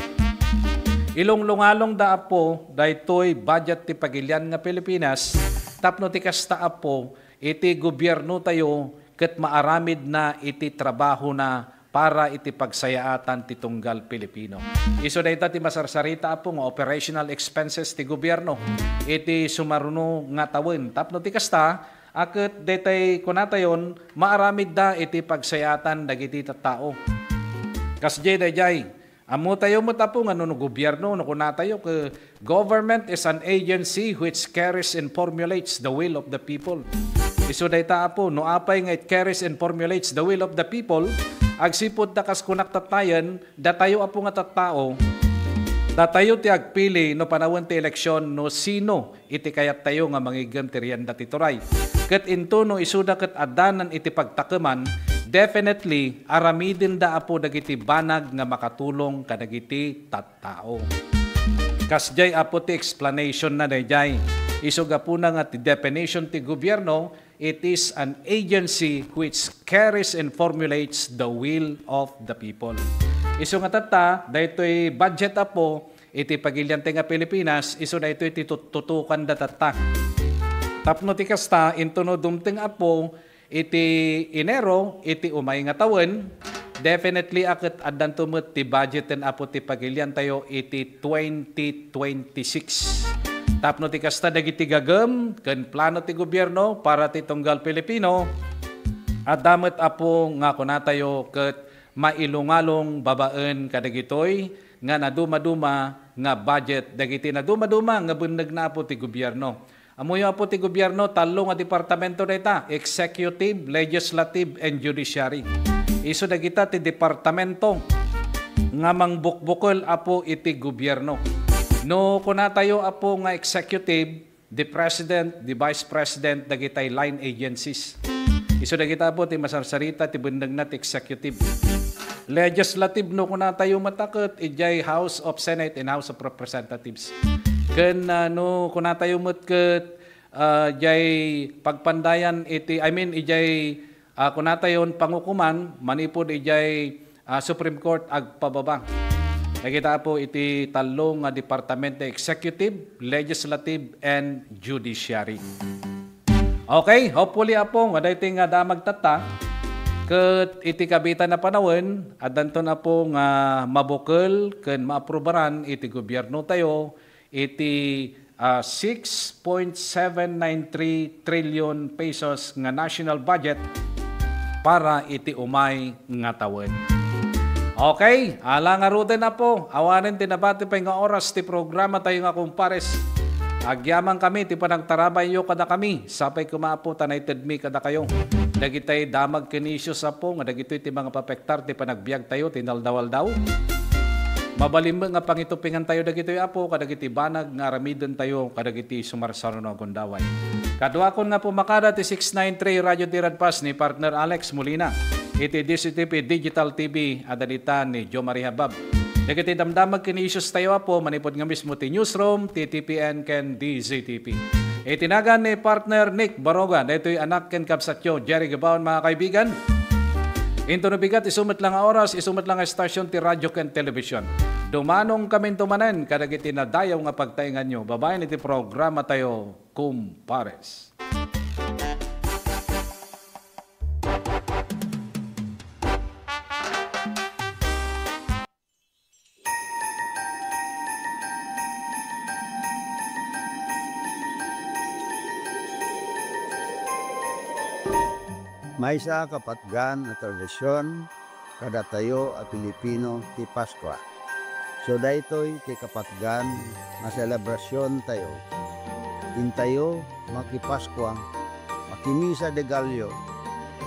ilunglungalong da, Apo, daytoy budget ti pagilian nga Pilipinas, tapno ti kasta, Apo, iti gobierno tayo ket maaramid na iti trabaho na para iti pagsayaatan ti tunggal Pilipino. Isu dayta ti masarsarita, Apo, nga operational expenses ti gobierno iti sumaruno nga tawen. Tapno ti kasta, a ket daytay kunatayon, maaramid da iti pagsayaatan dagiti tattao. Kasdiay daydiay, ammo tayo met, Apo, nga no, no gobierno, no kunatayo, ke, government is an agency which carries and formulates the will of the people. Isu dayta, Apo, no apay nga it carries and formulates the will of the people, agsipud ta kas kunak tattayen, datayo, Apo, nga tattao, datayo ti agpili no panawen ti eleksyon no sino iti kayattayo nga mangiggem ti rienda ti turay. Ket into no isuda ket addanan iti pagtakeman, definitely, aramidenda, Apo, dagiti banag nga makatulong kadagiti tattao. Kasdiay, Apo, ti explanation na daydiay. Isu gapuna nga ti definition ti gobierno, it is an agency which carries and formulates the will of the people. Isu nga tatta, daytoy budget, Apo, iti pagiliantay nga Pilipinas, isu daytoy ti tut-, tutukan da tatta. Tapno ti kasta, intono dumteng, Apo, iti Enero, iti umay nga tawen, definitely a ket addanto met ti budgeten, Apo, ti pagiliantayo iti twenty twenty-six. Tapno ti kasta, dagiti gagem ken plano ti gobierno para ti tunggal Pilipino, adda met, Apo, nga kunatayo ket mailungalong babaen kadagitoy nga nadumaduma nga budget dagiti nadumaduma nga bennegna, Apo, ti gobierno. Ammoyo, Apo, ti gobierno, tallo nga departamento dayta, executive, legislative, and judiciary. Isu dagita ti departamento nga mangbukbukel, Apo, iti gobierno. No kunatayo, Apo, nga executive, the president, the vice president, dagitay line agencies. Isu dagita, Apo, ti masarsarita ti bennegna ti executive. Legislative, no kunatayo met a ket, idiay House of Senate and House of Representatives. Ken, ah, no kunatayo met ket, ah, diay pagpandayan iti, I mean, idiay, ah, kunatayon pangukoman manipud idiay, ah, Supreme Court agpababa. Dagita, Apo, iti tallo nga departamento, executive, legislative, and judiciary. Okay, hopefully, Apo, nga daytoy nga damag tatta, ket iti kabitan a panawen, addanton, Apo, nga mabukel ken maaprubaran iti gobierno tayo iti, ah, six point seven nine three trillion pesos nga national budget para iti umay nga tawen. Okay, ala ngaruden, Apo, awanen ti nabati pay nga oras ti programa tayo nga Kumpares. Agyamankami ti panagtarabayyo kadakami, sapay koma, Apo, ta naitedmi kadakayo. Dagitay damag ken issues, Apo, nga dagitoy ti mangapapektar ti panagbiag tayo ti naldaw-aldaw. Mabalin met nga pangitupingan tayo dagitoy, Apo, kadagiti banag nga aramiden tayo kadagiti sumarsaro nga gundaway. Kaduakon nga pumakada ti six nine three Radio Diradpas ni Partner Alex Molina iti D Z T P Digital T V a danita ni Jo Marie Habab. Dagiti damdamag ken issues tayo, Apo, manipud nga mismo ti newsroom, T T P N ken D Z T P. Iti nagan ni Partner Nick Baroga, daytoy anak ken kabsatyo, Jerry Gabaon, mga kaibigan. Intono bigat, isu met la nga oras, isu met la nga estasyon ti radyo ken telebisyon. Dumanongkaminto manen kadagiti nadayaw nga pagtaenganyo babaen iti programa tayo, Kumpares. Maysa a kapatgan a tradision kadatayo a Pilipino ti Paskua. So, daytoy ti kapatgan nga selebrasiontayo. Intayo makipaskua, makimisa de Gallo,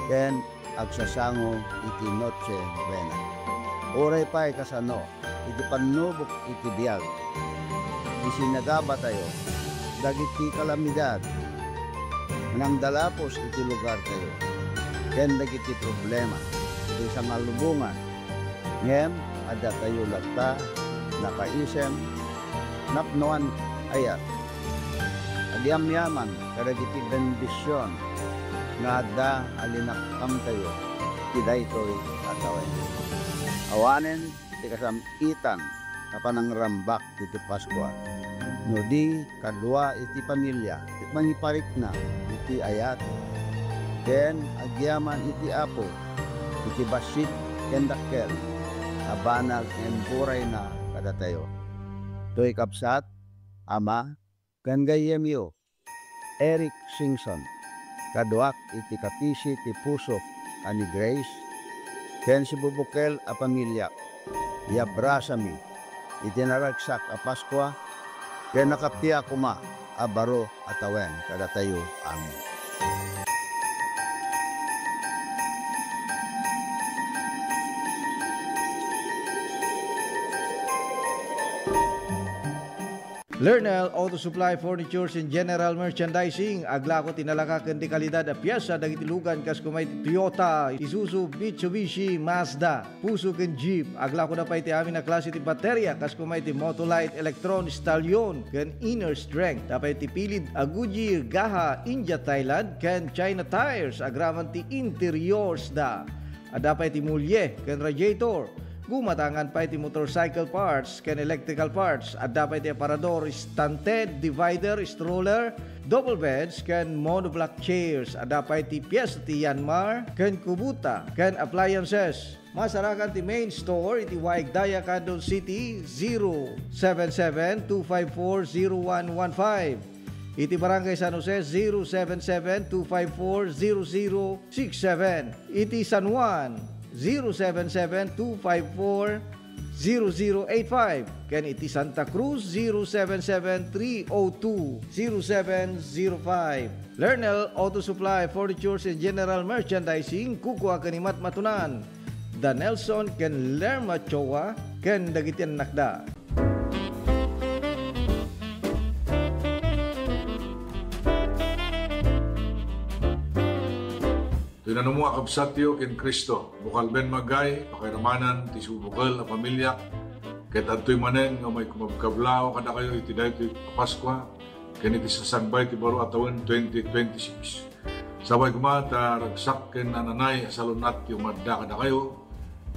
ken agsasango iti Noche Buena. Uray pay kasano, iti pannubok iti biag, isinagabatayo dagiti kalamidad nga nangdalapos iti lugartayo, ken dagiti problema iti sangalubongan. Ngem addatayo latta nakaisem, napnoan, ayat. Agyamyaman kadagiti bendision nga adda a linapkamtayo ti daytoy a tawen. Awanen ti kasam-itan a panangrambak iti Paskua, no di kadua iti familia ti mangiparikna iti ayat ken agyaman iti Apo iti bassit ken dakkel a banag nga imburayna kadatayo. Toy kabsat, ama, ken gayyemyo, Eric Singson, kaduak iti kapisi ti pusok a ni Grace ken sibubukel a pamiliak. Iabrasami iti naragsak a Paskua ken nakappia koma a baro a tawen kadatayo amin. Lernel Auto Supply Furnitures and General Merchandising, aglako ti nalaka ken ti kalidad a piesa dagiti lugan kas koma iti Toyota, Isuzu, Mitsubishi, Mazda, Fuso ken Jeep. Aglakoda pay ti amin a klase ti bateria kas koma iti Motolite, Electron, Stallion, ken Inner Strength. Adda pay ti pilid a Goodyear, Gaha, India, Thailand, ken China tires agraman ti interiors da. Adda pay ti mulie ken radiator. Gumatangan pay ti motorcycle parts ken electrical parts. Adda pay ti aparador, stunted, divider, stroller, double beds, ken monoblock chairs. Adda pay ti piesta ti Yanmar ken Kubota ken appliances. Masarakan ti main store iti Waig Daya, Candon City, zero seven seven two five four zero one one five. Iti Barangay San Jose, zero seven seven two five four zero zero six seven. Iti San Juan, zero seven seven two five four zero zero eight five. Ken iti Santa Cruz, zero seven seven three oh two zero seven zero five. Lernel Auto Supply, Furnitures and General Merchandising, kukua ken ni Matmatunan, da Nelson ken Lerma Choa, ken dagiti annakda. Ammo a kabsatyo ken Cristo, bukel ben maggay, pakairamanan ti subukel a pamiliak, ket adtoy manen nga umay kumabkablaw kadakayo iti daytoy a Paskua, ken iti sasangbayen ti baro a tawen twenty twenty-six. Sapay koma ta ragsak ken nananay a salun-at ti umadda kadakayo,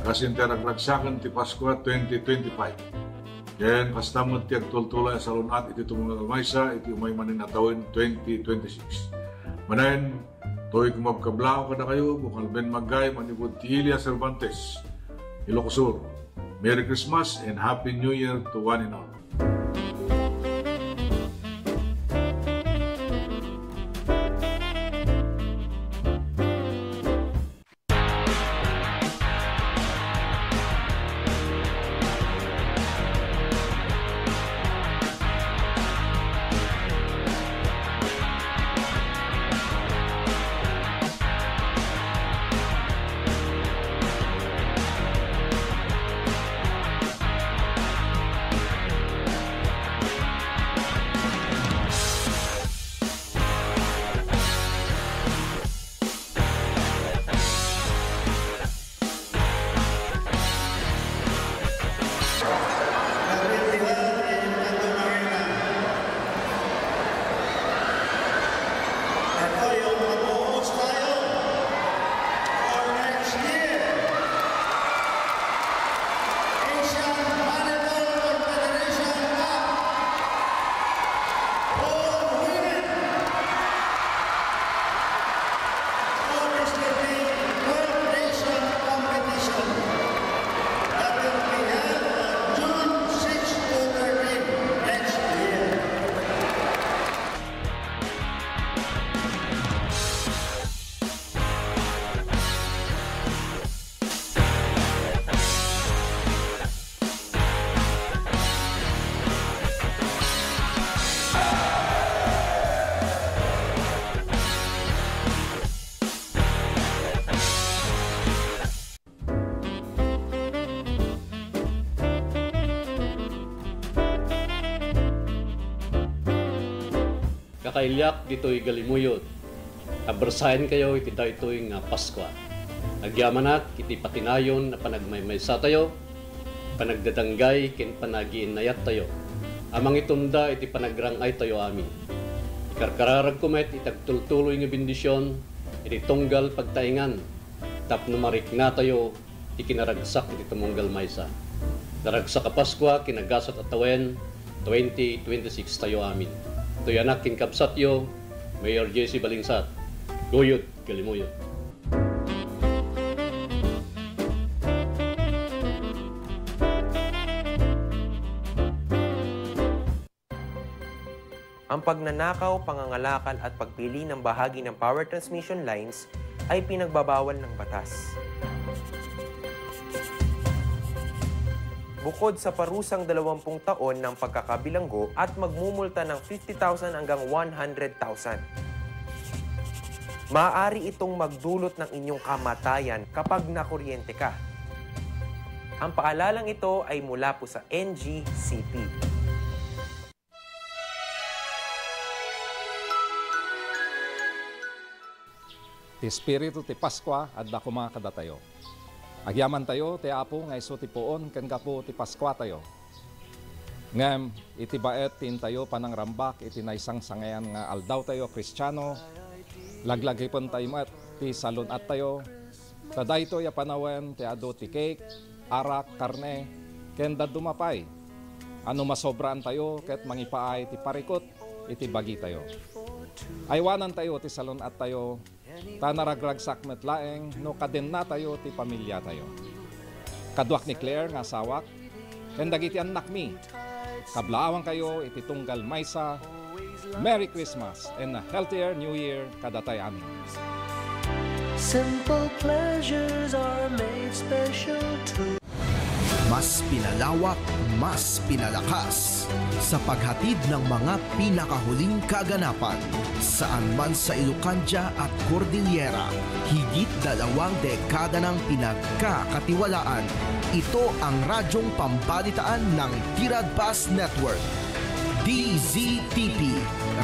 kas iti ragragsaken ti Paskua twenty twenty-five. Ken kasta met ti agtultuloy a salun-at iti tumunggal a maysa iti umay manen a tawen twenty twenty-six. Manen, toy kumabkablaw kadakayo, bukel ben maggay manipud ti Ilia Cervantes, Ilocos Sur. Merry Christmas and Happy New Year to one and all. Obviously, the twelve nation competition that will be held on June six to thirteen next year. Kakailiak ditoy Galimuyod, abrasaenkayo iti daytoy nga Paskua. Agyamanak iti patinayon a panagmaymaysatayo, panagdadanggay ken panagiinnayattayo a mangitunda iti panagrang-aytayo amin. Ikarkararagko met iti agtultuloy nga bendision iti tunggal pagtaengan tapno mariknatayo ti kinaragsak iti tumunggal maysa. Naragsak a Paskua ken nagasat a tawen twenty twenty-six tayo amin. Toy anak ken kabsatyo, Mayor J C Balingsat, Guyod, Galimuyod. Ang pagnanakaw, pangangalakal at pagpili ng bahagi ng power transmission lines ay pinagbabawal ng batas. Bukod sa parusang dalawampung taon ng pagkakabilanggo at magmumulta ng fifty thousand hanggang one hundred thousand. Maaari itong magdulot ng inyong kamatayan kapag nakuryente ka. Ang paalalang ito ay mula po sa N G C P. Ti espiritu ti Paskua adda koma kadatayo. Agyamantayo ti Apo nga isu ti puon ken gapu ti Paskuatayo. Ngem iti baet ti intayo panangrambak iti naisangsangayan nga aldawtayo a Kristiano, laglagipentayo met ti salun-attayo, ta daytoy a panawen ti adu ti cake, arak, karne, ken dadduma pay a no masobraantayo ket mangipaay ti parikut iti bagitayo. Aywanantayo ti salun-attayo, ta naragragsak met laeng no kadennatayo ti pamiliatayo. Kaduak ni Claire nga asawak ken dagiti annakmi, kablaawankayo iti tunggal maysa. Merry Christmas and a healthier New Year kadatayo amin. Simple pleasures are made special to Mas pinalawak, mas pinalakas sa paghatid ng mga pinakahuling kaganapan saan man sa Ilocandia at Cordillera. Higit dalawang dekada nang pinagkakatiwalaan. Ito ang radyong pambalitaan ng Tiradpas Network. D Z T P,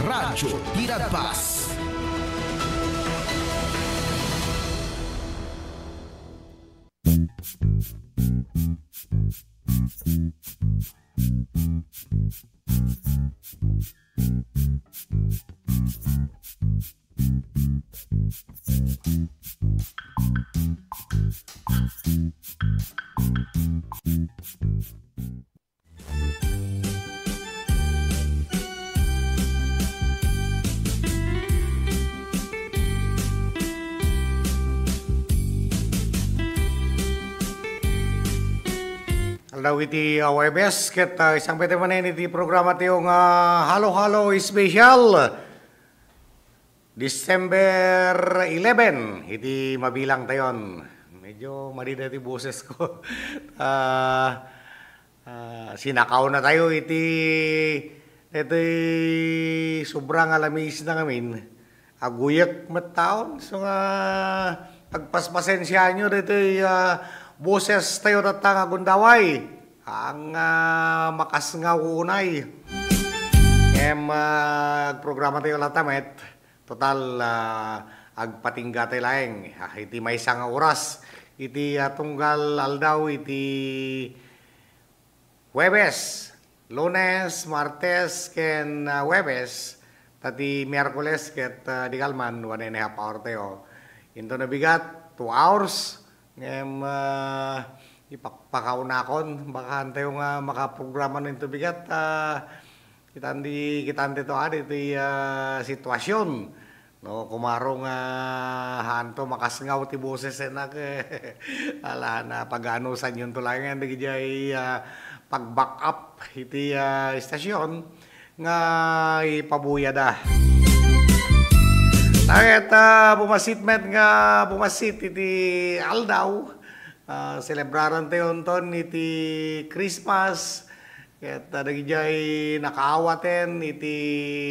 Radyo Tiradpas. Aldaw iti, ah, Huwebes, ket, ah, isang pwede manen iti programa tayo nga Halo-Halo Special. December eleven, iti mabilang tayon. Medyo madi da ti boses ko. Ah, ah, sinakaw na tayo iti, iti sobra nga lamis na ngamin. Aguyek met taon. So nga, pagpaspasensiaanyo ditoy, ah, boses tayo tatta nga agundaway. Ang, ah, makasngaw unay. Em, ah, agprograma tayo latta met. Total, ah, agpatingga tayo laeng, ah, iti maysa nga oras, iti, ah, tunggal aldaw, iti Huwebes, Lunes, Martes, ken, ah, Huwebes, ta ti Miyerkules ket, ah, di kalman, one and a half hour tayo. Into nabigat, two hours, ngem, ah, ipakpakaunakon, baka antayo nga makaprograma no into bigat, ah, Kitan di, kitan dito, ah, ditoy, ah, sitwasyon. No, kumaro nga, ah, haanto makasngaw ti boses, eh, nak, eh. Ala, na pag-anusan yun to lang yan, dagiti, ah, pag-back up iti, ah, istasyon nga ipabuyada. Tayo, ah, bumasit met nga bumasit iti aldaw. Ah, selebraran tayo unton iti Christmas. Ket, ah, dagidiay nakaawaten iti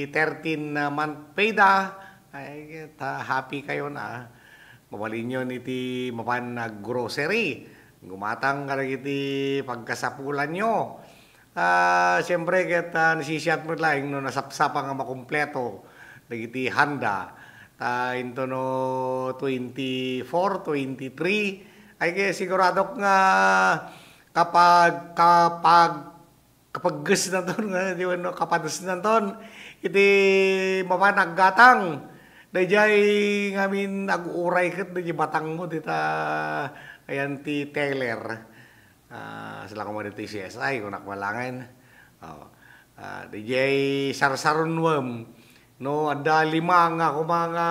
thirteen month pay da, ay, ket, ah, happy kayon, ah. Mabalinyon iti mapan nag-grocery. Gumatang kadagiti pagkasapulanyo. Ah, siyempre, ket, ah, nasisiat met laeng no nasapsapa nga makumpleto dagiti handa. Ta into no twenty-four, twenty-three, ay, ket siguradok nga kapag, kapag, kapaggesnanton, nga, di wenno kapadesnanton iti mapan aggatang. Daydiay ngamin aguray ket daydiay batangmo dita, ayan ti teller. Ah, sila koma ditoy C S I, kunak malangen. Oh. Ah, daydiay sarsarunuem. No, adda lima nga koma nga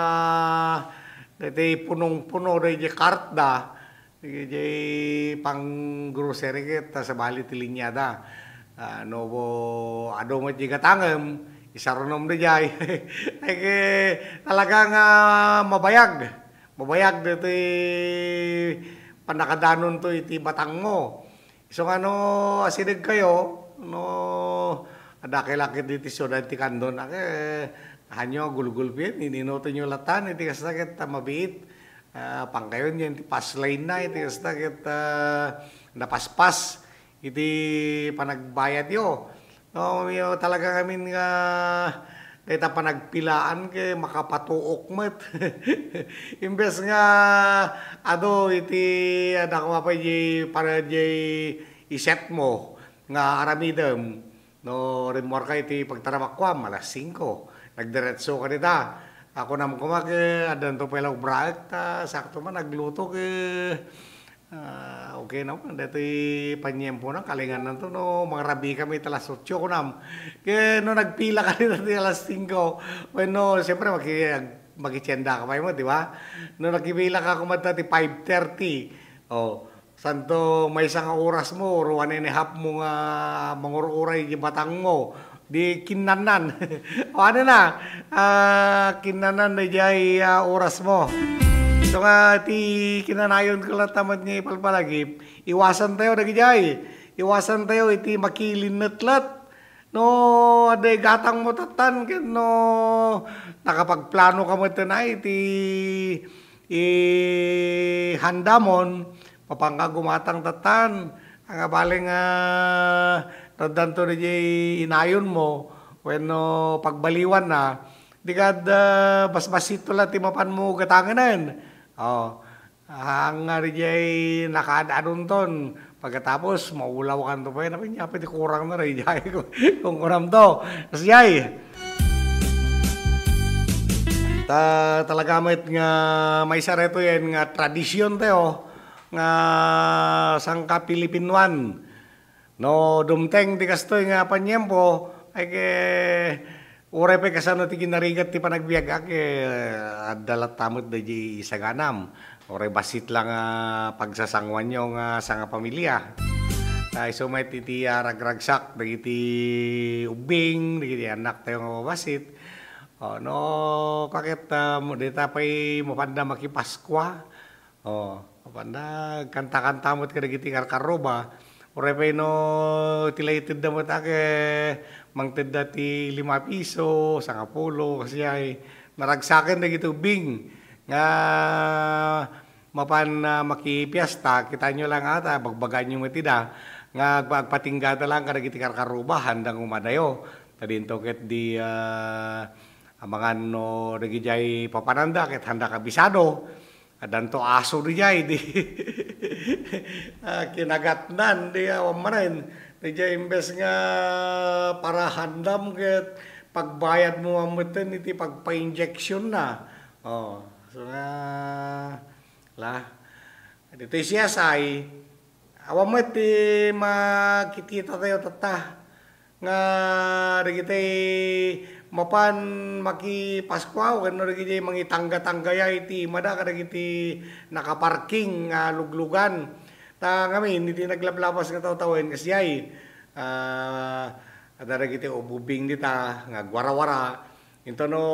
daydiay punong-puno, daydiay cart da. Daydiay pang-grocery ket, ta sabali ti linyada. Ah, no, bo, adu met di gatangem, isarunom daydiay. Ay, ke, talaga nga mabayag. Mabayag ditoy pannakadanonto iti batangmo. Isu nga no asideg kayo, no adda kay lakit diti siudad ti kandon, ake, hanyo gulgulpien, ininutenyo latan, iti kasta ket, ah, mabiit. Ah, pangkayon yan, ti pass line na, iti kasta ket, ah, napaspas iti panagbayadyo. No, yo, talaga ngamin nga dayta panagpilaan ket makapatuok met. Imbes nga adu iti, adda koma pay di para di iset mo nga aramidem. No, rimmuarka iti pagtarabakuam, alas singko. Nagdiretso ka dita. Ako nam koma ket addanto pay la ubraek ta sakto man nagluto ket Ah, okay naman. Daytoy paniempo na, kalingan na to, no? Mangrabi kami iti alas otso, kunam. Kaya no nagpila ka dito ti alas singko, wenno, siyempre, maki-, makitienda ka pa mo, di ba? No nagpila ka kumanta ti five thirty, oh, santo, maysa nga oras mo, or one and a half mo nga mangur-uray di batang mo. Di kinnannan. O, ano na, ah, kinnannan na jay, ah, oras mo. So nga, ti kinanayon ko lang tamat nga ipalpalagip, iwasan tayo, dagijay. Iwasan tayo, iti makilinetlet. No, adda gatang mo tatan, ken no, nakapagplano ka mo iti, iti, i, handamon, Mapanka gumatang tatan, nga bale nga raddanto diay inayonmo wenno pagbaliwanna, di kad, ah, basbasitto la ti mapanmo gatangenen. Oh, Ang nga diay nakaad-adunton, pagkatapos maulaw kanto pay, napay, apay ti kurang na diay, kung, kung kunam to. Kasdiay. Ta, talaga met nga maysa reto yan nga tradisyon tayo, nga sangka Pilipinoan. No, dumteng ti kastoy nga paniempo, ay ke, uray pay kasano ti kinarigat ti panagbiag, a, ke, adda latta met daydi isaganam. Uray bassit lang nga pagsasanguanyo nga sangapamilia. Ta isu met iti, a, ragragsak dagiti ubbing, dagiti annak tayo nga babassit. O, no, kaket, a, mo, dita pay mapanda makipaskua. O, mapanda, kanta-kanta met kadagiti karkarruba. Uray pay no ti la itedda met a ke, mangtedda ti lima piso, sangapulo, kasdiay. Naragsaken dagiti ubbing nga mapan, a, makipiesta, kitaenyo lang ata, bagbagaenyo met ida, nga agpa-, agpatinggada lang kadagiti karkarruba, handang umadayo. Ta dinto ket di, a, amangan no dagidiay papananda, ket handa kabisado. Addanto aso diay, di, a, kinagatnan, di awan manen. Diay imbes nga para handam ket pagbayad mo mameten iti pagpa-injection na. O, so nga, la, ditoy C S I, awan met ti makitkita tayo tatta. Nga dagiti mapan makipaskua wenno dagiti mangitangga-tanggaya iti imada kadagiti nakaparking nga luglugan. Ta ngamin, iti naglaplapas nga tawen-tawen, kasdiay, a, adda dagiti ubbing dita nga agwara-wara. Inton no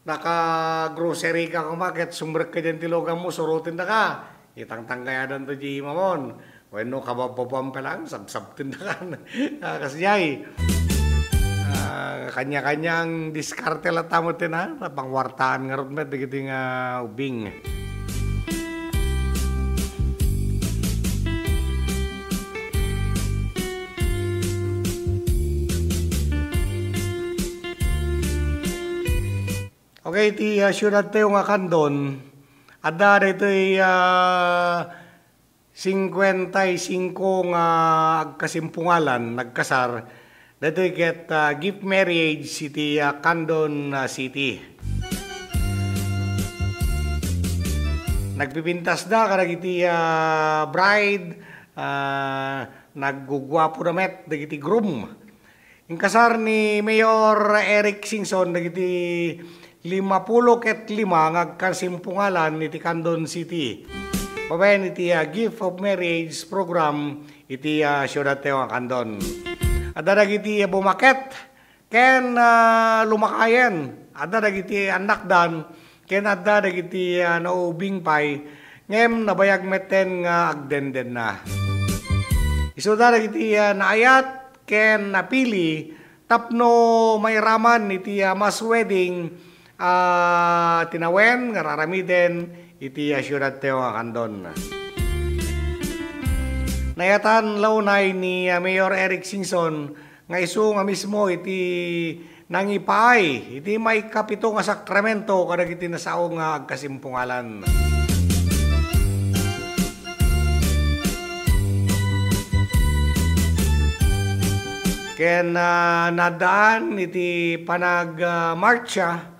naka-grocery ka koma ket sumrek ka diay ti luganmo, surotendaka. Itangtanggayadanto diay imamon. Wenno kababbabaam ka lang, sabsabtendaka. A, kasdiay. A, kanya-kanyang diskarte latta met ti na, napangwartaan ngarud met dagiti nga ubbing. Okay, ti, a, siudad tayo nga Candon, adda daytoy, a, singkuenta y singko nga agkasimpungalan, nagkasar, daytoy ket, a, gift marriage iti, a, Candon, a, City. Nagpipintasda kadagiti, a, bride, a, nagguguapoda met dagiti groom. Inkasar ni Mayor Eric Singson dagiti limapulo ket lima nga agkasimpungalan iti Candon City. Babaen iti, a, Gift of Marriage program iti, a, siudad tayo nga Candon. Adda dagiti, a, bumaket ken, a, lumakayen. Adda dagiti annakdan ken adda dagiti, a, nauubing pay, ngem nabayag metten nga agdendenna. Isuda dagiti, a, naayat ken napili tapno mairaman iti, a, mass wedding, a, tinawen nga raramiden iti, a, siudad tayo nga Candon. Nayatan la unay ni, a, Mayor Eric Singson nga isu nga mismo iti nangipaay iti maikapito nga sakramento kadagiti nasao nga agkasimpungalan. Ken, a, naaddaan iti panag-, a, marcha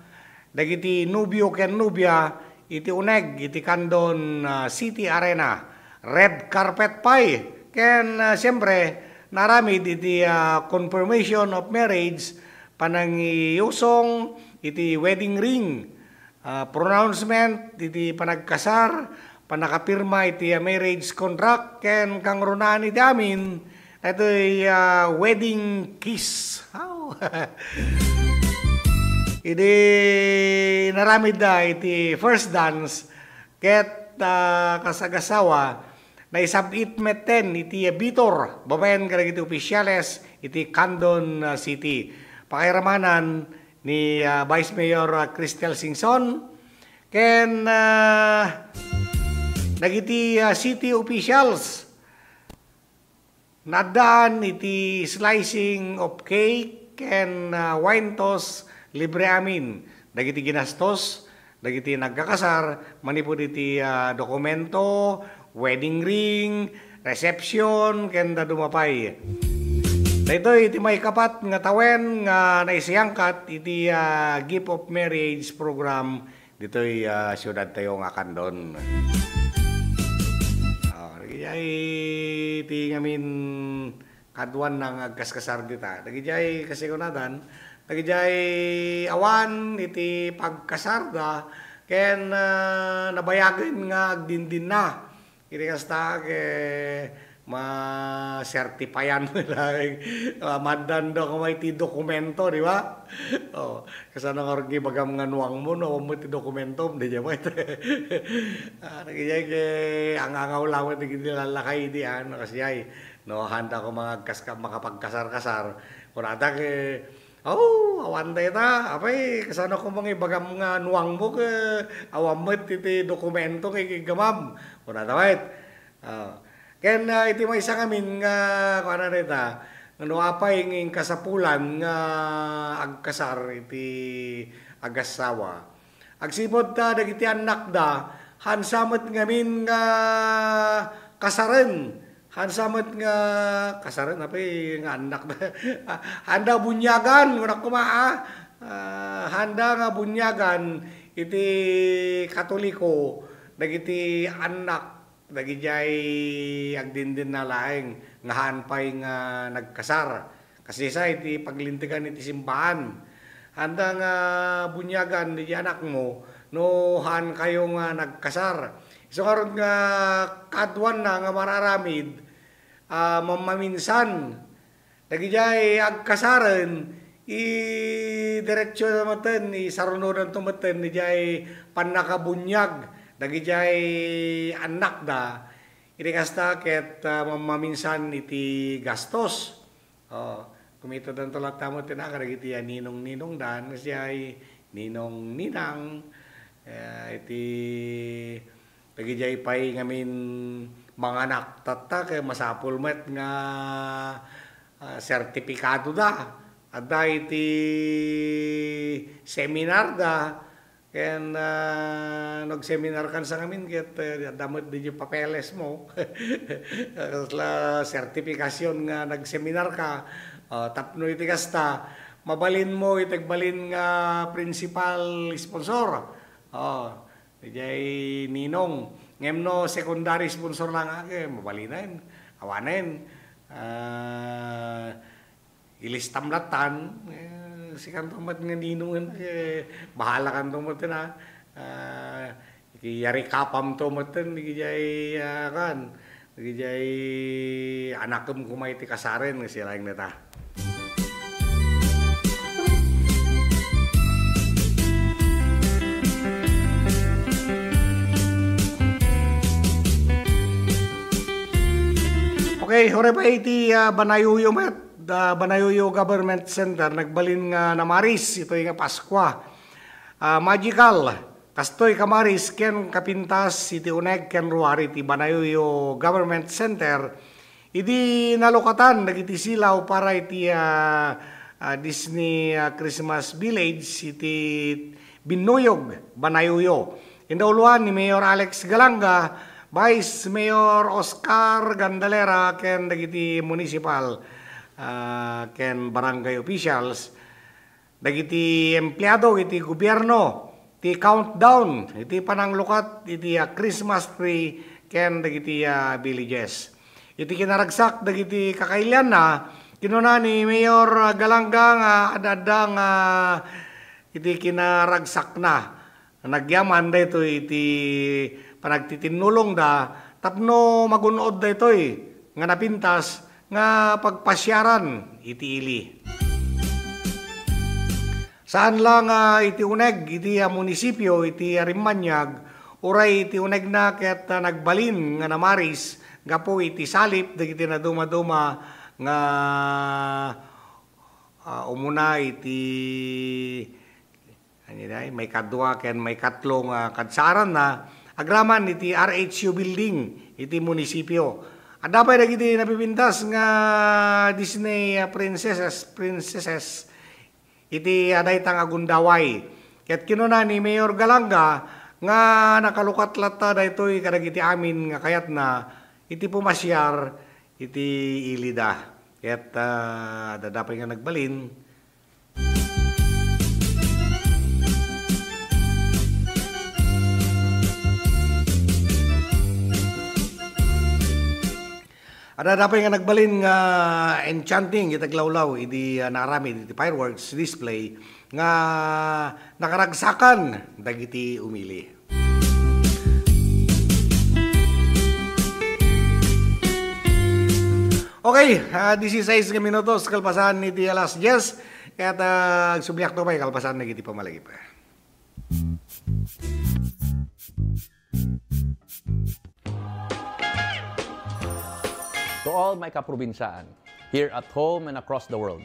dagiti nobio ken nobia iti uneg iti Candon, a, City Arena. Red carpet pay. Ken, a, siyempre, naaramid iti, a, confirmation of marriage, panangiusong iti wedding ring, a, pronouncement iti panagkasar, pannakapirma iti, a, marriage contract, ken kangrunaan iti amin, daytoy, a, wedding kiss. Aw. Idi naaramidda iti first dance, ket, a, kasagasawa, naisab-it metten iti bitor babaen kadagiti opisyales iti Candon, a, City. Pakairamanan ni, a, Vice Mayor, a, Cristel Singson ken, a, dagiti, a, city officials. Naaddaan iti slicing of cake ken, a, wine toast libre amin dagiti ginastos dagiti nagkakasar manipud iti, ah, dokumento, wedding ring, reception, ken dadduma pay. Daytoy iti maikapat nga tawen nga naisayangkat iti, ah, Gift of Marriage program ditoy, ah, siudadtayo nga Candon. Ah, dagijay iti ngamin kaduanna nga agkaskasar dita. Dagidiay kasikunadan, dagidiay awan iti pagkasarda ken, ah, nabayagen nga agdindinna. Iti kasta, ket ma-certifyan met laeng, ah, maaddanda koma iti dokumento, di ba? Oh, kasano nga ibagam nga nuangmo no awan met ti dokumentom, di ba? Ah, dagidiay ket ang-angaw laeng met dagiti lallakay idi, ah, no, kasdiay. No, handa koma nga agkaska-, makapagkasar-kasar. Kunada ket, "Aw, awan dayta. Apay, kasano koma nga ibagam nga nuangmo ket awan met iti dokumento nga ikigamam?" Kunada met. Ah, ken, ah, iti maysa ngamin nga, kuana dayta, no apay nga inkasapulan nga agkasar iti agassawa. Agsipud ta dagiti annakda, hansa met ngamin nga kasaren. Hansa met nga kasaren, apay nga annakda. Handa bunyagan, kunak koma, ah. Ah, handa nga bunyagan iti Katoliko dagiti annak dagidiay agdindinna laeng nga haan pay nga nagkasar. Kasdiay sa iti paglintegan iti simbaan. Handa nga bunyagan dagiti anakmo no haankayo nga nagkasar. Isu ngarud nga kaduanna nga mararamid, ah, mammaminsan. Dagidiay agkasaren, idiretso na metten, isarunodanto metten idiay pannakabunyag dagidiay annakda. Iti kasta ket, ah, mammaminsan iti gastos. Oh, kumitadanto latta met ti naka dagiti, ah, ninong-ninongdan, siay ninong-ninang, eh, iti dagidiay pay ngamin manganak tatta, ket masapul met nga, ah, sertipikadoda. Adda iti seminarda, ken, ah, nagseminarkan sa ngamin, ket, eh, adda met diay papelesmo. Kasla sertifikasyon nga nagseminarka. Ah, tapno iti kasta, mabalinmo iti agbalin nga principal sponsor. Oh, Idiay ninong. Ngem no secondary sponsor laeng, ket mabalinen. Awanen. Ah, ilistam lattan. Eh, sikanto met nga ninongen, eh, bahalakanto met na. Ah, iyarikapamto met idiay, ah, kan. Dagiti anakem koma iti kasaren nga siraeng dayta. Okay, uray pay iti, ah, Banayoyo met, ah, Banayoyo Government Center, nagbalin nga namaris itoy nga Paskua. Ah, magical. Kastoy kamaris ken kapintas iti uneg ken ruar iti Banayoyo Government Center, idi nalukatan dagiti silaw para iti, ah, ah, Disney, ah, Christmas Village iti Binnuyog, Banayoyo. Indauluan ni Mayor Alex Galanga, Vice Mayor Oscar Gandalera, ken dagiti municipal, ah, ken barangay officials. Dagiti empleado iti gobierno ti countdown iti pananglukat iti, ah, Christmas tree ken dagiti, ah, villages. Iti kinaragsak dagiti kakailianna, kinuna ni Mayor Galanga nga adda-adda nga iti kinaragsakna. Nagyaman daytoy iti panagtitinnulongda tapno magun-od daytoy nga napintas nga pagpasiaran iti ili. Saan la nga iti uneg iti, ah, munisipio iti, ah, Rimmaniag, uray iti unegna ket, ah, nagbalin nga namaris gapu iti salip dagiti nadumaduma nga, ah, umuna iti Ania, maikadua ken maikatlo nga kadsaaranna, agraman iti R H U building iti munisipio. Adda pay dagiti napipintas nga Disney, ah, princesses, princesses iti, ah, dayta nga gundaway. Ket kinuna ni Mayor Galanga nga nakalukat latta daytoy kadagiti amin nga kayatna iti pumasiar iti ilida. Ket, ah, adda pay nga nagbalin. Adda pay nga nagbalin nga enchanting iti aglawlaw idi, ah, naaramid iti fireworks display nga nakaragsakan dagiti umili. Okay, ah, disisais nga minutos kalpasan iti alas dies, ket, ah, agsubliakto pay kalpasan dagiti pamalagip. To all my kaprobinsiaan, here at home and across the world,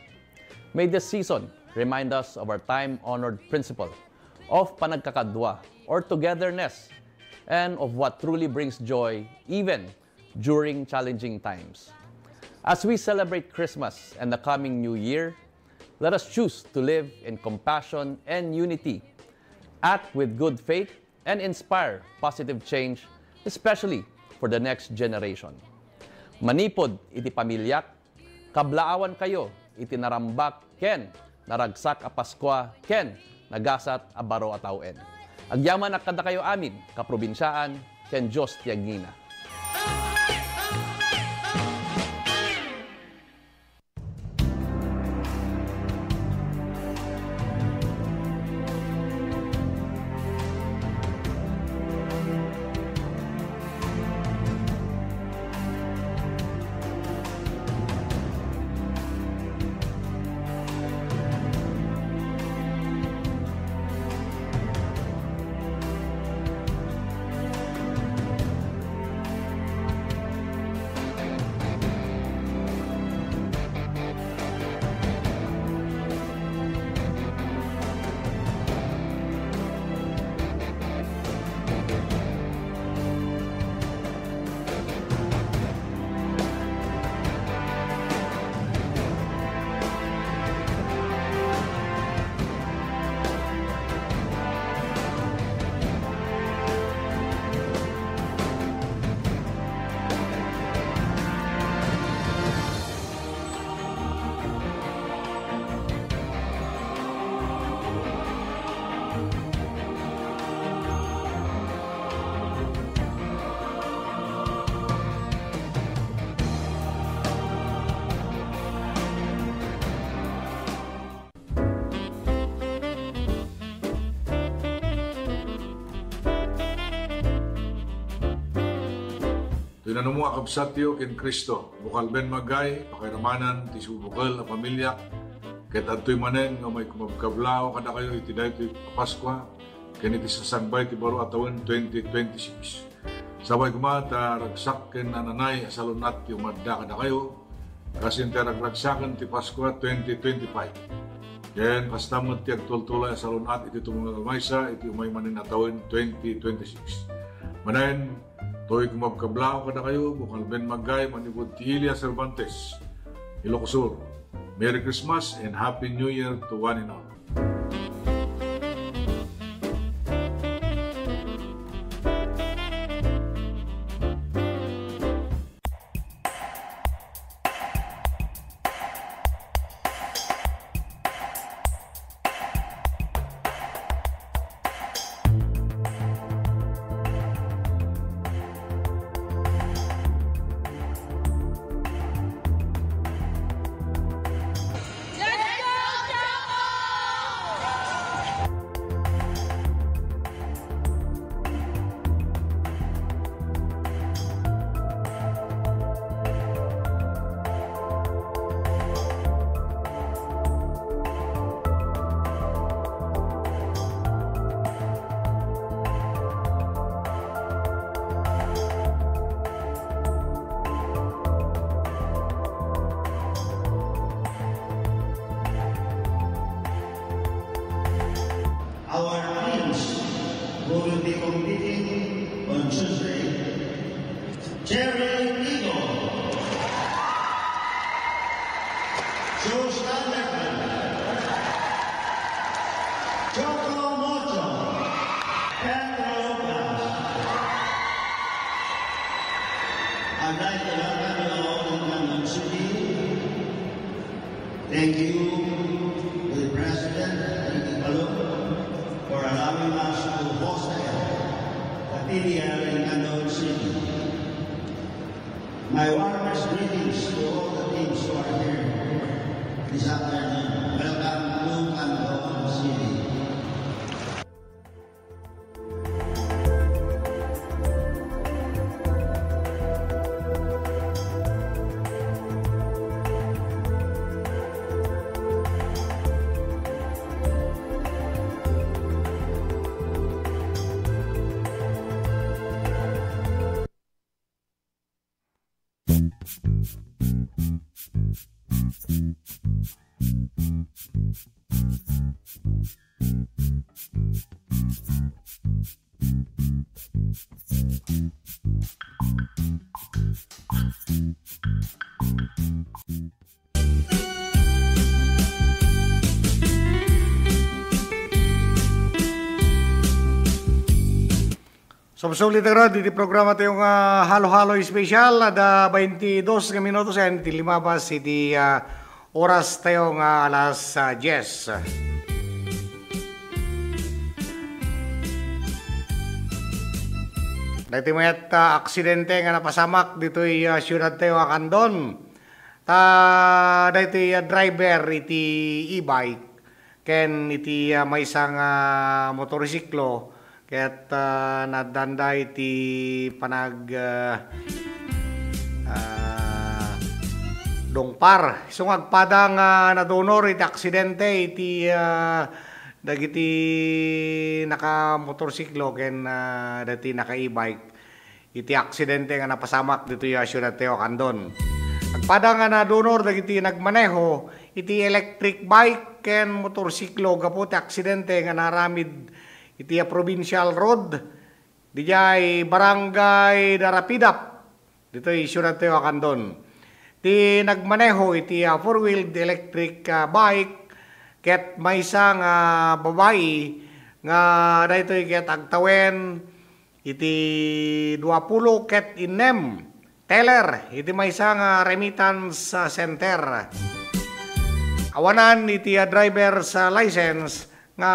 may this season remind us of our time-honored principle of panagkakadua or togetherness and of what truly brings joy even during challenging times. As we celebrate Christmas and the coming New Year, let us choose to live in compassion and unity, act with good faith, and inspire positive change, especially for the next generation. Manipud iti pamiliak, kablaawankayo iti narambak ken naragsak a Paskua ken nagasat a baro a tawen. Agyamanak kadakayo amin, kaprobinsiaan, ken Dios ti agnina. Toy nanumo a kabsatyo ken Cristo, bukal ben maggay, pakiramanan ti subukel a pamiliak, ket adtoy manen nga umay kumabkablaw kadakayo iti daytoy a Paskua ken iti sasangbay ti baro a tawen twenty twenty-six. Sabay koma ta ragsak ken nananay a salun-at ti umadda kadakayo, kas iti ragragsaken ti Paskua twenty twenty-five. Ken kasta met ti agtultulay a salun-at iti tumungag a maysa iti umay manen a tawen twenty twenty-six. Manen, toy kumabkablaw kadakayo, bukal ben maggay manipud ti Ilia Cervantes, Ilocos Sur. Merry Christmas and Happy New Year to one and all. Our teams who will be competing on Tuesday, Jerry Igo, Joe Standard, Joko Welcome you all to Candon City. Thank you to the President, Ricky Palou, for allowing us to host the T D L in Candon City. My warmest greetings to all the teams who are here this afternoon. Welcome to Candon City. Subsulit ngarud iti programa tayo nga Halo-Halo Special, adda baintidos nga minutos ken ti limabas iti, ah, oras tayo nga alas, ah, dies. Daytoy met, ah, aksidente nga napasamak ditoy, ah, siudad tayo a Candon. Ta daytoy, ah, driver iti e-bike ken iti, ah, maysa nga motorsiklo ket, ah, naaddanda iti panag, ah, ah, dungpar. Isu nga agpada nga nadunor iti aksidente iti, ah, dagiti nakamotorsiklo ken, ah, dagiti naka-e-bike iti aksidente nga napasamak ditoy a siudad tayo a Candon. Agpada nga nadunor dagiti nagmaneho iti electric bike ken motorsiklo gapu ti aksidente nga naaramid iti a provincial road, didiay Barangay Darapidap, ditoy siudad tayo a Candon. Ti nagmaneho iti, ah, four-wheeled electric, ah, bike ket maysa nga babai nga daytoy ket agtawen iti duapulo ket innem teller iti maysa nga remittance, ah, center. Awanan iti, ah, driver's, ah, license nga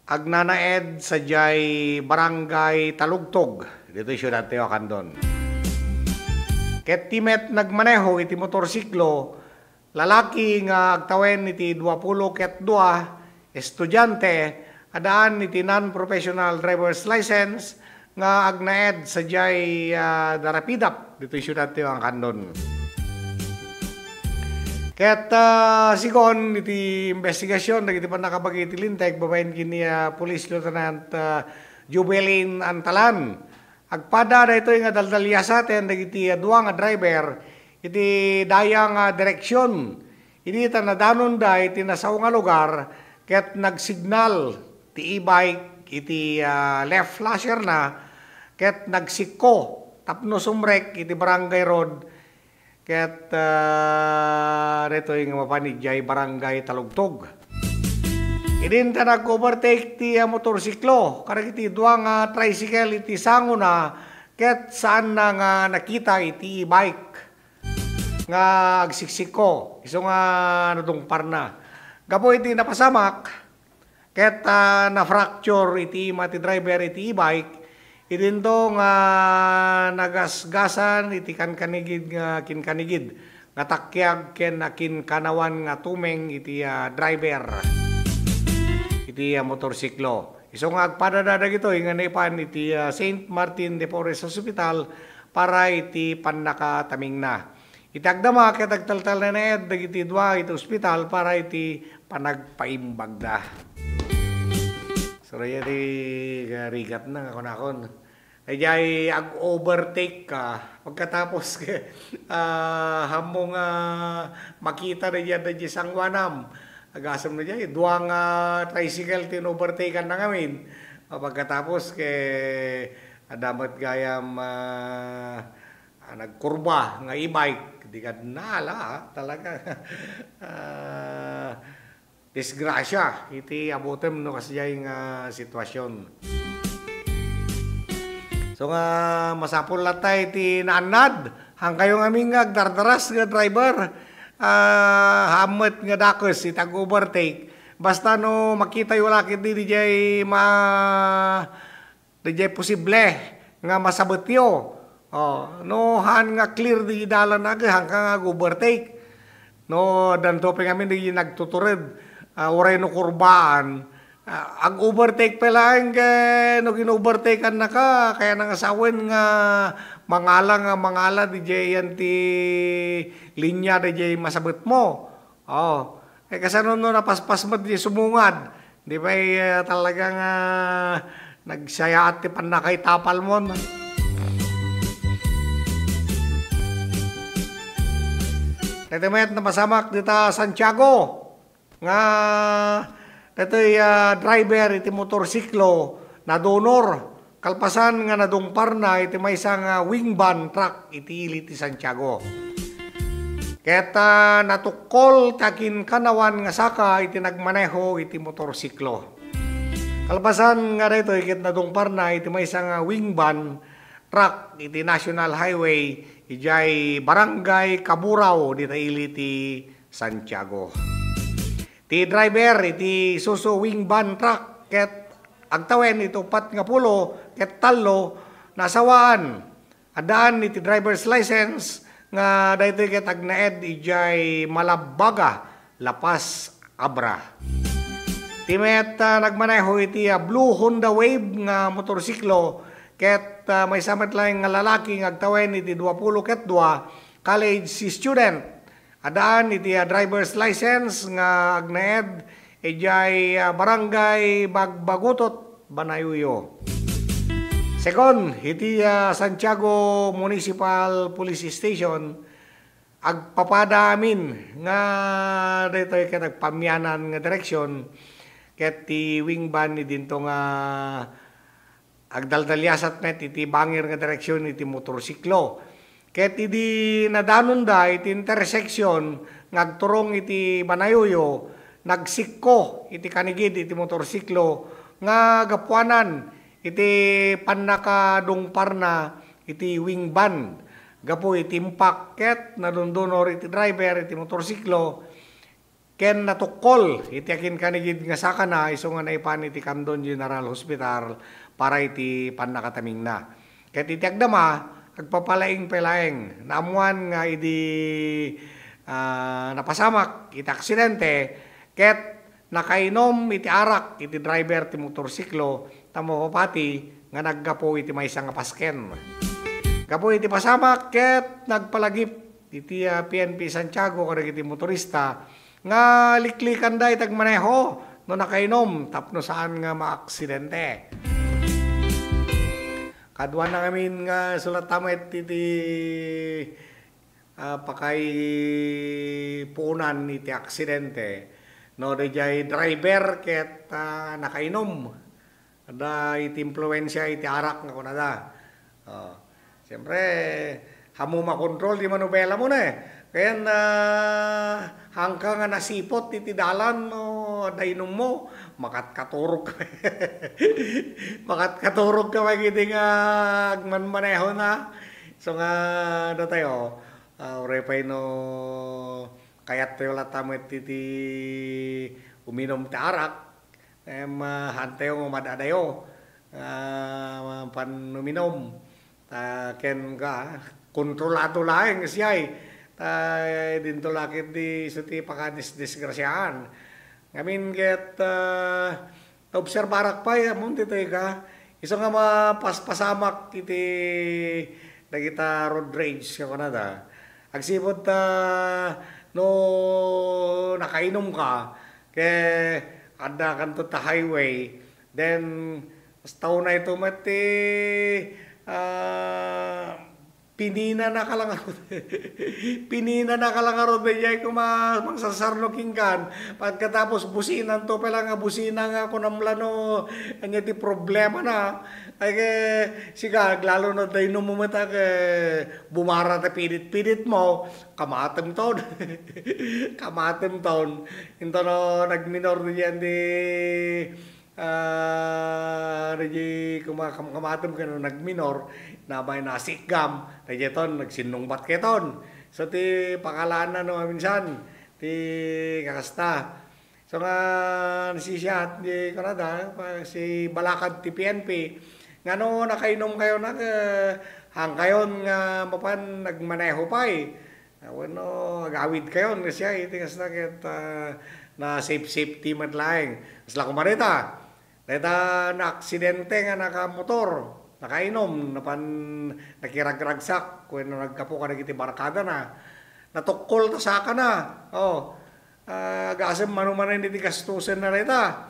agnanaed sadiay Barangay Talugtog, ditoy siudad tayo a Candon. Ket ti met nagmaneho iti motorsiklo, lalaki nga agtawen iti duapulo ket dua, estudiante, addaan iti non-professional driver's license nga agnaed sadiay, ah, Darapidap, ditoy siudad tayo a Candon. Ket, ah, sigun iti investigasyon dagiti pannakabagi iti linteg babaen ken ni, ah, Police Lieutenant, ah, Jubelin Antalan, agpada daytoy nga daldaliasaten dagiti, ah, dua nga driver iti dayang, ah, direksyon. Idi ta nadanonda iti nasao nga lugar ket nagsignal ti e-bike iti, ah, left flasher na ket nagsikko tapno sumrek iti barangay road ket, ah, daytoy nga mapan idiay barangay Talugtog. Idin ta nag-overtake ti, ah, motorsiklo kadagiti dua nga tricycle iti sangona ket saanna nga nakita iti e-bike nga agsiksikko, isu nga nadungparna. Gapu iti napasamak, ket, ah, na-fracture iti ima ti driver iti e-bike, idinto nga nagasgasan iti kankanigid nga kinkanigid nga takkiag ken akinkanawan nga tumeng iti, ah, driver iti, ah, motorsiklo. Isu nga agpadada dagitoy nga naipan iti, ah, Saint Martin de Porres Hospital para iti pannakatamingna. Iti agdama ket agtaltalinaed dagiti dua iti ospital para iti panagpaimbagda. Surayo ti rigatna nga kunakon. Idiay ag-overtake ka, pagkatapos ke, ah, ammom nga makita daydiay adda idiay sangoanam. Agasem no diay, dua nga tricycle ti in-overtakeanna ngamin. Ah, pagkatapos ke, adda met gayam, ah, ah, nagkurba nga e-bike. Di ka nala, ah, talaga. Ah, disgrasya iti abutem no kasdiay nga sitwasyon. So nga, masapul latta iti naannad. Hankayo ngamin nga agdardaras nga driver, ah, haan met nga dakes iti ag-overtake. Basta no makitayo la ketdi, diay ma-, diay posible nga masabetyo. Oh, no haan nga clear diay dalan, aga, hanka nga ag-overtake. No, addanto pay ngamin diay nagtutured, ah, uray no kurbaan, ah, ag-overtake pay laeng ket no gin-overtakeannaka, kayatna nga sawen nga mangala nga mangala diay yan ti linya diay masabetmo. Oh, eh, kasano no napaspas met diay sumungad? Di pay, ah, talaga nga nagsayaat ti pannakaitapalmon. Daytoy met napasamak dita Santiago nga daytoy, ah, driver iti motorsiklo nadunor kalpasan nga nadungparna iti maysa nga wing van truck iti ili ti Santiago. Ket, ah, natukkol ti aginkanawan nga saka iti nagmaneho iti motorsiklo. Kalpasan nga daytoy ket nadungparna iti maysa nga wing van truck iti National Highway idiay Barangay Caburaw dita ili ti Santiago. Ti driver iti Isuzu wing van truck ket agtawen iti uppat nga pulo ket tallo nasawaan. Addaan iti driver's license nga daytoy ket agnaed idiay Malabbaga, La Paz, Abra. Ti met, ah, nagmaneho iti, ah, blue Honda Wave nga motorsiklo ket, ah, maysa met laeng nga lalaki nga agtawen iti duapulo ket dua, college student. Addaan iti, ah, driver's license nga agnaed idiay, ah, Barangay Bagbagutot, Banayoyo. Segun, iti, ah, Santiago Municipal Police Station, agpapada amin nga daytoy ket agpamianan nga direksyon ket ti wing van idinto nga agdaldaliasat met iti bangir nga direksyon iti motorsiklo. Ket idi nadanonda iti intersection nga agturong iti Banayoyo, nagsikko iti kanigid iti motorsiklo nga gapuanan iti pannakadungparna iti wing van. Gapu iti impak ket nadundunor iti driver iti motorsiklo, ken natukkol iti akinkanigid nga sakana isu nga naipan iti Candon General Hospital para iti pannakatamingna. Ket iti agdama, agpapalaing pay laeng. Naammuan nga idi, ah, napasamak iti aksidente, ket nakainom iti arak iti driver ti motorsiklo, ta mapapati nga naggapu iti maysa nga pasken. Gapu iti pasamak ket nagpalagip iti, ah, P N P Santiago kadagiti motorista nga liklikanda iti agmaneho no nakainom tapno saan nga maaksidente. Kaduana ngamin nga isu latta met iti, ah, pakaipuonan iti aksidente no diay driver ket, ah, nakainom. Adda iti impluensia iti arak nga kunada. Oh, siyempre, ammo makontrol ti manobela mo na eh. Kaya na, hangka nga nasipot iti dalan, no, adda inummo, makatkaturog ka. Makatkaturog ka pay iti nga agmanmaneho na. So nga, datayo, ah, uray pay no, kayat tayo latta met iti uminom ti arak, Em, ah, hantayo nga mad-adayo, ah, panuminom. Ta ken ka, kontrolado laeng siya, eh. Ta, eh, dinto lakit di isu ti pakanis-, disgrasiaan. Ngamin ket, ah, naobserbarak pay, ammon ditoy ka. Isu nga mapaspasamak iti dagita road rage, nga kunada. Agsipud ta, no, nakainum ka, Ke adda kanto ta highway, then, basta unay to met ti, ah, pininana ka lang, pininana ka lang ngarud, daydiay koma mangsarsarno kenka. Pagkatapos, businanto pay lang nga busina nga kunam la no, ania ti problemana. Ay, ke, sika, aglalo no, dayno mo met a, ke, bumara ta pidit-pidit mo, kamatem ton. Kamatem ton. Into no nagminor diyan di, Ah, daydiay kuma-, kam-, kamatem ken nagminor, namay nasikgam, daydiay ton, nagsinnungbat kayton. So, ti pakalaanna no maminsan, ti kakasta. So nga, nasisiat, di, kunada, pa-, si balakad ti P N P, ngano, nakainumkayon, eh, hangkayon nga mapan nagmaneho pay. Ah, wenno, agawidkayon, nga siya, iti kasta ket, ah, na safe-safety met laeng. Kasla koma dayta, dayta naaksidente nga nakamotor, nakainum, napan nakiragragsak, wenno naggapu kadagiti barkadana. Natukkol ta sakana. Oh, ah, agasem mano manen iti gastusenna dayta.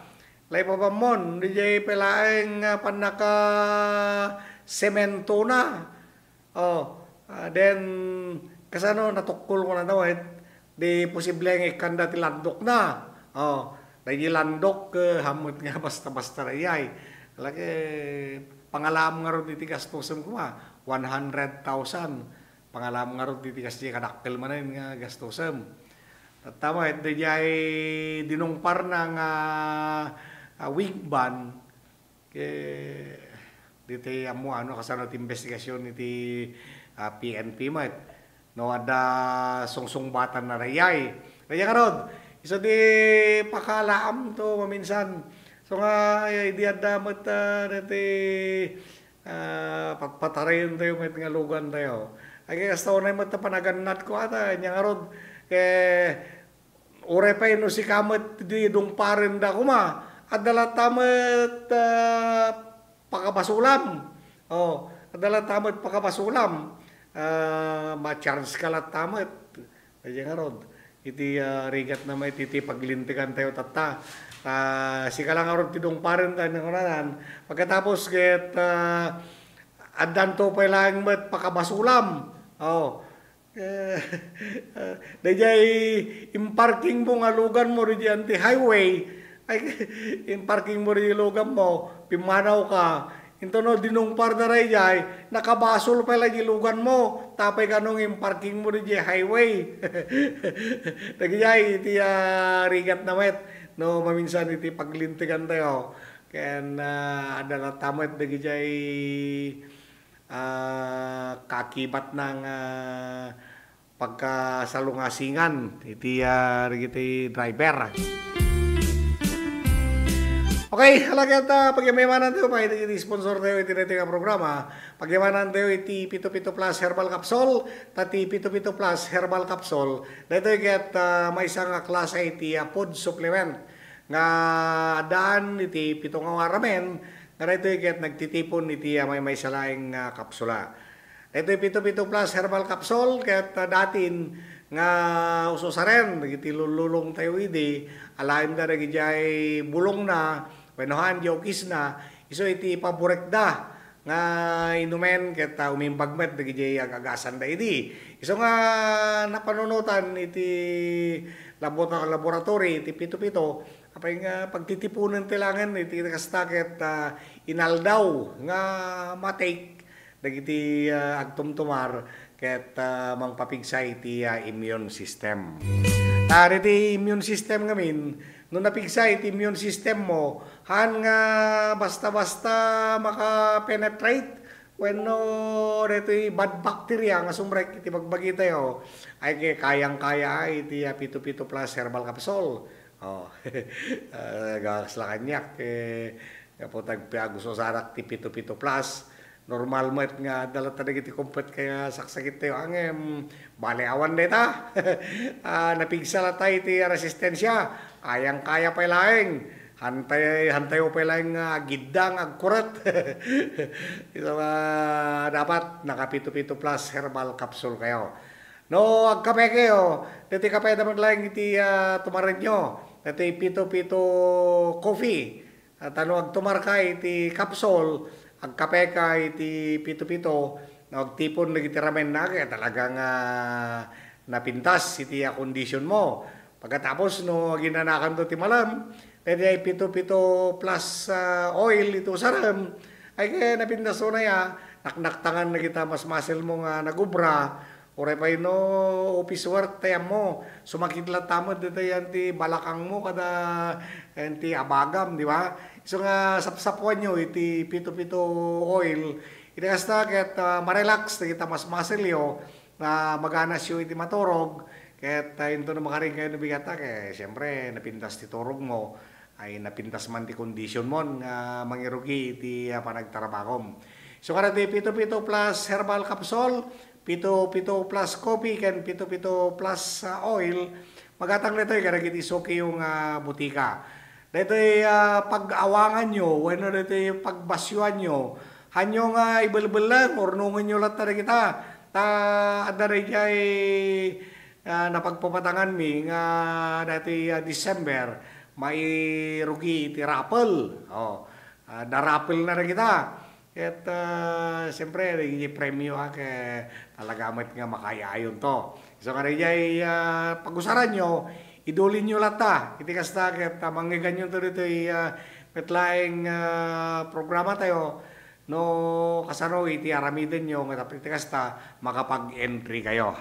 Laipapammon, diay pay laeng, ah, pannakasementona. Oh, ah, then, kasano, natukkol ko na daw, eh, di posible nga ikkanda ti landokna. Oh, daydi landok, eh, hammet nga basta-basta dayay. Lagi, pangalaam ngarud iti gastusem koma, one hundred thousand. Pangalaam ngarud iti kasdi kadakkel manen nga gastusem. Tatta met, daydiay dinungparna nga, ah, wing van, Ke, ditoy ammo ano kasano ti investigasyon iti, ah, P N P met. No, adda sungsungbatanna dayay. Kaya ngarud, isu ti pakalaamto maminsan. So nga, ay, di adda met, ah, dati, ah, patpatarayentayo met nga lugantayo. Ay, kaya kasta unay met ta panagannatko ata, nya ngarud, ke, Uray pay no sika met di dungparenda koma, adda latta met, ah, pakabasulam. Oh, adda latta met pakabasulam. Ah, ma-charge ka latta met. Kaya ngarud, iti, ah, rigat na met iti paglintegantayo tatta. Ah, sika lang ngarud ti dungparenda, ni kunanan. Pagkatapos ket, ah, addanto pay laeng met pakabasulam. Oh, Eh, ah, daydiay imparkingmo nga luganmo daydiay anti highway. Ay, imparkingmo daydiay luganmo, pimmanawka. Intono dinungparda daydiay, nakabasol pay la di luganmo, tapay kano nga imparkingmo daydiay highway. Dagijay iti, ah, rigat na met, no, maminsan iti paglintegantayo. Ken, ah, adda latta met dagijay ah, kakibatna nga pagkasalungasingan iti, ah, dagiti driver. Okay, ala ket, ah, pagyamayamanantayo pay iti sponsor tayo iti daytoy nga programa. Pagyamanantayo iti Pito Pito Plus Herbal Capsule, ta ti Pito Pito Plus Herbal Capsule, daytoy ket, ah, maysa nga klase iti, ah, food supplement nga addaan iti pito nga waramen, nga daytoy ket nagtitipon iti, ah, maymaysa laeng nga kapsula. Daytoy Pito Pito Plus Herbal Capsule ket, ah, datin nga ususaren dagiti lullulongtayo idi, alaenna dagidiay bulongna wenno haan, di okisna, isu iti paborekda nga inumen ket, ah, umimbag met dagiti ag-agasanda idi. Isu nga napanunotan iti labota-, laboratory iti Pito Pito, apay nga pagtitiponen ti laengen iti kasta ket, ah, inaldaw nga ma-take dagiti, ah, agtumtumar ket, ah, mangpapigsa iti, ah, immune system. Ta diti immune system ngamin, no napigsa iti immune system mo, haan nga basta-basta maka-penetrate wenno daytoy bad bacteria nga sumrek iti bagbagitayo, ay kay kayang-kaya iti, ah, Pito Pito Plus Herbal Capsule. Oh. Ah, gawas la kaniak, eh, gapu ta agpi-, agususarak ti Pito Pito Plus. Normal met nga adda latta dagiti kumpet nga saksakittayo, ngem bale awan dayta. Ah, napigsa latta iti resistensia. Kayang-kaya pay laeng. Hantay, hantayo pay laeng nga agiddang, agkuret. Ita, ah, dapat naka Pito Pito Plus Herbal Capsule kayo. No agkape kayo, daytoy kapeda met laeng iti, ah, tumarenyo. Daytoy Pito Pito Coffee. Ah, ta no agtumarka iti capsule, agkapeka iti Pito Pito, no agtipon dagiti ramenna, kaya talagang, ah, napintas iti, ah, condition mo. Pagkatapos, no aginanakanto ti malem, daydiay Pito Pito Plus, ah, oil iti usarem, ay kaya napintas unay a, naknaktangan dagita mas muscle mo nga nagubra, Uray pay no office work ti ammo, sumakit latta met ditoy yan ti balakangmo kada yan ti abagam, di ba? Isu nga sapsapuanyo iti pito-pito oil. Iti kasta ket, ah, ma-relax dagita mas muscle-yo nga maganasyo iti maturog. Ket, ah, intono makarinkayo no bigat, ah, ket siyempre napintas ti turogmo. Ay napintas man ti condition mon nga mangirugi iti, ah, panagtrabahom. So, kada ti pito pito plus herbal capsule, pito pito plus coffee, ken pito pito plus, ah, oil, magatang daytoy kadagiti sukiyo nga butika. Daytoy, ah, pag-awanganyo wenno daytoy pagbasioanyo, hanyo nga ibelbelleng, urnongenyo latta dagita. Ta adda daydiay ah, napagpapatanganmi nga daytoy, ah, December, mairugi iti raffle. Oh, ah, da-raffle na dagita. Ket, ah, siyempre, dagiti premio, ah, ket talaga met nga makaayayon to. So, kadaydiay, ah, pagusaranyo, idulinyo latta. Iti kasta, ket, ah, mangngeganyonto ditoy, ah, met laeng, ah, programa tayo. No kasano iti aramidenyo nga tapno iti kasta, makapag-entry kayo.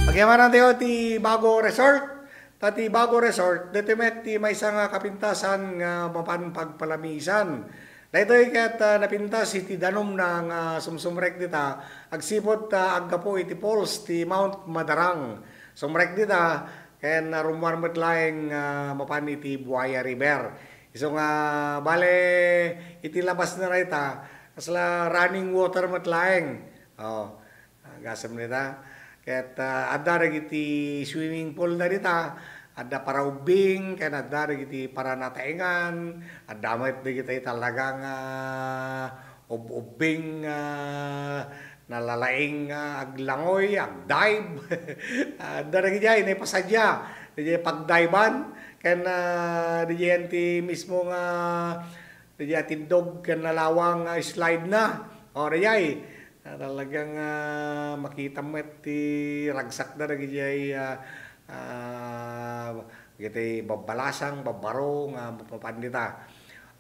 Pagyamanantayo ti Bago Resort. Ta ti Bago Resort, daytoy met ti maysa nga kapintasan nga mapan pagpalamisan. Daytoy ket, ah, napintas iti danumna nga sumsumrek dita, agsipud ta aggapu iti falls ti Mount Madarang. Sumrek dita, ken, ah, rummuar met laeng, ah, mapan iti Buaya River. Isu nga, bale, iti labasna dayta, kasla running water met laeng. Oh, ah, gasem dayta. Ket, ah, adda dagiti swimming pool na dita, adda para ubbing, ken adda dagiti para nataengan, adda met dagiti talaga nga ub-, ubbing, ah, nalalaing nga aglangoy, agdive. Adda dagidiay naipasadia, didiay pagdive-an, ken, ah, didiay ti mismo nga, didiay tindog ken nalawang nga slide na. O, didiay, ah, talagang, ah, makita met ti ragsakda dagidiay, ah, ah, iti babbalasang, babbaro nga mapan dita.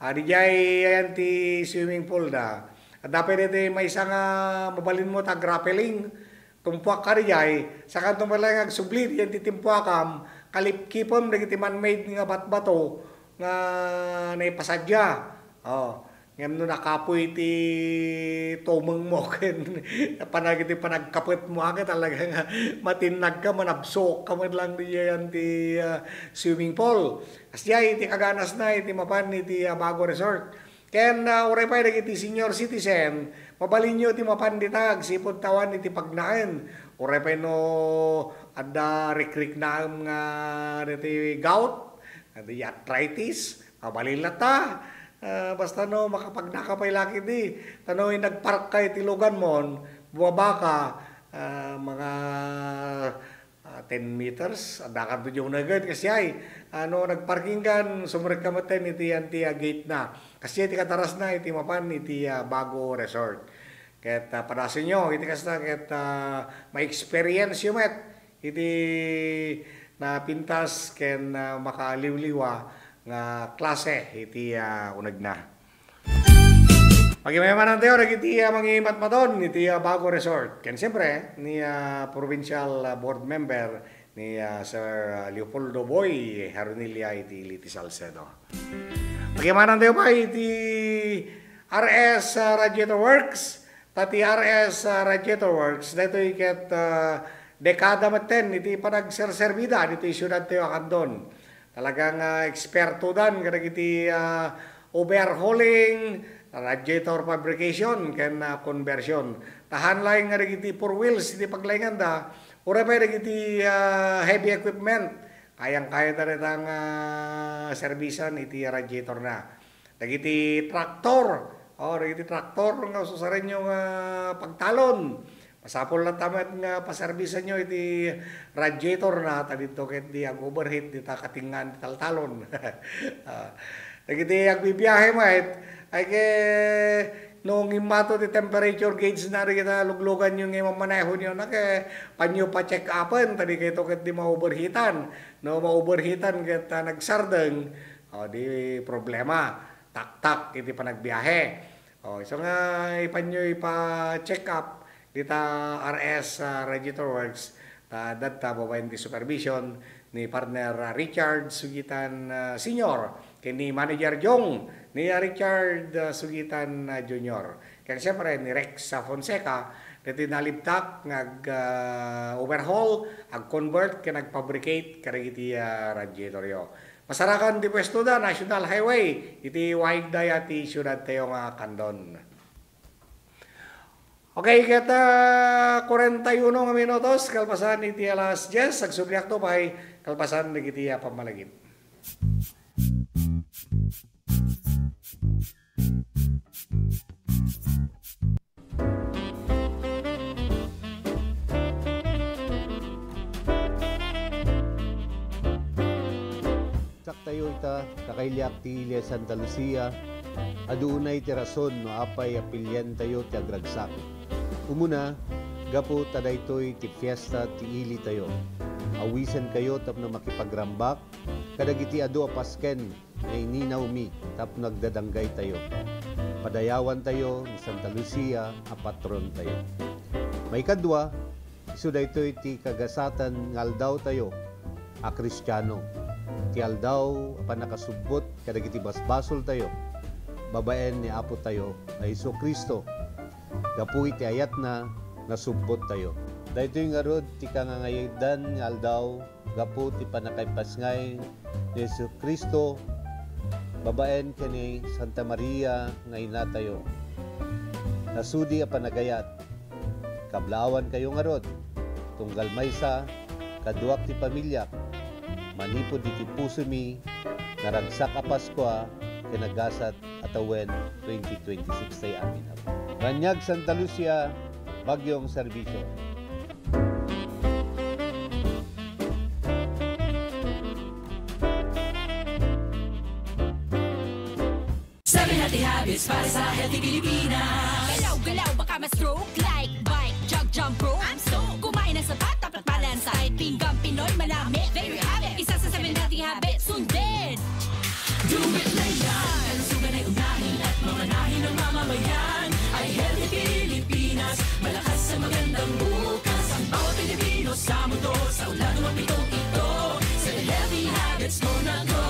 Ah, didiay ayan ti swimming pool da. Adda pay daytoy maysa nga mabalinmo ta grappling. Tumpuak ka didiay, sakanto met laeng agsubli didiay ti timpuakam, kalipkipem dagiti man-made nga batbato nga naipasadia. Oh, ngem no nakapoy ti tumengmo ken panag-, iti panagkapetmo, a, ket talaga nga matinnag ka, manabsuok ka met lang didiay ayan ti, ah, swimming pool. Kasdiay iti kaganasna iti mapan iti, ah, Bago Resort. Ken, ah, uray pay dagiti senior citizen, mabalinyo ti mapan dita agsipud ta awan iti pagnaen. Uray pay no adda rikriknaem nga daytoy gout, daytoy arthritis, mabalin latta. Ah, basta no makapagnaka pay la ketdi. Ta no nagpark ka iti luganmon, bumaba ka, ah, mga ah, ten meters, adda kadto diay unegen, kasdiay. Ah, no nagparking ka, sumrek ka metten iti, ayan ti, ah, gate na. Kasdiay ti katarasna iti mapan iti, ah, Bago Resort. Ket, ah, padasenyo iti kasta ket, ah, ma-experience yo met iti napintas ken, ah, makaliwliwa nga klase iti, ah, unegna. Pagimaymanan tayo dagiti, ah, mangimatmaton iti, ah, Bago Resort. Ken siyempre, ni, ah, Provincial, ah, Board Member ni, ah, Sir, ah, Leopoldo Boy Hernilia iti Leyte, Salcedo. Pagimaymanan tayo pay iti R S, ah, Radiator Works. Ta ti R S, ah, Radiator Works, daytoy ket, ah, dekada metten iti panagserserbida ditoy siudad tayo a Candon. Talagang, ah, ekspertodan kadagiti, ah, overhauling, radiator fabrication, ken, ah, conversion. Ta haan laeng nga dagiti four wheels iti paglainganda, uray pay dagiti, ah, heavy equipment, kayang-kayada dayta nga, ah, serbisan iti radiatorna. Dagiti traktor, o, dagiti traktor nga ususarenyo nga pagtalon. Masapul latta met nga paserbisanyo iti radiatorna, ta didto ketdi ag-overheat, dita katingngaan ti taltalon. Ah, dagiti agbibiahe met, ay ket no ngimmato ti temperature gauge na dagita lugluganyo nga imamanehonyo, na ket panyo pa-check-upen, ta dikayto ketdi ma-overheatan. No ma-overheatan ket, ah, nagsardeng, o, di problema. Taktak iti panagbiahe. O, isu nga ipanyo ipa-check up Dita R S, ah, Radiator Works, ta dadta babaen ti supervision ni partner, ah, Richard Sugitan, ah, Senior, ken ni Manager Jong ni, ah, Richard, ah, Sugitan, ah, Junior. Ken siempre ni Rex, ah, Fonseca, dati nalibtak nga ag, ah, overhaul, ag-convert, ken ag-fabricate kadagiti, ah, radiatoryo. Masarakan ti puesto da, National Highway, iti waig daya ti siudad tayo nga Candon. Okay, ket, ah, kuarenta y uno nga minutos, kalpasan iti alas dies, agsubliakto pay, kalpasan dagiti, ah, pammalagip. Ragsak tayo ita, kakailiak ti ili a Santa Lucia, adu unay ti rason no apay a pilientayo ti agragsak. Umuna, gapu ta daytoy ti fiesta ti ili tayo. Awisenkayo tapno makipagrambak kadagiti adu a pasken nga ininawmi tapno agdadanggaytayo. Padayawantayo ni Santa Lucia a patrontayo. Maikadua, isu daytoy ti kagasaten nga aldawtayo a Kristiano, ti aldaw a pannakasubbot kadagiti basbasoltayo babaen ni Apotayo a Jesu-Cristo. Gapu iti ayatna, nasubbottayo. Daytoy ngarud ti kangangayadan nga aldaw gapu ti pannakaipasngay ni Jesu-Cristo babaen ken ni Santa Maria nga inatayo. Nasudi a panagayat, kablaawankayo ngarud, tunggal maysa, kaduak ti pamiliak, manipud iti pusomi, naragsak a Paskua ken nagasat a tawen twenty twenty-six tayo amin. Raniag Santa Lucia, Baguiong Serbisyo. Seven healthy habits para sa healthy Pilipinas. Galaw-galaw, baka ma-stroke. Like, bike, jog, jump rope. I'm stoked. Kumain ng sapat, dapat balansay. Pinggan Pinoy, manami. There you have it. Isa sa seven healthy habits. Sundin. Do it na yan. Kalusugan ay unahin at mamanahin ng mamamayan. Ay healthy Pilipinas. Malakas sa magandang bukas. Ang bawat Pilipino sa mundo. Sa ulado ng pitong ito. Sa healthy habits mo na go.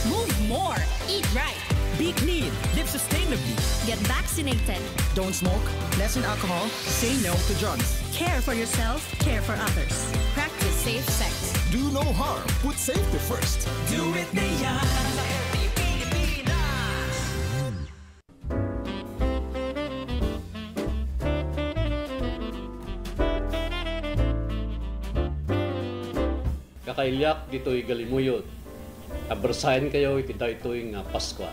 Move more. Eat right. Be clean. Live sustainably. Get vaccinated. Don't smoke. Lessen alcohol. Say no to drugs. Care for yourself. Care for others. Practice safe sex. Do no harm. Put safety first. Do it na yan. Kakailiak ditoy Galimuyod, abersaenkayo iti daytoy nga Paskua.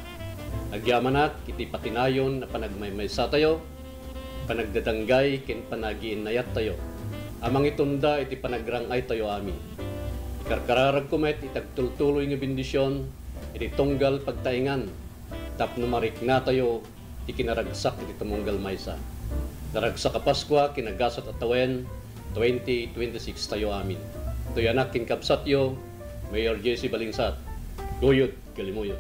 Agyamanak iti patinayon a panagmaymaysatayo, panagdadanggay ken panagiinnayattayo a mangitunda iti panagrang-aytayo amin. Ikarkararagko met iti agtultuloy nga bendision iti tunggal pagtaengan tapno mariknatayo ti kinaragsak iti tumunggal maysa. Naragsak a Paskua ken nagasat a tawen twenty twenty-six tayo amin. Toy anak ken kabsatyo, Mayor J C Balingsat, Guyod, Galimuyod.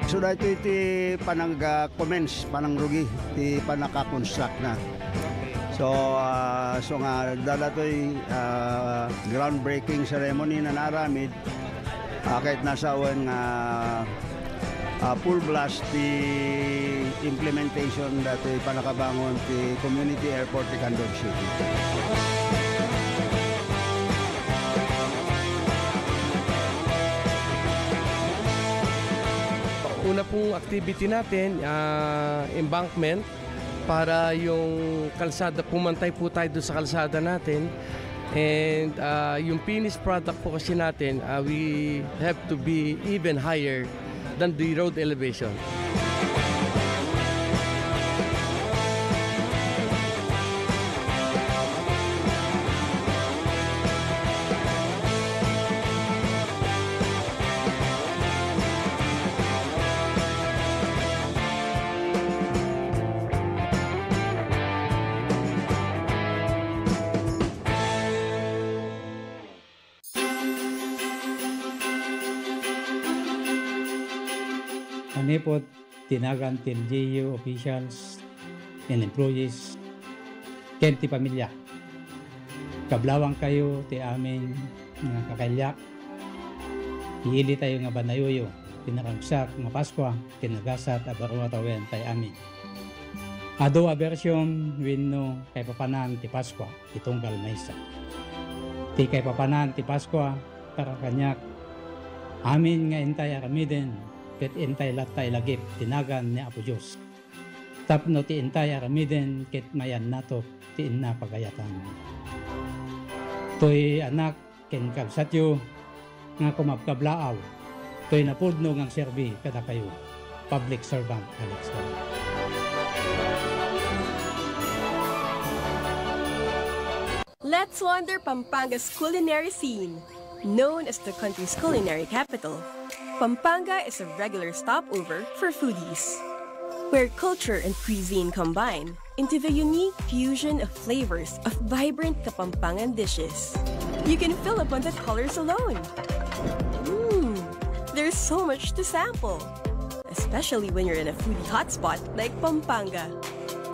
So, daytoy ti panag-, ah, commence, panangrugi ti pannaka-construct na. So, ah, so nga, daytoy, ah, groundbreaking ceremony na naaramid. Ah, ket nasawen nga, ah, full blast ti implementation daytoy pannakabangon ti community airport ti Candon City. Una pong activity natin, ah, embankment. Para yung kalsada, pumantay po tayo doon sa kalsada natin. And, ah, yung finished product po kasi natin, ah, we have to be even higher than the road elevation. Manipud ti nagan ti L G U officials and employees ken ti pamilya. Kablawangkayo ti amin nga kakaillaak. Iilitayo nga banayoyo ti nakaragsak nga Paskua ken nagasat a baro a tawen tay amin. Adu a version wenno kaipapanan ti Paskua ti tunggal maysa. Ti kaipapanan ti Paskua para kaniak, amin nga intay aramiden ket intay latta ilagip ti nagan ni Apo Dios. Tapno ti intay aramiden ket mayannato ti inna pagayatan. Toy anak ken kabsatyo nga kumabkablaaw, toy napudno nga agserbi kadakayo. Public servant Alex Gabon. Let's wander Pampanga's culinary scene. Known as the country's culinary capital, Pampanga is a regular stopover for foodies, where culture and cuisine combine into the unique fusion of flavors of vibrant Kapampangan dishes. You can fill up on the colors alone. Mmm, there's so much to sample, especially when you're in a foodie hotspot like Pampanga.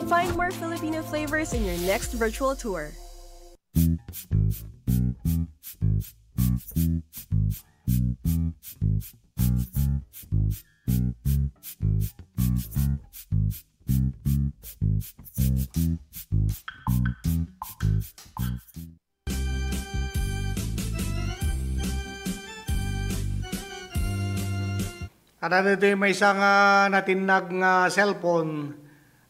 Find more Filipino flavors in your next virtual tour. Adda ditoy maysa nga natinnag nga cellphone,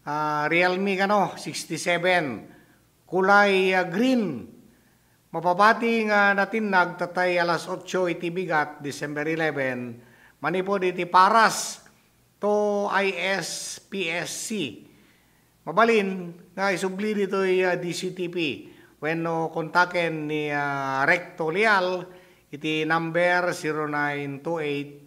ah, Realme kano, sixty-seven, kulay, ah, green. Mapabati nga natinnag tatay alas otso iti bigat, December eleven, manipud iti Paras to I S P S C. Mabalin nga isubli ditoy, ah, D C T P wenno kontaken ni, ah, Recto Leal iti number zero nine two eight,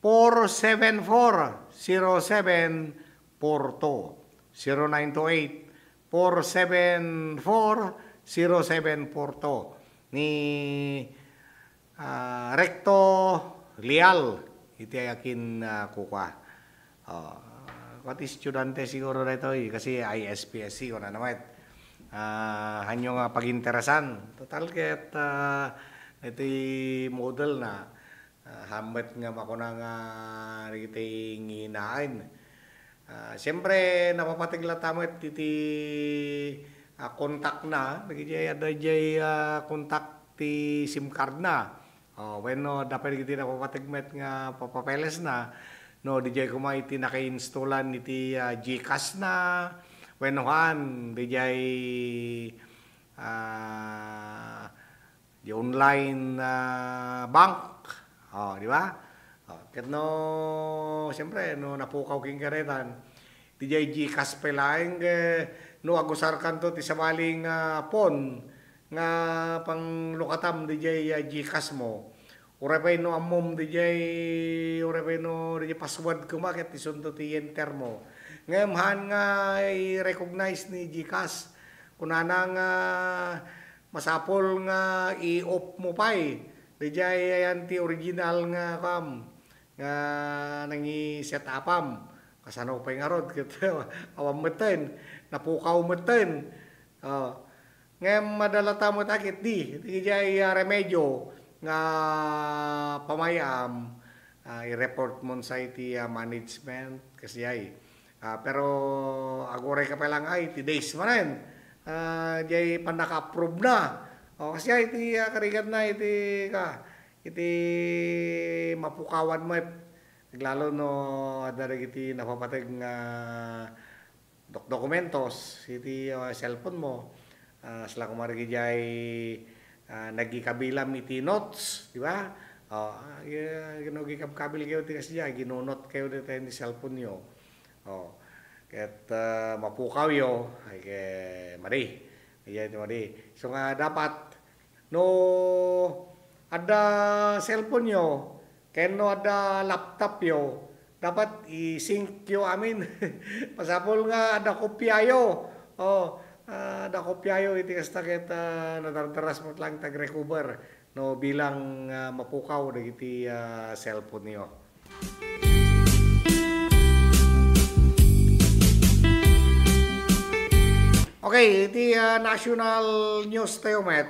four seven four, zero seven four two. Zero nine two eight, four seven four, zero seven four two. Ni ah, Recto Leal iti akin, ah, kukua. Oh, what is estudyante siguro daytoy? Kasi I S P S C, kuna na met. Ah, hanyo nga paginteresan. Total ket, ah, iti model na, ah, hammet nga makuna nga dagiti nginaen. Ah, siyempre, napapateg latta met iti, ah, kontak na, dagiti adda idiay, ah, kontak ti sim card na. Oh, wenno, adda pay dagiti napapateg met nga papapelesna, no, didiay koma iti naka-installan iti, ah, GCash na, wenno haan, didiay, ah, di online, ah, bank. Oh, di ba? Oh, ket no, siyempre, no napukaw kenka daytan, didiay GCash pay laeng, eh, no agusarkanto ti sabali nga phone nga panglukatam didiay, ah, GCash mo. Uray pay no ammom didiay, uray pay no didiay password koma ket isunto ti enter mo. Ngem haan nga i-recognize ni GCash. Kunana nga masapul nga i-off mo pay. Didiay ayan ti original nga, kuam, nga nangi-set upam. Kasano pay ngarud ket awan metten, napukaw metten. Oh. Ngem adda latta met a ketdi, iti idiay, ah, remedio nga pamayam, ah, i-report mo sa iti, ah, management, kasdiay. Ah, pero aguray ka pa lang ay, ti days manen. Ah, diay pannaka-approve na. O, kasdiay iti, ah, karigat na iti ka, iti mapukawan met. Aglalo no adda dagiti napapateg nga dok-, dokumentos iti, ah, cellphone mo. Ah, sala koma dagiti, ah, nagikabilam iti notes, di ba? O, ah, gi-, no gikabkabil kayo ti kasdiay, ginunot kayo dita iti cellphone yo. O, ket, ah, mapukawyo, ay ke-, madi. Idiay ti madi. So nga dapat, no adda cellphone yo, ken no adda laptop yo, dapat i-sync yo amin. Masapul nga adda kopia yo. O, ah, adda kopia yo iti kasta ket, ah, nadardaras met lang ti ag-recover no bilang, ah, mapukaw dagiti, ah, cellphone yo. Okay, iti, ah, national news tayo met.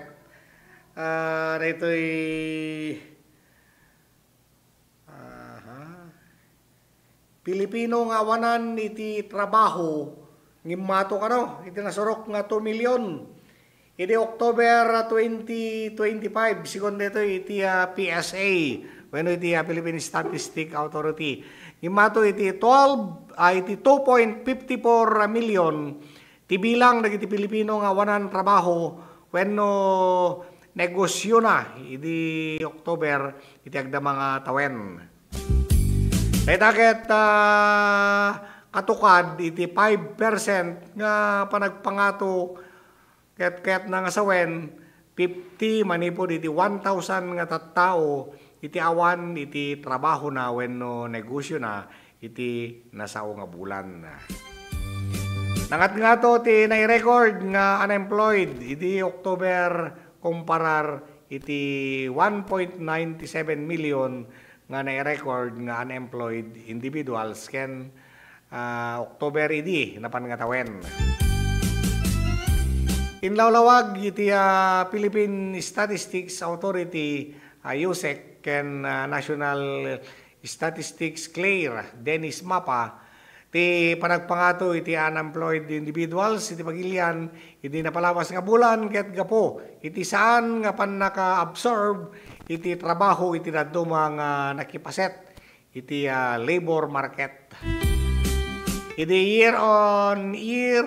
Ah, daytoy, aha. Pilipino nga awanan iti trabaho, ngimmato kano, iti nasurok nga two million. Idi October, ah, twenty twenty-five, sigun daytoy iti, ah, P S A, wenno iti, ah, Philippine Statistic Authority. Ngimmato iti twelve, ah, iti two point fifty-four million ti bilang dagiti Pilipino nga awanan trabaho wenno negosiona idi October iti agdama nga tawen. Dayta ket, ah, katukad iti five percent nga panagpangato ket kayatna nga sawen, fifty manipud iti one thousand nga tattao iti awan iti trabahona wenno negosiona iti nasao nga bulan. Nangatngato ti nai-record nga unemployed idi October kumparar iti one point nine seven million nga nai-record nga unemployed individuals ken, ah, October idi napan nga tawen. Inlawlawag iti, ah, Philippine Statistics Authority, ah, usec, ken, ah, National Statistics Claire Dennis Mapa, ti panagpangato iti unemployed individuals iti pagilian idi napalabas nga bulan ket gapu iti saan nga pannaka-absorb iti trabaho iti dadduma nga nakipaset iti, ah, labor market. Idi year on year,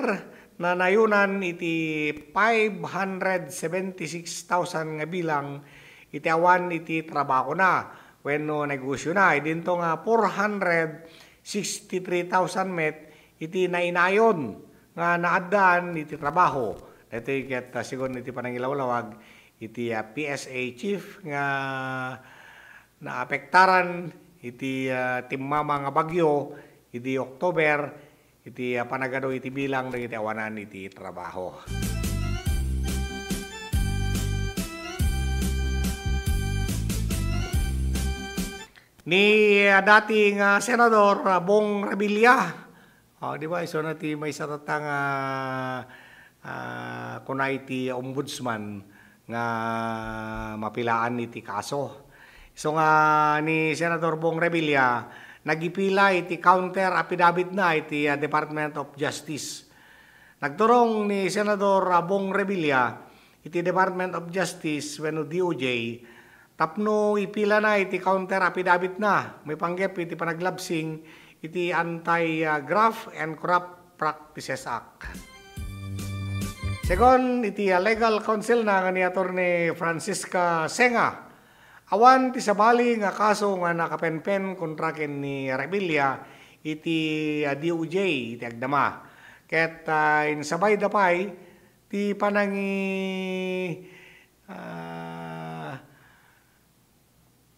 nanayonan iti five hundred seventy-six thousand nga bilang iti awan iti trabahona wenno negosiona. Idinto nga four hundred sixty-three thousand met iti nainayon nga naaddaan iti trabaho. Daytoy ket, ah, sigun iti panangilawlawag iti, ah, P S A chief nga naapektaran iti, ah, timmama nga bagyo idi October iti, ah, panagadu iti bilang dagiti awanan iti trabaho. Ni, ah, dati nga senador, ah, Bong Revilla, ah, di ba, isuna ti maysa tatta nga, ah, kuna iti ombudsman nga mapilaan iti kaso. Isu nga ni Senador Bong Revilla, nagipila iti counter affidavit-na iti, ah, Department of Justice. Nagturong ni Senador, ah, Bong Revilla iti Department of Justice wenno D O J tapno ipilana iti counter affidavit-na maipanggep iti panaglabsing iti Anti, ah, Graft and Corrupt Practices Act. Segun iti, ah, legal counsel-na nga ni Attorney Francisca Senga, awan ti sabali nga kaso nga nakapenpen kontra ken ni Revilla iti, ah, D O J iti agdama. Ket, ah, insabayda pay ti panangi-, ah,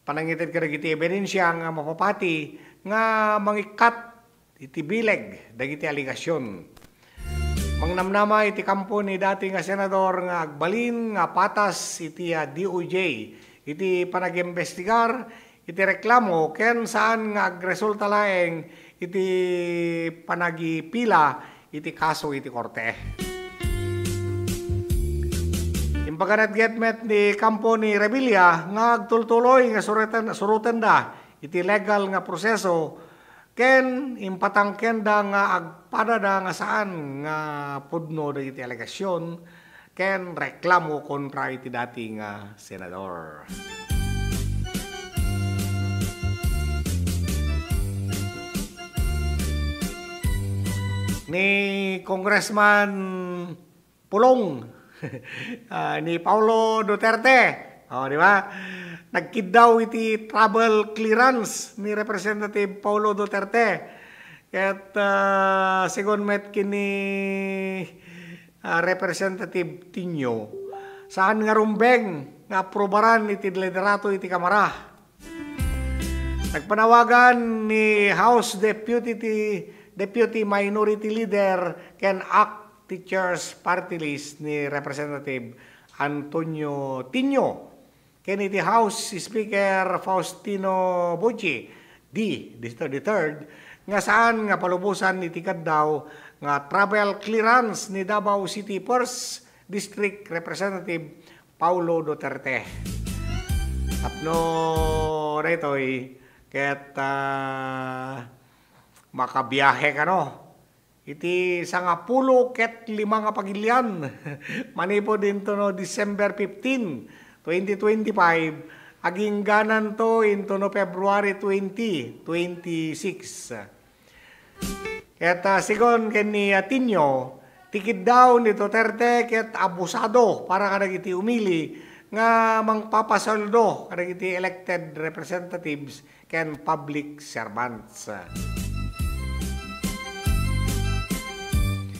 panangited kadagiti ebidensia nga mapapati nga mangikkat iti bileg dagiti alegasion. Mangnamnama iti kampo ni dati nga senador nga agbalin nga patas iti, ah, D O J iti panagimbestigar iti reklamo ken saan nga agresulta laeng iti panagipila iti kaso iti korte. Impaganetget met ni kampo ni Revilla nga agtultuloy nga suruten-, surutenda iti legal nga proseso ken impatangkenda nga agpadada nga saan nga pudno dagiti alegasion ken reklamo kontra iti dati nga senador. Ni Congressman Pulong, ah, ni Paulo Duterte. O, di ba? Nagkiddaw iti travel clearance ni Representative Paulo Duterte. Ket, ah, segun met ken ni, ah, Representative Tinio, saan nga rumbeng nga aprobaran iti liderato iti Kamara. Nagpanawagan ni House Deputy, Deputy Minority Leader ken ACT Teachers Party List ni Representative Antonio Tinio ken iti House Speaker Faustino Buchi D, the thirty-third, nga saan nga palubosan iti kaddaw nga travel clearance ni Davao City First District Representative Paulo Duterte. Tapno daytoy ket, ah, makabiahe kano iti sangapulo ket lima nga pagilian manipud intono December fifteen, twenty twenty-five, aginggananto intono February twenty, twenty-six. Ket, ah, sigun ken ni, ah, Tinio, ti kiddaw ni Duterte ket abusado para kadagiti umili nga mangpapasueldo kadagiti elected representatives ken public servants.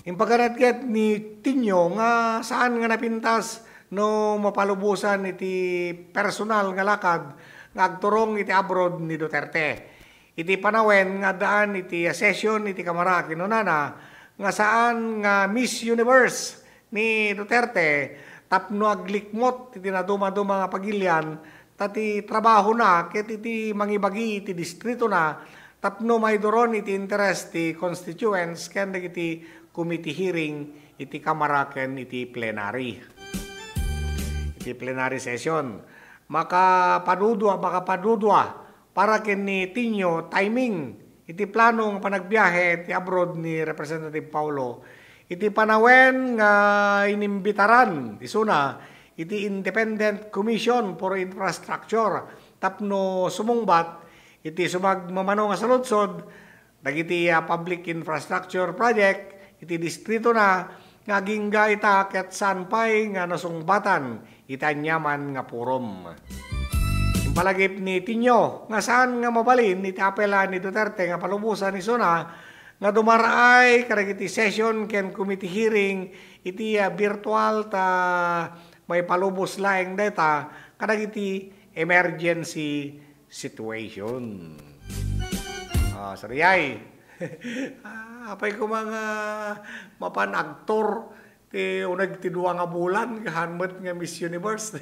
Impagaradget ni Tinio nga saan nga napintas no mapalubosan iti personal nga lakad nga agturong iti abroad ni Duterte. Iti panawen nga addaan iti session iti Kamara, kinunana nga saan nga Miss Universe ni Duterte tapno aglikmot iti nadumaduma nga pagilian, ta ti trabahona ket iti mangibagi iti distritona tapno maiduron iti interes ti constituents ken dagiti committee hearing iti Kamara ken iti plenary. Iti plenary session, makapadudua, makapadudua para ken ni Tinio timing iti plano nga panagbiahe ti abroad ni Representative Paulo iti panawen nga inimbitaran isuna iti Independent Commission for Infrastructure tapno sumungbat iti sumagmamano nga saludsod dagiti, ah, public infrastructure project iti distritona nga agingga ita ket saan pay nga nasungbatan iti aniaman nga forum. Impalagip ni Tinio nga saan nga mabalin iti apela ni Duterte nga palubosan isuna nga dumaraay kadagiti session ken committee hearing iti, ah, virtual ta maipalubos laeng dayta kadagiti emergency situation. Ah, sadiay. Ah, apay koma nga mapan agtor ti uneg ti dua nga bulan, kahan met nga Miss Universe.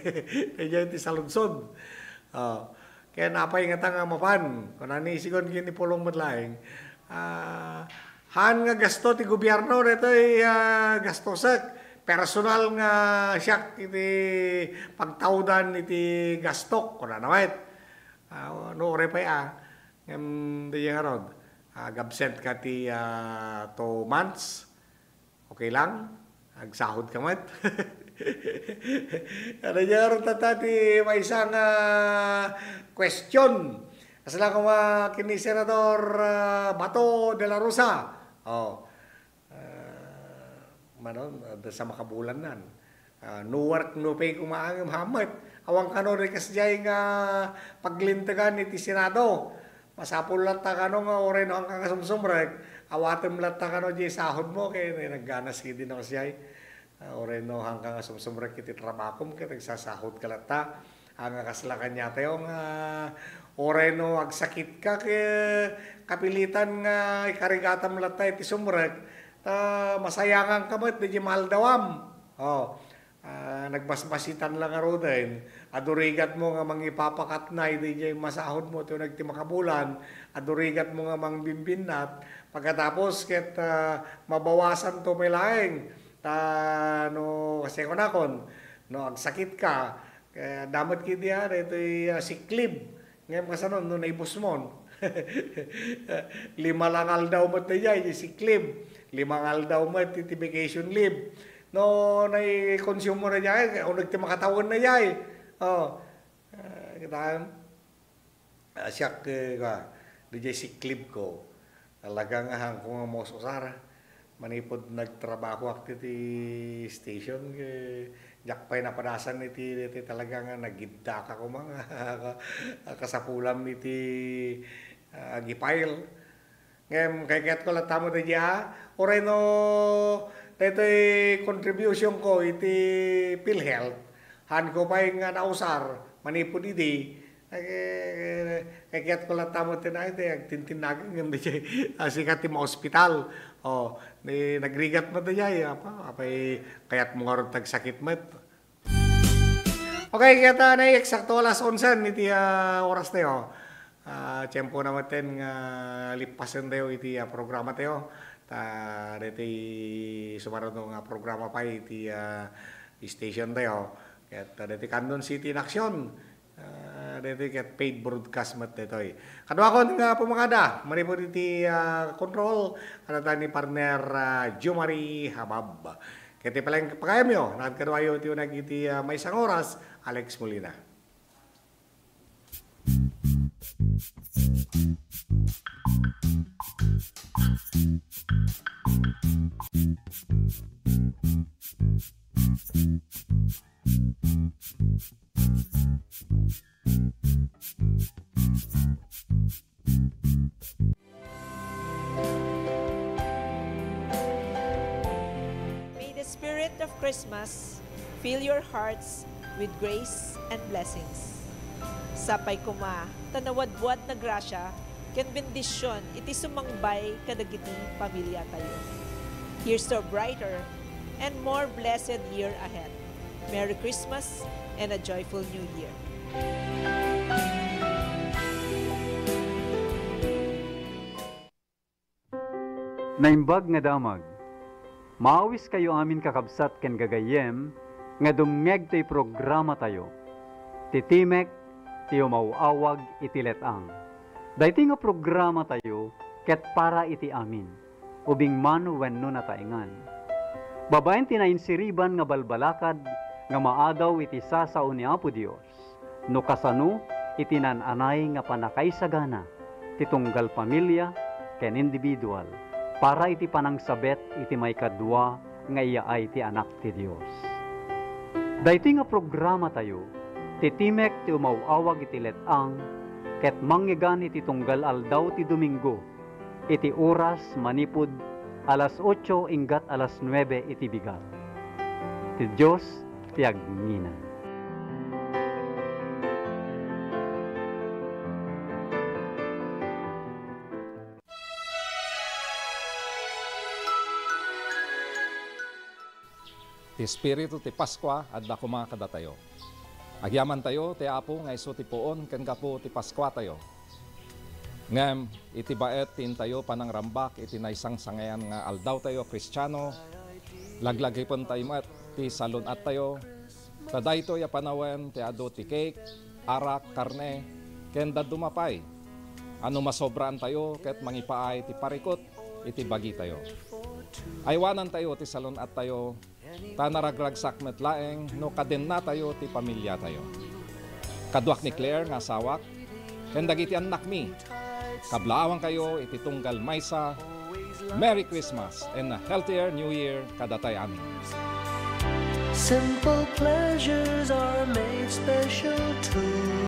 Daydiay ti saludsod. Ah, ken apay ngata nga mapan, kunani sigun ken ni Pulong met laeng. Ah, haan nga gasto ti gobierno, daytoy, ah, gastosek. Personal nga siak iti pagtawdan iti gastok, kunana met. Ah, no, uray pay, ah, ngem, daydiay ngarud, ah, ag-absent ka ti, ah, two months, okay lang? Agsahod ka met? Daydiay ngarud tatta ti maysa nga question. Kasla koma ken ni Senador, ah, Bato de la Rosa. Oh. Ah, mano, adda sa makabulannan. Ah, no work, no pay koma ngem hammet. Awan kano di kasdiay nga paglintegan iti Senado. Masapul latta kano nga uray no, haanka nga sumsumrek, awatem latta kano diay sahod mo, ket nagganas ketdi no kasdiay. Ah, uray no, haanka nga sumsumrek iti trabakom, ket agsasahod ka latta. Ah, nga kasla kaniatayo nga uray no agsakit ka, ket kapilitan nga ikarigatam latta iti sumrek, ta masayangan ka met, daydiay maaldawam. Oh, ah, nagbasbasitan la ngaruden. Adu rigat mo nga mangipapakatnay, daydiay masahod mo, ti uneg ti makabulan. Adu rigat mo nga mangbimbinnat. Pagkatapos, ket, ah, mabawasan to pay laeng. Ta no, kasi kunakon, no agsakit ka, kaya damat ki diay, daytoy, ah, sick leave. Ngem kasano no naibusmon? Lima lang aldaw met daydiay, di sick leave. Lima nga aldaw met iti vacation leave. No, nai-consume mo na diay, uneg ti makatawen na diay. Oh. Ah, kita, ah, siak, eh, ka, daydiay sick leave ko. Talaga nga haanko nga maus-usar. Manipud nagtrabahoak ti, ti station, ket diak pay napadasan iti, iti talaga nga nagidda ka koma nga kasapulam iti, ah, agi-file. Ngem, kayatko latta met daydiay, ah, uray no, daytoy contribution ko iti PhilHealth, haanko pay nga nausar manipud idi, Ay, eh, kayatko latta met ti na, iti agtintinnagan ngem daydiay, ah, sika ti maospital. Oh, ni nagrigat met daydiay, apa, apay kayatmo ngarud ti agsakit met. Okay, ket, ah, nay eksakto alas onse iti, ah, oras tayo. Ah, tiempo na metten nga lippasen tayo iti, ah, programa tayo. Ta ditoy sumaruno nga programa pay iti, ah, station tayo. Ket, ah, ditoy Candon City in Action. Ah, ditoy ket paid broadcast met ditoy. Kaduakon nga pumangada, manipud iti, ah, control, adda ni partner, ah, Jomari Habab. Ket iti paleng-, pagayamyo, nakadkaduayo iti uneg iti, ah, maysa nga oras, Alex Molina. May the spirit of Christmas fill your hearts with grace and blessings. Sapay koma ta nawadwad na grasia ken bendision iti sumangbay kadagiti pamiliatayo. Here's to a brighter and more blessed year ahead. Merry Christmas and a joyful New Year. Naimbag nga damag. Maawiskayo amin, kakabsat ken gagayyem, nga dumngeg toy programatayo, ti Timek ti Umaw-awag iti Let-ang. Daytoy nga programatayo ket para iti amin, ubing man wenno nataengan. Babaen ti nainsiriban nga balbalakad nga maadaw iti sasao ni Apo Dios, no kasano iti naan-anay nga pannakaisagana ti tunggal pamilia ken individual para iti panangsabet iti maikadua nga iyaay ti Anak ti Dios. Daytoy nga programatayo, ti Timek ti Umaw-awag iti Let-ang, ket mangngegana iti tunggal aldaw ti Domingo, iti oras manipud alas otso inggat alas nuebe iti bigat. Ti Dios ti agnginang. Ti espiritu ti Paskua adda koma kadatayo. Agyamantayo ti Apo nga isu ti puon ken gapu ti Paskuatayo. Ngem iti baet ti intayo panangrambak iti naisangsangayan nga aldawtayo a Kristiano, laglagipentayo met ti salun-attayo, ta daytoy a panawen ti adu ti cake, arak, karne, ken dadduma pay a no masobraantayo ket mangipaay ti parikut iti bagitayo. Aywanantayo ti salun-attayo, ta naragragsak met laeng no kadennatayo ti pamiliatayo. Kaduak ni Claire nga asawak, ken dagiti annakmi, kablaawankayo iti tunggal maysa. Merry Christmas and a healthier New Year kadatay amin. Simple pleasures are made special too.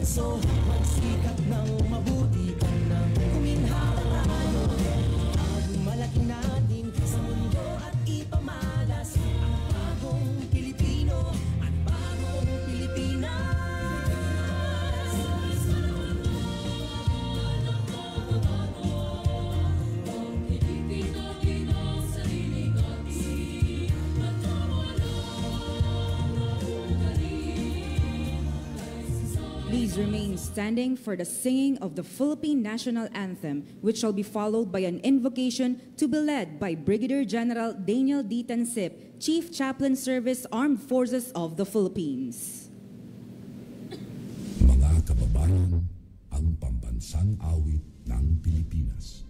So, magsikap ng mabuti ka nang kuminhawa tayo. Pagmalaki natin sa mundo at ipamalas ang bagong Pilipino at bagong Pilipinas. Please remain standing for the singing of the Philippine National Anthem, which shall be followed by an invocation to be led by Brigadier General Daniel D. Tansip, Chief Chaplain Service, Armed Forces of the Philippines. Mga kababayan, ang pambansang awit ng Pilipinas.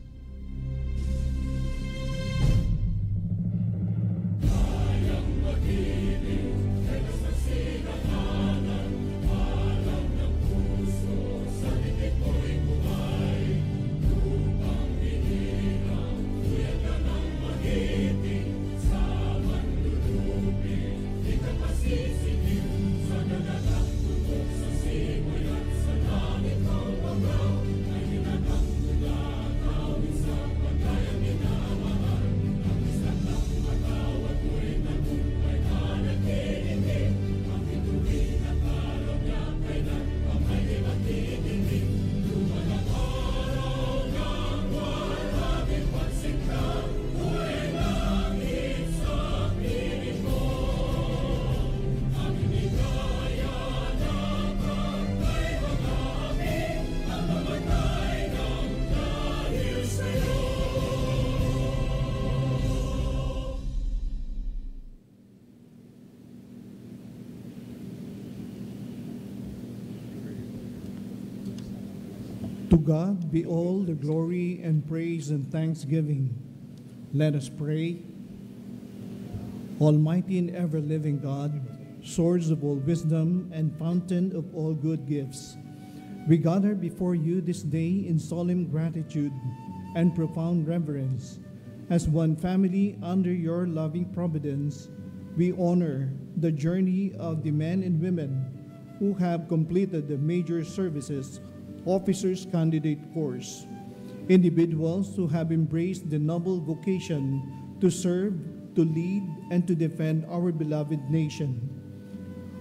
To God be all the glory and praise and thanksgiving. Let us pray. Almighty and ever living God, source of all wisdom and fountain of all good gifts, we gather before you this day in solemn gratitude and profound reverence. As one family under your loving providence, we honor the journey of the men and women who have completed the major services officers candidate course, individuals who have embraced the noble vocation to serve, to lead, and to defend our beloved nation.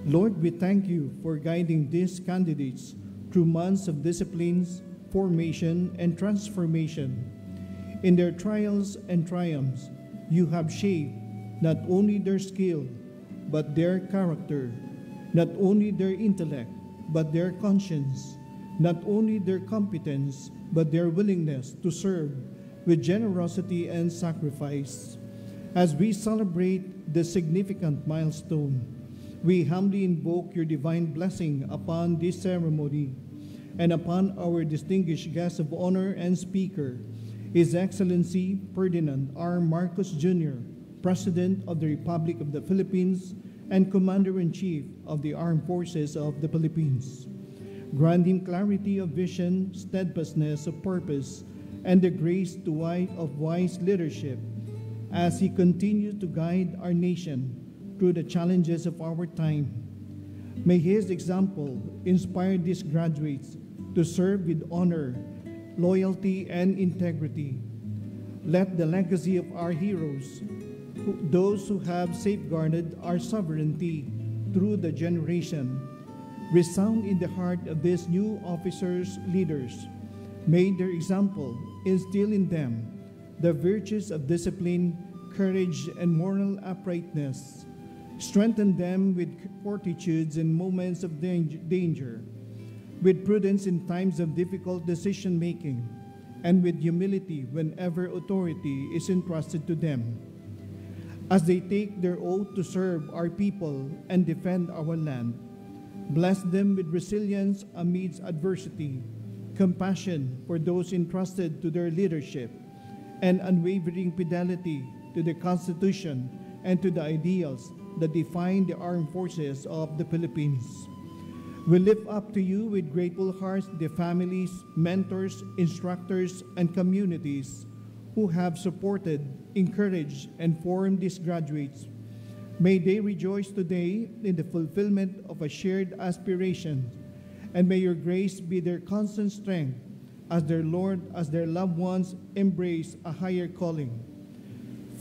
Lord, we thank you for guiding these candidates through months of disciplines, formation, and transformation. In their trials and triumphs, you have shaped not only their skill, but their character, not only their intellect, but their conscience, not only their competence, but their willingness to serve with generosity and sacrifice. As we celebrate this significant milestone, we humbly invoke your divine blessing upon this ceremony and upon our distinguished guest of honor and speaker, His Excellency Ferdinand R. Marcos Junior, President of the Republic of the Philippines and Commander-in-Chief of the Armed Forces of the Philippines. Grant him clarity of vision, steadfastness of purpose, and the grace to wi-, of wise leadership as he continues to guide our nation through the challenges of our time. May his example inspire these graduates to serve with honor, loyalty, and integrity. Let the legacy of our heroes, who, those who have safeguarded our sovereignty through the generation, resound in the heart of these new officers, leaders. May their example instill in them the virtues of discipline, courage, and moral uprightness. Strengthen them with fortitudes in moments of dan-, danger, with prudence in times of difficult decision-making, and with humility whenever authority is entrusted to them. As they take their oath to serve our people and defend our land, bless them with resilience amidst adversity, compassion for those entrusted to their leadership, and unwavering fidelity to the Constitution and to the ideals that define the armed forces of the Philippines. We lift up to you with grateful hearts the families, mentors, instructors, and communities who have supported, encouraged, and formed these graduates. May they rejoice today in the fulfillment of a shared aspiration and may your grace be their constant strength as their Lord, as their loved ones embrace a higher calling.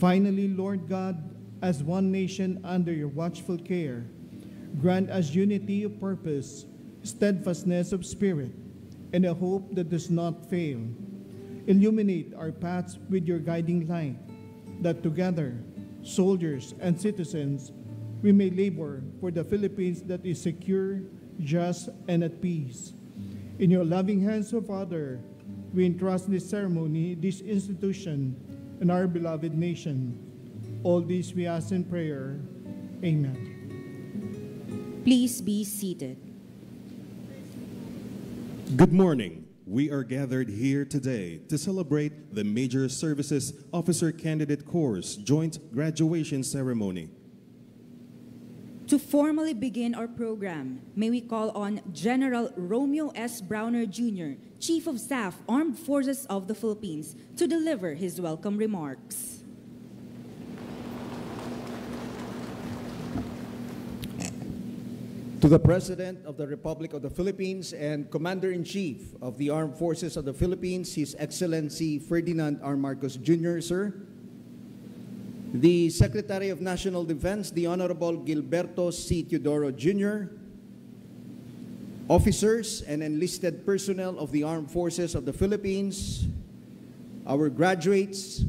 Finally, Lord God, as one nation under your watchful care, grant us unity of purpose, steadfastness of spirit, and a hope that does not fail. Illuminate our paths with your guiding light, that together, soldiers and citizens, we may labor for the Philippines that is secure, just, and at peace. In your loving hands, O Father, we entrust this ceremony, this institution, and our beloved nation. All this we ask in prayer. Amen. Please be seated. Good morning. We are gathered here today to celebrate the Major Services Officer Candidate Corps Joint Graduation Ceremony. To formally begin our program, may we call on General Romeo S. Browner Junior, Chief of Staff, Armed Forces of the Philippines, to deliver his welcome remarks. To the President of the Republic of the Philippines and Commander-in-Chief of the Armed Forces of the Philippines, His Excellency Ferdinand R. Marcos Junior, sir. The Secretary of National Defense, the Honorable Gilberto C. Teodoro Junior, officers and enlisted personnel of the Armed Forces of the Philippines, our graduates,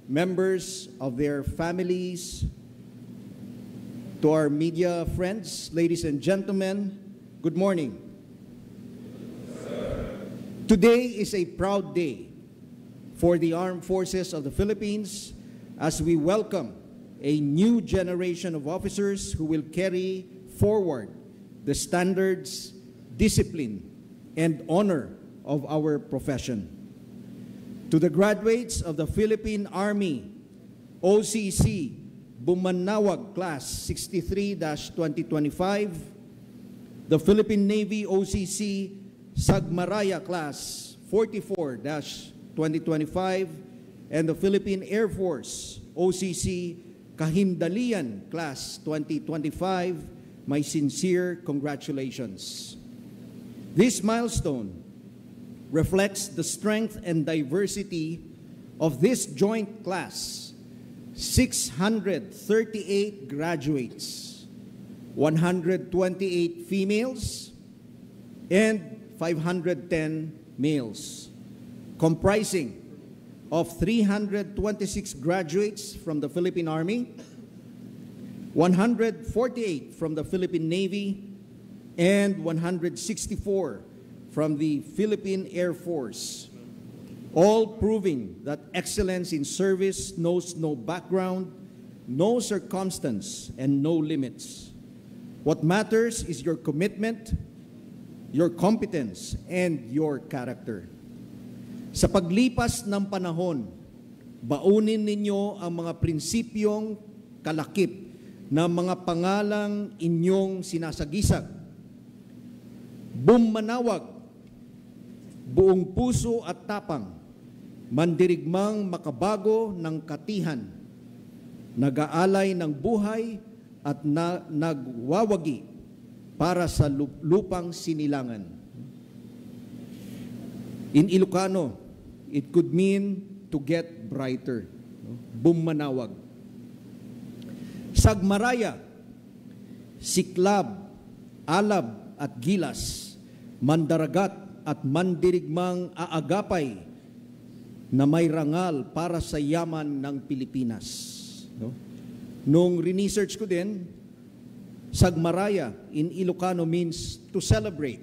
members of their families, to our media friends, ladies and gentlemen, good morning. Today is a proud day for the Armed Forces of the Philippines as we welcome a new generation of officers who will carry forward the standards, discipline, and honor of our profession. To the graduates of the Philippine Army, O C C, Bumanawag Class sixty-three dash twenty twenty-five, the Philippine Navy O C C, Sagmaraya Class forty-four dash twenty twenty-five, and the Philippine Air Force O C C, Kahindalian Class twenty twenty-five, my sincere congratulations. This milestone reflects the strength and diversity of this joint class, six hundred thirty-eight graduates, one hundred twenty-eight females, and five hundred ten males, comprising of three hundred twenty-six graduates from the Philippine Army, one hundred forty-eight from the Philippine Navy, and one hundred sixty-four from the Philippine Air Force, all proving that excellence in service knows no background, no circumstance, and no limits. What matters is your commitment, your competence, and your character. Sa paglipas ng panahon, baunin ninyo ang mga prinsipyong kalakip na mga pangalang inyong sinasagisag. Bumanawag, buong puso at tapang, mandirigmang makabago ng katihan, nag-aalay ng buhay at na, nagwawagi para sa lu-, lupang sinilangan. In Ilocano, it could mean to get brighter. No? Bumanawag. Sagmaraya, siklab, alab, at gilas, mandaragat at mandirigmang aagapay na may rangal para sa yaman ng Pilipinas. No? Nung research ko din, Sagmaraya in Ilocano means to celebrate.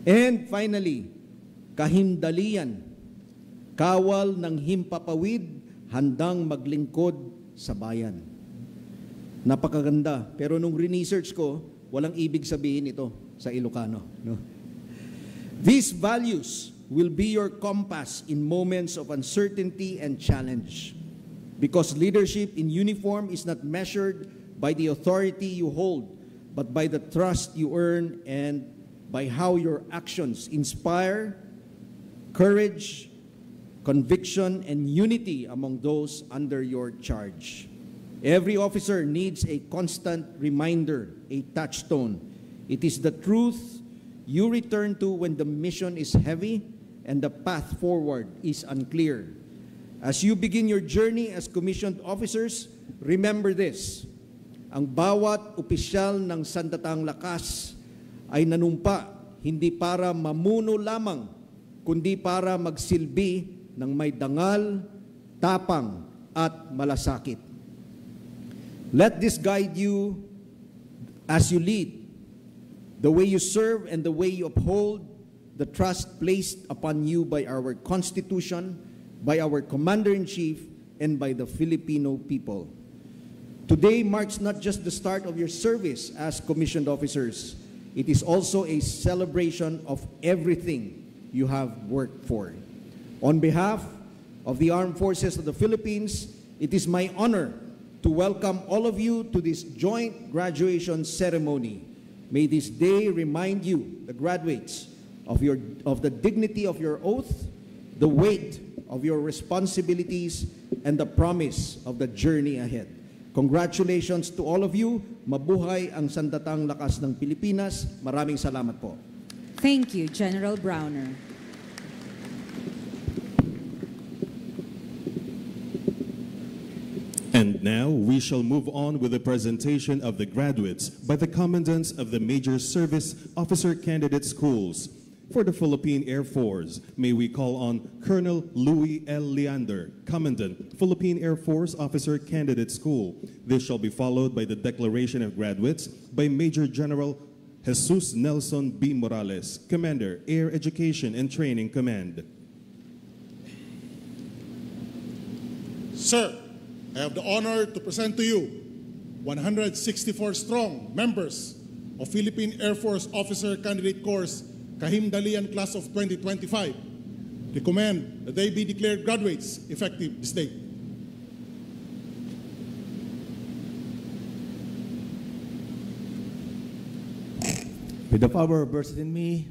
And finally, kahindalian, kawal ng himpapawid, handang maglingkod sa bayan. Napakaganda. Pero nung research ko, walang ibig sabihin ito sa Ilocano. No? These values will be your compass in moments of uncertainty and challenge. Because leadership in uniform is not measured by the authority you hold, but by the trust you earn and by how your actions inspire courage, conviction, and unity among those under your charge. Every officer needs a constant reminder, a touchstone. It is the truth you return to when the mission is heavy and the path forward is unclear. As you begin your journey as commissioned officers, remember this: ang bawat opisyal ng Sandatang Lakas ay nanumpa hindi para mamuno lamang, kundi para magsilbi ng may dangal, tapang, at malasakit. Let this guide you as you lead, the way you serve, and the way you uphold the trust placed upon you by our Constitution, by our Commander-in-Chief, and by the Filipino people. Today marks not just the start of your service as commissioned officers, it is also a celebration of everything you have worked for. On behalf of the Armed Forces of the Philippines, it is my honor to welcome all of you to this joint graduation ceremony. May this day remind you, the graduates, of your, of the dignity of your oath, the weight of your responsibilities, and the promise of the journey ahead. Congratulations to all of you. Mabuhay ang Sandatang Lakas ng Pilipinas. Maraming salamat po. Thank you, General Browner. And now, we shall move on with the presentation of the graduates by the commandants of the Major Service Officer Candidate Schools. For the Philippine Air Force, may we call on Colonel Louis L. Leander, Commandant, Philippine Air Force Officer Candidate School. This shall be followed by the declaration of graduates by Major General Jesus Nelson B. Morales, Commander, Air Education and Training Command. Sir, I have the honor to present to you one hundred sixty-four strong members of Philippine Air Force Officer Candidate Course Kahim Dalian Class of twenty twenty-five. Recommend that they be declared graduates effective this date. With the power vested in me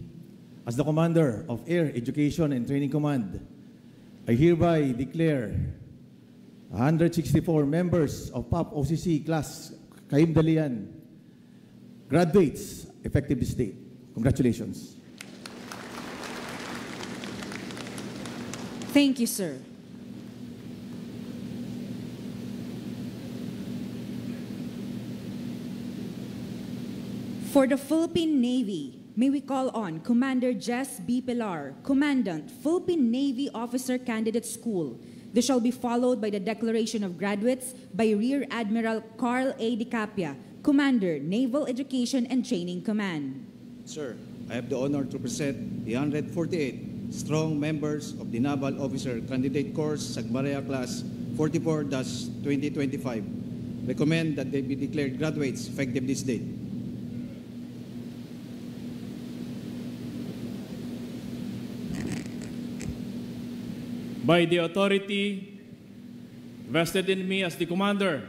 as the commander of Air Education and Training Command, I hereby declare one hundred sixty-four members of PAF O C C Class Kahim Dalian graduates effective this date. Congratulations. Thank you, sir. For the Philippine Navy, may we call on Commander Jess B. Pilar, Commandant, Philippine Navy Officer Candidate School. This shall be followed by the declaration of graduates by Rear Admiral Carl A. Dicapia, Commander, Naval Education and Training Command. Sir, I have the honor to present the one hundred forty-eight strong members of the Naval Officer Candidate Course Sagmaria Class forty-four dash twenty twenty-five. Recommend that they be declared graduates effective this date. By the authority vested in me as the commander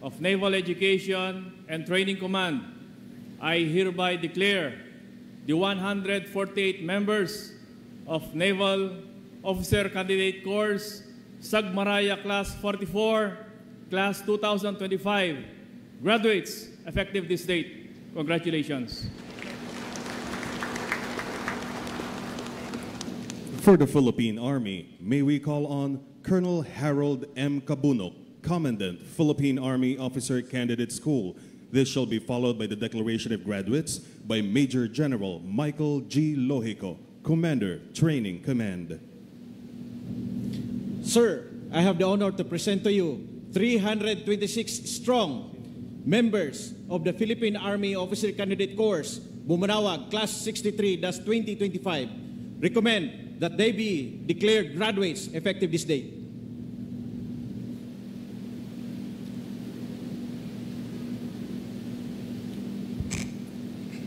of Naval Education and Training Command, I hereby declare the one hundred forty-eight members of Naval Officer Candidate Course, Sagmaria Class forty-four, Class two thousand twenty-five, graduates effective this date. Congratulations. For the Philippine Army, may we call on Colonel Harold M. Cabunok, Commandant, Philippine Army Officer Candidate School. This shall be followed by the declaration of graduates by Major General Michael G. Lojico, Commander, Training Command. Sir, I have the honor to present to you three hundred twenty-six strong members of the Philippine Army Officer Candidate Course, Bumanawag, Class sixty-three dash twenty twenty-five. Recommend that they be declared graduates effective this date.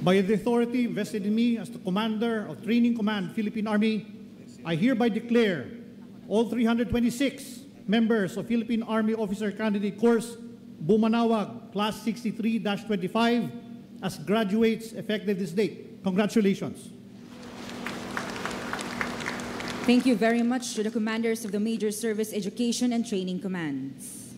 By the authority vested in me as the Commander of Training Command, Philippine Army, I hereby declare all three hundred twenty-six members of Philippine Army Officer Candidate Course, Bumanawag, Class sixty-three dash twenty-five, as graduates effective this date. Congratulations. Thank you very much to the commanders of the Major Service Education and Training Commands.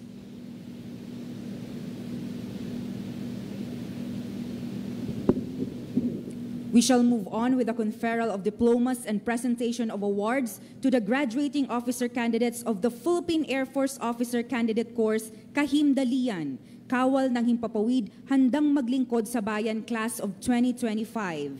We shall move on with the conferral of diplomas and presentation of awards to the graduating officer candidates of the Philippine Air Force Officer Candidate Course, Kahim Dalian, Kawal ng Himpapawid, Handang Maglingkod sa Bayan Class of twenty twenty-five.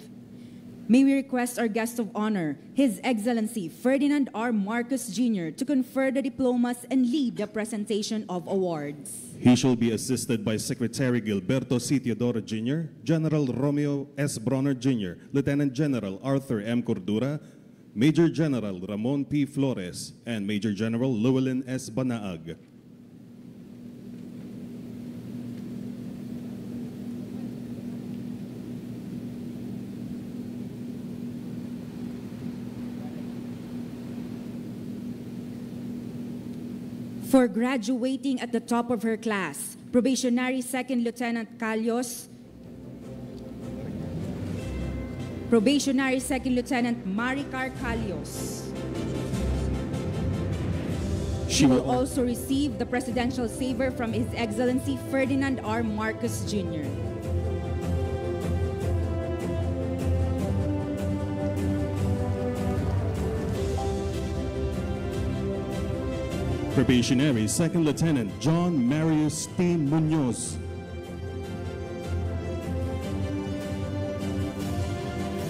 May we request our guest of honor, His Excellency Ferdinand R. Marcos Junior, to confer the diplomas and lead the presentation of awards. He shall be assisted by Secretary Gilberto C. Teodoro Junior, General Romeo S. Bronner Junior, Lieutenant General Arthur M. Cordura, Major General Ramon P. Flores, and Major General Llewellyn S. Banaag. For graduating at the top of her class, Probationary Second Lieutenant Calios, Probationary Second Lieutenant Maricar Calios. She will also receive the Presidential Sabre from His Excellency Ferdinand R. Marcos Junior. Probationary Second Lieutenant John Marius T. Munoz.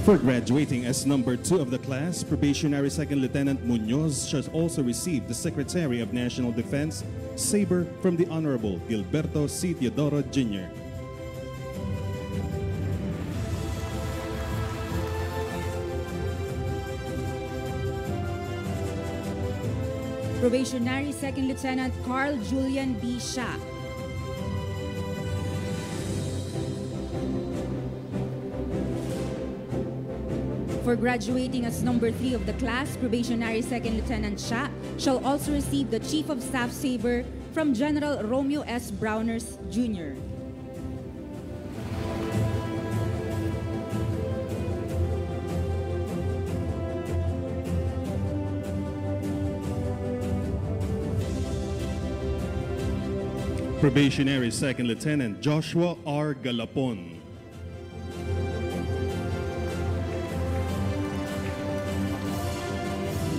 For graduating as number two of the class, Probationary Second Lieutenant Munoz shall also receive the Secretary of National Defense Sabre from the Honorable Gilberto C. Teodoro Junior. Probationary Second Lieutenant Carl Julian B. Siak. For graduating as number three of the class, Probationary Second Lieutenant Siak shall also receive the Chief of Staff Sabre from General Romeo S. Browners Junior. Probationary Second Lieutenant Joshua R. Galapon.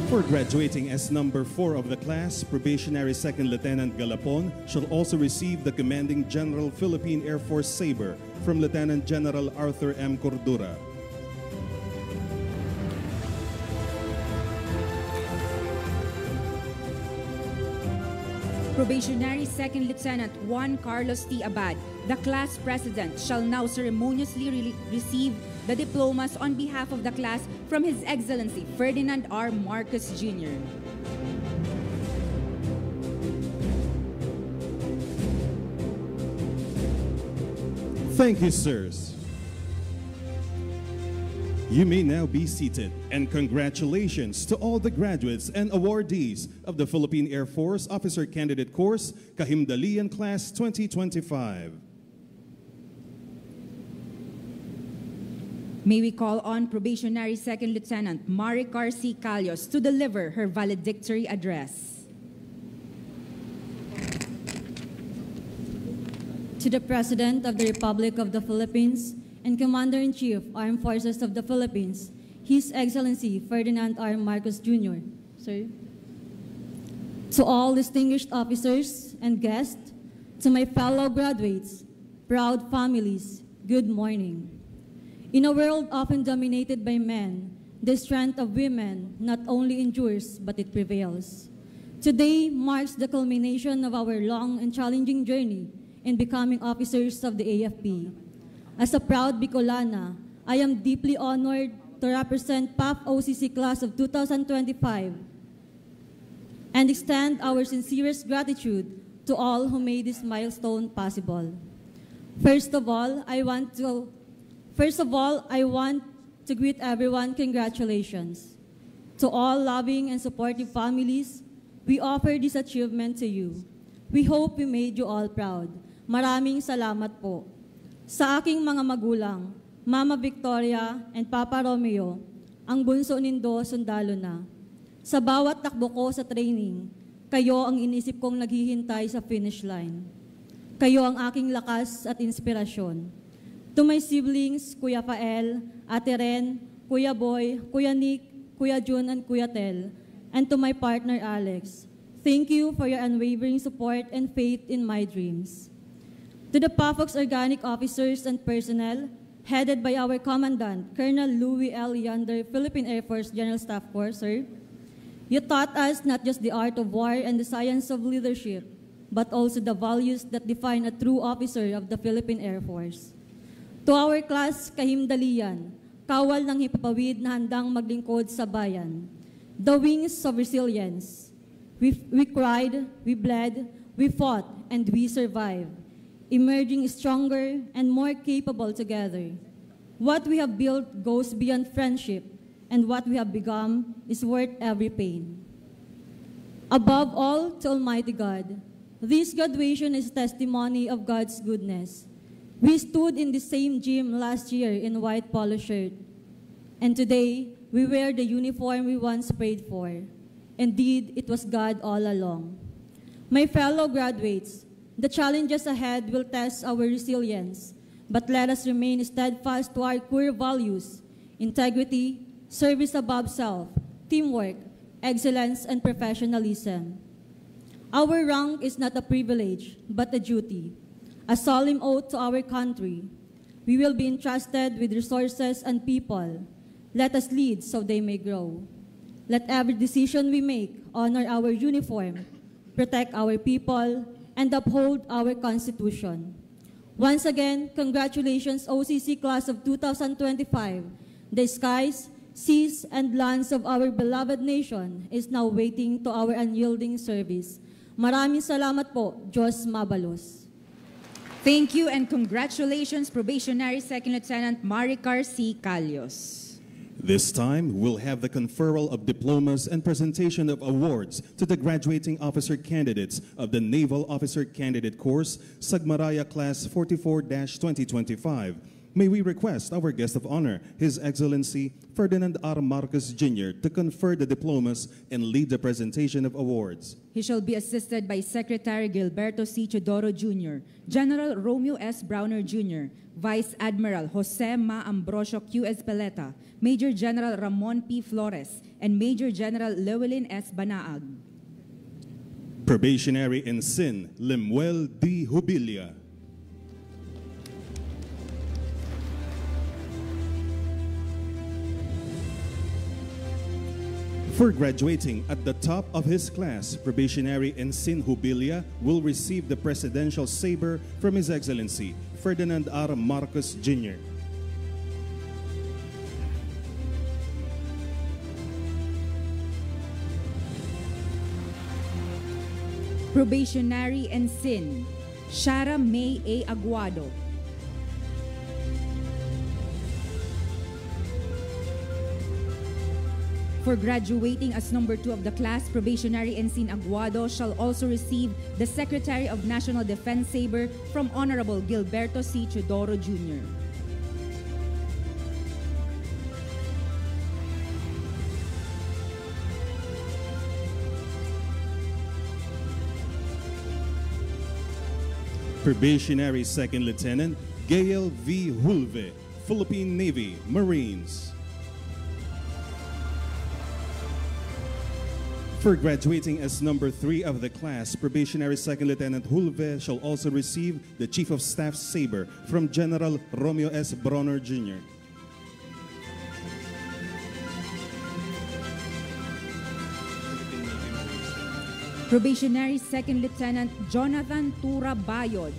For graduating as number four of the class, Probationary Second Lieutenant Galapon shall also receive the Commanding General Philippine Air Force Sabre from Lieutenant General Arthur M. Cordura. Probationary Second Lieutenant Juan Carlos T. Abad, the class president, shall now ceremoniously re- receive the diplomas on behalf of the class from His Excellency Ferdinand R. Marcos Junior. Thank you, sirs. You may now be seated, and congratulations to all the graduates and awardees of the Philippine Air Force Officer Candidate Course, Kahim Dalian Class twenty twenty-five. May we call on Probationary Second Lieutenant Maricar C. Calios to deliver her valedictory address. To the President of the Republic of the Philippines and Commander-in-Chief, Armed Forces of the Philippines, His Excellency Ferdinand R. Marcos Junior, sir. To all distinguished officers and guests, to my fellow graduates, proud families, good morning. In a world often dominated by men, the strength of women not only endures but it prevails. Today marks the culmination of our long and challenging journey in becoming officers of the A F P. As a proud Bicolana, I am deeply honored to represent PAF O C C Class of two thousand twenty-five and extend our sincerest gratitude to all who made this milestone possible. First of all, I want to first of all, I want to greet everyone, congratulations. To all loving and supportive families, we offer this achievement to you. We hope we made you all proud. Maraming salamat po. Sa aking mga magulang, Mama Victoria and Papa Romeo, ang bunso nindo sundalo na. Sa bawat takbo ko sa training, kayo ang inisip kong naghihintay sa finish line. Kayo ang aking lakas at inspirasyon. To my siblings, Kuya Fael, Ate Ren, Kuya Boy, Kuya Nick, Kuya Jun, and Kuya Tel, and to my partner, Alex, thank you for your unwavering support and faith in my dreams. To the PAFOCS organic officers and personnel, headed by our Commandant, Colonel Louis L. Yonder, Philippine Air Force General Staff Corps, sir, you taught us not just the art of war and the science of leadership, but also the values that define a true officer of the Philippine Air Force. To our class, Kahimdalian, kawal ng hipapawid na handang maglingkod sa bayan. The wings of resilience. We, we cried, we bled, we fought, and we survived, emerging stronger and more capable together. What we have built goes beyond friendship, and what we have become is worth every pain. Above all, to Almighty God, this graduation is testimony of God's goodness. We stood in the same gym last year in white polo shirt, and today we wear the uniform we once prayed for. Indeed, it was God all along. My fellow graduates, the challenges ahead will test our resilience, but let us remain steadfast to our core values: integrity, service above self, teamwork, excellence, and professionalism. Our rank is not a privilege, but a duty, a solemn oath to our country. We will be entrusted with resources and people. Let us lead so they may grow. Let every decision we make honor our uniform, protect our people, and uphold our Constitution. Once again, congratulations, O C C Class of two thousand twenty-five. The skies, seas, and lands of our beloved nation is now waiting to our unyielding service. Maraming salamat po. Diyos mabalos. Thank you and congratulations, Probationary Second Lieutenant Maricar C. Calios. This time, we'll have the conferral of diplomas and presentation of awards to the graduating officer candidates of the Naval Officer Candidate Course, Sagmaraya Class forty-four dash twenty twenty-five. May we request our guest of honor, His Excellency Ferdinand R. Marcos Junior, to confer the diplomas and lead the presentation of awards. He shall be assisted by Secretary Gilberto C. Teodoro Junior, General Romeo S. Brawner Junior, Vice Admiral Jose Ma Ambrosio Q. Ezpeleta, Major General Ramon P. Flores, and Major General Llewellyn S. Banaag. Probationary Ensign Lemuel D. Jubilla. For graduating at the top of his class, Probationary Ensign Jubilla will receive the Presidential Sabre from His Excellency Ferdinand R. Marcos Junior. Probationary Ensign Shara May A. Aguado. For graduating as number two of the class, Probationary Ensign Aguado shall also receive the Secretary of National Defense Sabre from Honorable Gilberto C. Teodoro Junior. Probationary Second Lieutenant Gael V. Julve, Philippine Navy, Marines. For graduating as number three of the class, Probationary Second Lieutenant Julve shall also receive the Chief of Staff Sabre from General Romeo S. Brawner Junior. Probationary Second Lieutenant Jonathan Tura Bayod,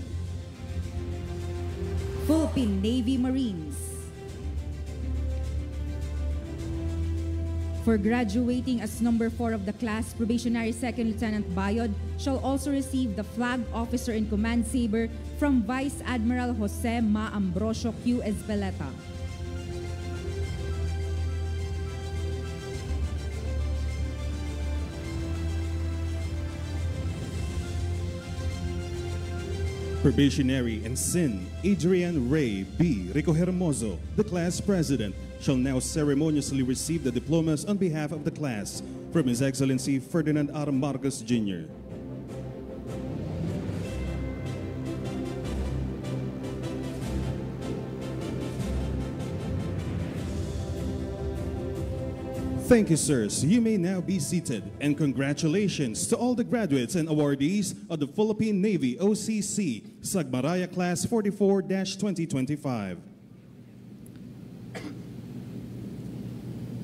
Philippine Navy Marines. For graduating as number four of the class, Probationary Second Lieutenant Bayod shall also receive the Flag Officer in Command Sabre from Vice Admiral Jose Ma Ambrosio Q. Ezpeleta. Probationary Ensign Adrian Ray B. Ricohermoso, the class president, shall now ceremoniously receive the diplomas on behalf of the class from His Excellency Ferdinand R. Marcos Junior. Thank you, sirs. You may now be seated, and congratulations to all the graduates and awardees of the Philippine Navy O C C Sagmaraya Class forty-four dash twenty twenty-five.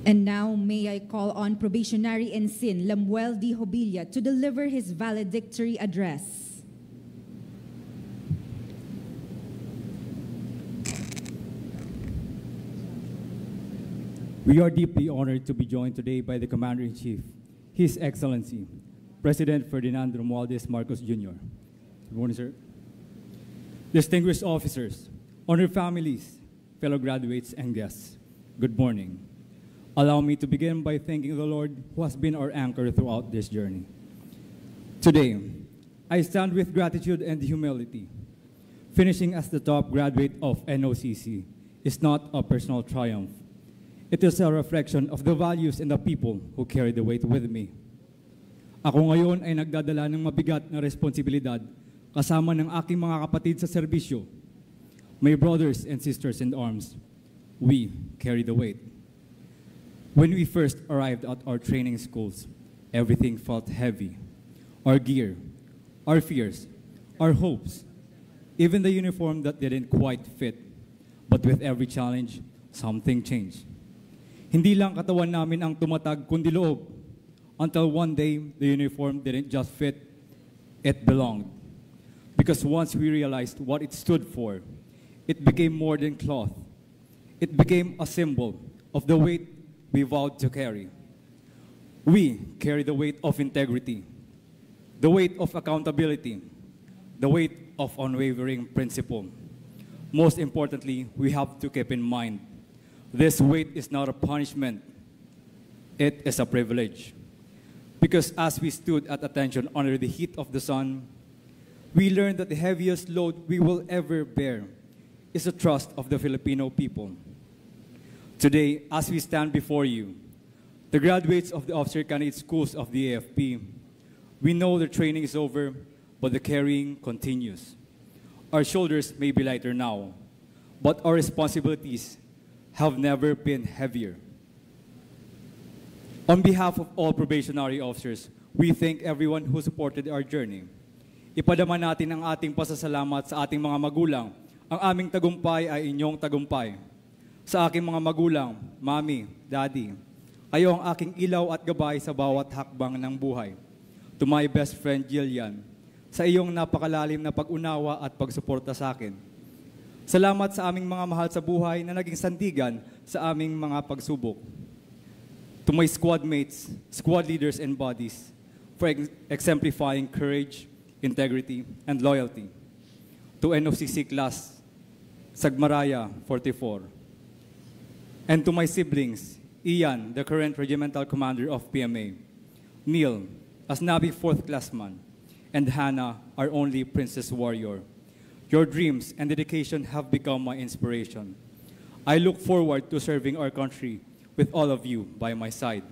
And now, may I call on Probationary Ensign Lemuel D. Hobilla to deliver his valedictory address. We are deeply honored to be joined today by the Commander-in-Chief, His Excellency, President Ferdinand Romualdez Marcos Junior Good morning, sir. Distinguished officers, honored families, fellow graduates, and guests, good morning. Allow me to begin by thanking the Lord, who has been our anchor throughout this journey. Today, I stand with gratitude and humility. Finishing as the top graduate of N O C C is not a personal triumph. It is a reflection of the values and the people who carried the weight with me. Ako ngayon ay nagdadala ng mabigat na responsibilidad kasama ng aking mga kapatid sa serbisyo, my brothers and sisters in arms. We carry the weight. When we first arrived at our training schools, everything felt heavy. Our gear, our fears, our hopes, even the uniform that didn't quite fit. But with every challenge, something changed. Hindi lang katawan namin ang tumatag kundi loob. Until one day, the uniform didn't just fit, it belonged. Because once we realized what it stood for, it became more than cloth. It became a symbol of the weight we vowed to carry. We carry the weight of integrity, the weight of accountability, the weight of unwavering principle. Most importantly, we have to keep in mind this weight is not a punishment, it is a privilege. Because as we stood at attention under the heat of the sun, we learned that the heaviest load we will ever bear is the trust of the Filipino people. Today, as we stand before you, the graduates of the officer candidate schools of the A F P, we know the training is over, but the carrying continues. Our shoulders may be lighter now, but our responsibilities have never been heavier. On behalf of all probationary officers, we thank everyone who supported our journey. Ipadama natin ang ating pasasalamat sa ating mga magulang. Ang aming tagumpay ay inyong tagumpay. Sa aking mga magulang, Mami, Daddy, kayo ang aking ilaw at gabay sa bawat hakbang ng buhay. To my best friend, Jillian, sa iyong napakalalim na pag-unawa at pagsuporta sa akin. Salamat sa aming mga mahal sa buhay na naging sandigan sa aming mga pagsubok. To my squad mates, squad leaders, and buddies for ex- exemplifying courage, integrity, and loyalty. To N O C C class, Sagmaraya forty-four. And to my siblings, Ian, the current regimental commander of P M A, Neil, as Navy fourth classman, and Hannah, our only princess warrior. Your dreams and dedication have become my inspiration. I look forward to serving our country with all of you by my side.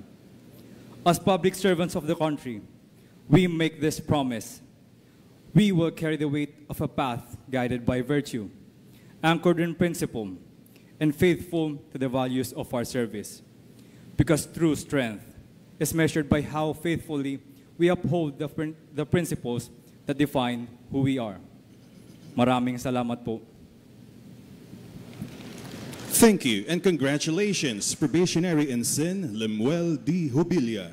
As public servants of the country, we make this promise. We will carry the weight of a path guided by virtue, anchored in principle, and faithful to the values of our service. Because true strength is measured by how faithfully we uphold the, prin- the principles that define who we are. Maraming salamat po. Thank you and congratulations, Probationary Ensign Lemuel D. Hubilla.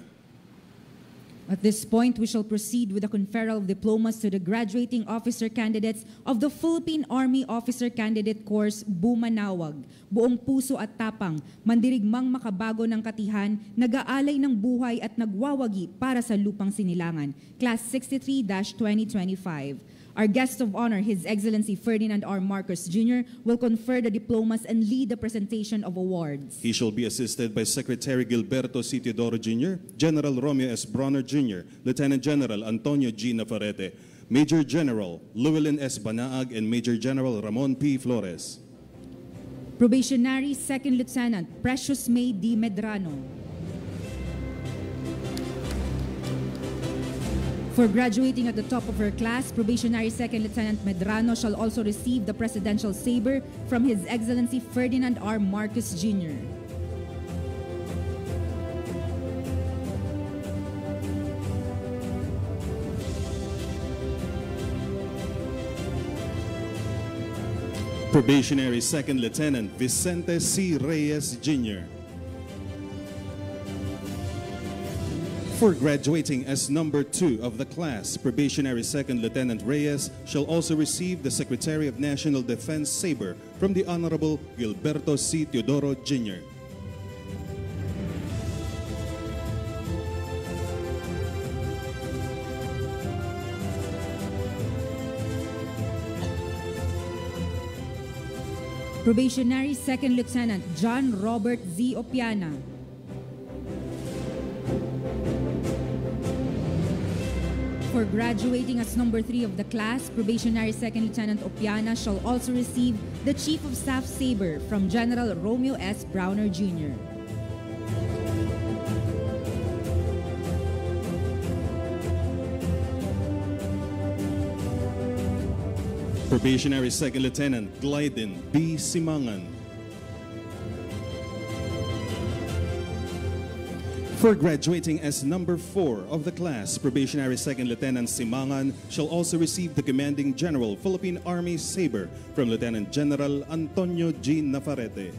At this point, we shall proceed with the conferral of diplomas to the graduating officer candidates of the Philippine Army Officer Candidate Course, Bumanawag. Buong puso at tapang, mandirigmang makabago ng katihan, nag-aalay ng buhay at nagwawagi para sa lupang sinilangan. Class sixty-three dash twenty twenty-five. Our guest of honor, His Excellency Ferdinand R. Marcos Junior, will confer the diplomas and lead the presentation of awards. He shall be assisted by Secretary Gilberto C. Teodoro Junior, General Romeo S. Bronner Junior, Lieutenant General Antonio G. Navarrete, Major General Llewellyn S. Banaag, and Major General Ramon P. Flores. Probationary Second Lieutenant Precious May D. Medrano. For graduating at the top of her class, Probationary Second Lieutenant Medrano shall also receive the Presidential Sabre from His Excellency Ferdinand R. Marcos Junior Probationary Second Lieutenant Vicente C. Reyes Junior For graduating as number two of the class, Probationary Second Lieutenant Reyes shall also receive the Secretary of National Defense saber from the Honorable Gilberto C. Teodoro Junior Probationary Second Lieutenant John Robert Z. Opiana. For graduating as number three of the class, Probationary Second Lieutenant Opiana shall also receive the Chief of Staff Saber from General Romeo S. Browner Junior Probationary Second Lieutenant Glyden B. Simangan. For graduating as number four of the class, Probationary Second Lieutenant Simangan shall also receive the Commanding General, Philippine Army Saber from Lieutenant General Antonio G. Nafarete.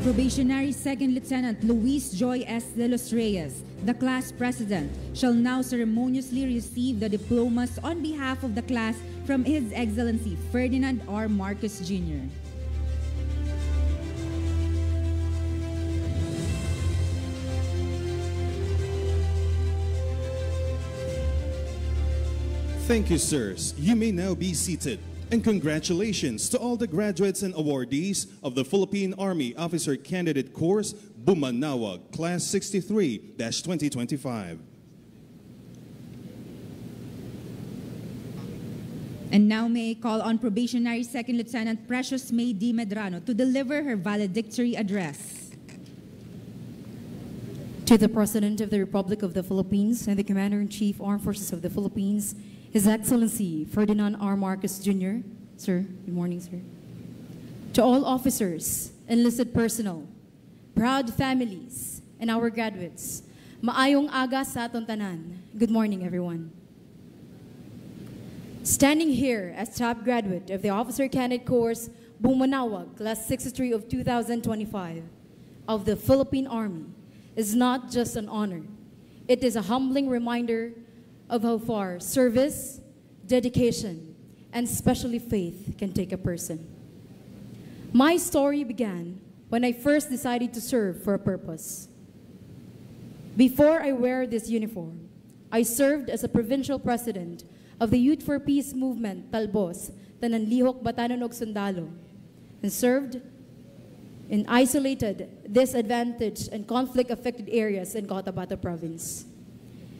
Probationary Second Lieutenant Luis Joy S. de los Reyes, the class president, shall now ceremoniously receive the diplomas on behalf of the class from His Excellency Ferdinand R. Marcos Junior Thank you, sirs. You may now be seated. And congratulations to all the graduates and awardees of the Philippine Army Officer Candidate Course, Bumanawag, Class sixty-three dash twenty twenty-five. And now may I call on Probationary Second Lieutenant Precious May D. Medrano to deliver her valedictory address. To the President of the Republic of the Philippines and the Commander-in-Chief Armed Forces of the Philippines, His Excellency Ferdinand R. Marcos Junior, sir, good morning, sir. To all officers, enlisted personnel, proud families, and our graduates, maayong aga sa aton tanan. Good morning, everyone. Standing here as top graduate of the Officer Candidate Course, Bumanawag, Class sixty-three of two thousand twenty-five, of the Philippine Army is not just an honor. It is a humbling reminder of how far service, dedication, and especially faith can take a person. My story began when I first decided to serve for a purpose. Before I wear this uniform, I served as a provincial president of the Youth for Peace Movement, Talbos, Tananlihok, Batanon ug Sundalo, and served in isolated, disadvantaged, and conflict-affected areas in Cotabato Province.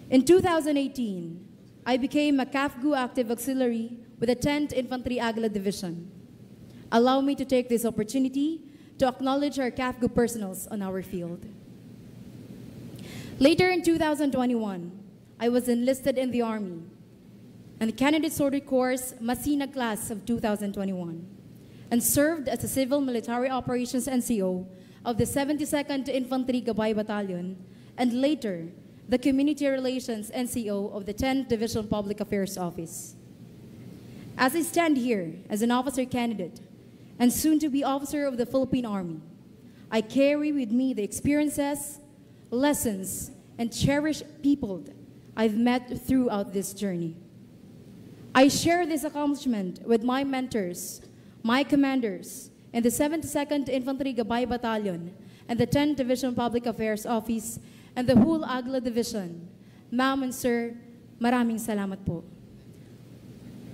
In two thousand eighteen, I became a CAFGU Active Auxiliary with the tenth Infantry Aguila Division. Allow me to take this opportunity to acknowledge our CAFGU personnels on our field. Later in two thousand twenty-one, I was enlisted in the Army and the Candidate Sorted Course Masina class of two thousand twenty-one, and served as a Civil Military Operations N C O of the seventy-second Infantry Gabay Battalion, and later, the Community Relations N C O of the tenth Division Public Affairs Office. As I stand here as an officer candidate and soon to be officer of the Philippine Army, I carry with me the experiences, lessons, and cherished people I've met throughout this journey. I share this accomplishment with my mentors, my commanders, and the seventy-second Infantry Gabay Battalion and the tenth Division Public Affairs Office and the whole Aguila Division. Ma'am and sir, maraming salamat po.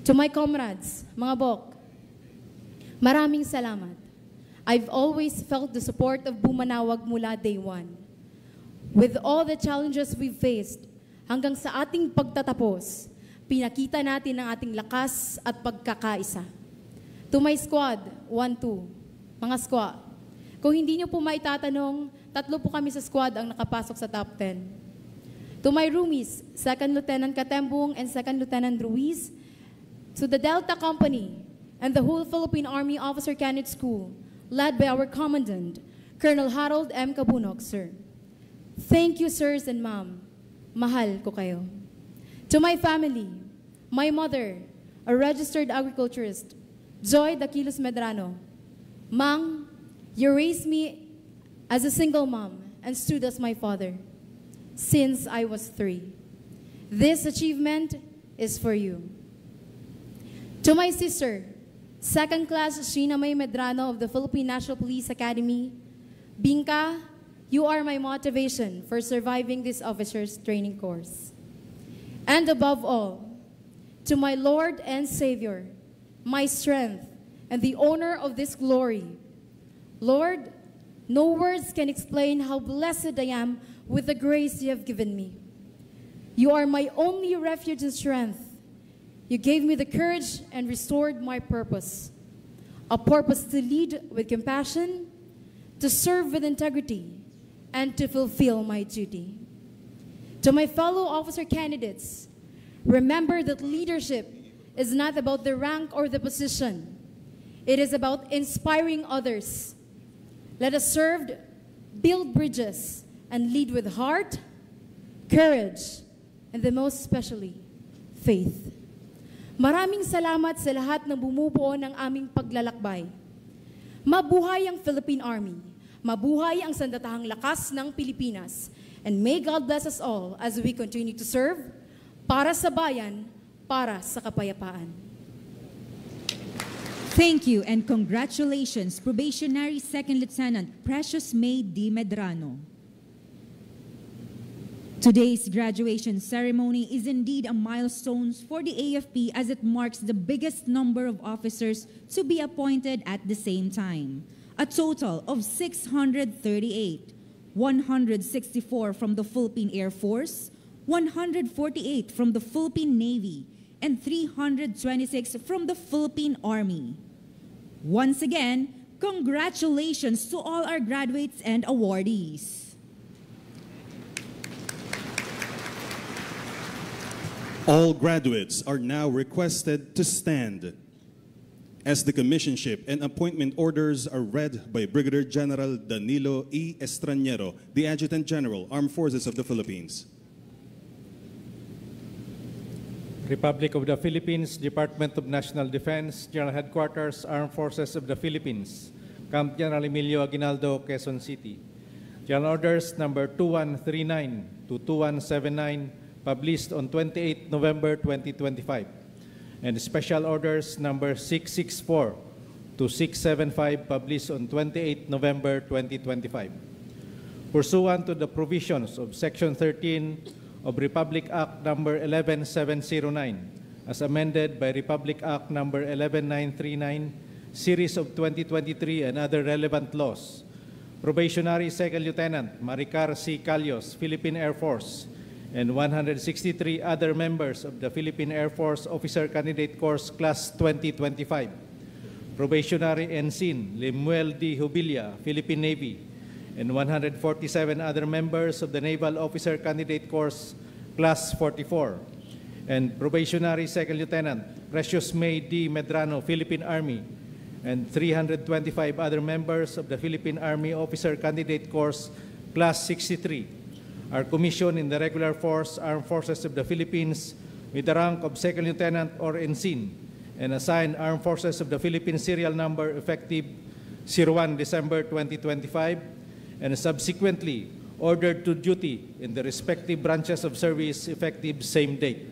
To my comrades, mga bok, maraming salamat. I've always felt the support of Bumanawag mula day one. With all the challenges we've faced, hanggang sa ating pagtatapos, pinakita natin ang ating lakas at pagkakaisa. To my squad, one two, mga squad, kung hindi niyo po maitatanong, Tatlo po kami sa squad ang nakapasok sa top ten. To my roomies, Second Lieutenant Katembong and Second Lieutenant Ruiz, to the Delta Company, and the whole Philippine Army Officer Candidate School, led by our Commandant, Colonel Harold M. Cabunok, sir. Thank you, sirs and ma'am. Mahal ko kayo. To my family, my mother, a registered agriculturist, Joy Daquilus Medrano. Mang, you raised me as a single mom and stood as my father since I was three. This achievement is for you. To my sister, second class Sheena May Medrano of the Philippine National Police Academy, Bingka, you are my motivation for surviving this officer's training course. And above all, to my Lord and Savior, my strength, and the owner of this glory. Lord, no words can explain how blessed I am with the grace you have given me. You are my only refuge and strength. You gave me the courage and restored my purpose. A purpose to lead with compassion, to serve with integrity, and to fulfill my duty. To my fellow officer candidates, remember that leadership is not about the rank or the position. It is about inspiring others. Let us serve, build bridges, and lead with heart, courage, and the most especially, faith. Maraming salamat sa lahat ng bumubuo ng aming paglalakbay. Mabuhay ang Philippine Army. Mabuhay ang sandatahang lakas ng Pilipinas. And may God bless us all as we continue to serve para sa bayan, para sa kapayapaan. Thank you and congratulations, Probationary Second Lieutenant Precious May D. Medrano. Today's graduation ceremony is indeed a milestone for the A F P as it marks the biggest number of officers to be appointed at the same time, a total of six hundred thirty-eight, one hundred sixty-four from the Philippine Air Force, one hundred forty-eight from the Philippine Navy, and three hundred twenty-six from the Philippine Army. Once again, congratulations to all our graduates and awardees. All graduates are now requested to stand as the commissionship and appointment orders are read by Brigadier General Danilo E. Estrañero, the Adjutant General, Armed Forces of the Philippines. Republic of the Philippines, Department of National Defense, General Headquarters, Armed Forces of the Philippines, Camp General Emilio Aguinaldo, Quezon City. General Orders number two one three nine to two one seven nine, published on twenty-eighth November twenty twenty-five, and Special Orders number six six four to six seven five, published on twenty-eighth November twenty twenty-five. Pursuant to the provisions of Section thirteen of Republic Act number eleven seven zero nine, as amended by Republic Act number eleven nine three nine, series of twenty twenty-three, and other relevant laws, Probationary Second Lieutenant Maricar C. Calios, Philippine Air Force, and one hundred sixty-three other members of the Philippine Air Force Officer Candidate Course Class twenty twenty-five. Probationary Ensign Lemuel D. Jubilla, Philippine Navy, and one hundred forty-seven other members of the Naval Officer Candidate Course Class forty-four, and Probationary Second Lieutenant Precious May D. Medrano, Philippine Army, and three hundred twenty-five other members of the Philippine Army Officer Candidate Course Class sixty-three, are commissioned in the Regular Force, Armed Forces of the Philippines, with the rank of Second Lieutenant or Ensign, and assigned Armed Forces of the Philippines serial number effective zero one December twenty twenty-five, and subsequently ordered to duty in the respective branches of service effective same date.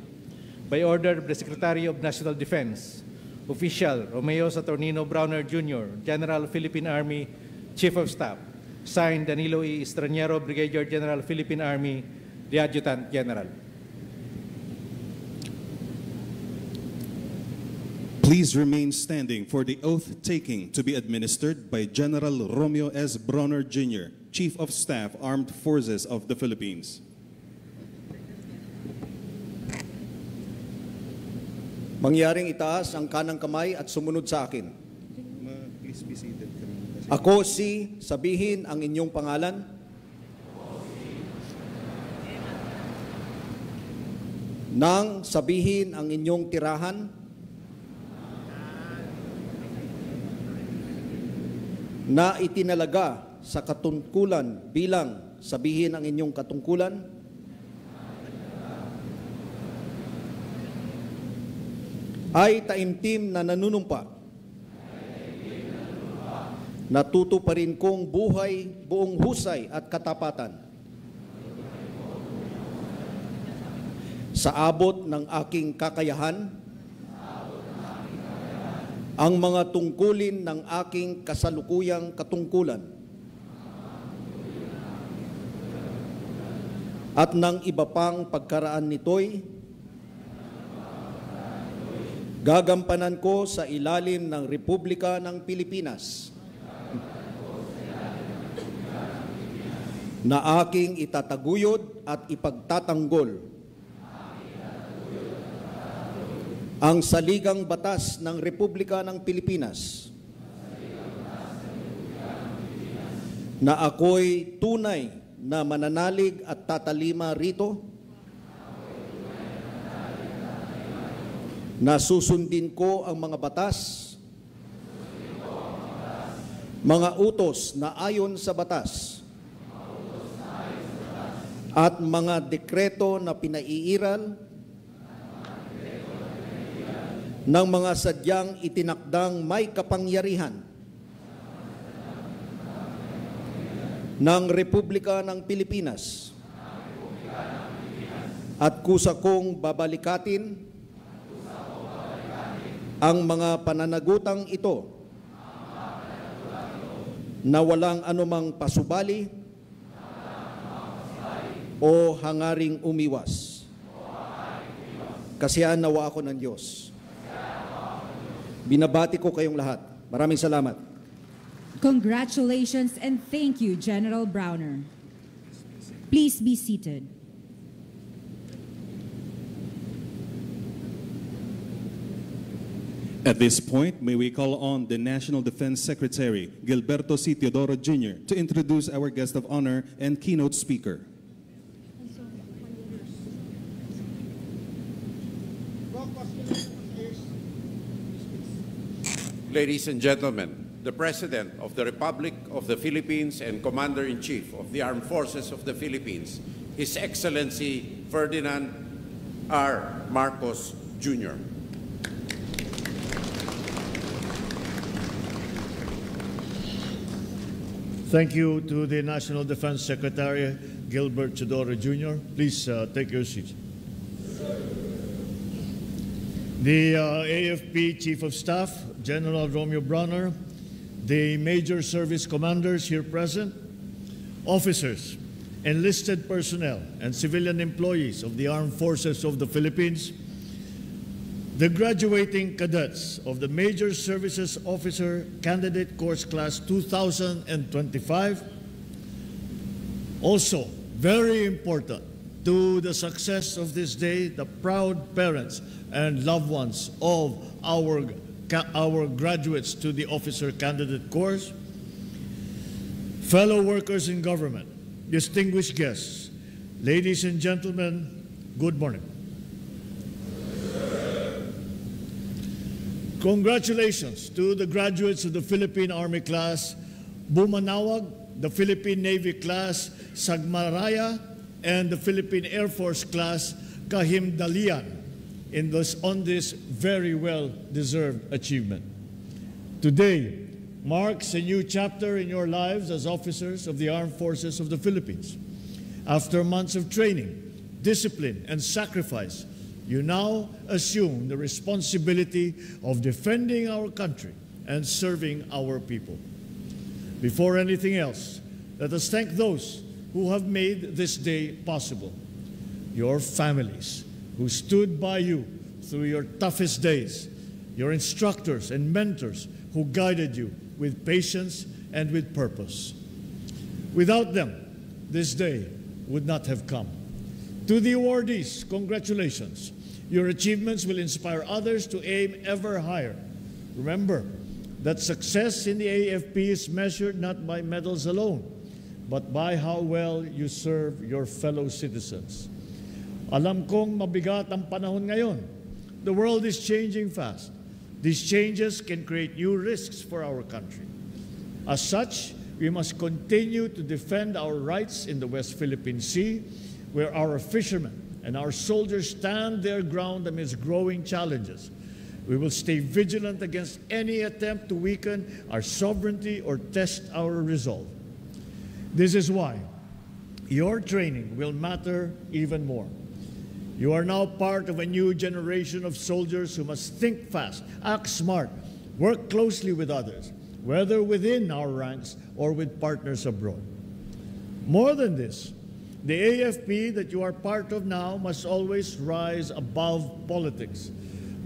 By order of the Secretary of National Defense, Official Romeo Saturnino Brawner Junior, General, Philippine Army, Chief of Staff. Signed, Danilo E. Estrañero, Brigadier General, Philippine Army, the Adjutant General. Please remain standing for the oath taking to be administered by General Romeo S. Brawner Junior, Chief of Staff, Armed Forces of the Philippines. Mangyaring itaas ang kanang kamay at sumunod sa akin. Ma-, please be seated kami. Ako si, sabihin ang inyong pangalan. Nang sabihin ang inyong tirahan na itinalaga sa katungkulan bilang sabihin ang inyong katungkulan ay taimtim na nanunumpa. Natutuparin kong buhay, buong husay at katapatan. Sa abot ng aking kakayahan, ang mga tungkulin ng aking kasalukuyang katungkulan at ng iba pang pagkaraan nito'y gagampanan ko sa ilalim ng Republika ng Pilipinas na aking itataguyod at ipagtatanggol ang saligang batas ng Republika ng Pilipinas na ako'y tunay na mananalig at tatalima rito, na susundin ko ang mga batas, mga utos na ayon sa batas, at mga dekreto na pinaiiral ng mga sadyang itinakdang may kapangyarihan ng Republika ng Pilipinas. At kusa kong babalikatin ang mga pananagutang ito na walang anumang pasubali o hangaring umiwas. Kasiyahan nawa ako ng Diyos. Binabati ko kayong lahat. Maraming salamat. Congratulations and thank you, General Browner. Please be seated. At this point, may we call on the National Defense Secretary, Gilberto C. Teodoro Junior, to introduce our guest of honor and keynote speaker. Ladies and gentlemen, the President of the Republic of the Philippines and Commander-in-Chief of the Armed Forces of the Philippines, His Excellency Ferdinand R. Marcos Junior. Thank you to the National Defense Secretary, Gilbert Teodoro Junior. Please, uh, take your seat. The, uh, A F P Chief of Staff, General Romeo Brawner, the major service commanders here present, officers, enlisted personnel, and civilian employees of the Armed Forces of the Philippines, the graduating cadets of the Major Services Officer Candidate Course Class two thousand twenty-five. Also, very important to the success of this day, the proud parents and loved ones of our ca-, our graduates to the officer candidate course, fellow workers in government, distinguished guests, ladies and gentlemen, good morning. Congratulations to the graduates of the Philippine Army Class Bumanawag, the Philippine Navy Class Sagmaraya, and the Philippine Air Force Class Kahimdalian in this, on this very well-deserved achievement. Today marks a new chapter in your lives as officers of the Armed Forces of the Philippines. After months of training, discipline, and sacrifice, you now assume the responsibility of defending our country and serving our people. Before anything else, let us thank those who have made this day possible. Your families, who stood by you through your toughest days, your instructors and mentors who guided you with patience and with purpose. Without them, this day would not have come. To the awardees, congratulations. Your achievements will inspire others to aim ever higher. Remember that success in the A F P is measured not by medals alone, but by how well you serve your fellow citizens. Alam kong mabigat ang panahon ngayon. The world is changing fast. These changes can create new risks for our country. As such, we must continue to defend our rights in the West Philippine Sea, where our fishermen and our soldiers stand their ground amidst growing challenges. We will stay vigilant against any attempt to weaken our sovereignty or test our resolve. This is why your training will matter even more. You are now part of a new generation of soldiers who must think fast, act smart, work closely with others, whether within our ranks or with partners abroad. More than this, the A F P that you are part of now must always rise above politics.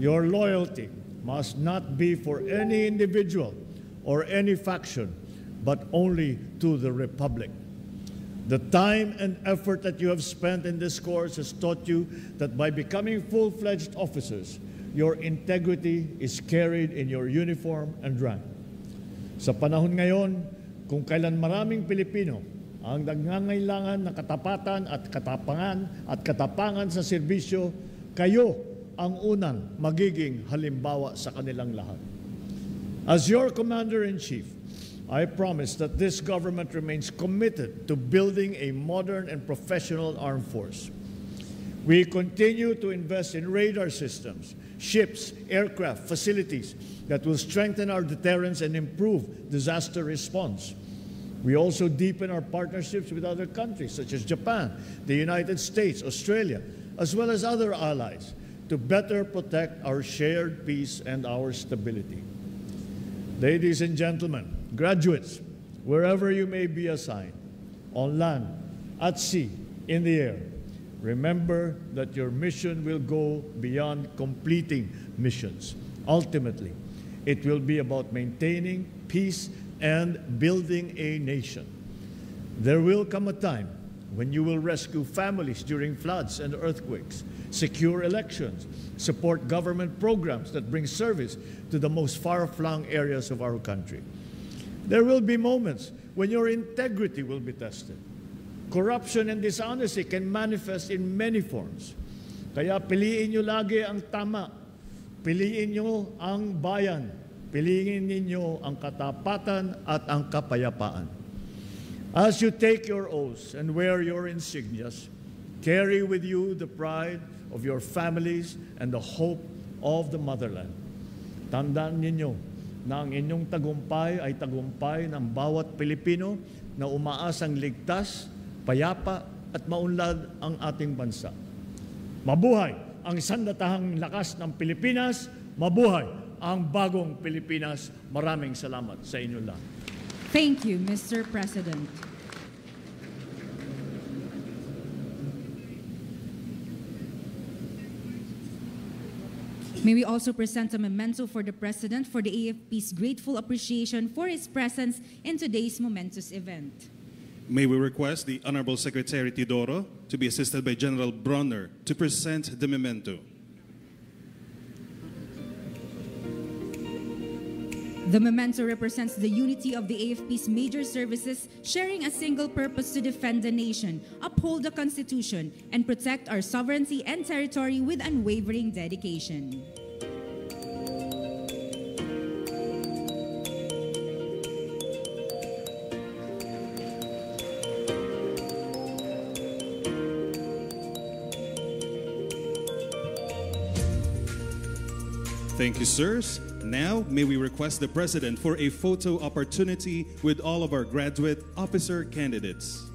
Your loyalty must not be for any individual or any faction, but only to the Republic. The time and effort that you have spent in this course has taught you that by becoming full-fledged officers, your integrity is carried in your uniform and rank. Sa panahon ngayon, kung kailan maraming Pilipino ang nangangailangan ng katapatan at katapangan at katapangan sa serbisyo, kayo ang unang magiging halimbawa sa kanilang lahat. As your Commander-in-Chief, I promise that this government remains committed to building a modern and professional armed force. We continue to invest in radar systems, ships, aircraft, facilities that will strengthen our deterrence and improve disaster response. We also deepen our partnerships with other countries such as Japan, the United States, Australia, as well as other allies to better protect our shared peace and our stability. Ladies and gentlemen, graduates, wherever you may be assigned, on land, at sea, in the air, remember that your mission will go beyond completing missions. Ultimately, it will be about maintaining peace and building a nation. There will come a time when you will rescue families during floods and earthquakes, secure elections, support government programs that bring service to the most far-flung areas of our country. There will be moments when your integrity will be tested. Corruption and dishonesty can manifest in many forms. Kaya piliin niyo lagi ang tama. Piliin niyo ang bayan. Piliin ninyo ang katapatan at ang kapayapaan. As you take your oaths and wear your insignias, carry with you the pride of your families and the hope of the motherland. Tandaan ninyo na ang inyong tagumpay ay tagumpay ng bawat Pilipino na umaasang ligtas, payapa, at maunlad ang ating bansa. Mabuhay ang sandatahang lakas ng Pilipinas! Mabuhay ang bagong Pilipinas! Maraming salamat sa inyo lahat. Thank you, Mister President. May we also present a memento for the President for the A F P's grateful appreciation for his presence in today's momentous event. May we request the Honorable Secretary Teodoro to be assisted by General Bronner to present the memento. The memento represents the unity of the A F P's major services, sharing a single purpose to defend the nation, uphold the Constitution, and protect our sovereignty and territory with unwavering dedication. Thank you, sirs. Now, may we request the President for a photo opportunity with all of our graduate officer candidates.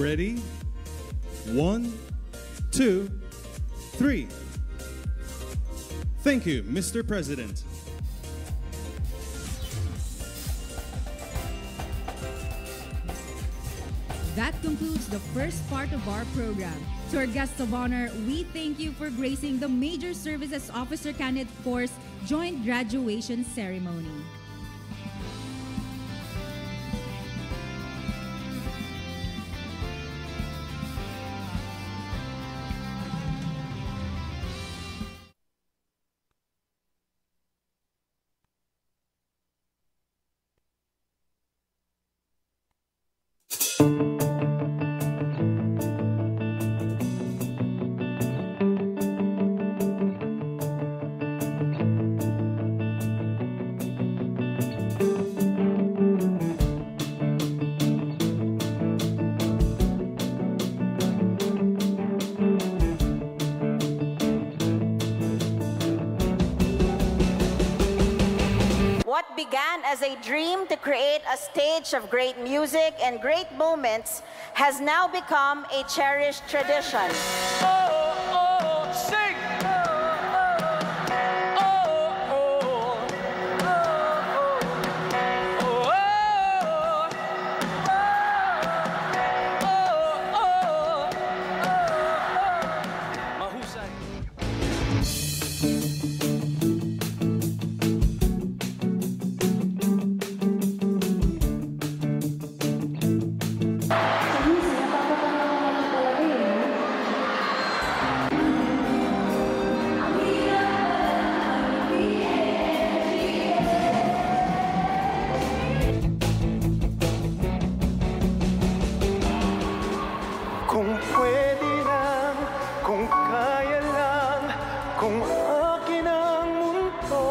Ready? One, two, three. Thank you, Mister President. That concludes the first part of our program. To our guests of honor, we thank you for gracing the Major Services Officer Candidate Course Joint Graduation Ceremony. What began as a dream to create a stage of great music and great moments has now become a cherished tradition. Mahusay. Kung pwede lang, kung kaya lang, kung akin ang mundo.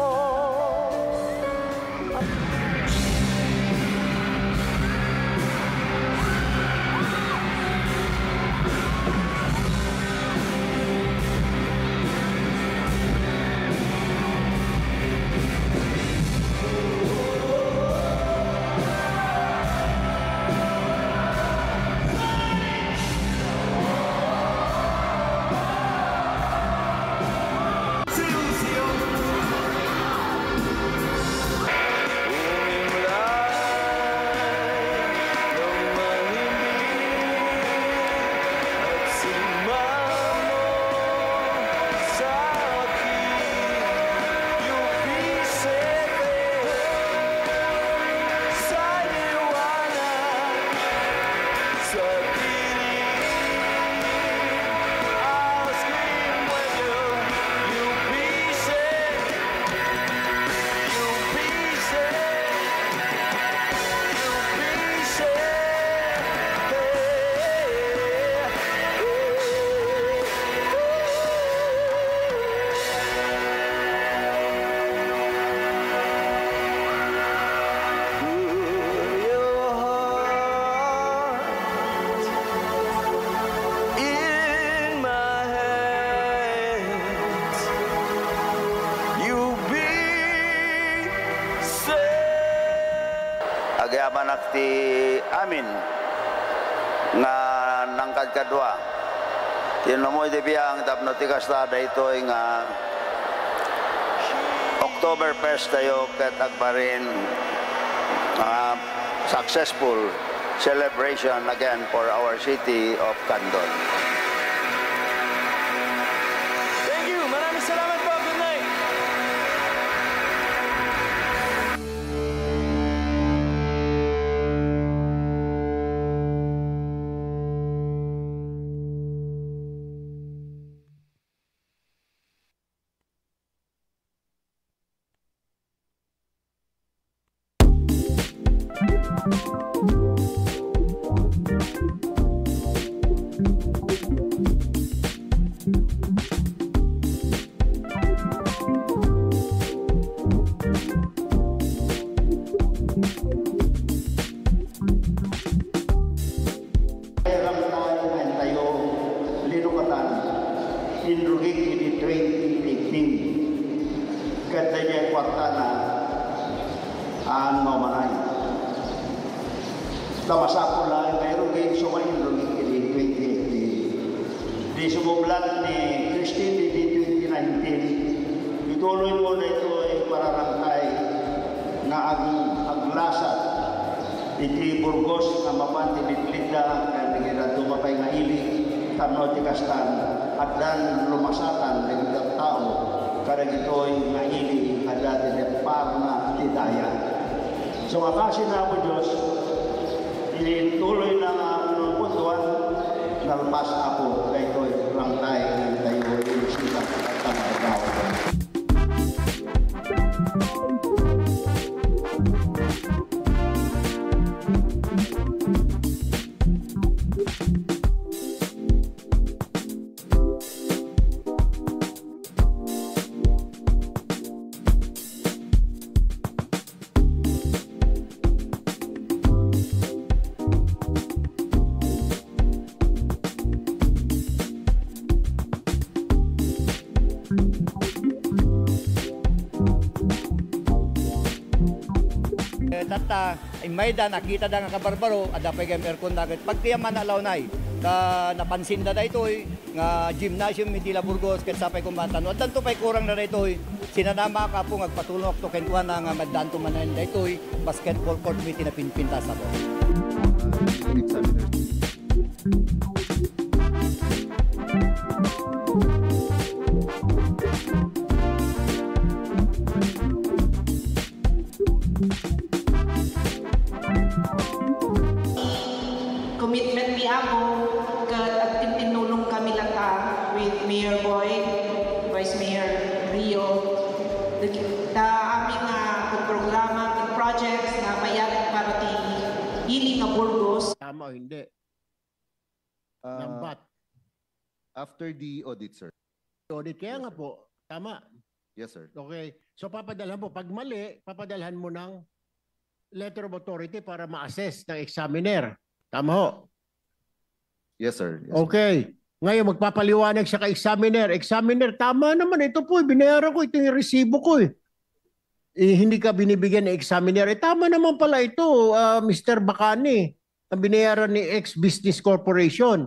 Agyamanak ti amin nga nangkadkadua. Ti umuna iti biag tapno ti kasta, daytoy nga Oktoberfest tayo ket agbalin nga successful celebration again for our city of Candon. Thank you. Maraming salamat po. Good night. Aramtayo nga intayo linukatan, inrugik iti twenty eighteen. Ket daydiay kuartana, aan nga umanay. Ta masapul laeng nga irugik isu nga inrugik iti twenty eighteen. Di sumublat ni Christine iti twenty nineteen, ituloy mo daytoy pararangkay nga ag-, aglasat iti Burgos nga mapan ti bitlidda ken iti dadduma pay nga ili. Tapno ti kastan, addan lumasatan dagiti tattao kadagitoy nga ili a dati depparna ti dayag. So, nga kasin, Apo Dios, iti tuloyna nga puntuan, nalpas, Apo, daytoy rangtay nga intayo inisita ken pannakabaw. Eh, tatta, immay da, nakita da nga kabarbaro, adda pay gayam aircon da ket pagtiaman a lawnay. Ta napansin da daytoy nga gymnasium iti La Burgos ket sapay koma ta no addanto pay kurang na daytoy, sinanama, Apo, nga agpatulongakto kenkuana nga maddaanto manen daytoy basketball court iti napinpintas, Apo. Commitment mi, Apo, ket agtintinnulong kami latta with Mayor Boy, Vice Mayor Rio, ta amin nga programa ken projects nga payat para ti ili nga Burgos. Tama o hindi? Ah, Nambat. After the audit, sir. Audit, kaya Yes, nga sir. po. Tama. Yes, sir. Okay. So, papadalhan mo. Pag mali, papadalhan mo ng letter of authority para ma-assess ng examiner. Tama ho? Yes, sir. Yes, sir. Okay. Ngayon, magpapaliwanag siya kay examiner. Examiner, tama naman. Ito po, binayaran ko. Ito yung resibo ko eh. Eh, hindi ka binibigyan ng examiner. Eh, tama naman pala ito, ah, Mister Bacani. Ang binayaran ni X Business Corporation.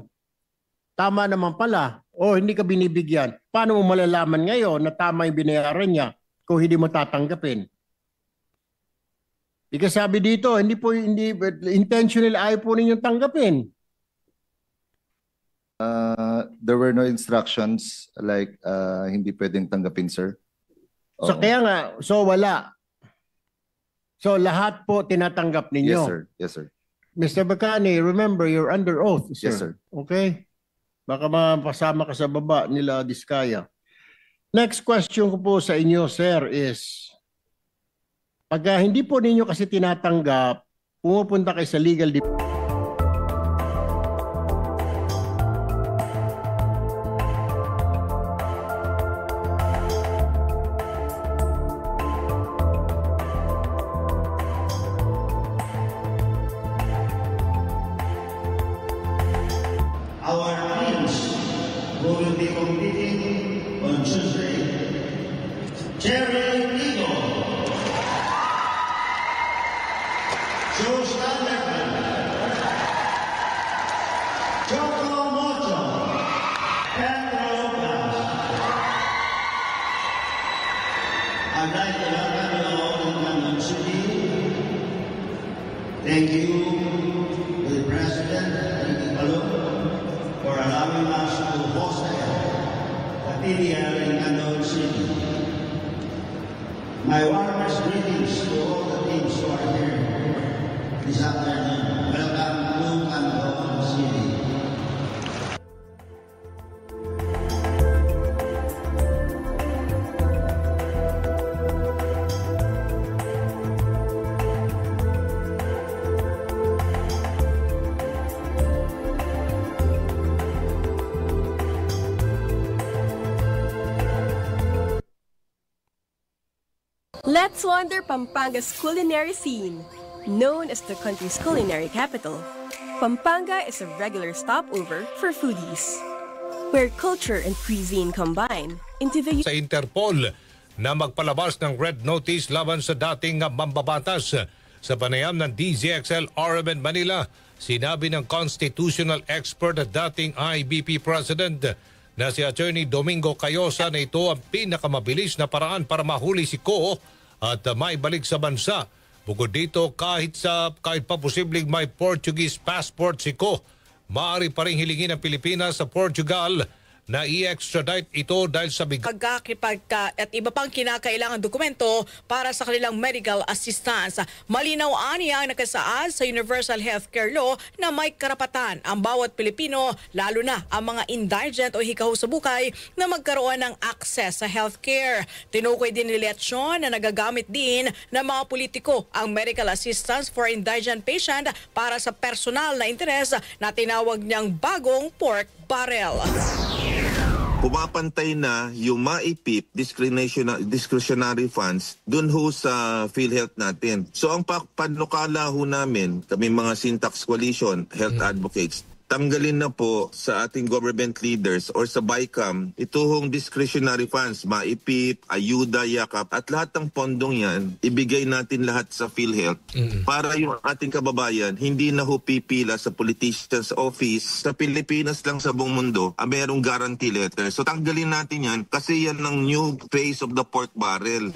Tama naman pala. O, hindi ka binibigyan. Paano mo malalaman ngayon na tama yung binayaran niya kung hindi mo tatanggapin? Ikasabi dito, hindi po, hindi, intentionally ayaw po ninyong tanggapin. Uh, there were no instructions like, uh, hindi pwedeng tanggapin, sir. So, Oo. kaya nga, so wala. So, lahat po tinatanggap ninyo? Yes, sir. Yes, sir. Mister Bacani, remember, you're under oath, sir. Yes, sir. Okay? Baka mapasama ka sa baba nila Diskaya. Next question ko po sa inyo, sir, is, pagka hindi po ninyo kasi tinatanggap, pumupunta kayo sa legal department. Our teams who will be competing on Tuesday, Jerry Eagle, Joe Standerman, Choco Mocho, Pedro Blas. I'd like to welcome you all to Quezon City. Thank you to the President, Ricky Palou, for allowing us to host the T D L in Quezon City. My warmest greetings to all the teams who are here this afternoon. Welcome to Quezon City. Let's wander Pampanga's culinary scene. Known as the country's culinary capital, Pampanga is a regular stopover for foodies, where culture and cuisine combine into the sa Interpol na magpalabas ng red notice laban sa dating mambabatas. Sa panayam ng D Z X L R M N Manila, sinabi ng constitutional expert at dating I B P President na si Attorney Domingo Cayosa na ito ang pinakamabilis na paraan para mahuli si Ko at maibalik sa bansa. Bukod dito, kahit sa, kahit pa posibleng may Portuguese passport si Ko, Maaari pa ring hilingin ng Pilipinas sa Portugal na i-extradite ito dahil sa bigat. Pagkakipagka at iba pang kinakailangan dokumento para sa kanilang medical assistance. Malinaw aniya ang nakasaad sa Universal Healthcare Law na may karapatan ang bawat Pilipino, lalo na ang mga indigent o hikaw sa bukay, na magkaroon ng access sa healthcare. Tinukoy din ni Leachon na nagagamit din ng mga politiko ang medical assistance for indigent patient para sa personal na interes na tinawag niyang bagong pork barrel. Pumapantay na yung maipip discretionary funds dun ho sa PhilHealth natin. So ang panukala ho namin, kami mga Syntax Coalition, health advocates, tanggalin na po sa ating government leaders or sa BICAM ito hong discretionary funds, maipip, ayuda, yakap, at lahat ng pondong yan, ibigay natin lahat sa PhilHealth para yung ating kababayan hindi na ho pipila sa politician's office sa Pilipinas lang, sa buong mundo, a merong guarantee letter. So tanggalin natin yan kasi yan ang new face of the pork barrel.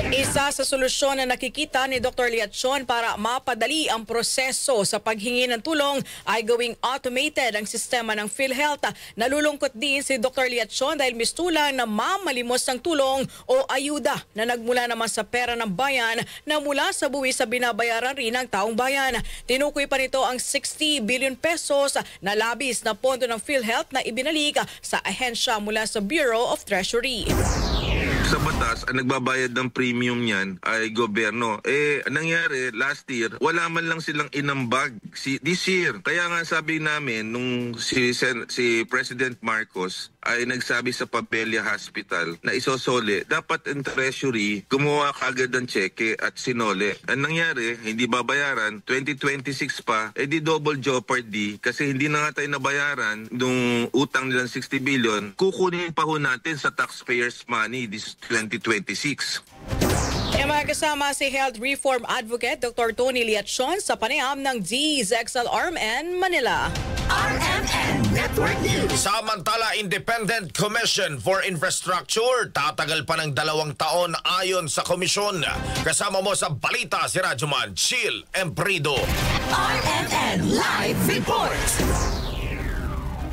Isa sa solusyon na nakikita ni Doktor Liachon para mapadali ang proseso sa paghingi ng tulong ay gawing automated ang sistema ng PhilHealth. Nalulungkot din si Doktor Liachon dahil mistulang na mamalimos ang tulong o ayuda na nagmula naman sa pera ng bayan na mula sa buwis sa binabayaran rin ng taong bayan. Tinukoy pa nito ang sixty billion pesos na labis na pondo ng PhilHealth na ibinalik sa ahensya mula sa Bureau of Treasury. Sa batas, ang nagbabayad ng premium niyan ay gobyerno. Eh, nangyari, last year, wala man lang silang inambag si, this year. Kaya nga sabi namin, nung si, Sen, si President Marcos ay nagsabi sa Pabelia Hospital na isosole, dapat ang Treasury gumawa kagad ng tseke at sinole. Ang nangyari, hindi babayaran, twenty twenty-six pa, eh di double jeopardy kasi hindi na nga tayo nabayaran nung utang nilang sixty billion, kukunin pa ho natin sa taxpayers' money this twenty twenty-six. E, makakasama si Health Reform Advocate Doktor Tony Liachon sa panayam ng D Z X L R M N Manila. R M N Network News. Samantala, Independent Commission for Infrastructure, tatagal pa ng dalawang taon ayon sa komisyon. Kasama mo sa balita si Radyoman Chill Emprido. R M N Live Report.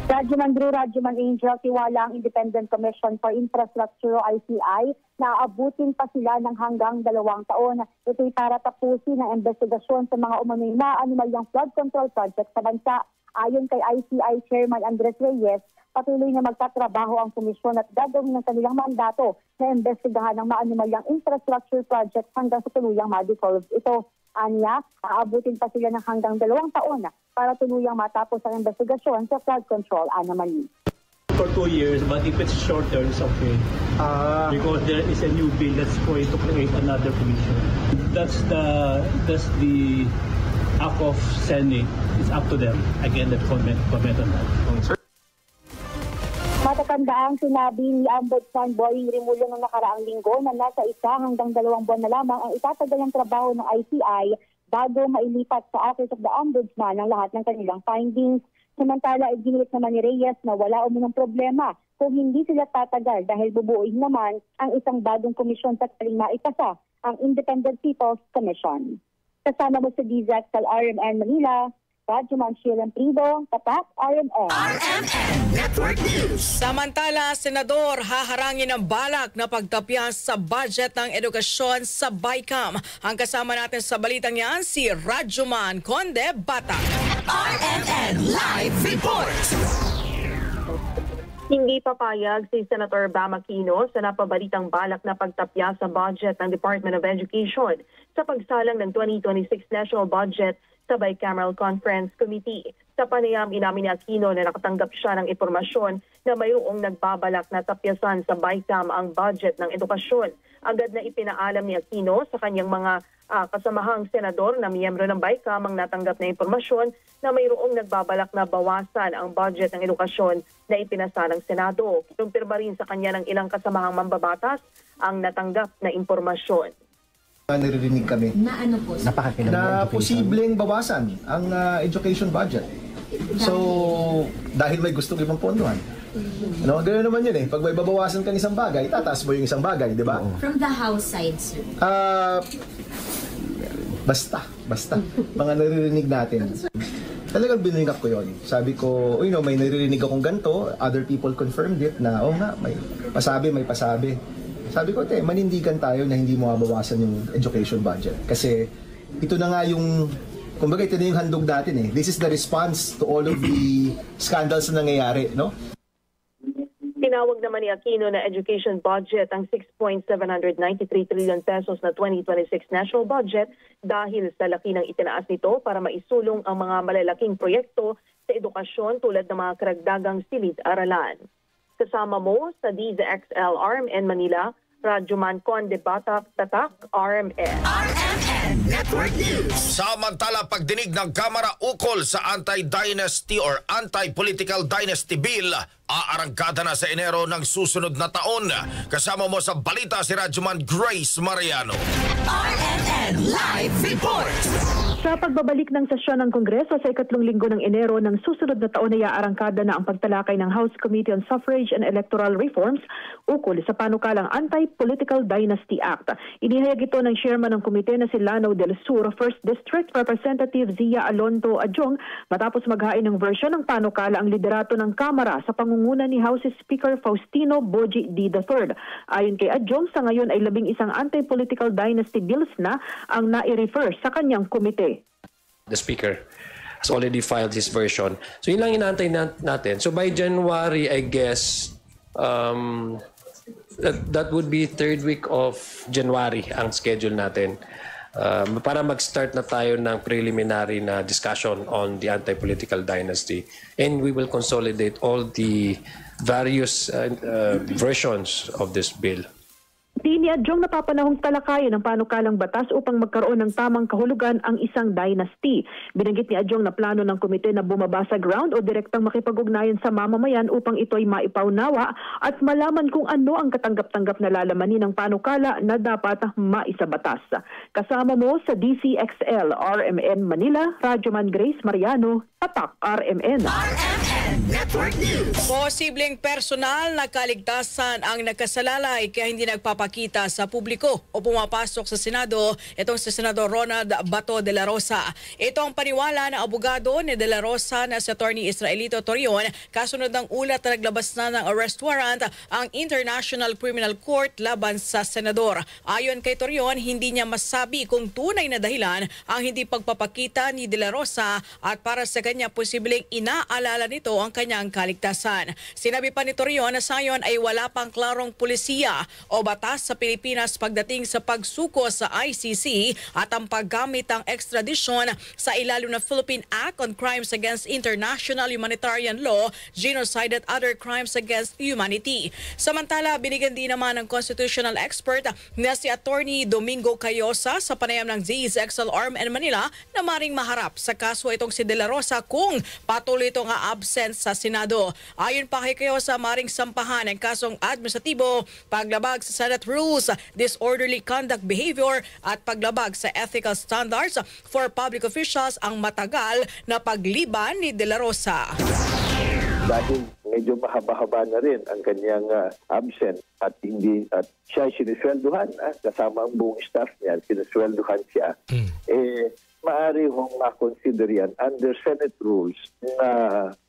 Radyoman Drew, Radyoman Angel, tiwala ang Independent Commission for Infrastructure o I C I na aabutin pa sila ng hanggang dalawang taon. Ito'y para tapusin ang investigasyon sa mga umano'y maanomalyang flood control project sa bansa. Ayon kay I C I Chairman Andres Reyes, patuloy na magtatrabaho ang komisyon at gagawin ang kanilang mandato na imbestigahan ang maanomalyang infrastructure project hanggang sa tuluyang ma-dissolve ito. Anya, aabutin pa sila ng hanggang dalawang taon para tuluyang matapos ang investigasyon sa flood control anomaly. For two years, but if it's shorter, it's okay. Because there is a new bill that's going to create another commission. That's the that's the act of Senate. It's up to them. I cannot comment comment on that. Matatandaan, sinabi ni Ombudsman Boying Remulla noong nakaraang linggo na nasa isa hanggang dalawang buwan na lamang ang itatagal ng trabaho ng I C I bago mailipat sa Office of the Ombudsman ang lahat ng kanilang findings. Samantala, iginiit naman ni Reyes na wala umunong problema kung hindi sila tatagal dahil bubuuin naman ang isang bagong komisyon sakaling maipasa ang Independent People's Commission. Kasama mo sa D Z X L R M N Manila, Radyoman Sheila Prido, Tatak, R M N. R M N Network News. Samantala, Senador, haharangin ang balak na pagtapyas sa budget ng edukasyon sa BICAM. Ang kasama natin sa balitang yan, si Radyoman Conde Bata. R M N Live Report. Hindi papayag si Senator Bam Aquino sa napabalitang balak na pagtapyas sa budget ng Department of Education sa pagsalang ng twenty twenty-six national budget sa Bicameral Conference Committee. Sa panayam, inamin ni Aquino na nakatanggap siya ng impormasyon na mayroong nagbabalak na tapyasan sa BICAM ang budget ng edukasyon. Agad na ipinaalam ni Aquino sa kanyang mga ah, kasamahang senador na miyembro ng BICAM ang natanggap na impormasyon na mayroong nagbabalak na bawasan ang budget ng edukasyon na ipinasa ng Senado. Kinumpirma rin sa kanya ng ilang kasamahang mambabatas ang natanggap na impormasyon. Naririnig kami Na ano po, sir? na posibleng bawasan ang ah, education budget. So, dahil may gustong ibang pondohan. No, gano'n naman yun eh. Pag may babawasan kang isang bagay, tataas mo yung isang bagay, di ba? From the house side, sir. Ah, basta, basta. Mga naririnig natin. Talagang binring up ko yon. Sabi ko, "You know, may naririnig akong ganito, other people confirmed it na, oh nga, may pasabi, may pasabi." Sabi ko, "Te, manindigan tayo na hindi mo mabawasan yung education budget." Kasi ito na nga yung, kumbaga ito na yung handog natin eh. This is the response to all of the scandals na nangyayari, no? Tinawag naman ni Aquino na education budget ang six point seven hundred ninety-three trillion pesos na twenty twenty-six national budget dahil sa laki ng itinaas nito para maisulong ang mga malalaking proyekto sa edukasyon tulad ng mga karagdagang silid-aralan. Kasama mo sa D Z X L R M N Manila, Radyo Man Conde Batak, Tatak, R M N. R M N Network News. Samantala, pagdinig ng Kamara ukol sa anti-dynasty or anti-political dynasty bill, aarangkada na sa Enero ng susunod na taon. Kasama mo sa balita si Radyoman Grace Mariano. R M N Live Report. Sa pagbabalik ng sesyon ng Kongreso sa ikatlong linggo ng Enero ng susunod na taon ay aarangkada na ang pagtalakay ng House Committee on Suffrage and Electoral Reforms ukol sa panukalang Anti-Political Dynasty Act. Inihayag ito ng chairman ng komite na si Lanao del Sur First District Representative Zia Alonto Adjong matapos maghain ng version ng panukala ang liderato ng Kamara sa pangunguna ni House Speaker Faustino Boji D the third. Ayon kay Adjong, sa ngayon ay labing isang anti-political dynasty bills na ang nai-refer sa kanyang komite. The Speaker has already filed his version. So yun lang inaantay na- natin. So by January, I guess, um, that, that would be third week of January ang schedule natin. Um, para mag-start na tayo ng preliminary na discussion on the anti-political dynasty. And we will consolidate all the various uh, uh, versions of this bill. Diin ni Adjong na papanahong talakayin ang panukalang batas upang magkaroon ng tamang kahulugan ang isang dynasty. Binanggit ni Adjong na plano ng komite na bumaba sa ground o direktang makipag-ugnayan sa mamamayan upang ito'y maipaunawa at malaman kung ano ang katanggap-tanggap na lalamanin ng panukala na dapat maisabatas. Kasama mo sa D C X L, R M N Manila, Radyoman Grace Mariano, Tatak R M N. R M N Network News. Posibleng personal na kaligtasan ang nakasalalay kaya hindi nagpapakita sa publiko o pumapasok sa Senado itong si Senador Ronald Bato de la Rosa. Ito ang paniwala ng abogado ni de la Rosa na si Attorney Israelito Torion kasunod ng ulat na naglabas na ng arrest warrant ang International Criminal Court laban sa Senador. Ayon kay Torion, hindi niya masabi kung tunay na dahilan ang hindi pagpapakita ni De La Rosa at para sa kanya posibleng inaalala nito ang kanyang kaligtasan. Sinabi pa ni Torion na sayon ay wala pang klarong pulisiya o batas sa Pilipinas pagdating sa pagsuko sa I C C at ang paggamit ng ekstradisyon sa ilalim ng Philippine Act on Crimes Against International Humanitarian Law, Genocide at Other Crimes Against Humanity. Samantala, binigyan din naman ng constitutional expert na si Attorney Domingo Cayosa sa panayam ng D Z X L R M N Manila na maring maharap sa kaso itong si De La Rosa kung patuloy itong a-absent sa Senado. Ayon pa kay Cayosa, maring sampahan ng kasong administratibo, paglabag sa Senate rules, disorderly conduct behavior at paglabag sa ethical standards for public officials ang matagal na pagliban ni De La Rosa. Dahil medyo mahaba-haba na rin ang kanyang ah, absent at hindi at siya ay sinisweldohan ah, kasama ang buong staff niya, sinisweldohan siya. Eh, maari hong makonsider yan under Senate rules na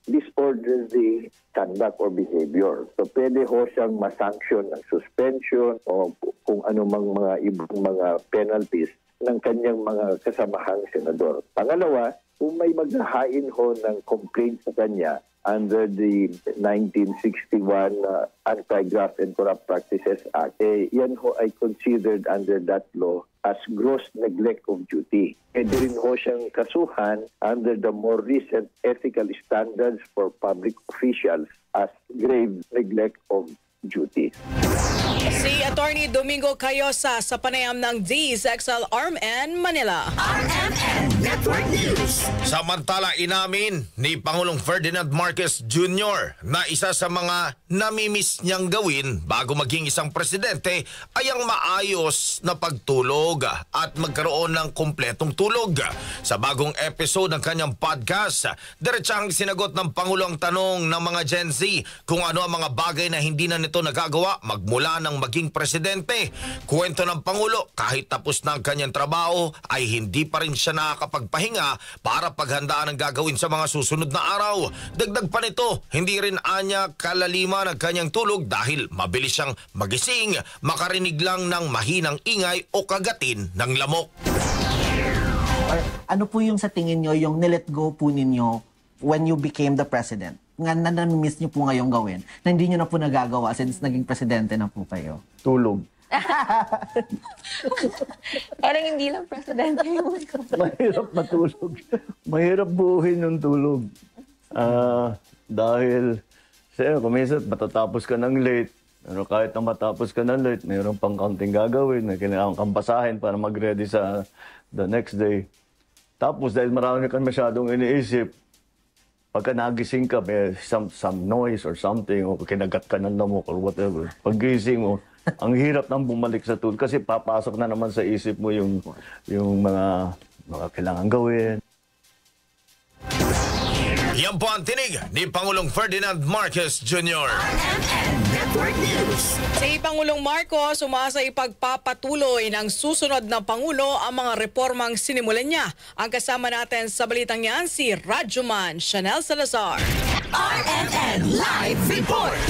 disorderly conduct or behavior. So pwede ho siyang masanction ng suspension o kung anumang mga ibang mga penalties ng kanyang mga kasamahang senador. Pangalawa, kung may maghahain ho ng complaint sa kanya under the nineteen sixty-one uh, Anti-Graft and Corrupt Practices Act, eh, yan ho ay considered under that law as gross neglect of duty. Pwede rin ho siyang kasuhan under the more recent ethical standards for public officials as grave neglect of duty. Si Attorney Domingo Cayosa sa panayam ng D Z X L R M N Manila. R M N Network News. Samantala, inamin ni Pangulong Ferdinand Marcos Junior na isa sa mga namimiss niyang gawin bago maging isang presidente ay ang maayos na pagtulog at magkaroon ng kumpletong tulog. Sa bagong episode ng kanyang podcast, diretsahang sinagot ng Pangulo ang tanong ng mga Gen Z kung ano ang mga bagay na hindi na nito nagagawa magmula nang maging presidente. Kuwento ng Pangulo, kahit tapos na ang kanyang trabaho, ay hindi pa rin siya nakakapag pagpahinga para paghandaan ang gagawin sa mga susunod na araw. Dagdag pa nito, hindi rin anya kalaliman ang kanyang tulog dahil mabilis siyang magising, makarinig lang ng mahinang ingay o kagatin ng lamok. Or ano po yung sa tingin nyo yung nilet go po ninyo when you became the president? Nga na namimiss nyo po ngayong gawin na hindi nyo na po nagagawa since naging presidente na po kayo? Tulog. Parang hindi lang presidente yung Mahirap matulog. Mahirap buuhin yung tulog. Ah, dahil, sir, kuminsan matatapos ka ng late. Pero kahit na matapos ka ng late, mayroon pang kaunting gagawin na kailangan kang basahin para mag-ready sa the next day. Tapos dahil marami ka masyadong iniisip, pagka nagising ka, may some, some noise or something, o kinagat ka ng lamok or whatever. Paggising mo, ang hirap nang bumalik sa tulog kasi papasok na naman sa isip mo yung, yung mga, mga kailangan gawin. Yan po ang tinig ni Pangulong Ferdinand Marcos Junior. Si Pangulong Marcos umasa ipagpapatuloy ng susunod na Pangulo ang mga reformang sinimulan niya. Ang kasama natin sa balitang yan, si Radyoman Chanel Salazar. R M N Live Report.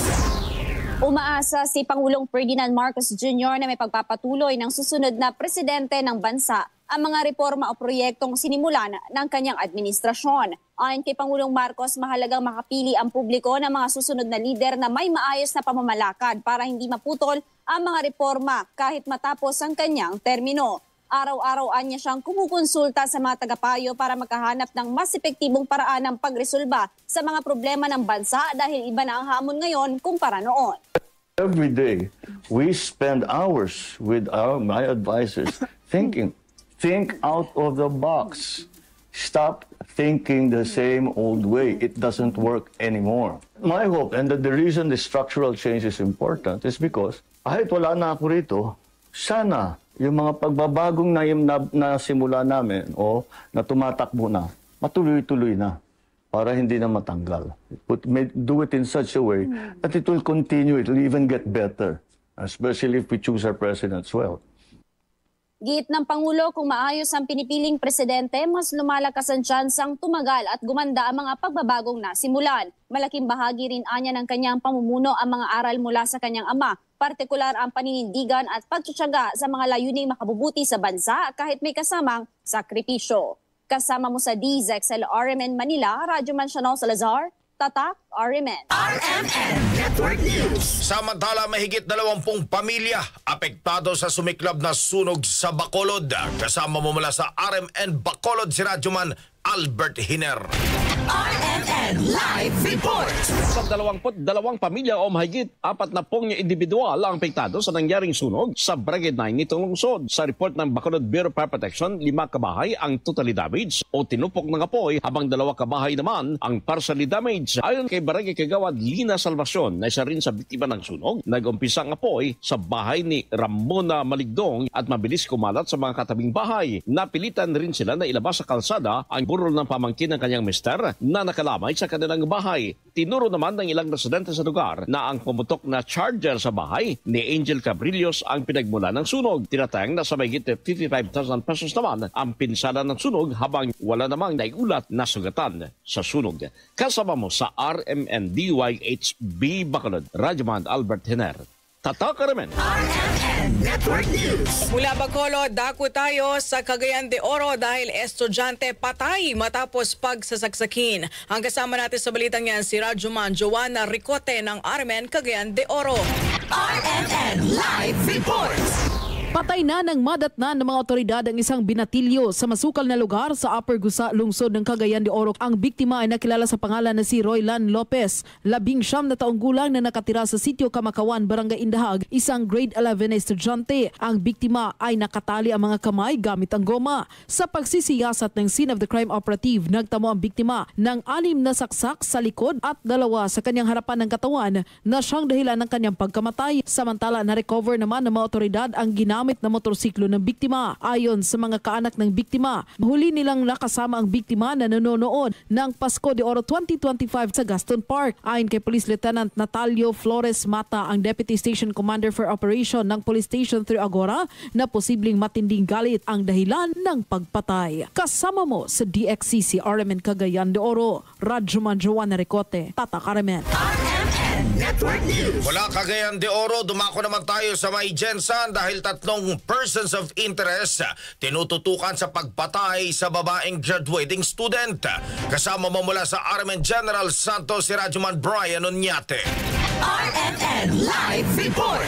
Umaasa si Pangulong Ferdinand Marcos Junior na may pagpapatuloy ng susunod na presidente ng bansa ang mga reforma o proyektong sinimulan ng kanyang administrasyon. Ayon kay Pangulong Marcos, mahalagang makapili ang publiko ng mga susunod na lider na may maayos na pamamalakad para hindi maputol ang mga reforma kahit matapos ang kanyang termino. Araw-araw anya siyang kumukonsulta sa mga tagapayo para makahanap ng mas epektibong paraan ng pagresolba sa mga problema ng bansa dahil iba na ang hamon ngayon kumpara noon. Every day, we spend hours with our, my advisors thinking. Think out of the box. Stop thinking the same old way. It doesn't work anymore. My hope, and that the reason the structural change is important, is because kahit wala na ako rito, sana yung mga pagbabagong na, na, nasimula namin o na tumatakbo na, matuloy-tuloy na para hindi na matanggal. Put, may, do it in such a way that it will continue, it will even get better, especially if we choose our presidents well. Giit ng Pangulo, kung maayos ang pinipiling presidente, mas lumalakas ang tsansang tumagal at gumanda ang mga pagbabagong nasimulan. Malaking bahagi rin anya ng kanyang pamumuno ang mga aral mula sa kanyang ama, partikular ang paninindigan at pagtsatsaga sa mga layuning makabubuti sa bansa kahit may kasamang sakripisyo. Kasama mo sa D Z X L R M N Manila, Radyo Mansiano Salazar, Tatak R M N. R M N Network News. Samantala, mahigit dalawampung pamilya apektado sa sumiklab na sunog sa Bacolod. Kasama mo mula sa R M N Bacolod si Radyoman Albert Hiner. R M N Live Report. Sa dalawampu't dalawang pamilya o mahigit apat na pung individual ang apektado sa nangyaring sunog sa Barangay nine nitong lungsod. Sa report ng Bacolod Bureau of Fire Protection, lima kabahay ang totally damaged o tinupok ng apoy, habang dalawa kabahay naman ang partially damaged. Ayon kay Barangay Kagawad Lina Salvacion na isa rin sa biktima ng sunog, nag-umpisa ang apoy sa bahay ni Ramona Maligdong at mabilis kumalat sa mga katabing bahay. Napilitan rin sila na ilabas sa kalsada ang burol ng pamangkin ng kanyang mister na nakalamay sa kanilang bahay. Tinuro naman ng ilang residente sa lugar na ang pumutok na charger sa bahay ni Angel Cabrillos ang pinagmula ng sunog. Tinatayang nasa mahigit fifty-five thousand pesos naman ang pinsala ng sunog, habang wala namang naiulat na sugatan sa sunog. Kasama mo sa R M N D Y H B Bacolod, Radyoman Albert Hiner. Tatak R M N. R M N Network News. Mula Bacolod, dako tayo sa Cagayan de Oro dahil estudyante patay matapos pagsasaksakin. Ang kasama natin sa balitang yan, si Radyoman Joanna Ricote ng R M N Cagayan de Oro. R M N Live Report. Patay na nang madatnan ng mga otoridad ang isang binatilyo sa masukal na lugar sa Upper Gusa, lungsod ng Cagayan de Oro. Ang biktima ay nakilala sa pangalan na si Roylan Lopez, labing siyam na taong gulang na nakatira sa Sitio Kamakawan, Barangay Indahag, isang grade eleven na estudyante. Ang biktima ay nakatali ang mga kamay gamit ang goma. Sa pagsisiyasat ng scene of the crime operative, nagtamo ang biktima ng anim na saksak sa likod at dalawa sa kanyang harapan ng katawan na siyang dahilan ng kanyang pagkamatay. Samantala, na-recover naman ng mga otoridad ang ginamit gamit na motorsiklo ng biktima. Ayon sa mga kaanak ng biktima, huli nilang nakasama ang biktima na nanonood ng Pasko de Oro twenty twenty-five sa Gaston Park. Ayon kay Police Lieutenant Natalio Flores Mata, ang Deputy Station Commander for Operation ng Police Station three Agora, na posibleng matinding galit ang dahilan ng pagpatay. Kasama mo sa D X C C R M N Cagayan de Oro, Radyoman Joanna Ricote, Tatak R M N. R M N Network News. Mula Cagayan de Oro, dumako naman tayo sa may GenSan dahil tatlong persons of interest tinututukan sa pagpatay sa babaeng graduating student. Kasama mo mula sa R M N General Santos, si Radyoman Brian Oñate. R M N Live Report.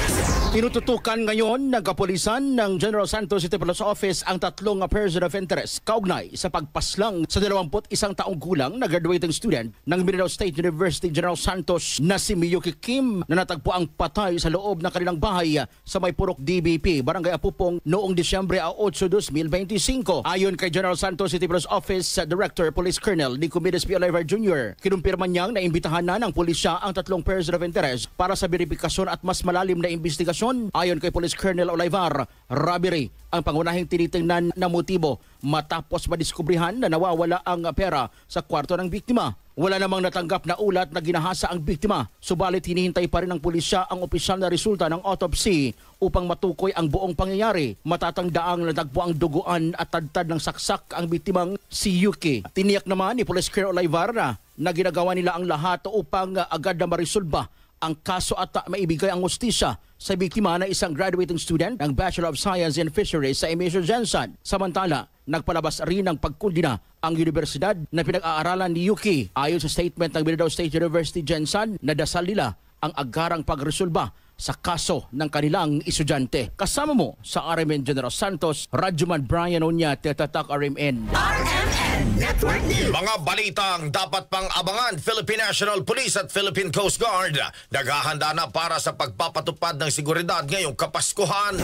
Tinututukan ngayon ng kapulisan ng General Santos City Police Office ang tatlong person of interest kaugnay sa pagpaslang sa dalawampu't isang taong gulang na graduating student ng Mindanao State University General Santos na si Miyuki Kim, na natagpuang patay sa loob ng kanilang bahay sa may Purok D B P, Barangay Apupong, noong Disyembre a otso, dos mil benti singko. Ayon kay General Santos City Police Office Director Police Colonel Nicomedes P. Olivar Junior, kinumpirma niyang naimbitahan na ng pulisya ang tatlong person of interest para sa beripikasyon at mas malalim na imbestigasyon. Ayon kay Police Colonel Olivar, robbery ang pangunahing tinitingnan na motibo matapos madiskubrihan na nawawala ang pera sa kwarto ng biktima. Wala namang natanggap na ulat na ginahasa ang biktima, subalit hinihintay pa rin ng pulisya ang opisyal na resulta ng autopsy upang matukoy ang buong pangyayari. Matatanda ang natagpuang duguan at tadtad ng saksak ang biktimang si Yuki. Tiniyak naman ni Police Colonel Olivar na, na ginagawa nila ang lahat upang agad na marisolba ang kaso at maibigay ang hustisya sa biktima na isang graduating student ng Bachelor of Science in Fisheries sa M S U GenSan. Samantala, nagpalabas rin ng pagkondena ang universidad na pinag-aaralan ni Yuki. Ayon sa statement ng Mindanao State University GenSan, nadasal nila ang agarang pagresolba sa kaso ng kanilang estudyante. Kasama mo sa R M N General Santos, Radyoman Brian Oñate, Tatak R M N. R M N Network News. Mga balitang dapat pang abangan: Philippine National Police at Philippine Coast Guard naghahanda na para sa pagpapatupad ng seguridad ngayong Kapaskuhan.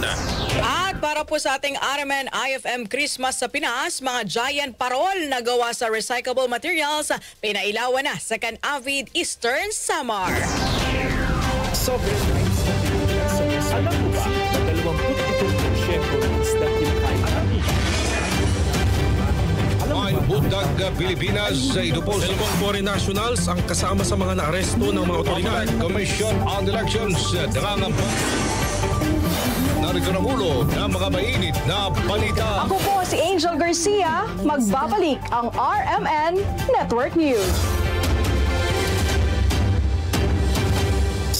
At para po sa ating R M N I F M Christmas sa Pinas, mga giant parol na gawa sa recyclable materials, pinailawan na sa Can-avid, Eastern Samar. Sovereign rights ng Pilipinas sa West Philippine Sea na dalawampu't pitong porsyento ng isdang kinakain natin. May buntag Pilipinas sa ito po. Dalawang foreign nationals ang kasama sa mga naaresto ng mga otoridad. Commission on Elections, nangangamba. Narito na ang ulo ng mga mainit na balita. Ako po si Angel Garcia. Magbabalik ang R M N Network News.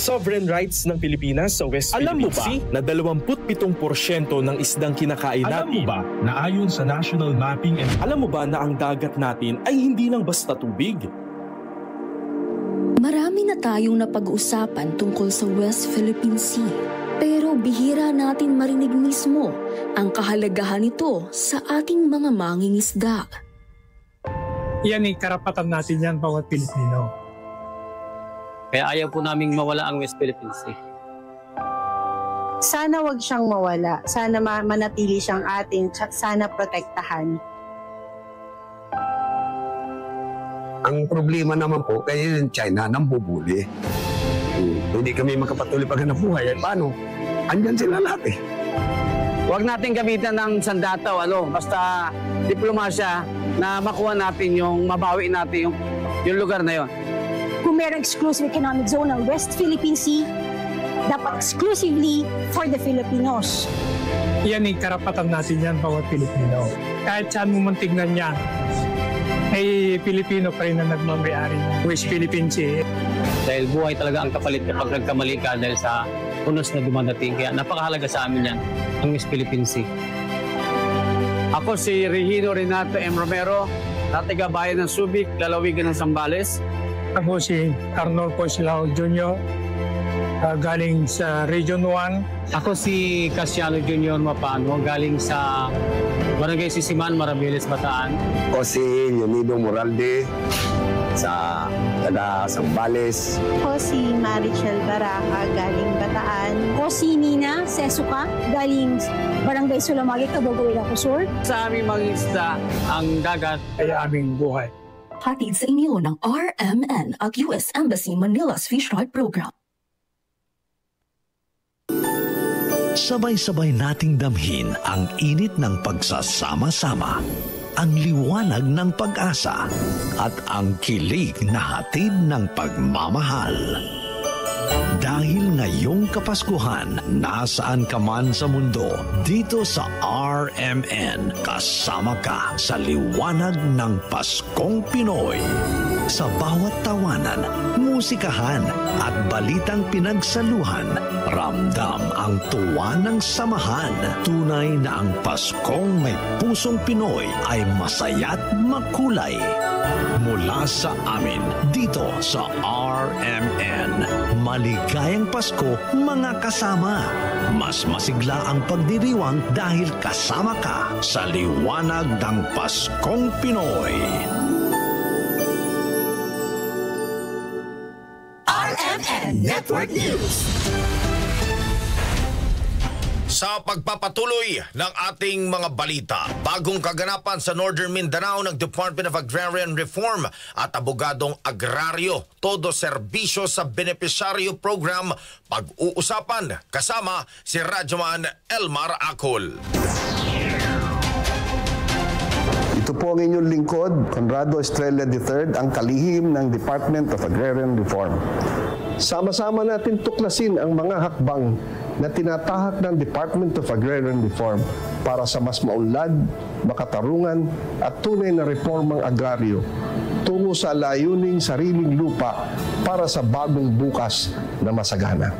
Sovereign rights ng Pilipinas sa West Philippine Sea na dalawampu't pitong porsyento ng isdang kinakain natin. Alam mo ba na ayon sa National Mapping and Alam mo ba na ang dagat natin ay hindi lang basta tubig? Marami na tayong napag-usapan tungkol sa West Philippine Sea, pero bihira natin marinig mismo ang kahalagahan nito sa ating mga mangingisda. Yan ay karapatan natin yan, bawat Pilipino. Kaya ayaw po naming mawala ang West Philippine Sea. Sana wag siyang mawala. Sana ma-, manatili siyang atin. Tsa-, sana protektahan. Ang problema naman po, kaya yung China, nambubuli. Hmm, hindi kami makapatuloy paghanap buhay. Eh, paano? Andyan sila lahat eh. Huwag natin gamitan ng sandata o ano, basta diplomasya na makuha natin yung, mabawi natin yung, yung lugar na yon. Kung merong exclusive economic zone ng West Philippine Sea, dapat exclusively for the Filipinos. Yan ay karapatan natin yan, bawat Pilipino. Kahit saan mo man tignan yan, ay Pilipino pa rin ang nagmamayari ng West Philippine Sea. Dahil buhay talaga ang kapalit kapag nagkamali ka dahil sa unos na dumadating. Kaya napakahalaga sa amin yan, ang West Philippine Sea. Ako si Regino Renato M. Romero, taga bayan ng Subic, lalawigan ng Zambales. Ako si Arnolfo Silao Junior, ah, galing sa Region one. Ako si Casiano Junior Mapano, galing sa Barangay Sisiman, Marabeles, Bataan. Ako si Leonido Moralde, sa taga Zambales. Ako si Marichel Baraja, galing Bataan. Ako si Nina Sesuka, galing Barangay Sulamagi, Cabuga, Ilocos Sur. Sa aming mangingisda, ang dagat ay aming buhay. Hatid sa inyo ng R M N at U S Embassy Manila's Fish Right Program. Sabay-sabay nating damhin ang init ng pagsasama-sama, ang liwanag ng pag-asa, at ang kilig na hatid ng pagmamahal. Dahil ngayong Kapaskuhan, nasaan ka man sa mundo, dito sa R M N, kasama ka sa liwanag ng Paskong Pinoy. Sa bawat tawanan, musikahan, at balitang pinagsaluhan, ramdam ang tuwa ng samahan. Tunay na ang Paskong may pusong Pinoy ay masaya't makulay. Mula sa amin, dito sa R M N, maligayang Pasko, mga kasama. Mas masigla ang pagdiriwang dahil kasama ka sa liwanag ng Paskong Pinoy. R M N Network News. Sa pagpapatuloy ng ating mga balita, bagong kaganapan sa Northern Mindanao ng Department of Agrarian Reform at abogadong agraryo, todo serbisyo sa benepisyaryo program, pag-uusapan kasama si Radyoman Elmar Acol. Ito po ang inyong lingkod, Conrado Estrella the third, ang kalihim ng Department of Agrarian Reform. Sama-sama natin tuklasin ang mga hakbang na tinatahak ng Department of Agrarian Reform para sa mas maunlad, makatarungan at tunay na reformang agraryo tungo sa layuning sariling lupa para sa bagong bukas na masagana.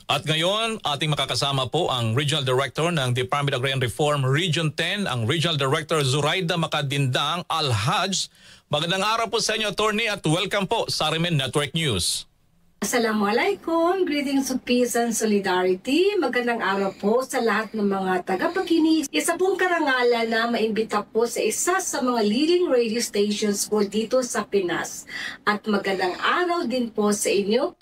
At ngayon, ating makakasama po ang Regional Director ng Department of Agrarian Reform Region ten, ang Regional Director Zoraida Macadindang Alhaj. Magandang araw po sa inyo, Attorney, at welcome po sa R M N Network News. Assalamualaikum. Greetings of peace and solidarity. Magandang araw po sa lahat ng mga tagapakinig. Isa pong karangalan na maimbita po sa isa sa mga leading radio stations po dito sa Pinas. At magandang araw din po sa inyo.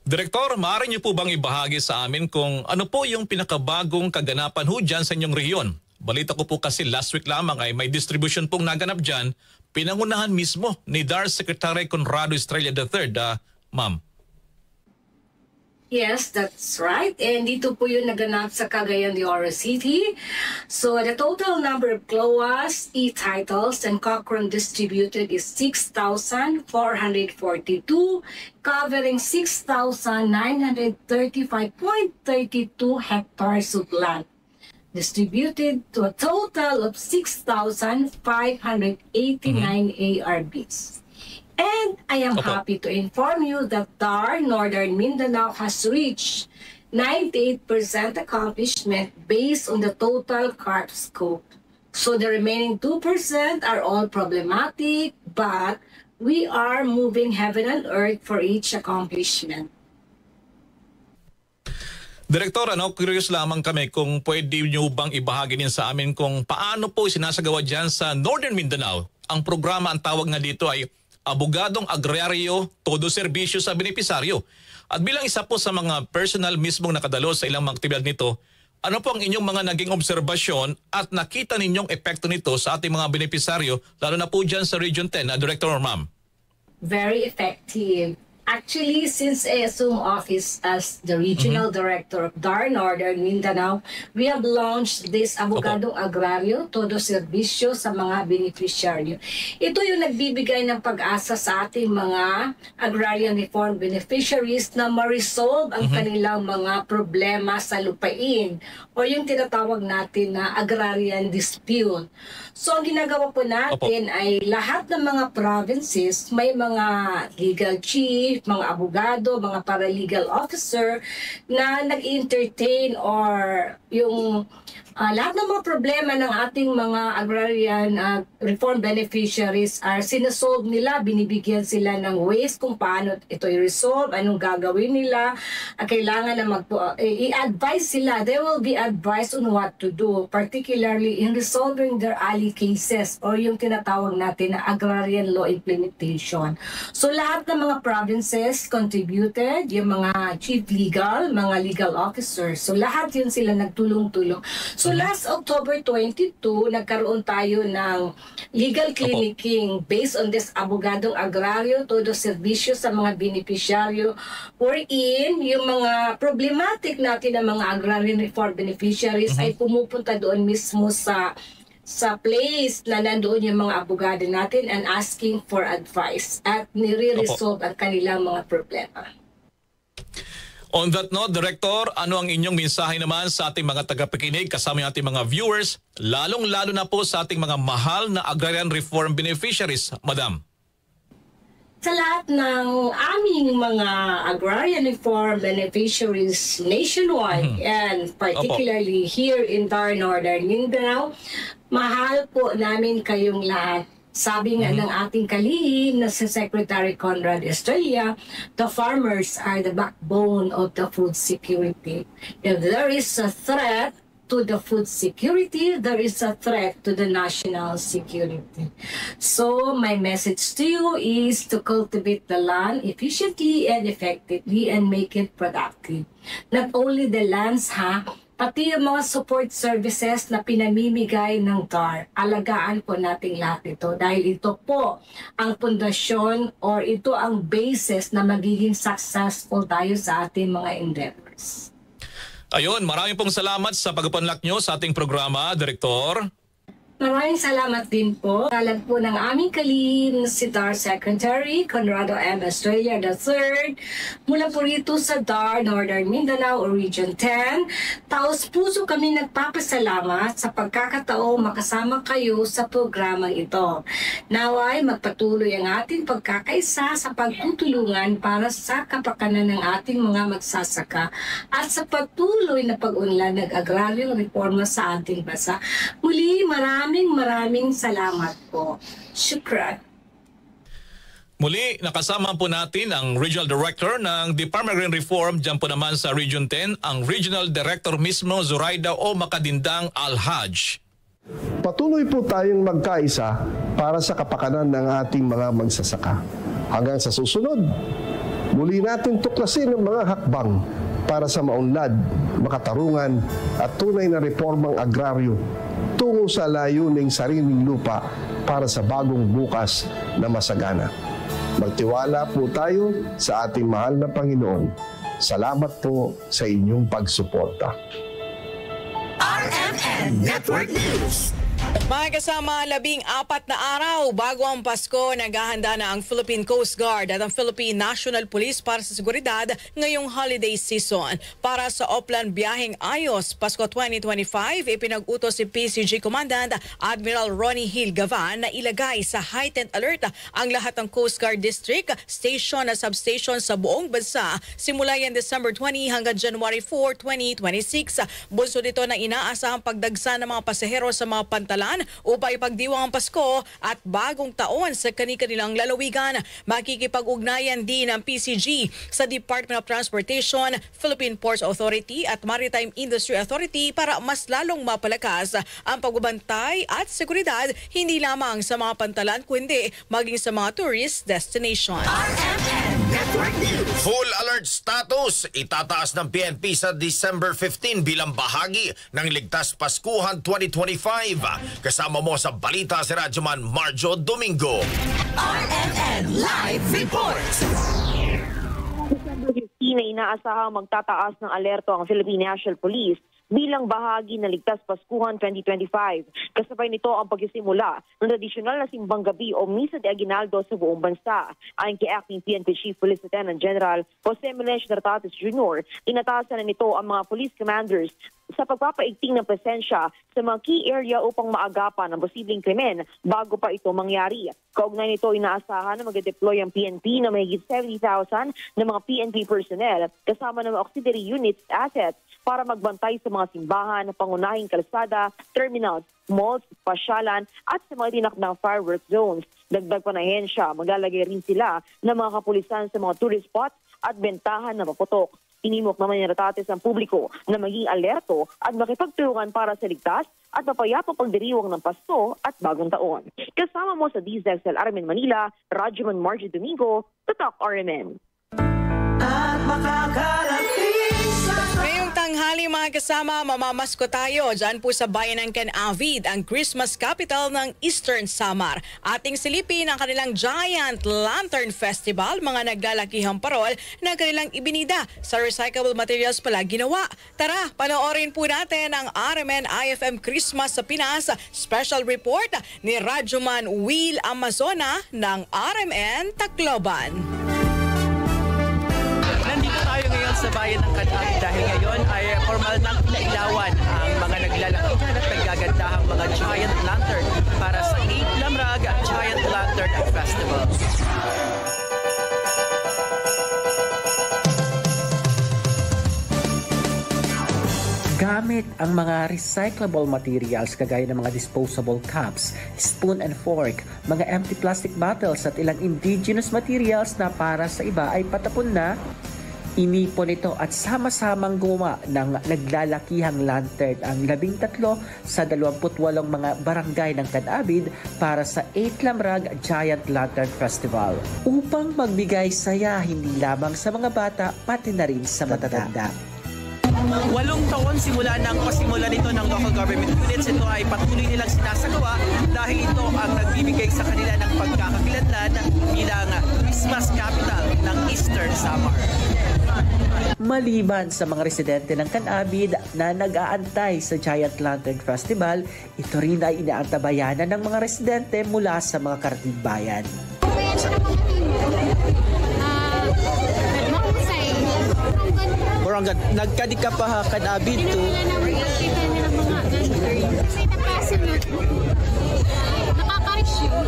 Direktor, maaari niyo po bang ibahagi sa amin kung ano po yung pinakabagong kaganapan ho dyan sa inyong rehiyon? Balita ko po kasi last week lamang ay may distribution pong naganap dyan, pinangunahan mismo ni DAR Secretary Conrado Estrella the third, ah, ma'am. Yes, that's right. And dito po yung naganap sa Cagayan de Oro City. So, the total number of CLOAS, e-titles, and Cochrane distributed is six thousand four hundred forty-two, covering six thousand nine hundred thirty-five point thirty-two hectares of land, distributed to a total of six thousand five hundred eighty-nine A R Bs. And I am Opo. happy to inform you that DAR Northern Mindanao has reached ninety-eight percent accomplishment based on the total CARP scope. So the remaining two percent are all problematic, but we are moving heaven and earth for each accomplishment. Direktor, ano, curious lamang kami kung pwede niyo bang ibahagi din sa amin kung paano po sinasagawa dyan sa Northern Mindanao ang programa, ang tawag nga dito ay Abogadong Agraryo, Todo Serbisyo sa Benepisaryo. At bilang isa po sa mga personal mismong nakadalo sa ilang mga aktibidad nito, ano po ang inyong mga naging obserbasyon at nakita ninyong epekto nito sa ating mga benepisaryo, lalo na po dyan sa Region ten, na Director, ma'am? Very effective. Actually, since I assume office as the regional Mhm. director of DAR Northern Mindanao, we have launched this Opo. Abogadong Agraryo, Todo Serbisyo sa mga beneficiaryo. Ito yung nagbibigay ng pag-asa sa ating mga agrarian reform beneficiaries na ma-resolve ang Mhm. kanilang mga problema sa lupain o yung tinatawag natin na agrarian dispute. So, ang ginagawa po Opo. natin ay lahat ng mga provinces, may mga legal chief, mga abogado, mga paralegal officer na nag-entertain or yung, ah, lahat ng mga problema ng ating mga agrarian, ah, reform beneficiaries are sinosolve nila, binibigyan sila ng ways kung paano ito i-resolve, anong gagawin nila, ah, kailangan na mag-, eh, i-advise sila. They will be advised on what to do, particularly in resolving their alley cases or yung tinatawag natin na agrarian law implementation. So, lahat ng mga provinces contributed, yung mga chief legal, mga legal officers. So, lahat yun sila nagtulong-tulong. So, last October twenty-two, nagkaroon tayo ng legal Opo. clinicking based on this abogadong agraryo, todo serbisyo sa mga beneficiaryo, wherein yung mga problematic natin ng mga agrarian reform beneficiaries Mhm. ay pumupunta doon mismo sa sa place na nandoon yung mga abogado natin and asking for advice at nire-resolve Opo. ang kanilang mga problema. On that note, Director, ano ang inyong mensahe naman sa ating mga tagapakinig, kasama yung ating mga viewers, lalong-lalo na po sa ating mga mahal na agrarian reform beneficiaries, Madam? Sa lahat ng aming mga agrarian reform beneficiaries nationwide Mhm. and Opo. particularly here in Dar Northern Mindanao, mahal po namin kayong lahat. Sabi nga Mhm. ng ating kalihim na si Secretary Conrad Estrella, "The farmers are the backbone of the food security. If there is a threat to the food security, there is a threat to the national security." So, my message to you is to cultivate the land efficiently and effectively and make it productive. Not only the lands, ha, pati yung mga support services na pinamimigay ng DAR, alagaan po nating lahat ito dahil ito po ang pundasyon or ito ang basis na magiging successful tayo sa ating mga endeavors. Ayun, maraming pong salamat sa pag-openlock nyo sa ating programa, Direktor. Maraming salamat din po. Ngalan po ng aming kalihim, si DAR Secretary Conrado M. Estrella the third, mula po rito sa DAR Northern Mindanao o Region ten. Taos puso kami nagpapasalamat sa pagkakataong makasama kayo sa programang ito. Naway magpatuloy ang ating pagkakaisa sa pagtutulungan para sa kapakanan ng ating mga magsasaka at sa patuloy na pag-unlad ng agraryong reforma sa ating bansa. Muli, maraming, maraming salamat po. Shukran. Muli, nakasama po natin ang Regional Director ng Department of Agrarian Reform, dyan po naman sa Region ten, ang Regional Director mismo, Zoraida O. Macadindang Alhaj. Patuloy po tayong magkaisa para sa kapakanan ng ating mga magsasaka. Hanggang sa susunod, muli natin tuklasin ang mga hakbang para sa maunlad, makatarungan at tunay na reformang agraryo tungo sa layuning sariling lupa para sa bagong bukas na masagana. Magtiwala po tayo sa ating mahal na Panginoon. Salamat po sa inyong pagsuporta. R M N Network News. Mga kasama, labing apat na araw bago ang Pasko, naghahanda na ang Philippine Coast Guard at ang Philippine National Police para sa seguridad ngayong holiday season. Para sa Oplan Biyaheng Ayos Pasko twenty twenty-five, ipinag-utos si P C G Commandant Admiral Ronnie Hill Gavan na ilagay sa heightened alert ang lahat ng Coast Guard District, Station at Substation sa buong bansa simula yan December twenty hanggang January four, twenty twenty-six. Bunsod nito na inaasahang pagdagsa ng mga pasahero sa mga pantalan upang ipagdiwang ang Pasko at Bagong Taon sa kani-kanilang lalawigan. Makikipag-ugnayan din ang P C G sa Department of Transportation, Philippine Ports Authority at Maritime Industry Authority para mas lalong mapalakas ang pagbabantay at seguridad hindi lamang sa mga pantalan kundi maging sa mga tourist destination. R M N Network News. Full alert status itataas ng P N P sa December fifteen bilang bahagi ng Ligtas Paskuhan twenty twenty-five. Kasama mo sa balita si Radyoman Marjo Domingo. R M N Live Report. December fifteen ay inaasahang magtataas ng alerto ang Philippine National Police bilang bahagi ng Ligtas Paskuhan twenty twenty-five. Kasabay nito ang pagsisimula ng tradisyonal na simbang gabi o Misa de Aguinaldo sa buong bansa. Ayon kay Acting P N P Chief Police Lieutenant General Jose Melencio Nartates Junior, inatasan na nito ang mga police commanders sa pagpapaigting ng presensya sa mga key area upang maagapan ang posibleng krimen bago pa ito mangyari. Kaugnay nito, inaasahan na magde-deploy ang P N P na mahigit seventy thousand na mga P N P personnel kasama ng mga auxiliary units assets para magbantay sa mga simbahan, pangunahing kalsada, terminals, malls, pasyalan at sa mga tinakdang firework zones. Dagdag pa ng ahensya, maglalagay rin sila ng mga kapulisan sa mga tourist spots at bentahan na maputok. Inimok naman ni Nartates ang publiko na maging alerto at makipagtulungan para sa ligtas at mapayapang pagdiriwang ng Pasko at Bagong Taon. Kasama mo sa D Z X L R M N Manila, Radyoman Margie Domingo, Tatak R M N. At makakarating sa Ngayong tanghali, Mga kasama, mamamasko tayo dyan po sa bayan ng Canavid, ang Christmas capital ng Eastern Samar. Ating silipin ang kanilang Giant Lantern Festival, mga naglalakihang parol na kanilang ibinida sa recyclable materials pala ginawa. Tara, panoorin po natin ang R M N I F M Christmas sa Pinas special report ni Radyoman Will Amazona ng R M N Tacloban. Nandito tayo ngayon sa bayan ng Canavid dahil ngayon ay formal nang kinailawan ang mga naglalakihan at naggagandahang mga giant lantern para sa eighth Lamrag Giant Lantern Festival. Gamit ang mga recyclable materials kagaya ng mga disposable cups, spoon and fork, mga empty plastic bottles at ilang indigenous materials na para sa iba ay patapon na, inipon ito at sama-samang gumawa ng naglalakihang lantern ang labing tatlo sa dalawampu't walong mga barangay ng Canavid para sa eighth Lamrag Giant Lantern Festival upang magbigay saya hindi lamang sa mga bata pati na rin sa matatanda. Walong taon simula nang pasimulan ito ng local government units, ito ay patuloy nilang sinasagawa dahil ito ang nagbibigay sa kanila ng pagkakakilanlan bilang Christmas capital ng Eastern Samar. Maliban sa mga residente ng Canavid na nag-aantay sa Giant Lantern Festival, ito rin ay inaantabayanan ng mga residente mula sa mga kartigbayan. Ah, mahusay. Parang gan-, nagkadi ka pa ha, Canavid to. Pinakilala ng pagkita nila mga ganito. Kasi napasunod. Nakaka-reach yun.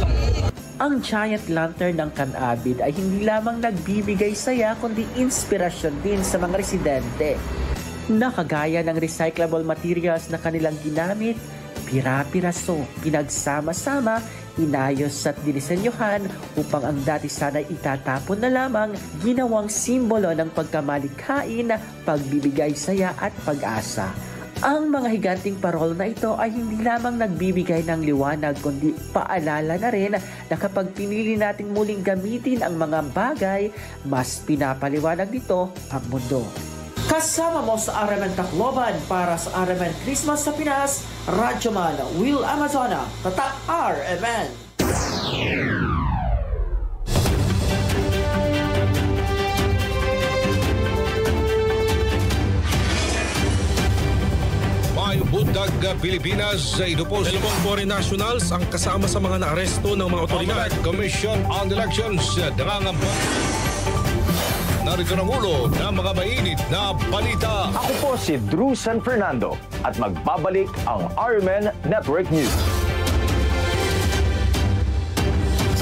Ang Giant Lantern ng Canavid ay hindi lamang nagbibigay saya kundi inspirasyon din sa mga residente. Nakagaya ng recyclable materials na kanilang ginamit, pira-piraso, pinagsama-sama, inayos at dinisenyohan upang ang dati sana'y itatapon na lamang, ginawang simbolo ng pagkamalikhain, pagbibigay saya at pag-asa. Ang mga higanteng parol na ito ay hindi lamang nagbibigay ng liwanag kundi paalala na rin na kapag pinili nating muling gamitin ang mga bagay, mas pinapaliwanag nito ang mundo. Kasama mo sa R M N Tacloban para sa R M N Christmas sa Pinas, Radyoman Will Amazona, Tatak R M N. Maayong buntag, Pilipinas. Ito po si Dalawang foreign nationals ang kasama sa mga naaresto ng mga otoridad. Commission on Elections, nangangamba. Narito ang ulo ng mga mainit na balita. Ako po si Drew San Fernando. At magbabalik ang R M N Network News.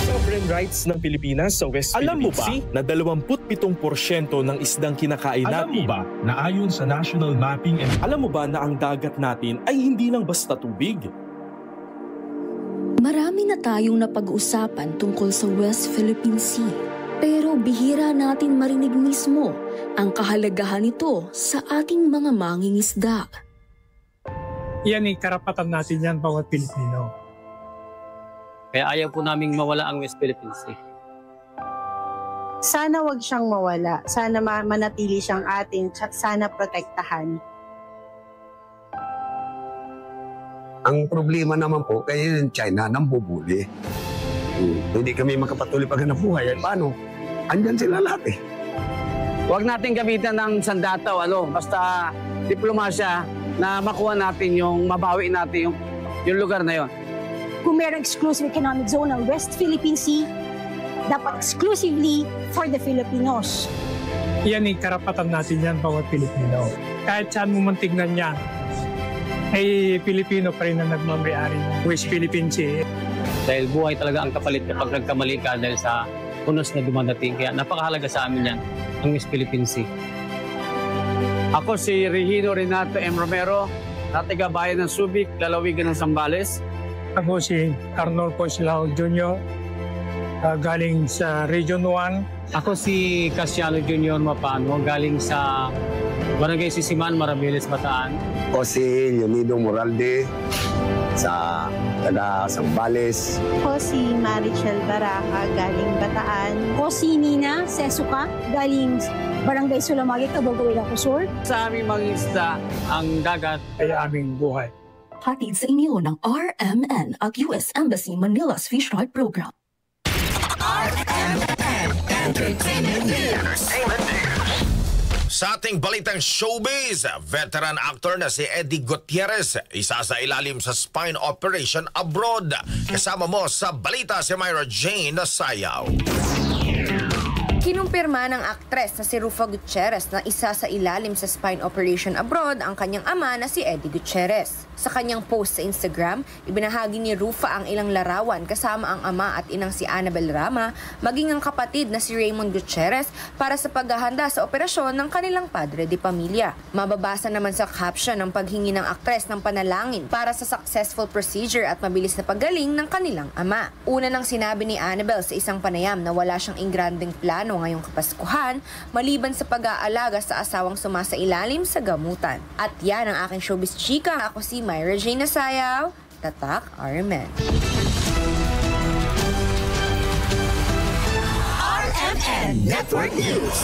Sovereign rights ng Pilipinas sa West Alam mo Philippine ba Sea na dalawampu't pitong porsyento ng isdang kinakain Alam mo natin ba na ayon sa National Mapping and Alam mo ba na ang dagat natin ay hindi lang basta tubig? Marami na tayong napag-uusapan tungkol sa West Philippine Sea, pero bihira natin marinig mismo ang kahalagahan nito sa ating mga mangingisda. Yan ay karapatan natin yan, bawat Pilipino. Kaya ayaw po naming mawala ang West Philippine Sea. Sana wag siyang mawala. Sana ma-, manatili siyang atin. Tsa-, sana protektahan. Ang problema naman po, kaya yung China, nambubuli. Hmm, hindi kami makapatuloy paghanap buhay. Ay, paano? Andyan sila lahat eh. Huwag natin gamitan ng sandata o ano, basta diplomasya na makuha natin yung, mabawi natin yung, yung lugar na yon. Kung merong exclusive economic zone ng West Philippine Sea, dapat exclusively for the Filipinos. Yan ay karapatan natin yan, bawat Pilipino. Kahit saan mo man tignan yan, ay Pilipino pa rin ang nagmamayari ng West Philippine Sea. Dahil buhay talaga ang kapalit kapag nagkamali ka dahil sa unos na dumadating. Kaya napakahalaga sa amin yan, ang West Philippine Sea. Ako si Regino Renato M. Romero, taga bayan ng Subic, lalawigan ng Zambales. Ako si Arnolfo Silao Junior, ah, galing sa Region one. Ako si Casiano Junior Mapano, galing sa Barangay Sisiman, Marabeles, Bataan. Ako si Leonido Moralde, sa taga Zambales. Ako si Marichel Baraca, galing Bataan. Ako si Nina Sesuka, galing Barangay Sulamagi, Kabugaw, Ilocos Sur. Sa aming mangingisda, ang dagat ay aming buhay. Hatid sa inyo ng R M N at U S Embassy Manila's Fish Rod Program. Sa ating balitang showbiz, veteran actor na si Eddie Gutierrez, isasailalim sa spine operation abroad. Kasama mo sa balita si Myra Jane Nasayaw. Kinumpirma ng aktres na si Rufa Gutierrez na isasailalim sa spine operation abroad ang kanyang ama na si Eddie Gutierrez. Sa kanyang post sa Instagram, ibinahagi ni Rufa ang ilang larawan kasama ang ama at inang si Annabel Rama, maging ang kapatid na si Raymond Gutierrez para sa paghahanda sa operasyon ng kanilang padre de pamilya. Mababasa naman sa caption ang paghingi ng aktres ng panalangin para sa successful procedure at mabilis na paggaling ng kanilang ama. Una nang sinabi ni Annabel sa isang panayam na wala siyang ingrandeng plano ngayong Kapaskuhan maliban sa pag-aalaga sa asawang sumasailalim sa gamutan. At yan ang aking showbiz chika. Ako si Myra Jane Nasayaw, Tatak R M N. R M N Network News.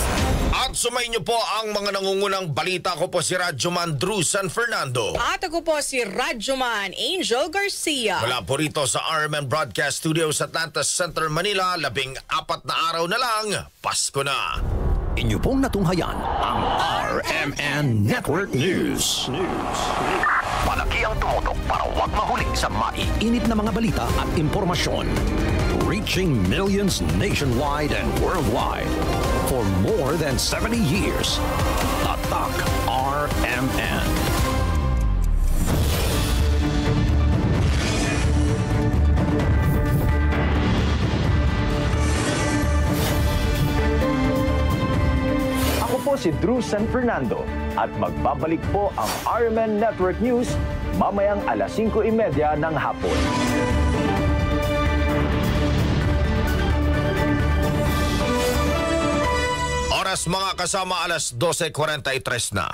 At sumayin niyo po ang mga nangungunang balita. Ako po si Radyoman Drew San Fernando. At ako po si Radyoman Angel Garcia. Mula po rito sa R M N Broadcast Studio sa Atlanta Center, Manila, labing apat na araw na lang, Pasko na. Inyo pong natunghayan ang R M N Network News. Palagi ang tumutok para huwag mahuli sa maiinit na mga balita at impormasyon. Reaching millions nationwide and worldwide for more than seventy years. Tatak R M N. Ako po si Drew San Fernando at magbabalik po ang R M N Network News mamayang alas singko y media ng hapon. Oras, mga kasama, alas dose kwarenta y tres na.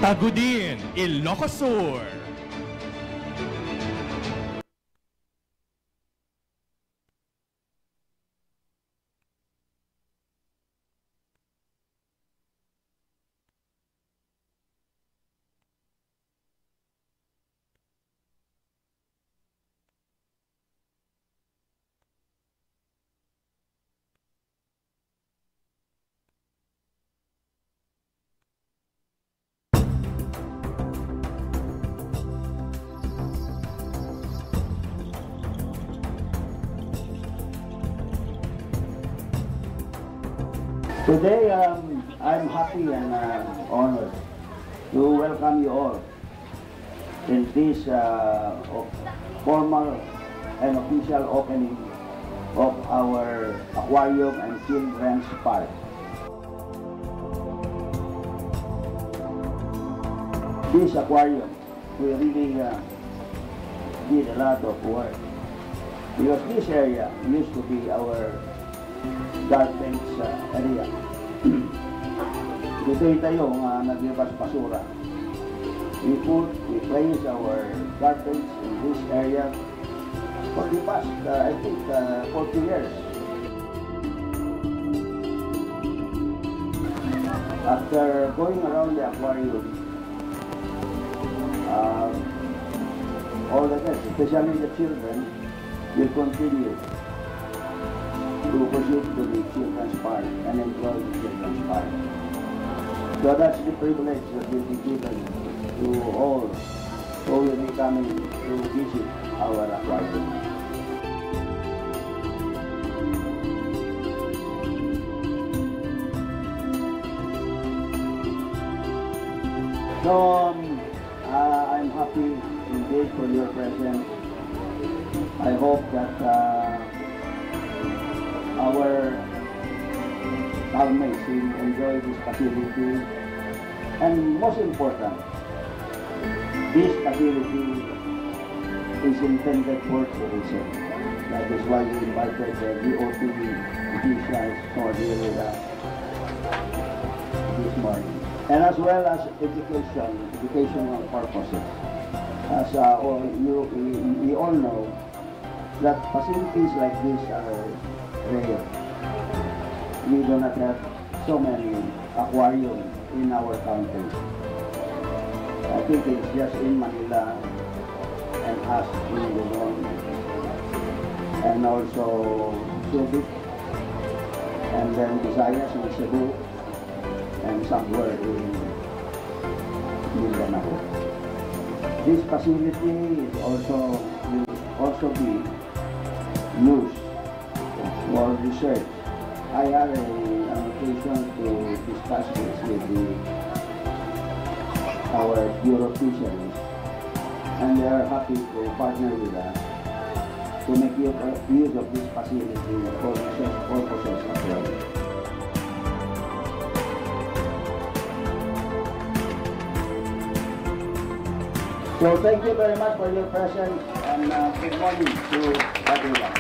Tagudin, Ilocos Sur. Today, um, I'm happy and, uh, honored to welcome you all in this, uh, of-, formal and official opening of our aquarium and children's park. This aquarium, we really, uh, did a lot of work because this area used to be our garbage, uh, area. Ditoy tayo nga naglabas basura. We put, we place our garbage in this area for the past, uh, I think, uh, forty years. After going around the aquarium, uh, all the guests, especially the children, will continue to proceed to the children's park and enjoy the children's park. So that's the privilege that will be given to all who will be coming to visit our aquarium. So, um, uh, I'm happy indeed for your presence. I hope that, uh, our housemates will enjoy this facility. And most important, this facility is intended for tourism. That is why we invited the D O T officials who are here with us this morning. And as well as education, educational purposes. As, uh, all you, we, we all know, that facilities like this are rare. We do not have so many aquarium in our country. I think it's just in Manila and us in Luzon, and also Subic, and then Visayas and Cebu, and somewhere in Mindanao. This facility is also, will also be used for research. I had a, an occasion to discuss this with the, our Bureau of Fisheries, and they are happy to partner with us to make u-, use of this facility for research purposes as well. So thank you very much for your presence, and, uh, good morning to everyone.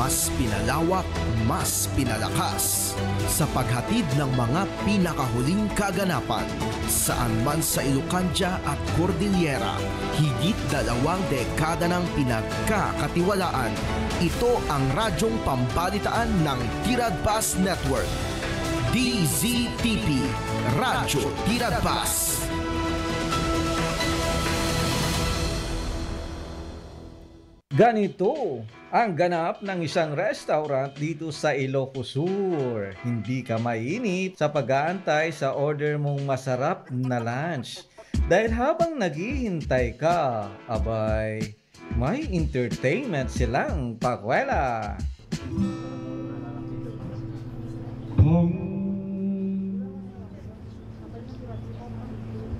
Mas pinalawak, mas pinalakas sa paghatid ng mga pinakahuling kaganapan. Saan man sa Ilocandia at Cordillera, higit dalawang dekada ng pinagkakatiwalaan. Ito ang radyong pambalitaan ng Tiradpas Network. D Z T P, Radyo Tiradpas. Ganito ang ganap ng isang restaurant dito sa Ilocos Sur. Hindi ka mainip sa pag-aantay sa order mong masarap na lunch. Dahil habang naghihintay ka, abay, may entertainment silang pakwela. Pong,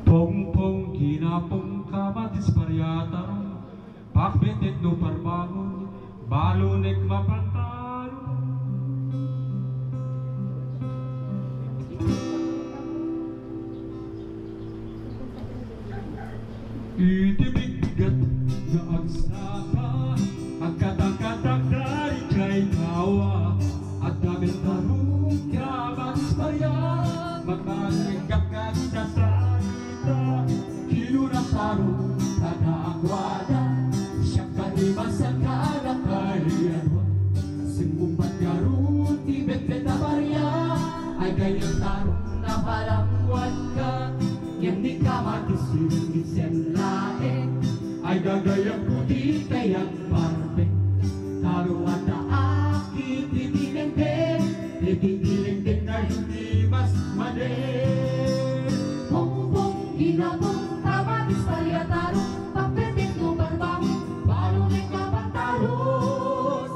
pong, pong, kinapong kamatis pariata. Pakbetek no parbangon, balunek mapantalo. Iti bigbigat nga agsapa, agkatangkatang daydiay tawa, adda met tarong kamatis pariata, magmangegak nga agsasalita. Kinuna tarong kadakuada, siak kanimasan kadakay a dua. Simmungbat ngarud ti betbet a paria, ay gayyem tarong napalangwadka, ngem ni kamatis ken laeng, ay gagayyemko ti kayat parpek. Talo addaak iti dinengdeng, iti dinengdeng nga hindi mas manen. Pongpong, ginapong, kamatis, pariataro, pakpetek no parbangon, balunek nga pantalon.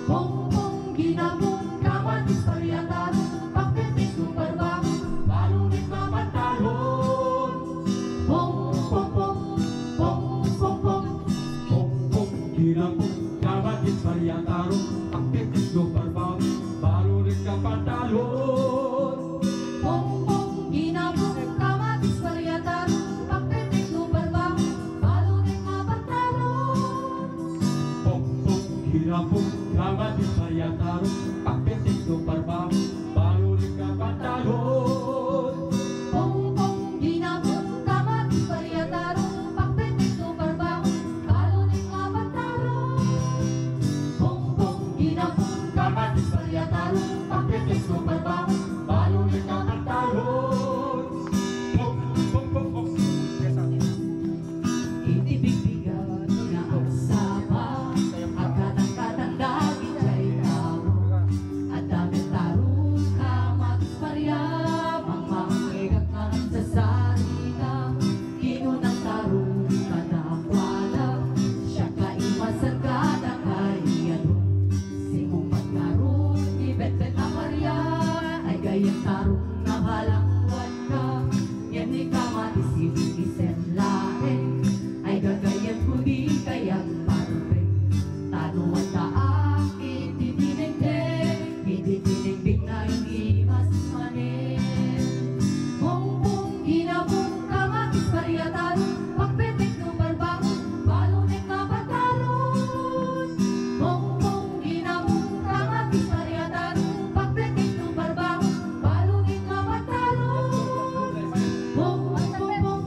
Pongpong, ginapong, kamatis, pariataro, pakpetek no parbangon, balunek nga pantalon. Pong, pong, pong, pong, pong, pong. Pongpong, ginapong, kamatis, pariataro, pakpetek no parbangon, balunek nga pantalon. Pongpong, ginapong, kamatis, pariataro, pakpetek no parbangon, balunek nga pantalon. Pongpong, ginapong, kamatis, pariataro, pakpetek no parbangon, balunek nga pantalon. Pongpong, ginapong, kamatis, pariataro, pakpetek no parbangon, balunek nga pantalon. Pongpong, ginapong, kamatis, pariataro, pakpetek no parbangon, balunek nga pantalon. Pong, pong, pong, pong. Iti bigbigat nga agsapa, agkatangkatang dagiti tawa. Adda met tarong kamatis paria, mangmangegak nga agsasarita. Kinuna tarong kadakuada, siak kaimasan kadakay a dua. Simmungbat ngarud ti betbet a paria, ay gayyem tarong napalangwadka. Ngem ni kamatis iti isem laeng, ay gagayyemko ti kayat parpek. Tano addaak iti dinengdeng, iti dinengdeng nga hindi mas manen. Pongpong, ginapong, kamatis, pariataro, pakpetek no parbangon, balunek nga pantalon. Pongpong, ginapong, kamatis, pariataro, pakpetek no parbangon, balunek nga pantalon. Pong, pong, pong,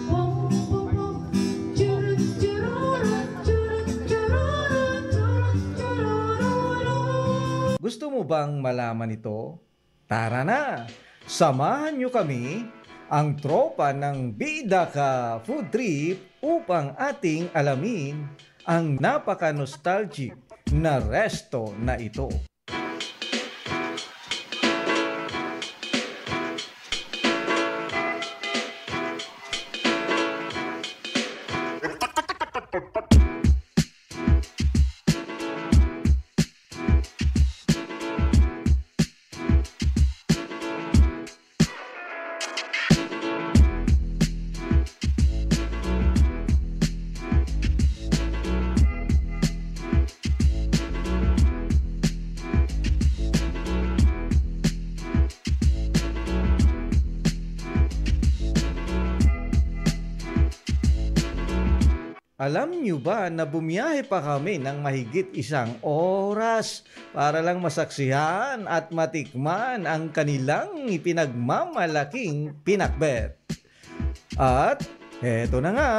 pong, pong, pong. Churun, chururun, churun, chururun, churun, chururun. Gusto mo bang malaman ito? Tara na! Samahan niyo kami, ang tropa ng Bida Ka Food Trip, upang ating alamin ang napaka-nostalgic na resto na ito. Alam nyo ba na bumiyahe pa kami ng mahigit isang oras para lang masaksihan at matikman ang kanilang ipinagmamalaking pinakbet? At heto na nga,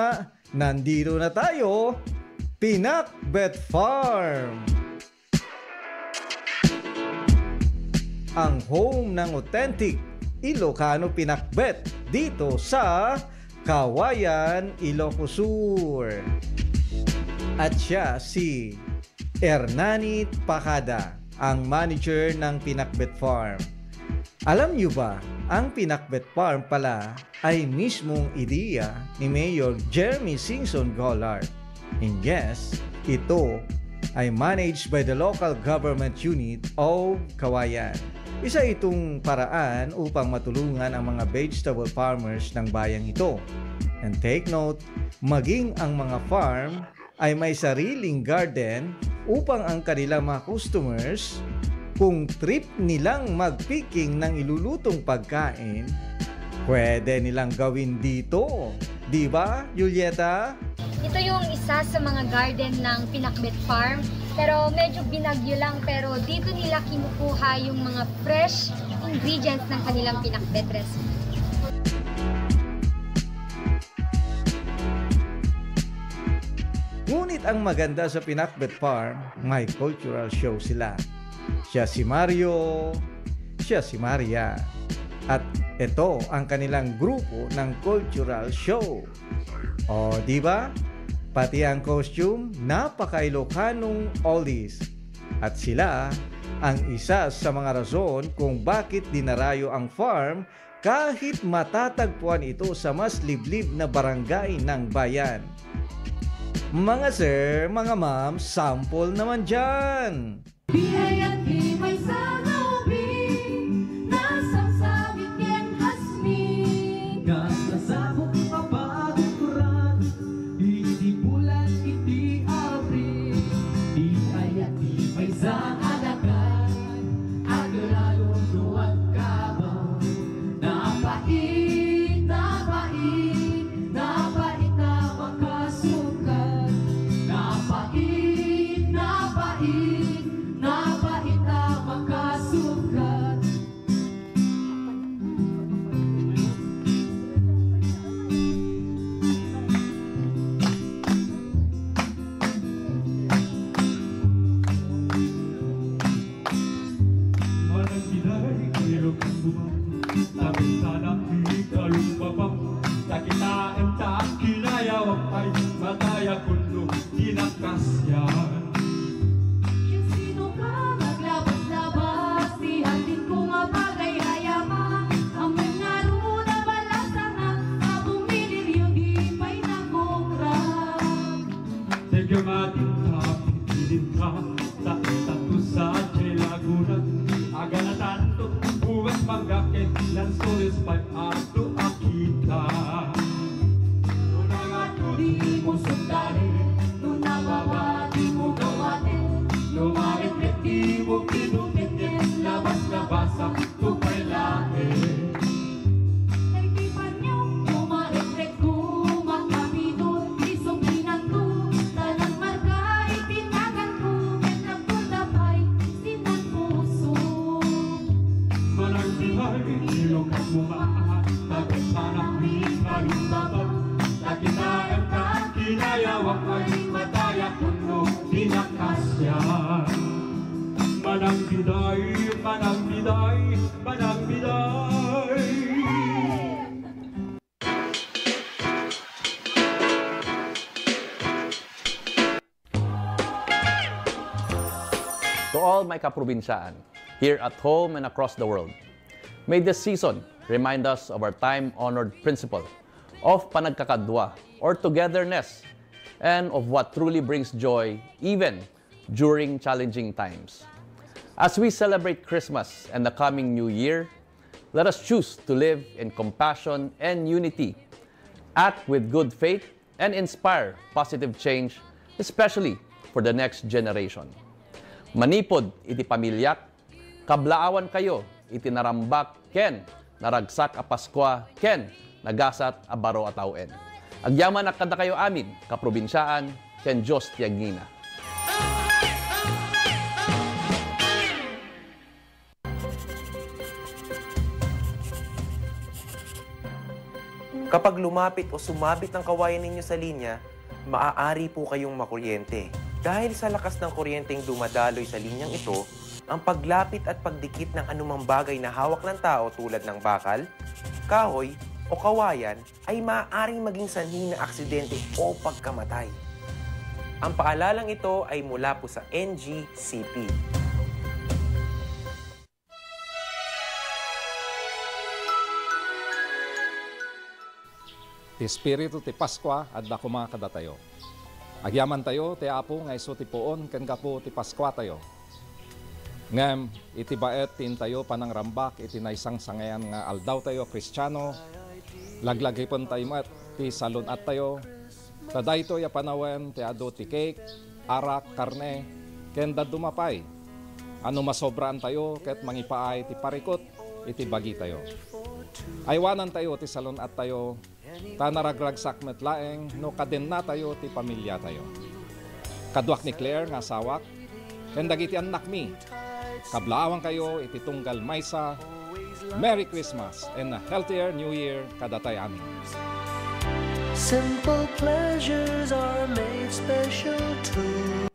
nandito na tayo, Pinakbet Farm! Ang home ng authentic Ilocano pinakbet dito sa Kawayan, Ilocos Sur. At siya si Hernani Pacada, ang manager ng Pinakbet Farm. Alam niyo ba, ang Pinakbet Farm pala ay mismong ideya ni Mayor Jeremy Singson Gollard. And yes, ito ay managed by the local government unit of Kawayan. Isa itong paraan upang matulungan ang mga vegetable farmers ng bayang ito. And take note, maging ang mga farm ay may sariling garden upang ang kanilang mga customers, kung trip nilang mag-picking ng ilulutong pagkain, pwede nilang gawin dito. Di ba, Julieta? Ito yung isa sa mga garden ng Pinakbet Farm. Pero medyo binagyo lang, pero dito nila kinukuha yung mga fresh ingredients ng kanilang pinakbet recipe. Ngunit ang maganda sa Pinakbet Farm, may cultural show sila. Siya si Mario, siya si Maria. At ito ang kanilang grupo ng cultural show. O, di ba? Pati ang costume, napaka-Ilocanong oldies. At sila ang isa sa mga rason kung bakit dinarayo ang farm kahit matatagpuan ito sa mas liblib na barangay ng bayan. Mga sir, mga ma'am, sample naman dyan! Biayat ti maysa nga ubing, nasangsamit ken hasni. Kas nasabok nga pagkukuran, iti bulan iti Abril. Biayat ti maysa nga dagan, aglalom no agkabaw. Napait, napait, napait a makasukat. Napait, napait, napait a makasukat. Managbiday, kayo kang bumang, tabi sana ikalumbabang, takitaen ta kinayawak ay mataya kuno tinakasyan. Sino ka maglabas-labas, ti hardin ko nga pagayayama, ammo nga runa balasana, abong miliryo di pay nagukra. Thank you, Martin. Tapit din ka. Sa itato sa Laguna. Agana tanto. Buwes manggaket. Lansones pay ato akita. Nuna nga to di mo sundali. Nuna baba di mo gawate. Nuna repreti mo pinupit. Labas-labasa. Tupay laeng. Daytoy paniawko, marekrek ko, makapidot, isog pinanto, ta nagmarka iti naganko, ket nagtulda pay sinan puso. Managbiday, ilukat mo maan, tagat panak ni kalumbaba, ta kitaem ta kinayawak ay mataya kuno di nakasyan. Managbiday, managbiday, managbiday. To all my kaprobinsaan, here at home and across the world, may this season remind us of our time-honored principle of panagkakadua or togetherness and of what truly brings joy even during challenging times. As we celebrate Christmas and the coming New Year, let us choose to live in compassion and unity, act with good faith, and inspire positive change, especially for the next generation. Manipud iti pamiliak, kablaawankayo iti narambak ken naragsak a Paskua ken nagasat a baro a tawen. Agyamanak kadakayo amin, kaprobinsiaan, ken Dios ti agngina. Kapag lumapit o sumabit ang kawayan ninyo sa linya, maaari po kayong makuryente. Dahil sa lakas ng kuryenteng dumadaloy sa linyang ito, ang paglapit at pagdikit ng anumang bagay na hawak ng tao tulad ng bakal, kahoy, o kawayan ay maaaring maging sanhi ng aksidente o pagkamatay. Ang paalalang ito ay mula po sa N G C P. Ti Espiritu ti Paskua adda koma kadatayo. Agyamantayo ti Apo nga isu ti puon ken gapu ti Paskuatayo. Ngem iti baet ti intayo panangrambak iti naisangsangayan nga aldawtayo a Kristiano, laglagipentayo met ti salun-attayo, ta daytoy a panawen ti adu ti cake, arak, karne, ken dadduma pay a no masobraantayo ket mangipaay ti parikut iti bagitayo. Aywanantayo ti salun-attayo ta naragragsak met laeng no kadennatayo ti pamiliatayo. Kaduak ni Claire nga asawak ken dagiti annakmi, kablaawankayo iti tunggal maysa. Merry Christmas and a healthier New Year kadatayo amin. Simple pleasures are made special too.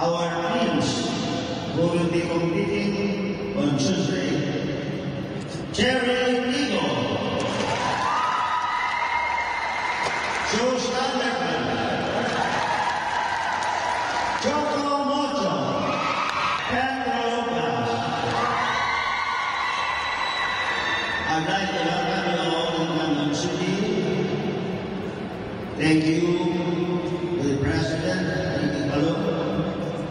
Our teams who will be competing on Tuesday, Jerry Nigo, Joe Standard, Joko Mojo, Pedro Blas. I'd like to welcome you all in Tandon City. Thank you to the President, Ricky Palou,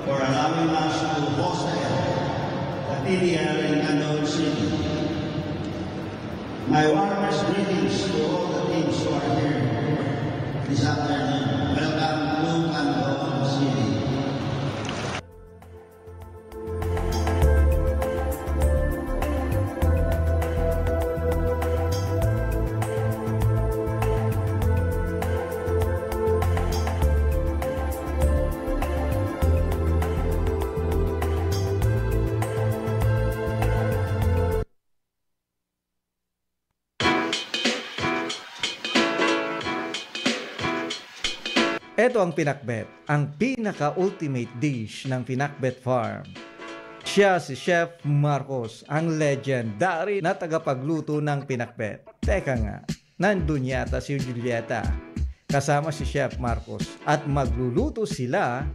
for allowing us to host the P D L in Tandon City. My warmest greetings to all the teams who are here this afternoon. Welcome to Tandon City. Eto ang pinakbet, ang pinaka-ultimate dish ng Pinakbet Farm. Siya si Chef Marcos, ang legendary na tagapagluto ng pinakbet. Teka nga, nandun yata si Julieta kasama si Chef Marcos at magluluto sila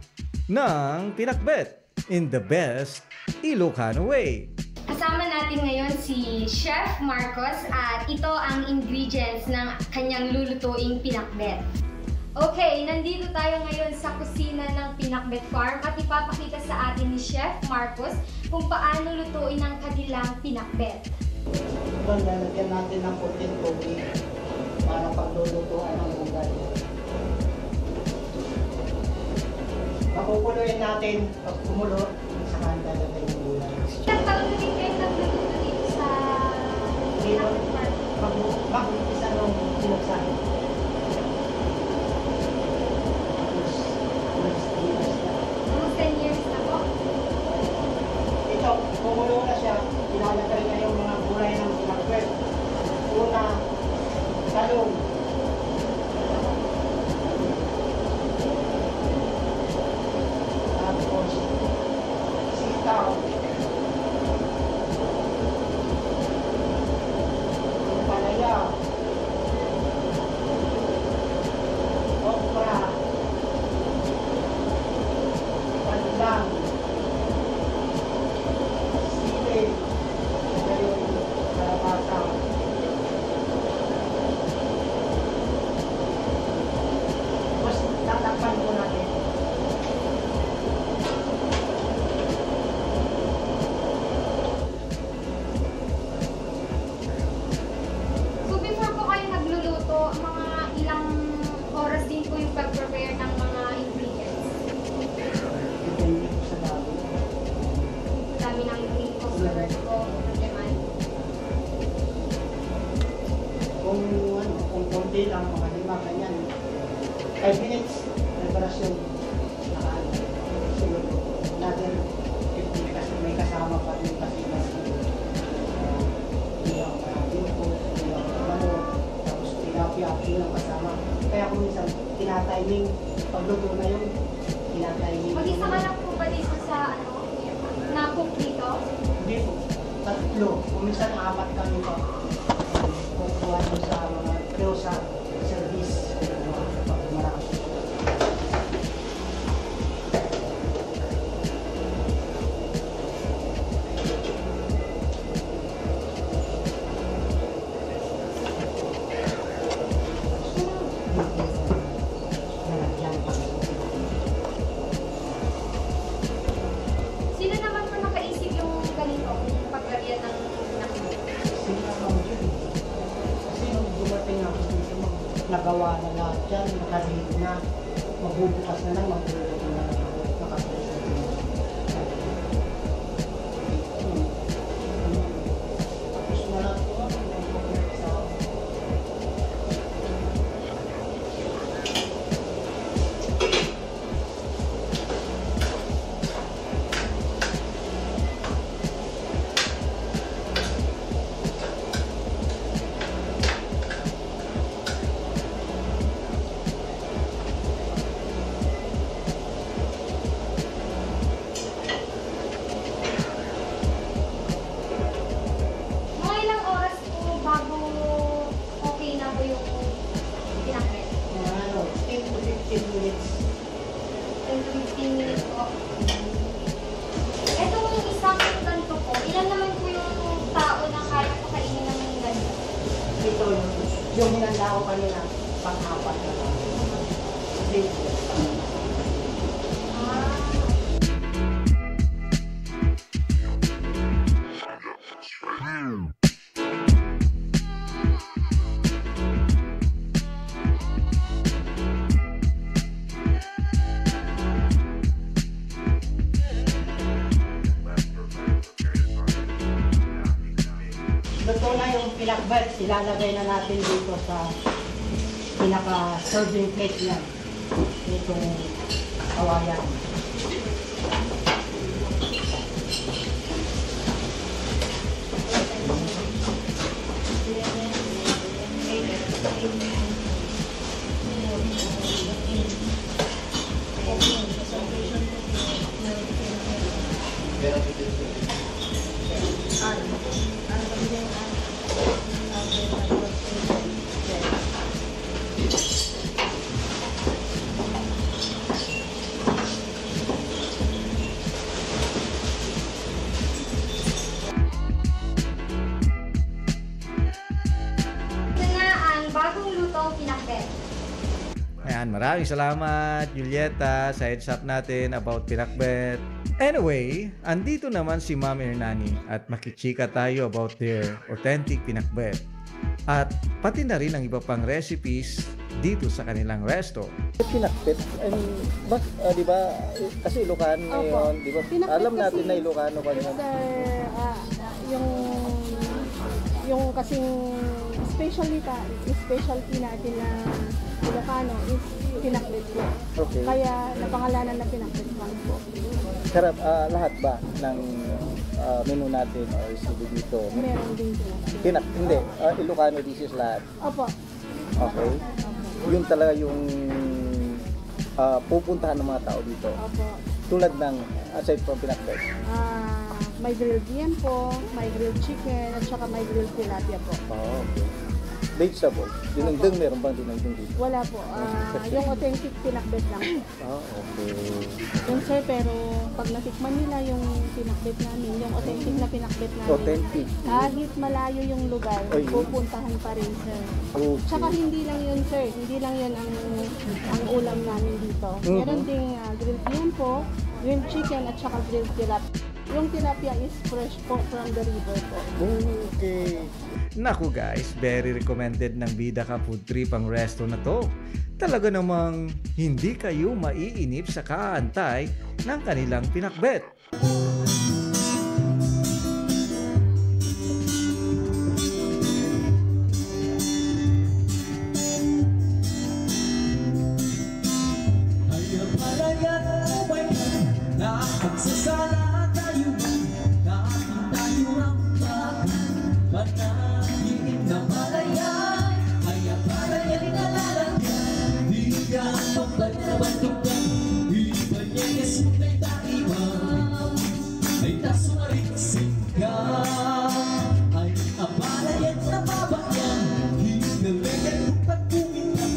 ng pinakbet in the best Ilocano way. Kasama natin ngayon si Chef Marcos at ito ang ingredients ng kanyang lulutuing pinakbet. Okay, nandito tayo ngayon sa kusina ng Pinakbet Farm at ipapakita sa atin ni Chef Marcos kung paano lutuin ang kanilang pinakbet. Lalagyan natin ng konting tubig para paglulutuan ng gulay. Pakukuluin natin. Pag kumulo, saka ilalagay yung gulay. Ilang taon na din kayo nagluluto dito sa Dito, Pinakbet Farm? Mag-, mag-umpisa nung pinagsabi. Almost, almost ten years na. Almost ten years na po? Ito, kumulo na siya, ilalagay na yung mga gulay ng pinakbet. Una, talong. Tapos, sitaw. Lang mga lima, ganyan. Five minutes, preparasyon. Nakaano. Sunod, another fifteen kasi may kasama pa rin kasi mas yung mga bingko, yung mga manok, tapos tilapia, yun ang kasama. Kaya kung minsan, tinatiming, pagluto na yun, tinatiming. Mag-isa ka lang po ba dito sa, ano, na-cook dito? Hindi po. Tatlo. Kung minsan, apat kami pa. Kukuha nyo sa mga crew sa service. Pag marami. Sino naman po nakaisip yung ganito, yung paglagyan ng nakita? Sino naman yun? Kasi nung dumating ako dito, mag-, nagawa na lahat yan, nakaready na, magbubukas na lang, magbubukas na lang ako, nakaready na. Tapos na lahat po, ano, nagbubukas na ako. Mga ilang oras po bago okay na po yung pinakbet? Mga ano, ten to fifteen minutes. Ten to fifteen minutes po. Etong isang ganito po, ilan naman po yung tao na kaya pakainin ng ganito? Ito yung, yung hinanda ko kanina, pang-apat na tao. Hindi. Ah. Luto na yung pinakbet. Ilalagay na natin dito sa pinaka-serving plate niya. Itong kawayan. Ito na ang bagong lutong pinakbet. Ayan, maraming salamat, Julieta, sa heads up natin about pinakbet. Anyway, andito naman si Ma'am Hernani at makichika tayo about their authentic pinakbet. At pati na rin ang iba pang recipes dito sa kanilang resto. Pinakbet, I mean, bak-, ah, di ba, eh, kasi Ilocano Opo. Yun, di ba? Pinakbet Alam natin kasi na Ilocano ka it's, yun. Uh, ah, yung, yung kasing specialty ta-, specialty natin na Ilocano is pinakbet po. Okay. Kaya napangalanan na pinakbet lang po. Sarap, ah, lahat ba ng, ah, menu natin or resibo dito? Meron din po. Pinak-, hindi, ah, Ilocano dishes lahat. Opo. Okay. Yun talaga yung, ah, pupuntahan ng mga tao dito. Opo. Tulad ng, aside from pinakbet. Ah, may grilled liempo, may grilled chicken, at saka may grilled tilapia po. Oh, okay. Vegetable. Dinengdeng, Opo. Meron bang dinengdeng dito? Wala po. Ah, yung authentic pinakbet lang. Ah, okay. Yun, sir, pero pag natikman nila yung pinakbet namin, yung authentic na pinakbet namin, Authentic. Kahit malayo yung lugar, Ay, yun. Pupuntahan pa rin, sir. Okay. Tsaka hindi lang yun, sir. Hindi lang yun ang, ang ulam namin dito. Mhm. Meron ding, ah, grilled liempo, grilled chicken, at saka grilled tilapia. Yung tilapia is fresh po from the river po. Okay. Naku guys, very recommended ng Bida Ka Food Trip ang resto na 'to. Talaga namang hindi kayo maiinip sa kaantay ng kanilang pinakbet. Abalayan, ay abalayan na lalagyan. Di ka ang pagbanabandok ka, iba niya yes mo kay taiwan. Ay taso mariksik ka, ay abalayan na babayan. Hinggalingan mo pagkuminta,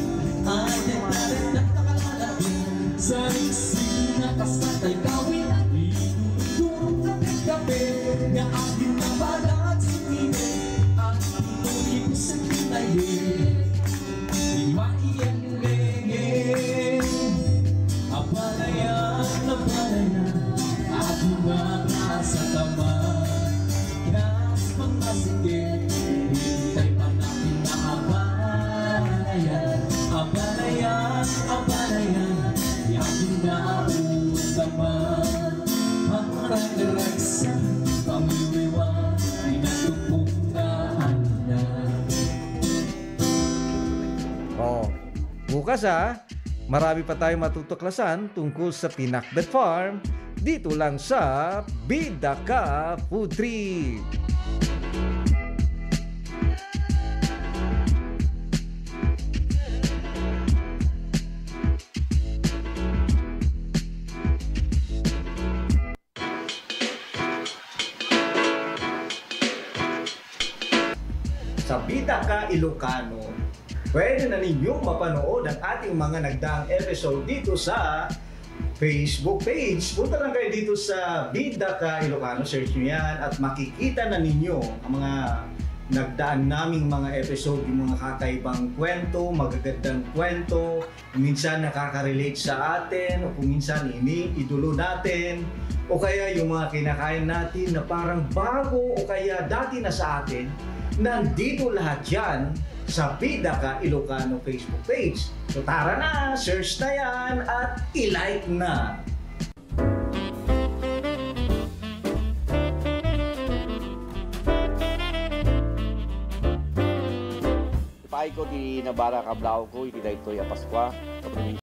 ay nagdadat na pakalalaki. Sa riksik na kasatay kawin, idurog-durog kape-kape, nga agin na baga at sumine, at inuwi ko sa kinaye. Di maiyan lenge, abalayan, abalayan, ako nga nasa tama. Kas pangmasikip, hintay pa natin na abalayan, abalayan, abalayan, yakin na utama. Ang ragraksan, pangwiwiwa, pinatupong na anda. Oh, bukas, ah, marami pa tayong matutuklasan tungkol sa Pinakbet Farm dito lang sa Bida Ka Food Trip. Sa Bida Ka Ilocano, pwede na ninyong mapanood ang ating mga nagdaang episode dito sa Facebook page. Punta lang kayo dito sa Bida Ka Ilocano, search nyo yan at makikita na ninyo ang mga nagdaan naming mga episode, yung mga kakaibang kwento, magagandang kwento, minsan nakaka-relate sa atin, o kung minsan iniidolo natin, o kaya yung mga kinakain natin na parang bago o kaya dati na sa atin, nandito lahat yan sa Bida Ka Ilocano Facebook page. So tara na, search na yan at i-like na! Ipaay ko ti nabara kablaaw ko iti daytoy a Paskua, kaprobinsya.